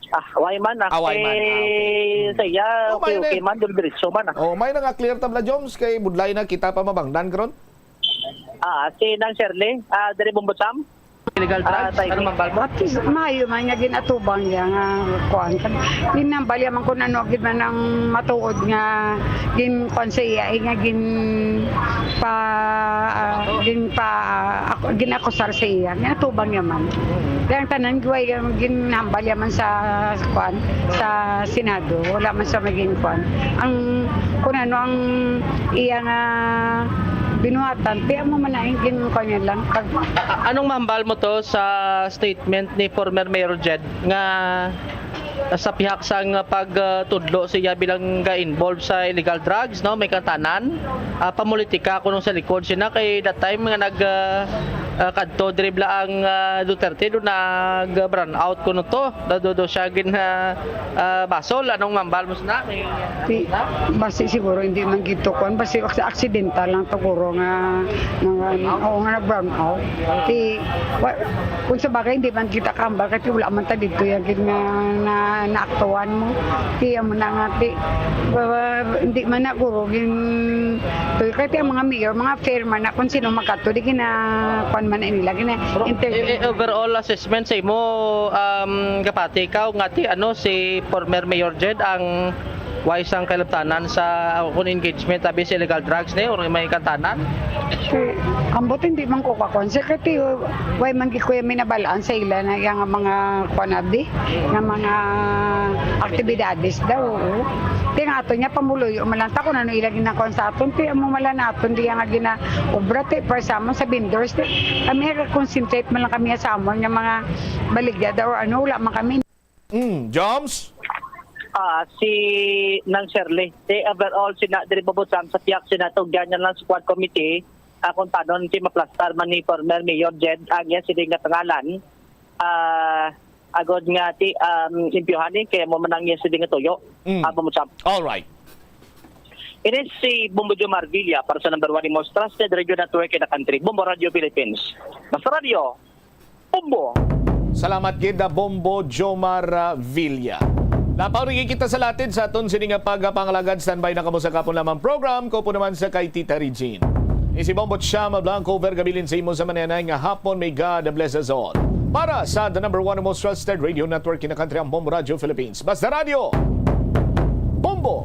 Ah, why man, ah. Ah, why man? Ah, okay. Eh, sa iya, Oh, okay, may okay na. man, diretso man, ah. Oh, may na nga clear tabla, Joms, kay budlay na kita pa mabangdan karon. Ah, si Nang Shirley, ah, diri Bumbo Sam. Illegal Ah, drugs? Tayo. Ano mambal mo? At least, maayo man nga ginatubang niya nga kuwan. Ginambal niya man kung ano, gid man ang matuod nga gin-, kuwan sa iya, eh, nga gin-, pa, ah, gin-, pa, ah, ak-, gin-akusar sa iya. Ginatubang niya man. Kaya ang tanan, giway, ang ginambal niya man sa, kuwan, sa Senado. Wala man sa maging kuwan. Ang, kung ano ang iya nga binuhatan, kaya mo man na yung gin-, kuwan niya lang. Pag A-, a-, anong mahambal mo to sa statement ni former Mayor Jed nga sa pihak sang pagtudlo siya bilang ga-involve sa illegal drugs, no? May katanan, ah, pamulitika kuno sa likod siya na kay that time nga nag, ah, ah, kadto diri bala ang, ah, Duterte do nag-brown out kuno to. Do, do, do siya gin, ah, ah, basol. Anong mahambal mo sina? May Ti, basi siguro hindi man gid to kuwan, basi ak-, accidental lang to guro nga, nga, oo, nga nag-brown out. Ti, wa-, kung sa bagay, hindi man kita kahambal, kasi wala man ta dito yan gid nga na, naaktuhan mo. Ti, amo na nga, ti, wa-, wa-, hindi man na guro, gin-, to, kasi ang mga mayor, mga fair man na kung sino magkato, di gina, kuwan man na nila, gina, Pero, entertain. eh, eh, overall assessment sa imo, um, kapati, ikaw nga, ti, ano, si former Mayor Jed ang Way sang kalabtanan sa, uh, kung engagement abi sa illegal drugs ni or may kantanan? Eh, ambot hindi man ko kakon. Secretary, way man gid ko yung minabalaan sa ila na yung mga kuan abi, nga mga aktibidades daw, oo. Ti nga ato niya, pamuluyo man lang ta kung ano ila ginakon sa aton. Ti amo man lang naton, di nga ginaobra, ti, para sa amon sa vendors, ti. Kami, concentrate man lang kami sa amon nga mga baligya daw or ano, wala man kami. Mm, Joms? Ah, si Nang Shirley, si overall sina diri, Bobo Sam, sa piyak sina tugyan niya lang sa Quad Committee, ah, kung tanon si maplastar man ni former Mayor Jed ang iya sini nga pangalan, ah, agod nga ti, um, impyuhani, kaya mo man ang iya sini nga tuyo. Mm. Ah, Bobo Sam. All right. Ini si Bombo Jomar Villa para sa number one, the most trusted radio network in the country, Bombo Radio Philippines. Basta Radio, Bombo. Salamat gid, ah, Bombo Jomar, ah, Villa. Lapaw rin kita sa latid sa aton sini nga pagpangalagad. Standby na kamo sa kapon lamang program. Ko po naman sa kay Tita Regine. Isi Bombo Chama Blanco, over gabilin sa imo sa mananay nga hapon. May God bless us all. Para sa the number one most trusted radio network in the country, ang Bombo Radio Philippines. Basta Radio, Bombo.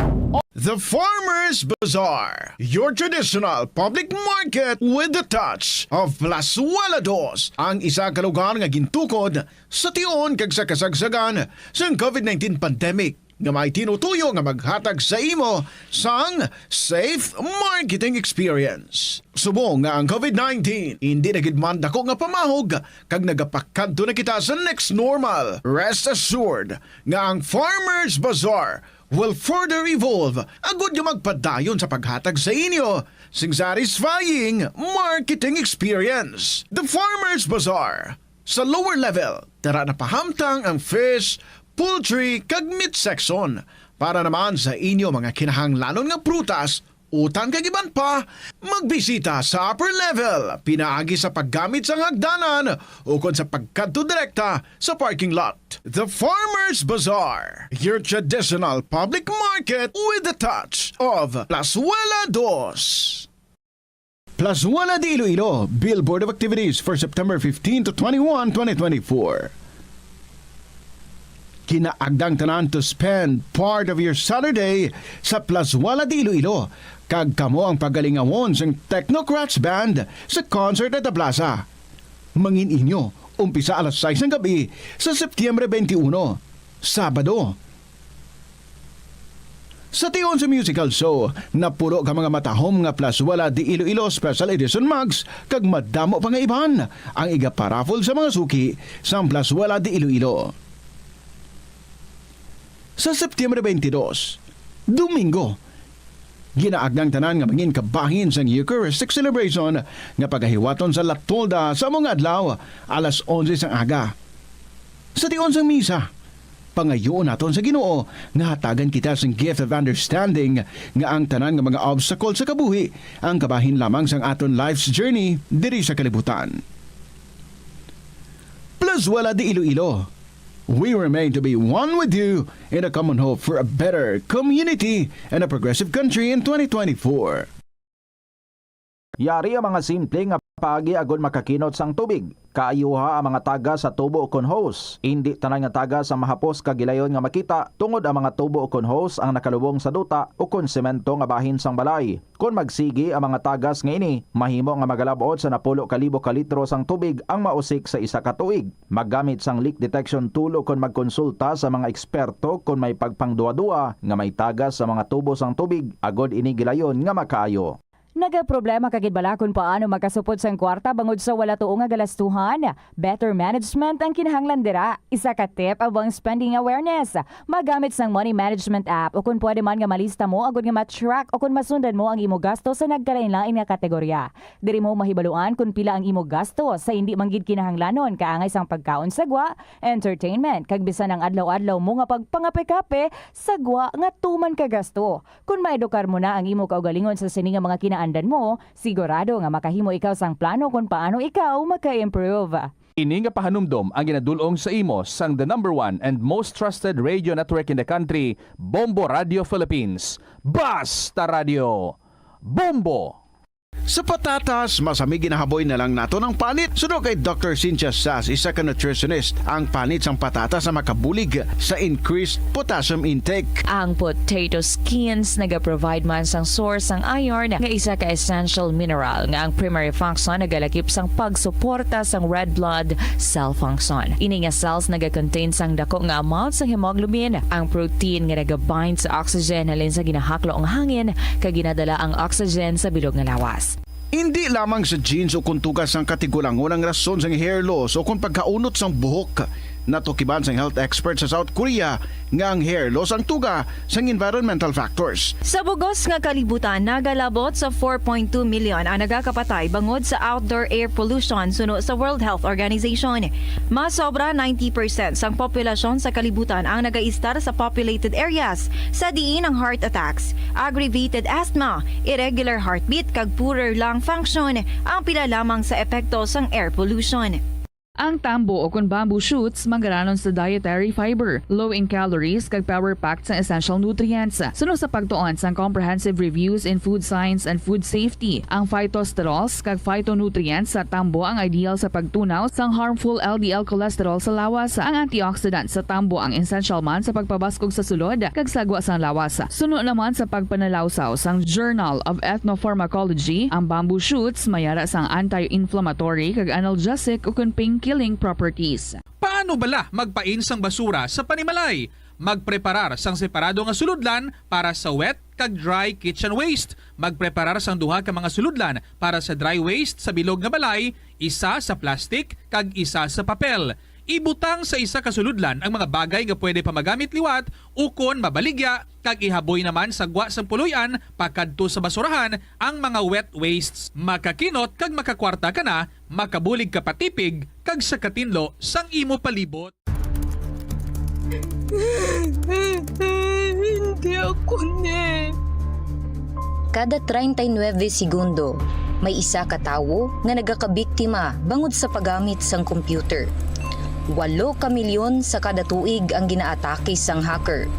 The Farmers Bazaar, your traditional public market with the touch of Plazuela Dos, ang isa ka lugar nga gintukod sa tion kag sa kasagsagan sang COVID nineteen pandemic, nga may tinutuyo nga maghatag sa imo sang safe marketing experience. Subong nga ang COVID nineteen hindi na gid man dako nga pamahog kag nagapakadto na kita sa next normal, rest assured nga ang Farmers Bazaar will further evolve agud nga magpadayon sa paghatag sa inyo sing satisfying marketing experience. The Farmers Bazaar. Sa lower level, tara na pahamtang ang fish, poultry, kag meat section. Para naman sa inyo mga kinahanglanon nga prutas, utan kag iban pa, magbisita sa upper level pinaagi sa paggamit sang hagdanan ukon sa pagkadto direkta sa parking lot. The Farmers Bazaar, your traditional public market with the touch of Plazuela Dos. Plazuela de Iloilo, Billboard of Activities for September fifteen to twenty-one, twenty twenty-four. Kinaagdang tanan to spend part of your Saturday sa Plazuela de Iloilo, kag kamo ang pagalingawon sang Technocrats Band sa concert at the plaza. Mangin inyo, umpisa alas sais ng gabi sa Setyembre twenty-uno, Sabado. Sa tion sa musical show, napulo ka mga matahom nga Plazuela de Iloilo Special Edition mugs kag madamo pa nga iban ang igaparaffle sa mga suki sang Plazuela de Iloilo. Sa September twenty-two, Domingo, ginaagda ang tanan nga mangin kabahin sang Eucharistic celebration nga pagahiwaton sa La Tolda sa amo nga adlaw, alas onse sang aga. Sa tion sang misa, pangayoon naton sa Ginoo nga hatagan kita sing gift of understanding nga ang tanan nga mga obstacle sa kabuhi ang kabahin lamang sang aton life's journey diri sa kalibutan. Plazuela de Iloilo, we remain to be one with you in a common hope for a better community and a progressive country in twenty twenty-four. Yari ang mga simple nga paagi agod makakinot sang tubig. Kaayuha ang mga tagas sa tubo ukon hose. Indi tanan nga tagas ang mahapos kag gilayon nga makita, tungod ang mga tubo ukon hose ang nakalubong sa duta ukon semento nga bahin sang balay. Kon magsigi ang mga tagas nga ini, mahimo nga magalab-ot sa napulo ka libo ka litro sang tubig ang mausik sa isa ka tuig. Maggamit sang leak detection tool ukon magkonsulta sa mga eksperto kon may pagpangduha-duha nga may tagas sa mga tubo sang tubig, agod ini gilayon nga makaayo. Nagaproblema ka gid bala kon paano makasupod sang kwarta bangod sa wala tuo nga galastuhan? Better management ang kinahanglan dira. Isa ka tip amo ang spending awareness. Magamit sang money management app, o kon pwede man nga malista mo agud nga ma-track o kon masundan mo ang imo gasto sa nagkalain-lain nga kategorya. Diri mo mahibaluan kon pila ang imo gasto sa indi man gid kinahanglanon, kaangay sang pagkaon sa gwa, entertainment, kag bisan ang adlaw-adlaw mo nga pagpangape-kape sa gwa nga tuman ka gasto. Kon maedukar mo na ang imo kaugalingon sa sini nga mga kinaandan mo, sigurado nga makahimo ikaw sang plano kon paano ikaw maka-improve. Ini nga pahanumdom ang ginadul-ong sa imo sang the number one and most trusted radio network in the country, Bombo Radio Philippines. Basta Radio, Bombo! Sa patatas, masami ginahaboy na lang naton ang panit. Suno kay Doctor Cynthia Sass, isa ka nutritionist, ang panit sang patatas ang makabulig sa increased potassium intake. Ang potato skins nagaprovide man sang source sang iron, nga isa ka essential mineral nga ang primary function nagalakip sang pagsuporta sang red blood cell function. Ini nga cells nagakontain sang dako nga amount sang hemoglobin, ang protein nga nagabind sa oxygen halin sa ginahaklo nga hangin, kag ginadala ang oxygen sa bilog nga lawas. Indi lamang sa genes o kon tuga sang katigulangon ang rason sang hair loss o kon pagkaunot sang buhok. Natukiban sang health expert sa South Korea nga ang hair loss ang tuga sang environmental factors. Sa bugos nga kalibutan, nagalabot sa four point two million ang nagakapatay bangod sa outdoor air pollution, suno sa World Health Organization. Mas sobra ninety percent sang populasyon sa kalibutan ang nagaistar sa populated areas, sa diin ang heart attacks, aggravated asthma, irregular heartbeat, kag poorer lung function ang pila lamang sa epekto sang air pollution. Ang tambo o kon bamboo shoots manggaranon sa dietary fiber, low in calories, kag power-packed sang essential nutrients. Suno sa pagtuon sang Comprehensive Reviews in Food Science and Food Safety, ang phytosterols kag phytonutrients sa tambo ang ideal sa pagtunaw sang harmful L D L cholesterol sa lawas. Ang antioxidant sa tambo ang essential man sa pagpabaskog sa sulod kag sagwa sang lawas. Suno naman sa pagpanalawsaw sang Journal of Ethnopharmacology, ang bamboo shoots may ara sang anti-inflammatory kag analgesic ukon pain-killing properties. Paano bala magpain sang basura sa panimalay? Magpreparar sang separado nga sulodlan para sa wet kag dry kitchen waste. Magpreparar sang duha ka mga sulodlan para sa dry waste sa bilog nga balay, isa sa plastic kag isa sa papel. Ibutang sa isa ka sulodlan ang mga bagay nga pwede pa magamit liwat ukon mabaligya, kag ihaboy naman sa gwa sang puloy-an pakadto sa basurahan ang mga wet wastes. Makakinot kag makakwarta ka na, makabulig ka pa tipig kag sa katinlo sang imo palibot. Hindi ako ni. Kada treinta y nueve segundo, may isa ka tawo nga nagakabiktima bangod sa paggamit sang computer. Walo ka milyon sa kada tuig ang ginaatake sang hacker.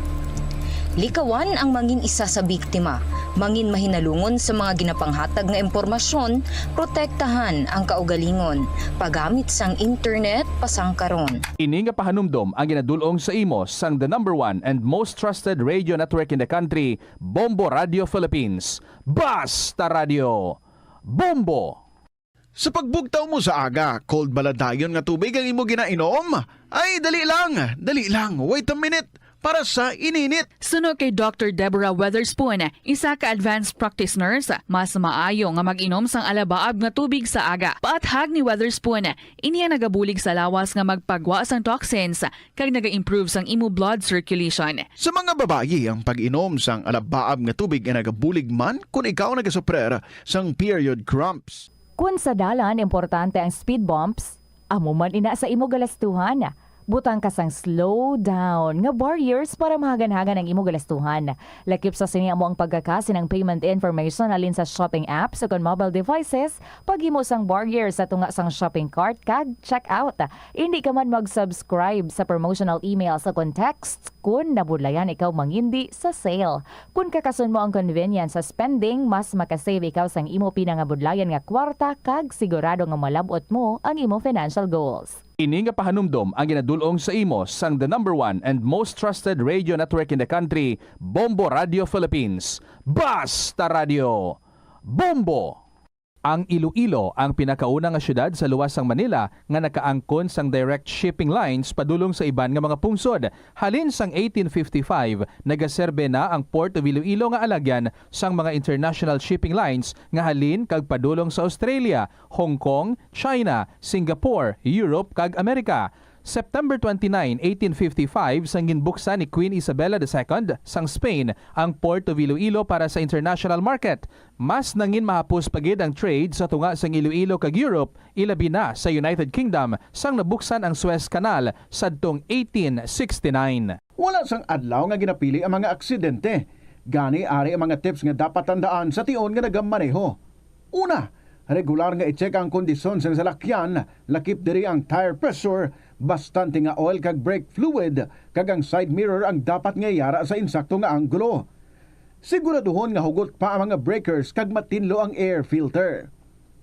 Likawan ang mangin isa sa biktima, mangin mahinalungon sa mga ginapanghatag nga impormasyon, protektahan ang kaugalingon, paggamit sang internet pasangkaron. Ini nga pahanumdom ang ginadul-ong sa imo sang the number one and most trusted radio network in the country, Bombo Radio Philippines. Basta Radio, Bombo! Sa pagbugtaw mo sa aga, cold bala dayon nga tubig ang imo ginainom? Ay, dali lang, dali lang, wait a minute, para sa ininit. Suno kay Doctor Deborah Weatherspoon, isa ka advanced practice nurse, mas maayo nga mag-inom sang alabaab nga tubig sa aga. Paathag ni Weatherspoon, ini ang nagabulig sa lawas nga magpagwa sang toxins kag naga-improve sang imo blood circulation. Sa mga babayi, ang pag-inom sang alabaab nga tubig ay nagabulig man kon ikaw nagasuprer sang period cramps. Kon sa dalan importante ang speed bumps, amo man ina sa imo galastuhan. Butang ka sang slow down nga barriers para mahaganhagan ang imo galastuhan. Lakip sa sini amo ang pagkaka sang payment information halin sa shopping apps ukon mobile devices, paghimo sang barrier sa tunga sang shopping cart kag checkout. Indi ka man mag-subscribe sa promotional emails ukon texts kon nabudlayan ikaw mangindi sa sale. Kon kakason mo ang convenience sa spending, mas makasave ikaw sang imo pinangabudlayan nga kwarta kag sigurado nga malab-ot mo ang imo financial goals. Ini nga pahanumdom ang ginadul-ong sa imo sang the number one and most trusted radio network in the country, Bombo Radio Philippines. Basta Radio, Bombo! Ang Iloilo ang pinakauna nga siyudad sa luwas sang Manila nga nakaangkon sang direct shipping lines padulong sa iban nga mga pungsod. Halin sang eighteen fifty-five, nagaserbe na ang Port of Iloilo nga alagyan sang mga international shipping lines nga halin kag padulong sa Australia, Hong Kong, China, Singapore, Europe, kag Amerika. September twenty-nine, eighteen fifty-five, sang ginbuksan ni Queen Isabella the Second sang Spain ang Port of Iloilo para sa international market, mas nangin mahapos pa gid ang trade sa tunga sang Iloilo kag Europe, ilabi na sa United Kingdom, sang nabuksan ang Suez Canal sadtong eighteen sixty-nine. Wala sang adlaw nga ginapili ang mga aksidente. Gani, ari ang mga tips nga dapat tandaan sa tion nga nagamaneho. Una, regular nga i-check ang kondisyon sang salakyan, lakip diri ang tire pressure, bastante nga oil kag brake fluid, kag ang side mirror ang dapat nga yara sa insakto nga anggulo. Siguraduhon nga hugot pa ang mga breakers kag matinlo ang air filter.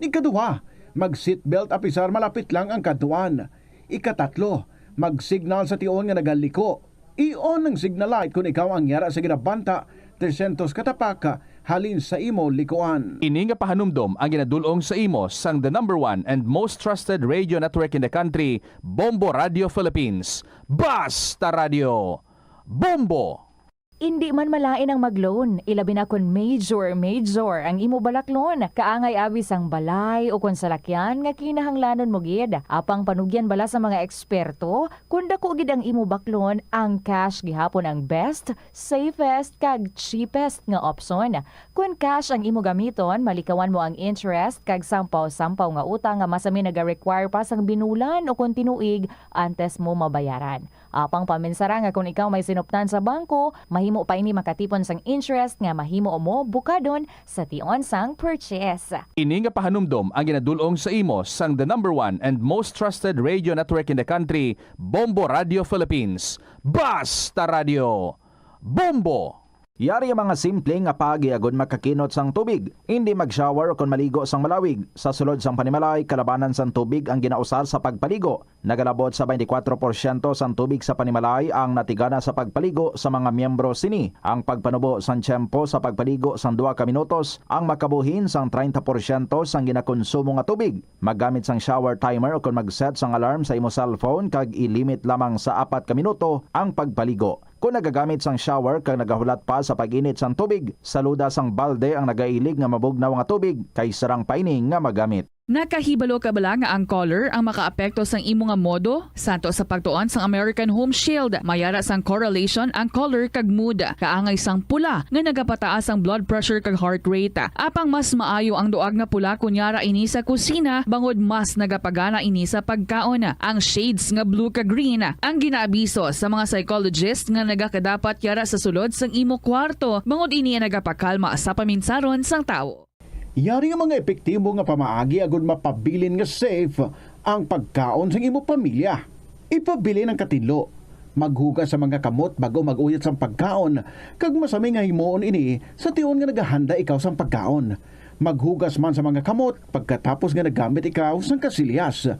Ikaduha, mag-seatbelt apisar malapit lang ang kadtuan. Ikatatlo, mag-signal sa tion nga nagaliko. I-on ang signal light kon ikaw ang yara sa ginabanta tresyentos ka tapak halin sa imo likuan. Ini nga pahanumdom ang ginadul-ong sa imo sang the number one and most trusted radio network in the country, Bombo Radio Philippines. Basta Radio! Bombo! Indi man malain ang mag-loan, ilabi na kon major, major ang imo balaklon. Kaangay abi sang balay o kon salakyan nga kinahanglanon mo gid. Apang panugyan bala sa mga eksperto, kon dako gid ang imo baklon, ang cash gihapon ang best, safest, kag cheapest nga opsyon. Kon cash ang imo gamiton, malikawan mo ang interest kag sampaw-sampaw nga utang nga masami naga-require pa sang binulan o kon tinuig antes mo mabayaran. Apang paminsara nga kon ikaw may sinuptan sa bangko, mahimo pa ini makatipon sang interest nga mahimo mo bukadon sa tion sang purchase. Ini nga pahanumdom ang ginadul-ong sa imo sang the number one and most trusted radio network in the country, Bombo Radio Philippines. Basta Radio! Bombo! Yari ang mga simple nga paagi agud makakinot sang tubig. Indi mag-shower o kon maligo sang malawig. Sa sulod sang panimalay, kalabanan sang tubig ang ginausar sa pagpaligo. Nagalabot sa twenty-four porsyento sang tubig sa panimalay ang natigana sa pagpaligo sa mga miyembro sini. Ang pagpanubo sang tiyempo sa pagpaligo sang duha ka minutos ang makabuhin sang treinta porsyento sang ginakonsumo nga tubig. Maggamit sang shower timer o kon mag-set sang alarm sa imo cellphone kag i-limit lamang sa apat ka minuto ang pagpaligo. Kon nagagamit sang shower kag nagahulat pa sa pag-init sang tubig, saluda sang balde ang nagailig nga mabugnaw nga tubig kay sarang pa ini nga magamit. Nakahibalo ka bala nga ang color ang makaapekto sang imo nga modo? Santo sa pagtuon sang American Home Shield, may ara sang correlation ang color kag mood. Kaangay sang pula nga nagapataas ang blood pressure kag heart rate. Apang mas maayo ang duag nga pula kon yara ini sa kusina, bangod mas nagapagana ini sa pagkaon. Ang shades nga blue kag green ang ginaabiso sa mga psychologist nga nagakadapat yara sa sulod sang imo kwarto, bangod ini ang nagapakalma sa paminsaron sang tawo. Yari nga mga epektibo nga pamaagi agud mapabilin nga safe ang pagkaon sang imo pamilya. Ipabilin ang katinlo. Maghugas sa mga kamot bag-o mag-uyat sang pagkaon, kag masami nga himuon ini sa tion nga nagahanda ikaw sang pagkaon. Maghugas man sa mga kamot pagkatapos nga nagamit ikaw sang kasilyas.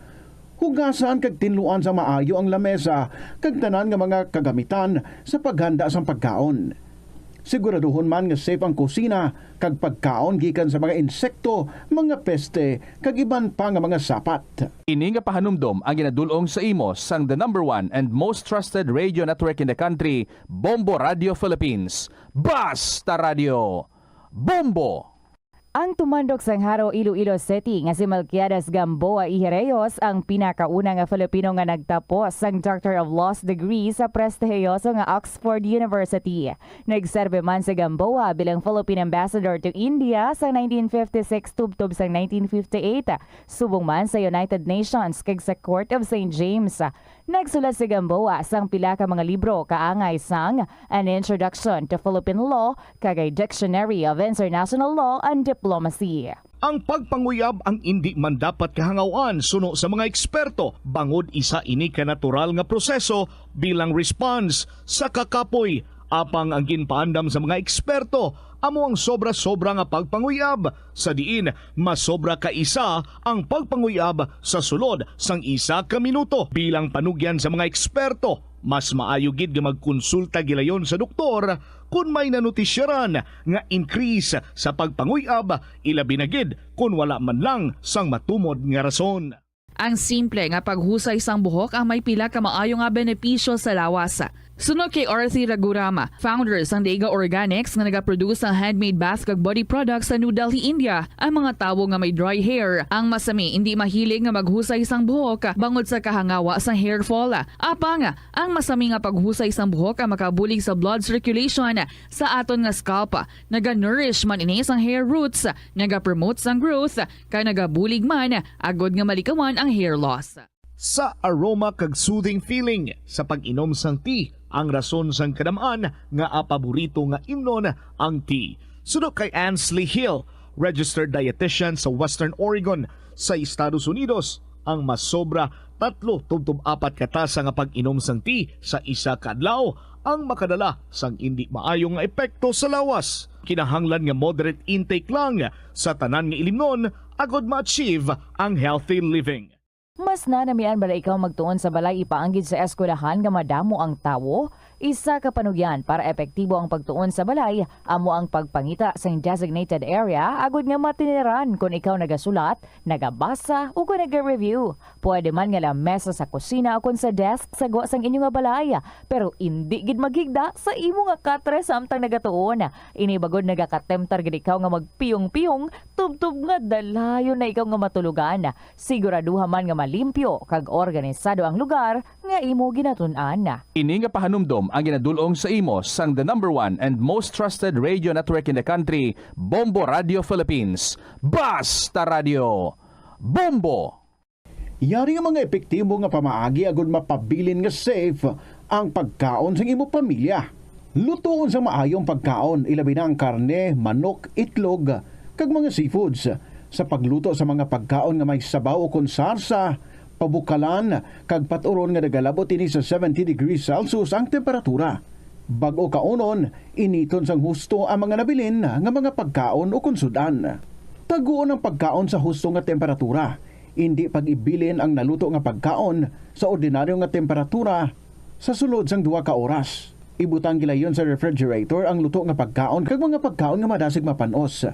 Hugasan kag tinluan sa maayo ang lamesa kag tanan nga mga kagamitan sa paghanda sang pagkaon. Siguraduhon man nga safe ang kusina kag pagkaon gikan sa mga insekto, mga peste, kag iban pa nga mga sapat. Ini nga pahanumdom ang ginadul-ong sa imo sang the number one and most trusted radio network in the country, Bombo Radio Philippines. Basta Radio! Bombo! Ang tumandok sang Jaro, Iloilo City nga si Melquiades Gamboa Ijereyos ang pinakauna nga Filipino nga nagtapos sang Doctor of Laws degree sa prestihiyoso nga Oxford University. Nagserbi man si Gamboa bilang Philippine Ambassador to India sa nineteen fifty-six tubtob sang nineteen fifty-eight, subong man sa United Nations kag sa Court of Saint James. Nagsulat si Gamboa sang pila ka mga libro kaangay sang An Introduction to Philippine Law kag A Dictionary of International Law and Diplomacy. Ang pagpanguyab ang indi man dapat kahangaw-an suno sa mga eksperto, bangod isa ini ka natural nga proseso bilang response sa kakapoy. Apang ang ginpaandam sa mga eksperto amo ang sobra-sobra nga pagpanguyab, sa diin masobra ka isa ang pagpanguyab sa sulod sang isa ka minuto. Bilang panugyan sa mga eksperto, mas maayo gid nga magkonsulta gilayon sa doktor kon may nanotisyaran nga increase sa pagpanguyab, ilabi na gid kon wala man lang sang matumod nga rason. Ang simple nga paghusay sang buhok ang may pila ka maayo nga benepisyo sa lawas. Suno kay Arthi Raghuram, founder sang Dega Organics nga nagaproduce sang handmade bath kag body products sa New Delhi, India, ang mga tawo nga may dry hair ang masami indi mahilig nga maghusay sang buhok bangod sa kahangawa sang hair fall. Apang ang masami nga paghusay sang buhok ang makabulig sa blood circulation sa aton nga scalp. Naga-nourish man ini sang hair roots, naga-promote sang growth, kag nagabulig man agud nga malikawan ang hair loss. Sa aroma kag soothing feeling sa pag-inom sang tea, ang rason sang kadam-an nga paborito nga imnon ang tea. Suno kay Ansley Hill, registered dietitian sa Western Oregon sa Estados Unidos, ang masobra tatlo tubtob apat ka tasa nga pag-inom sang tea sa isa ka adlaw ang makadala sang indi maayo nga epekto sa lawas. Kinahanglan nga moderate intake lang sa tanan nga ilimnon agod ma-achieve ang healthy living. Mas nanamian bala ikaw magtuon sa balay ipaanggid sa eskwelahan nga madamo ang tawo? Isa ka panugyan para epektibo ang pagtuon sa balay amo ang pagpangita sang designated area agud nga matiniran kon ikaw nagasulat, nagabasa, o kon naga-review. Pwede man nga lamesa sa kusina o kon sa desk sa gwa sang inyo nga balay, pero indi gid maghigda sa imo nga katre samtang nagatuon. Ini bagod nagakatemptar gid ikaw nga magpiyong-piyong tubtob nga dalayon na ikaw nga matulogan. Siguraduha man nga malimpyo kag organisado ang lugar nga imo ginatun-an. Ini nga pahanumdom ang ginadul-ong sa imo sang the number one and most trusted radio network in the country, Bombo Radio Philippines. Basta Radio, Bombo! Yari nga mga epektibo nga pamaagi agud mapabilin nga safe ang pagkaon sang imo pamilya. Lutoon sang maayo ang pagkaon, ilabi na ang karne, manok, itlog, kag mga seafoods. Sa pagluto sa mga pagkaon nga may sabaw ukon sarsa, pabukalan, kag pat-uron nga nagalabot ini sa seventy degrees Celsius ang temperatura. Bag-o kaunon, initon sang husto ang mga nabilin nga mga pagkaon ukon sud-an. Taguon ang pagkaon sa husto nga temperatura. Indi pag-ibilin ang naluto nga pagkaon sa ordinaryo nga temperatura sa sulod sang duha ka oras. Ibutang gilayon sa refrigerator ang luto nga pagkaon kag mga pagkaon nga madasig mapan-os.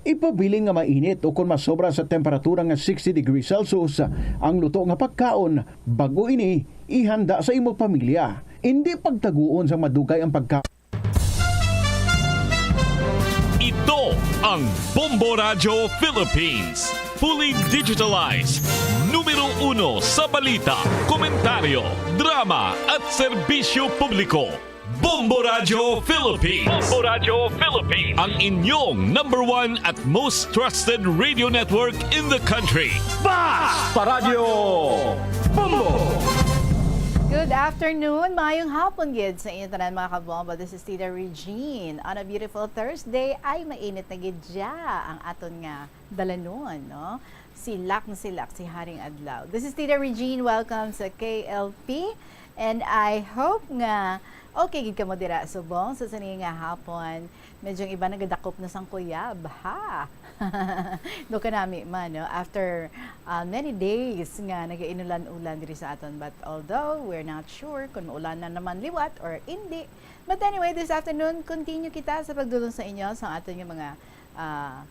Ipabilin nga mainit o kon masobra sa temperatura nga sixty degrees Celsius ang luto nga pagkaon bag-o ini ihanda sa imo pamilya. Indi pagtaguon sang madugay ang pagkaon. Ito ang Bombo Radyo Philippines. Fully digitalized. Numero uno sa balita, komentaryo, drama at serbisyo publiko. Bombo Radyo Philippines. Bombo Radyo Philippines. Ang inyong number one at most trusted radio network in the country. Basta Radyo Bombo! Good afternoon, maayong hapon gid sa inyo tanan, mga kabombo. This is Tita Regine. On a beautiful Thursday, ay mainit na gid dya ang aton nga dalanon, no? Silak na silak si Haring Adlaw. This is Tita Regine. Welcome sa K L P. And I hope nga okay gid kamo dira subong sa sini nga hapon. Medyo ang iba nagadakop na sang kuyab, ha? Do kanami man, no? After, ah, many days nga nagainulan-ulan diri sa aton. But although we're not sure kung maulan na naman liwat or hindi. But anyway, this afternoon, continue kita sa pagdulong sa inyo sa aton nga mga, ah,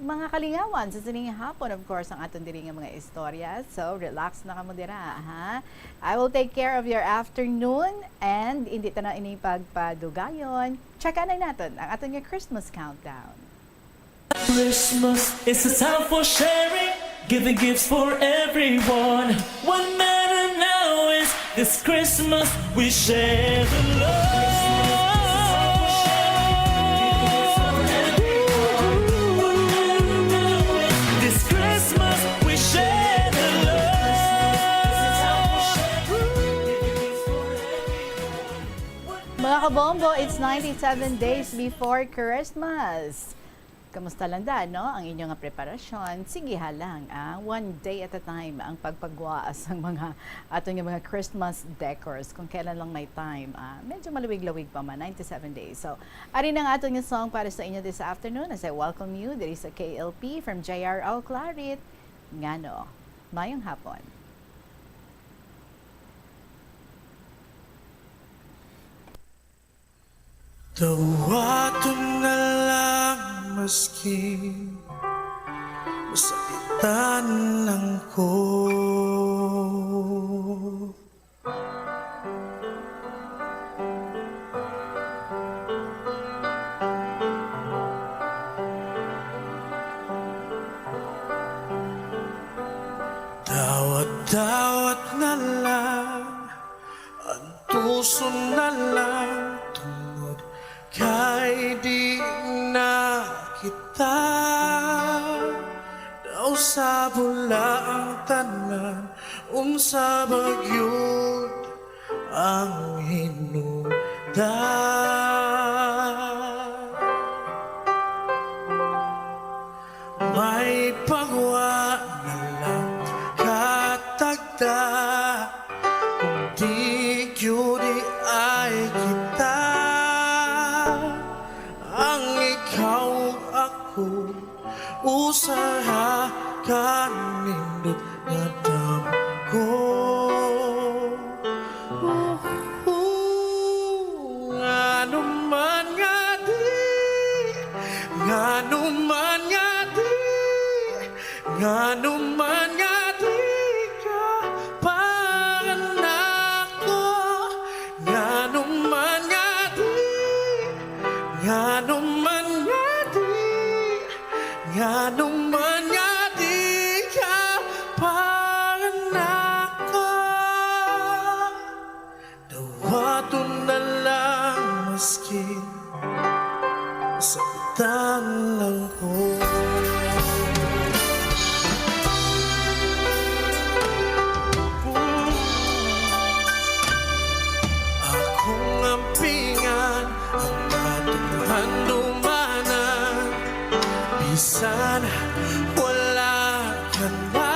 mga kalingawan sa sining hapon, of course, ang aton diri nga mga istorya. So, relax na kamo dira, ha? I will take care of your afternoon and hindi ta na ini pagpadugayon. Check-anay naton ang aton nga Christmas countdown. Christmas is a time for sharing, giving gifts for everyone. What matter now is this Christmas we share the love. This Christmas we share the love. Mga kabombo, it's ninety-seven days before Christmas. Kamusta lang da, no? Ang inyo nga preparasyon? Sige ha lang, ah. One day at a time ang pagpagwa sang mga aton nga mga Christmas decors. Kung kailan lang may time, ah, medyo maluwig-lawig pa man, ninety-seven days. So, ari na ang aton nga song para sa inyo this afternoon as I welcome you diri sa K L P from J R O Clarit. Ngano? Mayong hapon. Dawaton na lang maski masakitan lang ko. Dawat-dawat na lang, antuson na lang, tungod kay di na kita. Daw sa bula ang tanan, unsa ba gyud ang hinungdan? May pagwa na lang, kat- Ay kita, ang ikaw ug ako, usa ra ka nindot nga damgo. Ngano man nga di, ngano man nga di, ngano man nga di ka panganako, ngano man nga di, ngano man nga di, ngano man nga di ka panganako. Dawaton na lang maski saktan lang ko. Akong ampingan ang aton handumanan, bisan wala ka na.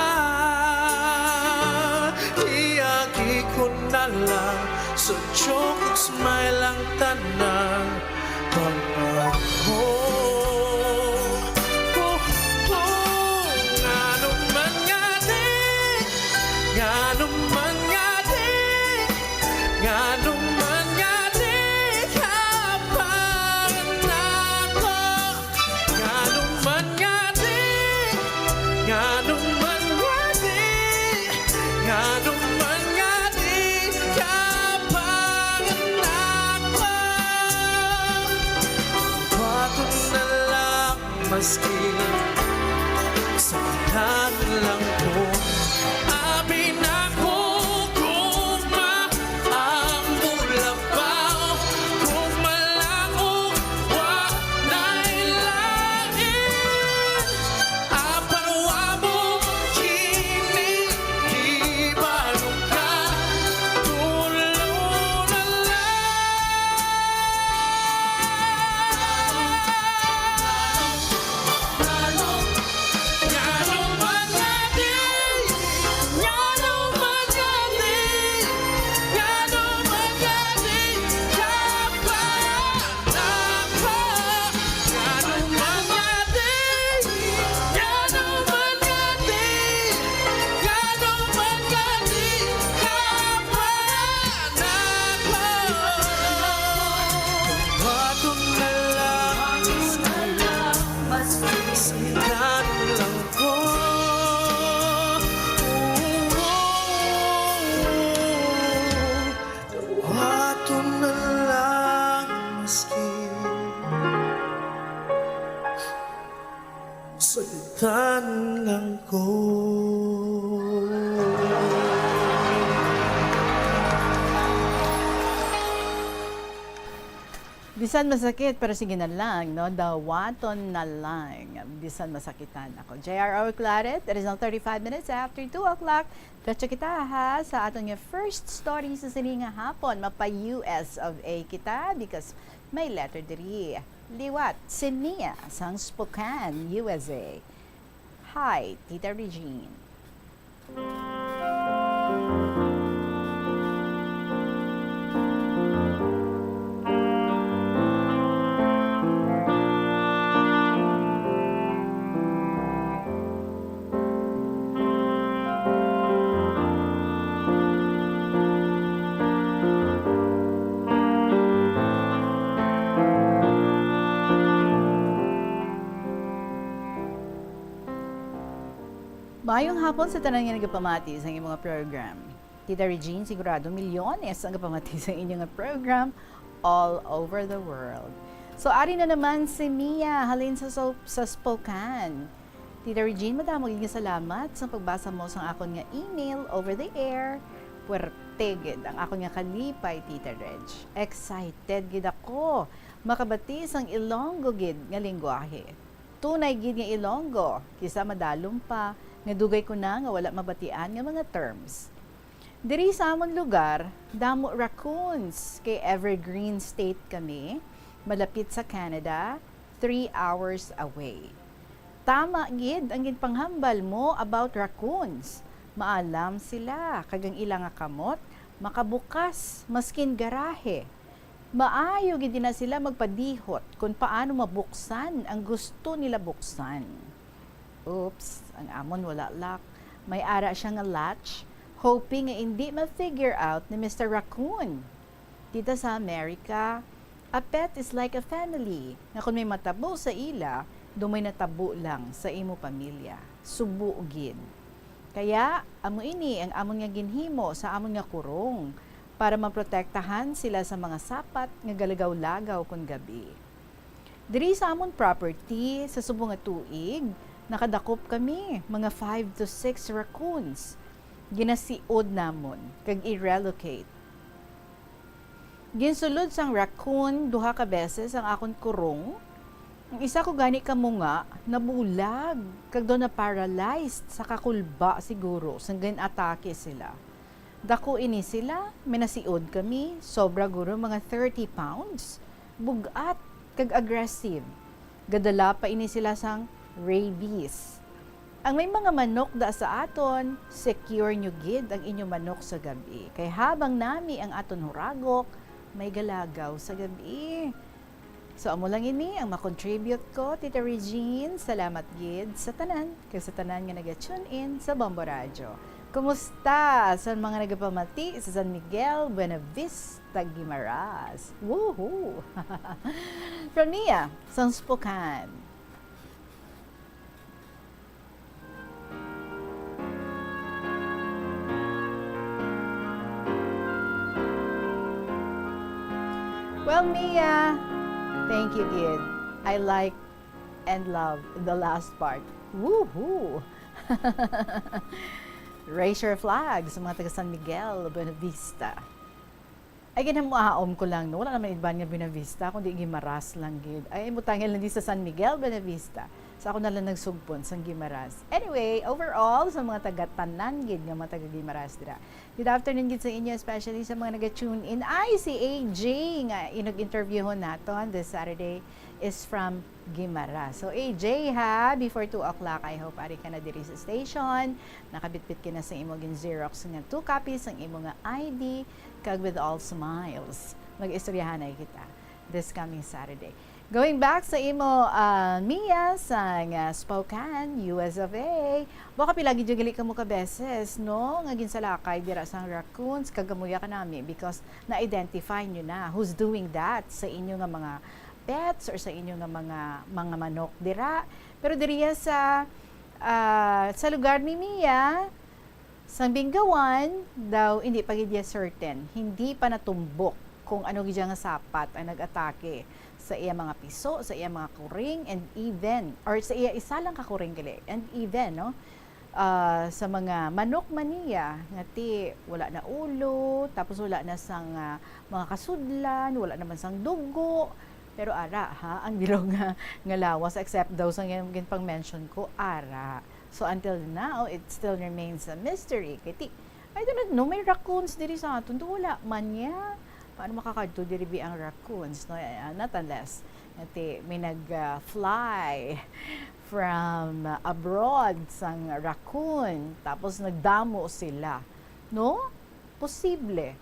Iagi ko na lang sa joke ug smile ang tanan. Pangako. Oh, oh, ngano man nga di, ngano man nga di, ngano man nga di ka panganako. Ngano man nga di, ngano man nga di, ngano man nga di ka panganako. Baton na lang maski sa lang ko. Abi na ko kung maambulabaw, kung malango, wa na'y lain. Apan wa mo kini ibalong ka, tulo na lang. Aton na lang maski saktan lang ko. Bisan masakit, pero sige na lang, no? Dawaton na lang. Bisan masakitan ako. J R O Claret, it is now thirty-five minutes after two o'clock. Diretso kita, ha, sa aton nga first story sa sini nga hapon. Mapa-U S of A kita because may letter diri. Liwat, si Nia sang Spokane, U S A. Hi, Tita Regine. Maayong hapon sa tanan nga nagapamati sa inyong mga program. Tita Regine, sigurado milyones ang kapamati sa inyo nga program all over the world. So, ari na naman si Mia, halin sa, sa, sa Spokane. Tita Regine, madamo gid nga salamat sa pagbasa mo sang akon nga email over the air. Puwerte gid ang akon nga kalipay, Tita Reg. Excited gid ako makabati sang Ilonggo gid nga linggwahe. Tunay gid nga Ilonggo, kisa madalom pa, nga dugay ko na nga wala mabatian nga mga terms. Diri sa amon lugar, damo raccoons, kay Evergreen State kami, malapit sa Canada, three hours away. Tama gid ang ginpanghambal mo about raccoons. Maalam sila, kag ang ila nga kamot Makabukas maskin garahe. Maayo gid na sila magpadihot kon paano mabuksan ang gusto nila buksan. Oops, ang amon wala lock. May ara siya nga latch, hoping nga indi ma-figure out ni Mister Raccoon. Dita sa America, a pet is like a family, nga kon may matabo sa ila, daw may natabo lang sa imo pamilya. Subo gid. Kaya, amo ini ang amon nga ginhimo sa amon nga kurong, para maprotektahan sila sa mga sapat nga galagaw-lagaw kon gabi. Diri sa amon property, sa subong nga tuig, nakadakop kami, mga five to six raccoons. Ginasiod namon kag i-relocate. Ginsulod sang raccoon duha ka beses ang akon kurong. Ang isa ko gani ka munga nabulag kag daw na-paralyzed sa kakulba siguro sang gin-atake sila. Dako ini sila, may nasiod kami, sobra guro mga thirty pounds. Bug-at kag aggressive. Gadala pa ini sila sang rabies. Ang may mga manok da sa aton, secure nyo gid ang inyo manok sa gab-i. Kay habang nami ang aton huragok, may galagaw sa gab-i. So, amo lang ini ang makontribute ko, Tita Regine. Salamat gid sa tanan, kag sa tanan nga naga-tune in sa Bombo Radyo. Kumusta sa mga nagapamati sa San Miguel, Buenavista, Guimaras? Woohoo! From Mia, sang Spokane. Well, Mia, thank you, gid. I like and love the last part. Woohoo! Raise your flag sa mga taga San Miguel, Buenavista. Ay, ginhamuaom ko lang, no? Wala naman iban nga Buenavista, kundi Guimaras lang gid. Ay, mutangil lang di sa San Miguel, Buenavista. Sa ako na lang nagsugpon sang Guimaras. Anyway, overall, sa mga taga-tanan gid nga mga taga-Guimaras dira. Good afternoon gid sa inyo, especially sa mga naga-tune in. Ay, si A J nga inag-interviewhon naton this Saturday is from Guimaras. So, A J ha, before two o'clock, I hope ari ka na diri sa station. Nakabitbit ka na sa imo gin-xerox nga two copies sang imo nga I D, kag with all smiles, mag-istoryahanay kita this coming Saturday. Going back sa imo, ah, Mia, sang, ah, Spokane, U S of A. Baka pila gid yung gali kamo ka beses, no? Nga ginsalakay dira sang raccoons, kagamuya ka nami because na-identify nyo na who's doing that sa inyo nga mga pets or sa inyo nga mga, mga manok dira. Pero diriya sa, ah, sa lugar ni Mia, sang Bingawan daw, hindi pa gid iya certain, hindi pa natumbok kung ano gid nga sapat ang nag-atake sa iya mga piso, sa iya mga kuring, and even, or sa iya isa lang ka kuring gali, and even, no, ah, sa mga manok man niya, nga ti wala na ulo, tapos wala na sang, ah, mga kasudlan, wala naman sang dugo, pero ara, ha, ang bilog nga, nga lawas, except daw sa gin-, ginpang-mention ko, ara. So, until now, it still remains a mystery. Kay ti, I do not know, may raccoons diri sa aton. Do wala man niya. Paano makakadto diri bi ang raccoons, no? Eh, ah, not unless, nga ti, may nag, ah, fly from abroad sang raccoon. Tapos nagdamo sila. No? Posible.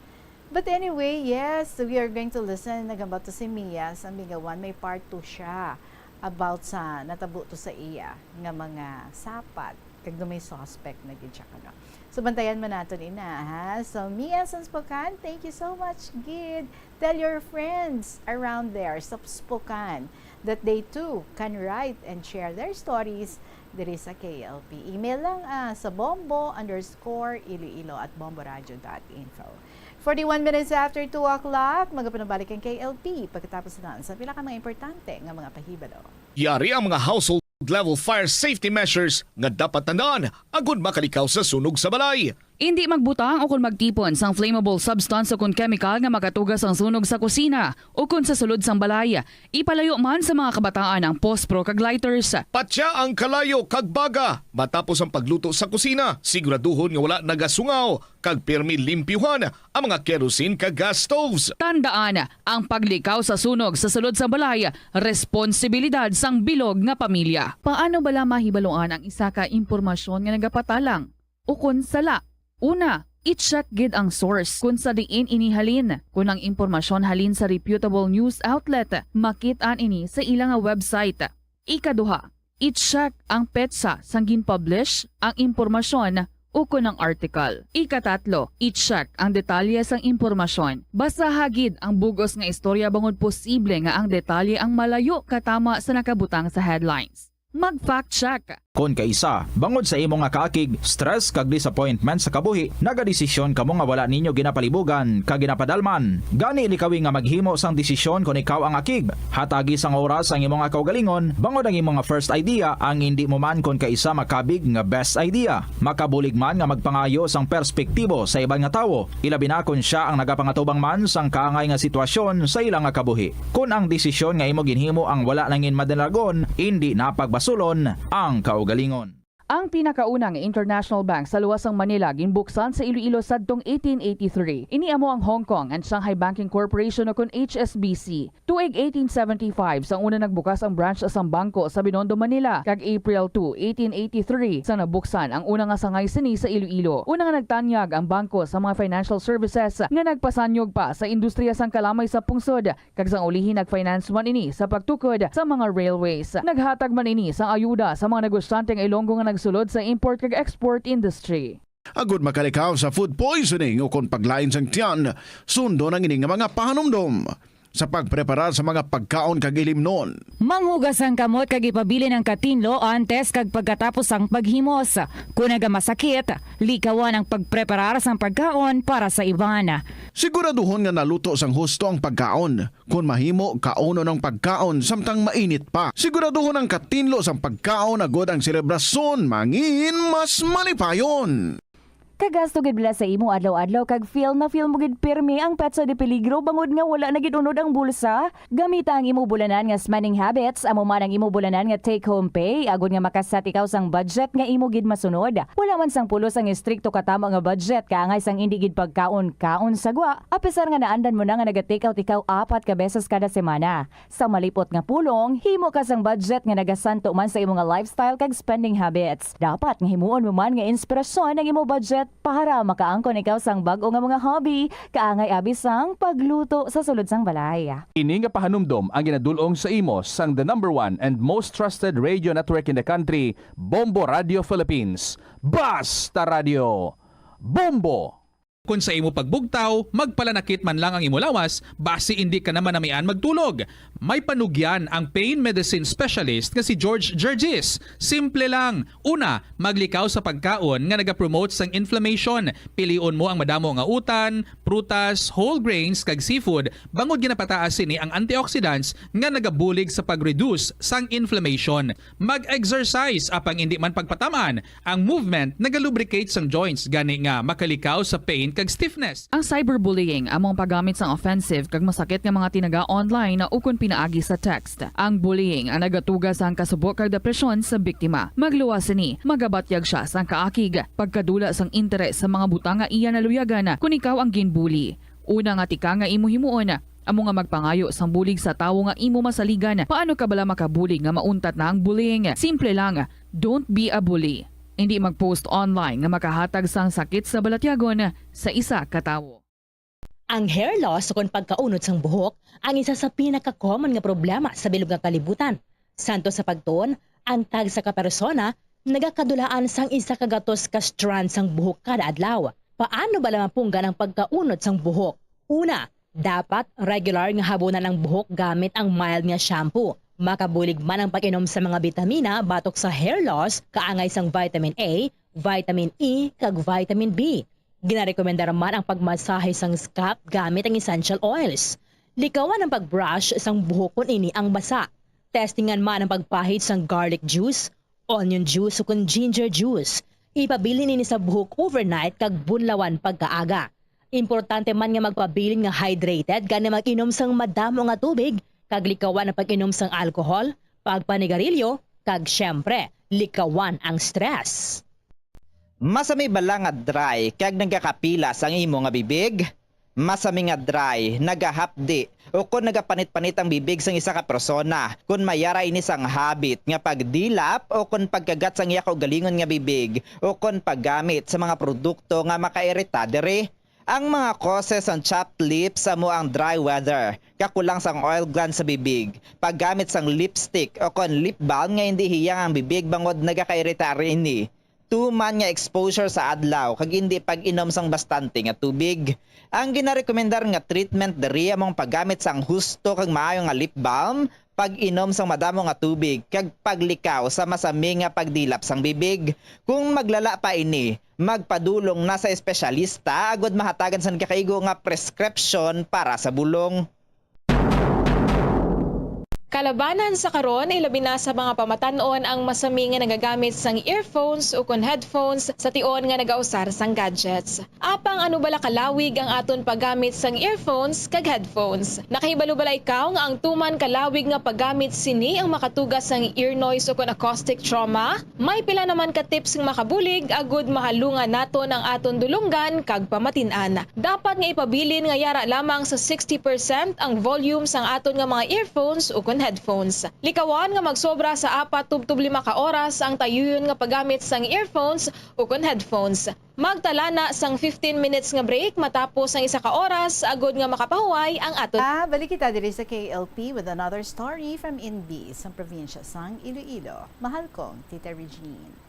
But anyway, yes, we are going to listen. Nagambal to si Mia sa Bingawan. May part two siya about sa natabo to sa iya nga mga sapat. Kag do may suspect na gid siya, ano. So, bantayan man naton ina, ha? So, Mia sa Spokane, thank you so much, gid. Tell your friends around there sa Spokane that they too can write and share their stories diri sa K L P. Email lang, ah, sa bombo underscore iloilo at bomboradio dot info. Forty-one minutes after two o'clock, magapanabalik ang K L P pagkatapos na sa pila ka mga importante nga mga pahibalo. Yari ang mga household level fire safety measures nga dapat tandaan agud makalikaw sa sunog sa balay. Indi magbutang o kon magtipon sang flammable substance o kon chemical nga makatuga sang sunog sa kusina o kon sa sulod sang balay. Ipalayo man sa mga kabataan ang pospro kag lighters. Patya ang kalayo kag baga matapos ang pagluto sa kusina. Siguraduhon nga wala nagasungaw kag pirmi limpyuhan ang mga kerosene kag gas stoves. Tandaan, ang paglikaw sa sunog sa sulod sa balay, responsibilidad sang bilog nga pamilya. Paano bala mahibaluan ang isa ka impormasyon nga nagapatalang ukon sala? Una, I-check gid ang source kon sa diin ini halin. Kon ang impormasyon halin sa reputable news outlet, makit-an ini sa ila nga website. Ikaduha, i-check ang petsa sang gin-publish ang impormasyon ukon ang article. Ikatatlo, i-check ang detalye sang impormasyon. Basaha gid ang bug-os nga istorya bangod posible nga ang detalye ang malayo katama sa nakabutang sa headlines. Mag-fact check. Kon kaisa, bangod sa imo nga kaakig, stress kag disappointment sa kabuhi, nagadesisyon kamo nga wala ninyo ginapalibugan kag ginapadalman. Gani, likawi nga maghimo sang desisyon kon ikaw ang akig. Hatagi sang oras ang imo nga kaugalingon, bangod ang imo nga first idea ang indi mo man kon kaisa makabig nga best idea. Makabulig man nga magpangayo sang perspektibo sa iban nga tawo, ilabi na kon sia ang nagapangatubang man sang kaangay nga sitwasyon sa ila nga kabuhi. Kon ang desisyon nga imo ginhimo ang wala nangin madalagon, indi na pagbasulon ang kaugalingon. Ang pinakauna nga international bank sa luwas sang Manila ginbuksan sa Iloilo sadtong eighteen eighty-three. Ini amo ang Hong Kong and Shanghai Banking Corporation, o kon H S B C. Tuig eighteen seventy-five sang una nagbukas ang branch sang bangko sa Binondo, Manila, kag April two, eighteen eighty-three sang nabuksan ang una nga sangay sini sa Iloilo. Una nga nagtanyag ang bangko sa mga financial services nga nagpasanyog pa sa industriya sang kalamay sa pungsod, kag sang ulihi nag-finance man ini sa pagtukod sa mga railways. Naghatag man ini sang ayuda sa mga negosyante nga Ilonggo nga nagsulod sa import kag export industry. Agud makalikaw sa food poisoning ukon paglain sang tiyan, sundon ang ini nga mga pahanumdom sa pagpreparar sa mga pagkaon kag ilimnon. Manghugas ang kamot kag ipabilin ang katinlo antes kag pagkatapos sang paghimos. Kon nagamasakit, likawan ang pagpreparar sang pagkaon para sa iban. Siguraduhon nga naluto sang husto ang pagkaon. Kon mahimo, kaunon ang pagkaon samtang mainit pa. Siguraduhon ang katinlo sang pagkaon agud ang selebrasyon mangin mas malipayon. Kagasto gid bala sa imo adlaw-adlaw kag feel na feel mo gid pirmi ang petsa de peligro bangod nga wala na gid unod ang bulsa? Gamita ang imo bulanan nga spending habits, amo man ang imo bulanan nga take-home pay, agud nga makaset ikaw sang budget nga imo gid masunod. Wala man sang pulos ang estrikto katama nga budget, kaangay sang indi gid pagkaon-kaon sa gwa, apisar nga naandan mo na nga naga-take out ikaw apat ka beses kada semana. Sa malipot nga pulong, himo ka sang budget nga nagasanto man sa imo nga lifestyle kag spending habits. Dapat nga himuon mo man nga inspirasyon ang imo budget para makaangkon ikaw sang bag-o nga mga hobby, kaangay abi sang pagluto sa sulod sang balay. Ini nga pahanumdom ang ginadul-ong sa imo sang the number one and most trusted radio network in the country, Bombo Radio Philippines. Basta Radio! Bombo! Kon sa imo pagbugtaw, magpalanakit man lang ang imo lawas, basi indi ka na manamian magtulog. May panugyan ang pain medicine specialist nga si George Gergis. Simple lang. Una, maglikaw sa pagkaon nga nagapromote sang inflammation. Pilion mo ang madamo nga utan, prutas, whole grains, kag seafood, bangod ginapataas sini ang antioxidants nga nagabulig sa pag-reduce sang inflammation. Mag-exercise, apang indi man pagpataman. Ang movement nagalubricate sang joints, gani nga makalikaw sa pain kag stiffness. Ang cyberbullying amo ang paggamit sang offensive kag masakit nga mga tinaga online ukon pinaagi sa text. Ang bullying ang nagatuga sang kasubo kag depresyon sa biktima. Magluwas sini, magabatyag sia sang kaakig, pagkadula sang interes sa mga butang nga iya naluyagan kon ikaw ang ginbully. Una nga tikang nga imo himuon, amo nga magpangayo sang bulig sa tawo nga imo masaligan. Paano ka bala makabulig nga mauntat na ang bullying? Simple lang, don't be a bully. Indi mag-post online nga makahatag sang sakit sa balatyagon sa isa ka tawo. Ang hair loss ukon pagkaunod sang buhok ang isa sa pinaka-common nga problema sa bilog nga kalibutan. Santo sa pagtuon, ang tagsa ka persona nagakadulaan sang isa ka gatos ka strand sang buhok kada adlaw. Paano bala mapunggan ang pagkaunod sang buhok? Una, dapat regular nga habunan ang buhok gamit ang mild nga shampoo. Makabulig man ang pag-inom sa mga bitamina batok sa hair loss, kaangay sang vitamin A, vitamin E, kag vitamin B. Ginarekomendar man ang pagmasahe sang scalp gamit ang essential oils. Likawan ang pag-brush sang buhok kon ini ang basa. Testingan man ang pagpahid sang garlic juice, onion juice, ukon ginger juice. Ipabilin ini sa buhok overnight kag bunlawan pagkaaga. Importante man nga magpabilin nga hydrated, gani mag-inom sang madamo nga tubig, kag likawan ang pag-inom sang alcohol, pagpanigarilyo, kag, siyempre, likawan ang stress. Masami bala nga dry kag nagakapilas ang imo nga bibig? Masami nga dry, nagahapdi, o kon nagapanit-panit ang bibig sang isa ka persona, kon may ara ini sang habit nga pagdilap o kon pagkagat sang iya kaugalingon nga bibig, o kon paggamit sa mga produkto nga makairita diri. Ang mga causes sang chapped lips amo ang dry weather, kakulang sang oil glands sa bibig, paggamit sang lipstick o kon lip balm nga indi hiyang ang bibig bangod nagakairita ini, tuman nga exposure sa adlaw kag indi pag-inom sang bastante nga tubig. Ang ginarekomendar nga treatment diri amo ang paggamit sang husto kag maayo nga lip balm, pag-inom sang madamo nga tubig, kag paglikaw sa masami nga pagdilap sang bibig. Kung maglala pa ini, magpadulong na sa espesyalista agud mahatagan sang gakaigo nga prescription para sa bulong. Kalabanan sa karon, ilabi na sa mga pamatan-on ang masami nga nagagamit sang earphones ukon headphones sa tion nga nagausar sang gadgets. Apang ano bala kalawig ang aton paggamit sang earphones kag headphones? Nakahibalo bala ikaw nga ang tuman kalawig nga paggamit sini ang makatuga sang ear noise ukon acoustic trauma? May pila naman ka tips nga makabulig agud mahalungan naton ang aton dulonggan kag pamatin-an. Dapat nga ipabilin nga yara lamang sa sixty percent ang volume sang aton nga mga earphones ukon headphones. Likawan nga magsobra sa apat tubtob lima ka oras ang tayuyon nga paggamit sang earphones ukon headphones. Magtala na sang fifteen minutes nga break matapos ang isa ka oras agud nga makapahuway ang aton. Ah, balik kita diri sa K L P with another story from Inbi, sa probinsya sang Iloilo. Mahal kong Tita Regine.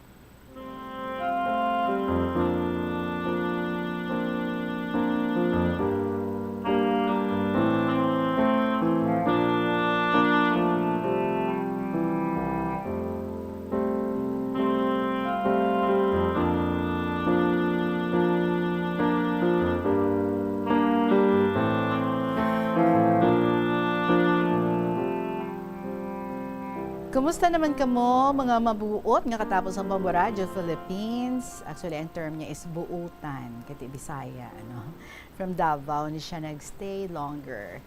Kumusta naman kamo, mga mabuot nga katapos ang Bombo Radyo Philippines? Actually, ang term niya is buutan, kati Bisaya, ano? From Davao ni siya nag-stay longer.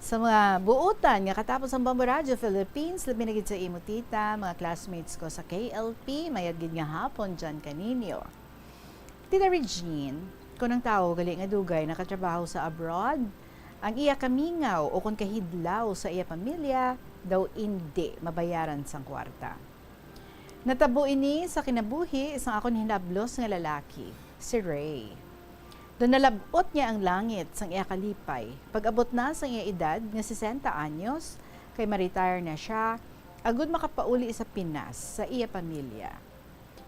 Sa mga buutan nga katapos ang Bombo Radyo Philippines, labi na gid sa imo tita, mga classmates ko sa K L P, mayad gid nga hapon dyan kaninyo. Tita Regine, kon ang tawo gali nga dugay nakatrabaho sa abroad, ang iya kamingaw o kon kahidlaw sa iya pamilya daw indi mabayaran sang kwarta. Natabo ini sa kinabuhi sang akon hinablos nga lalaki, si Ray. Daw nalab-ot niya ang langit sang iya kalipay pag-abot na sang iya edad nga sesenta anyos, kay ma-retire na siya, agud makapauli sa Pinas sa iya pamilya.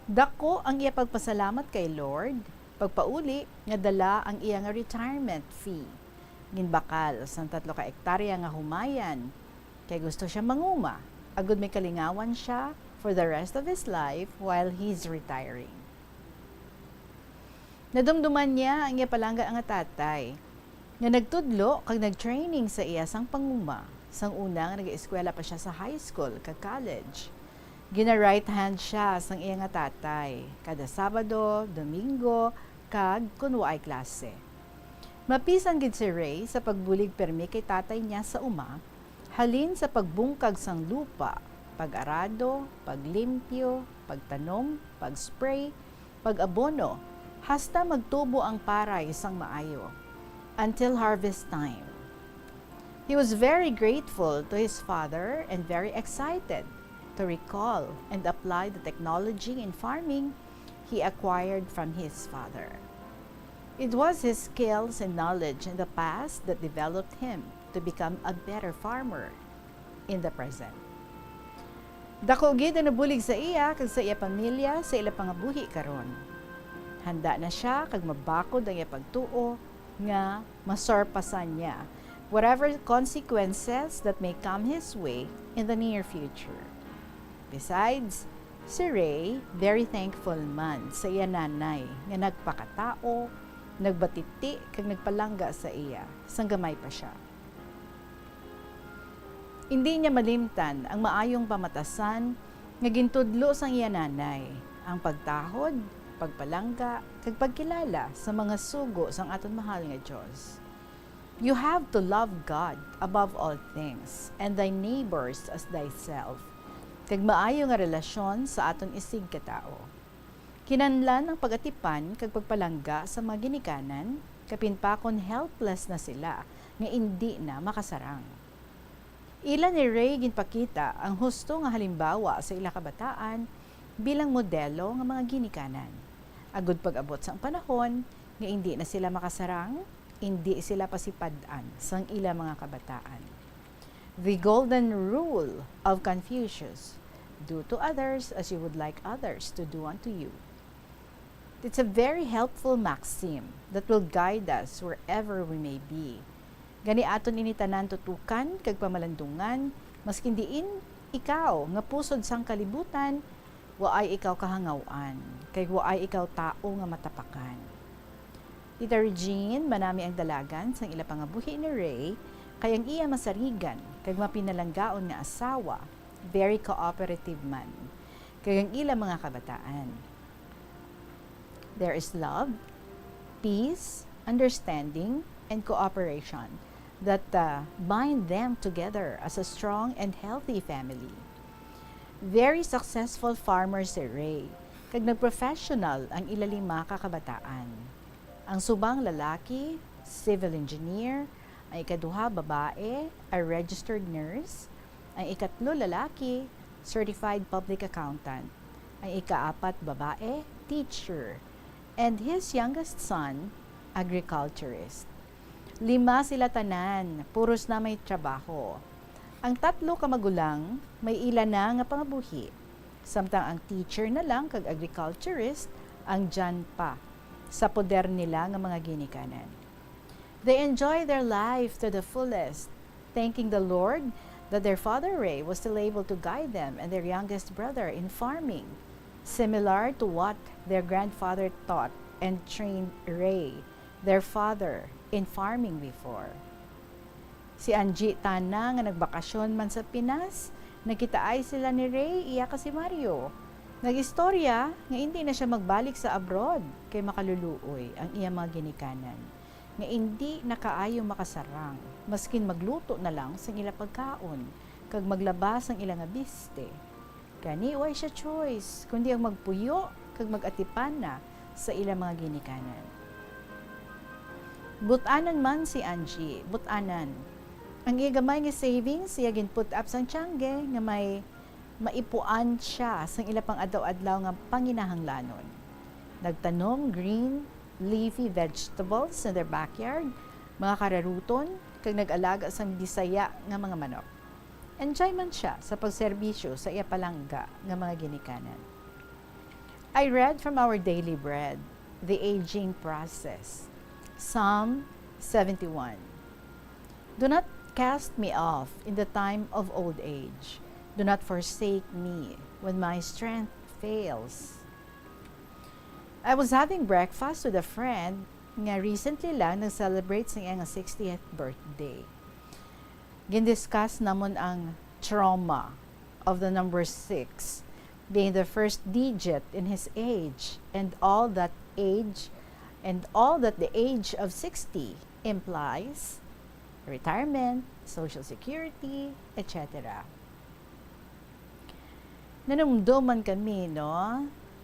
Dako ang iya pagpasalamat kay Lord, pagpauli nga dala ang iya nga retirement fee. Ginbakal sang tatlo ka ektarya nga humayan, kay gusto siya manguma, agud may kalingawan siya for the rest of his life while he's retiring. Nadumduman niya ang iya palangga nga tatay, nga nagtudlo kag nag-training sa iya sang panguma, sang una nga nag-eskwela pa siya sa high school kag college. Gina-right hand siya sang iya nga tatay, kada Sabado, Domingo, kag kon waay klase. Mapisan gid si Ray sa pagbulig pirmi kay tatay niya sa uma, halin sa pagbungkag sang lupa, pag-arado, paglimpyo, pagtanom, pag-spray, pag-abono, hasta magtubo ang paray sang maayo, until harvest time. He was very grateful to his father and very excited to recall and apply the technology in farming he acquired from his father. It was his skills and knowledge in the past that developed him to become a better farmer in the present. Dako gid ang nabulig sa iya kag sa iya pamilya sa ila pangabuhi karon. Handa na sia kag mabakod ang iya pagtuo nga masurpasan niya whatever consequences that may come his way in the near future. Besides, si Ray very thankful man sa iya nanay nga nagpakatawo, nagbatiti, kag nagpalangga sa iya sang gamay pa sia. Indi niya malimtan ang maayong pamatasan nga gintudlo sang iya nanay, ang pagtahod, pagpalangga, kag pagkilala sa mga sugo sang aton mahal nga Dios. You have to love God above all things, and thy neighbors as thyself, kag maayo nga relasyon sa aton isigkatawo. Kinahanglan ang pag-atipan kag pagpalangga sa mga ginikanan, kapin pa kon helpless na sila nga indi na makasarang. Ila ni Ray ginpakita ang husto nga halimbawa sa ila kabataan bilang modelo nga mga ginikanan, agud pag-abot sang panahon nga indi na sila makasarang, indi sila pasipad-an sang ila mga kabataan. The golden rule of Confucius: "Do to others as you would like others to do unto you." It's a very helpful maxim that will guide us wherever we may be. Gani, aton ini tanan tutukan kag pamalandungan, maskin diin ikaw nga pusod sang kalibutan, waay ikaw kahangaw-an, kag waay ikaw tawo nga matapakan. Tita Regine, manami ang dalagan sang ila pangabuhi ni Ray, kay ang iya masarigan kag mapinalanggaon nga asawa, very cooperative man, kag ang ila mga kabataan. There is love, peace, understanding, and cooperation that, uh, bind them together as a strong and healthy family. Very successful farmer si Ray, kag nagprofessional ang ila lima ka kabataan. Ang subang lalaki, civil engineer, ang ikaduha babae, a registered nurse, ang ikatlo lalaki, certified public accountant, ang ikaapat babae, teacher, and his youngest son, agriculturist. Lima sila tanan, puros na may trabaho. Ang tatlo ka magulang may ila na nga pangabuhi, samtang ang teacher na lang kag agriculturist ang dyan pa sa poder nila nga mga ginikanan. They enjoy their life to the fullest, thanking the Lord that their father Ray was still able to guide them and their youngest brother in farming, similar to what their grandfather taught and trained Ray, their father, in farming before. Si Angie tana nga nagbakasyon man sa Pinas, nagkitaay sila ni Ray, iya ka si Mario. Nag-istorya nga indi na siya magbalik sa abroad kay makaluluoy ang iya mga ginikanan, nga indi na kaayo makasarang, maskin magluto na lang sang ila pagkaon kag maglaba sang ila nga biste. Gani, way siya choice kundi ang magpuyo kag mag-atipan na sa ila mga ginikanan. But-anan man si Angie, but-anan. Ang iya gamay nga savings, iya gin-put up sang tiangge nga may maipuan siya sang ila pang-adlaw-adlaw nga panginahanglanon. Nagtanom green, leafy vegetables in their backyard, mga kararuton, kag nag-alaga sang Bisaya nga mga manok. Enjoy man siya sa pagserbisyo sa iya palangga nga mga ginikanan. I read from our daily bread, The Aging Process, Psalm seventy-one. "Do not cast me off in the time of old age. Do not forsake me when my strength fails." I was having breakfast with a friend nga recently lang nag-celebrate sa iyang sixtieth birthday. Gindiscuss namon ang trauma of the number six being the first digit in his age, and all that age, and all that the age of sixty implies: retirement, social security, et cetera. Nanumdom man kami, no,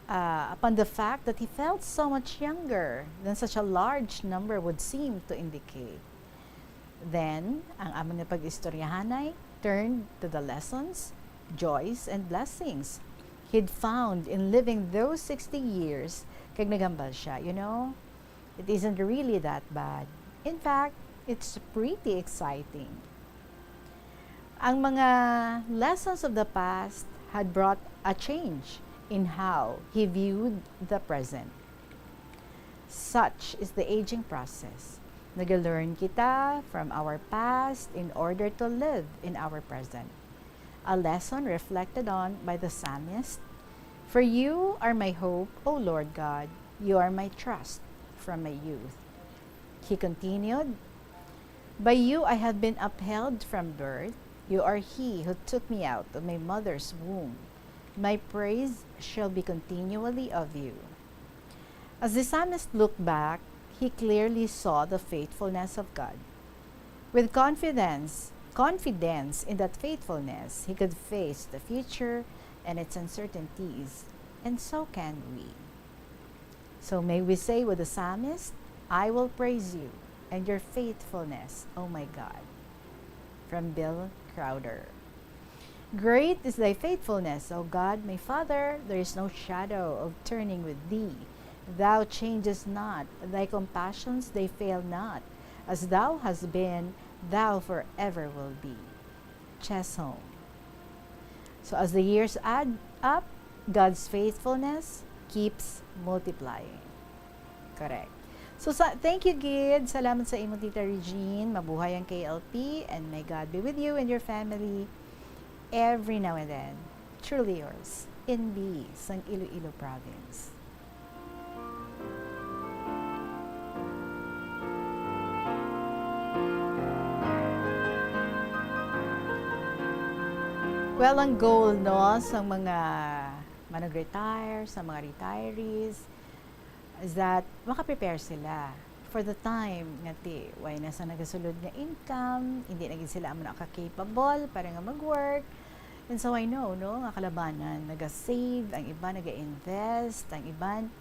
ah, upon the fact that he felt so much younger than such a large number would seem to indicate. Then, ang amon nga pag-istoryahanay turned to the lessons, joys, and blessings he'd found in living those sixty years, kag naghambal siya, "You know, it isn't really that bad. In fact, it's pretty exciting." Ang mga lessons of the past had brought a change in how he viewed the present. Such is the aging process. Nag-learn kita from our past in order to live in our present. A lesson reflected on by the psalmist: "For you are my hope, O Lord God, you are my trust from my youth." He continued, "By you I have been upheld from birth. You are he who took me out of my mother's womb. My praise shall be continually of you." As the psalmist looked back, he clearly saw the faithfulness of God. With confidence, confidence in that faithfulness, he could face the future and its uncertainties, and so can we. So may we say with the psalmist, "I will praise you, and your faithfulness, O my God. From Bill Crowder. Great is thy faithfulness, O God, my Father, there is no shadow of turning with thee. Thou changest not, thy compassions, they fail not. As thou hast been, thou forever will be. Chesholm. So as the years add up, God's faithfulness keeps multiplying. Correct. So sa, thank you, Gid. Salamat sa imo, Tita Regine. Mabuhay ang K L P, and may God be with you and your family every now and then. Truly yours, N B, sang Iloilo Province. Well, ang goal, no, sa mga manag-retire, sa mga retirees, is that makaprepare sila for the time nga ti, way na sa nagasulod nga income, hindi na gid sila amo na ka-capable para nga mag-work. And so I know, no, nga kalabanan, naga-save, ang iba naga-invest, ang iban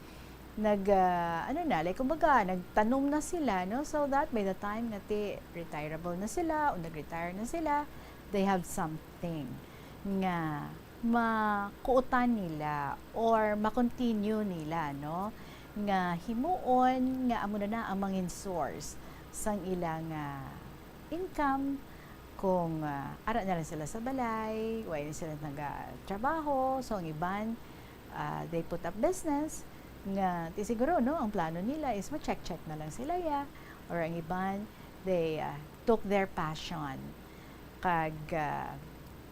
nag, ah, ano na, like, kumbaga, nagtanom na sila, no? So that by the time nga ti, retireable na sila o nag-retire na sila, they have something nga makuutan nila or ma-continue nila, no? Nga himuon nga amo na na ang mangin source sang ilang, ah, income. Kung, ah, ara na lang sila sa balay, way na sila nagatrabaho, so ang iban, ah, they put up business nga ti siguro, no, ang plano nila is ma-check-check na lang sila, ya, or ang iban, they, ah, took their passion. Kag, ah,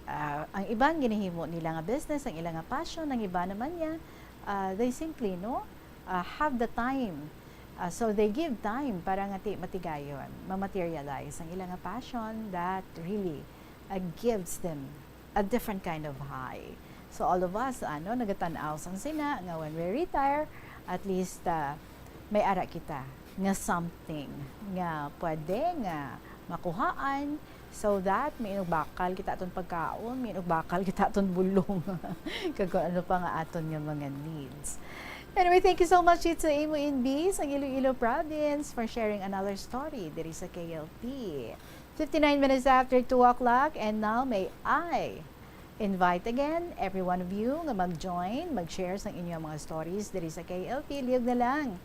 ah, ang iban ginahimo nila nga business, ang ila nga passion, ang iba naman niya, ah, they simply, no, ah, have the time. Ah, so they give time para nga ti matigayon, ma-materialize ang ila nga passion that really, ah, gives them a different kind of high. So all of us, ano, nagatan-aw sang sina nga when we retire, at least, ah, may ara kita nga something nga pwede nga makuhaan, so that may inugbakal kita aton pagkaon, may inugbakal kita aton bulong, kag kung ano pa nga aton nga mga needs. Anyway, thank you so much, Tita, sa imo, N B, sa Iloilo Province, for sharing another story diri sa K L P. Fifty-nine minutes after two o'clock, and now may I invite again every one of you nga mag-join, mag-share sang inyong mga stories diri sa K L P. Lihog na lang.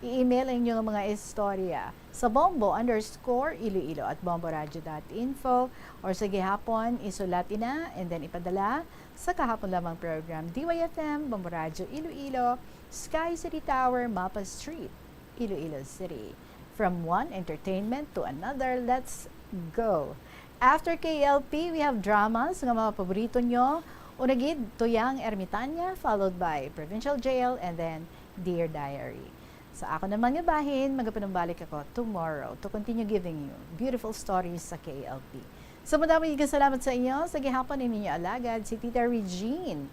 I-email ang inyong mga istorya sa bombo underscore iloilo at bomboradio dot info, or sa gihapon, isulat ina and then ipadala sa kahapon lamang program, D Y F M, Bombo Radio Iloilo, Sky City Tower, Mapa Street, Iloilo City. From one entertainment to another, let's go. After K L P, we have dramas nga mga paborito nyo. Una gid, Tuyang Ermitaña, followed by Provincial Jail, and then Dear Diary. Sa ako naman nga bahin, magapanumbalik ako tomorrow to continue giving you beautiful stories sa K L P. So, madamo gid nga salamat sa inyo. Sa gihapon, ang inyo alagad, si Tita Regine.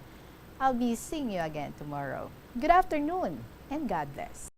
I'll be seeing you again tomorrow. Good afternoon and God bless.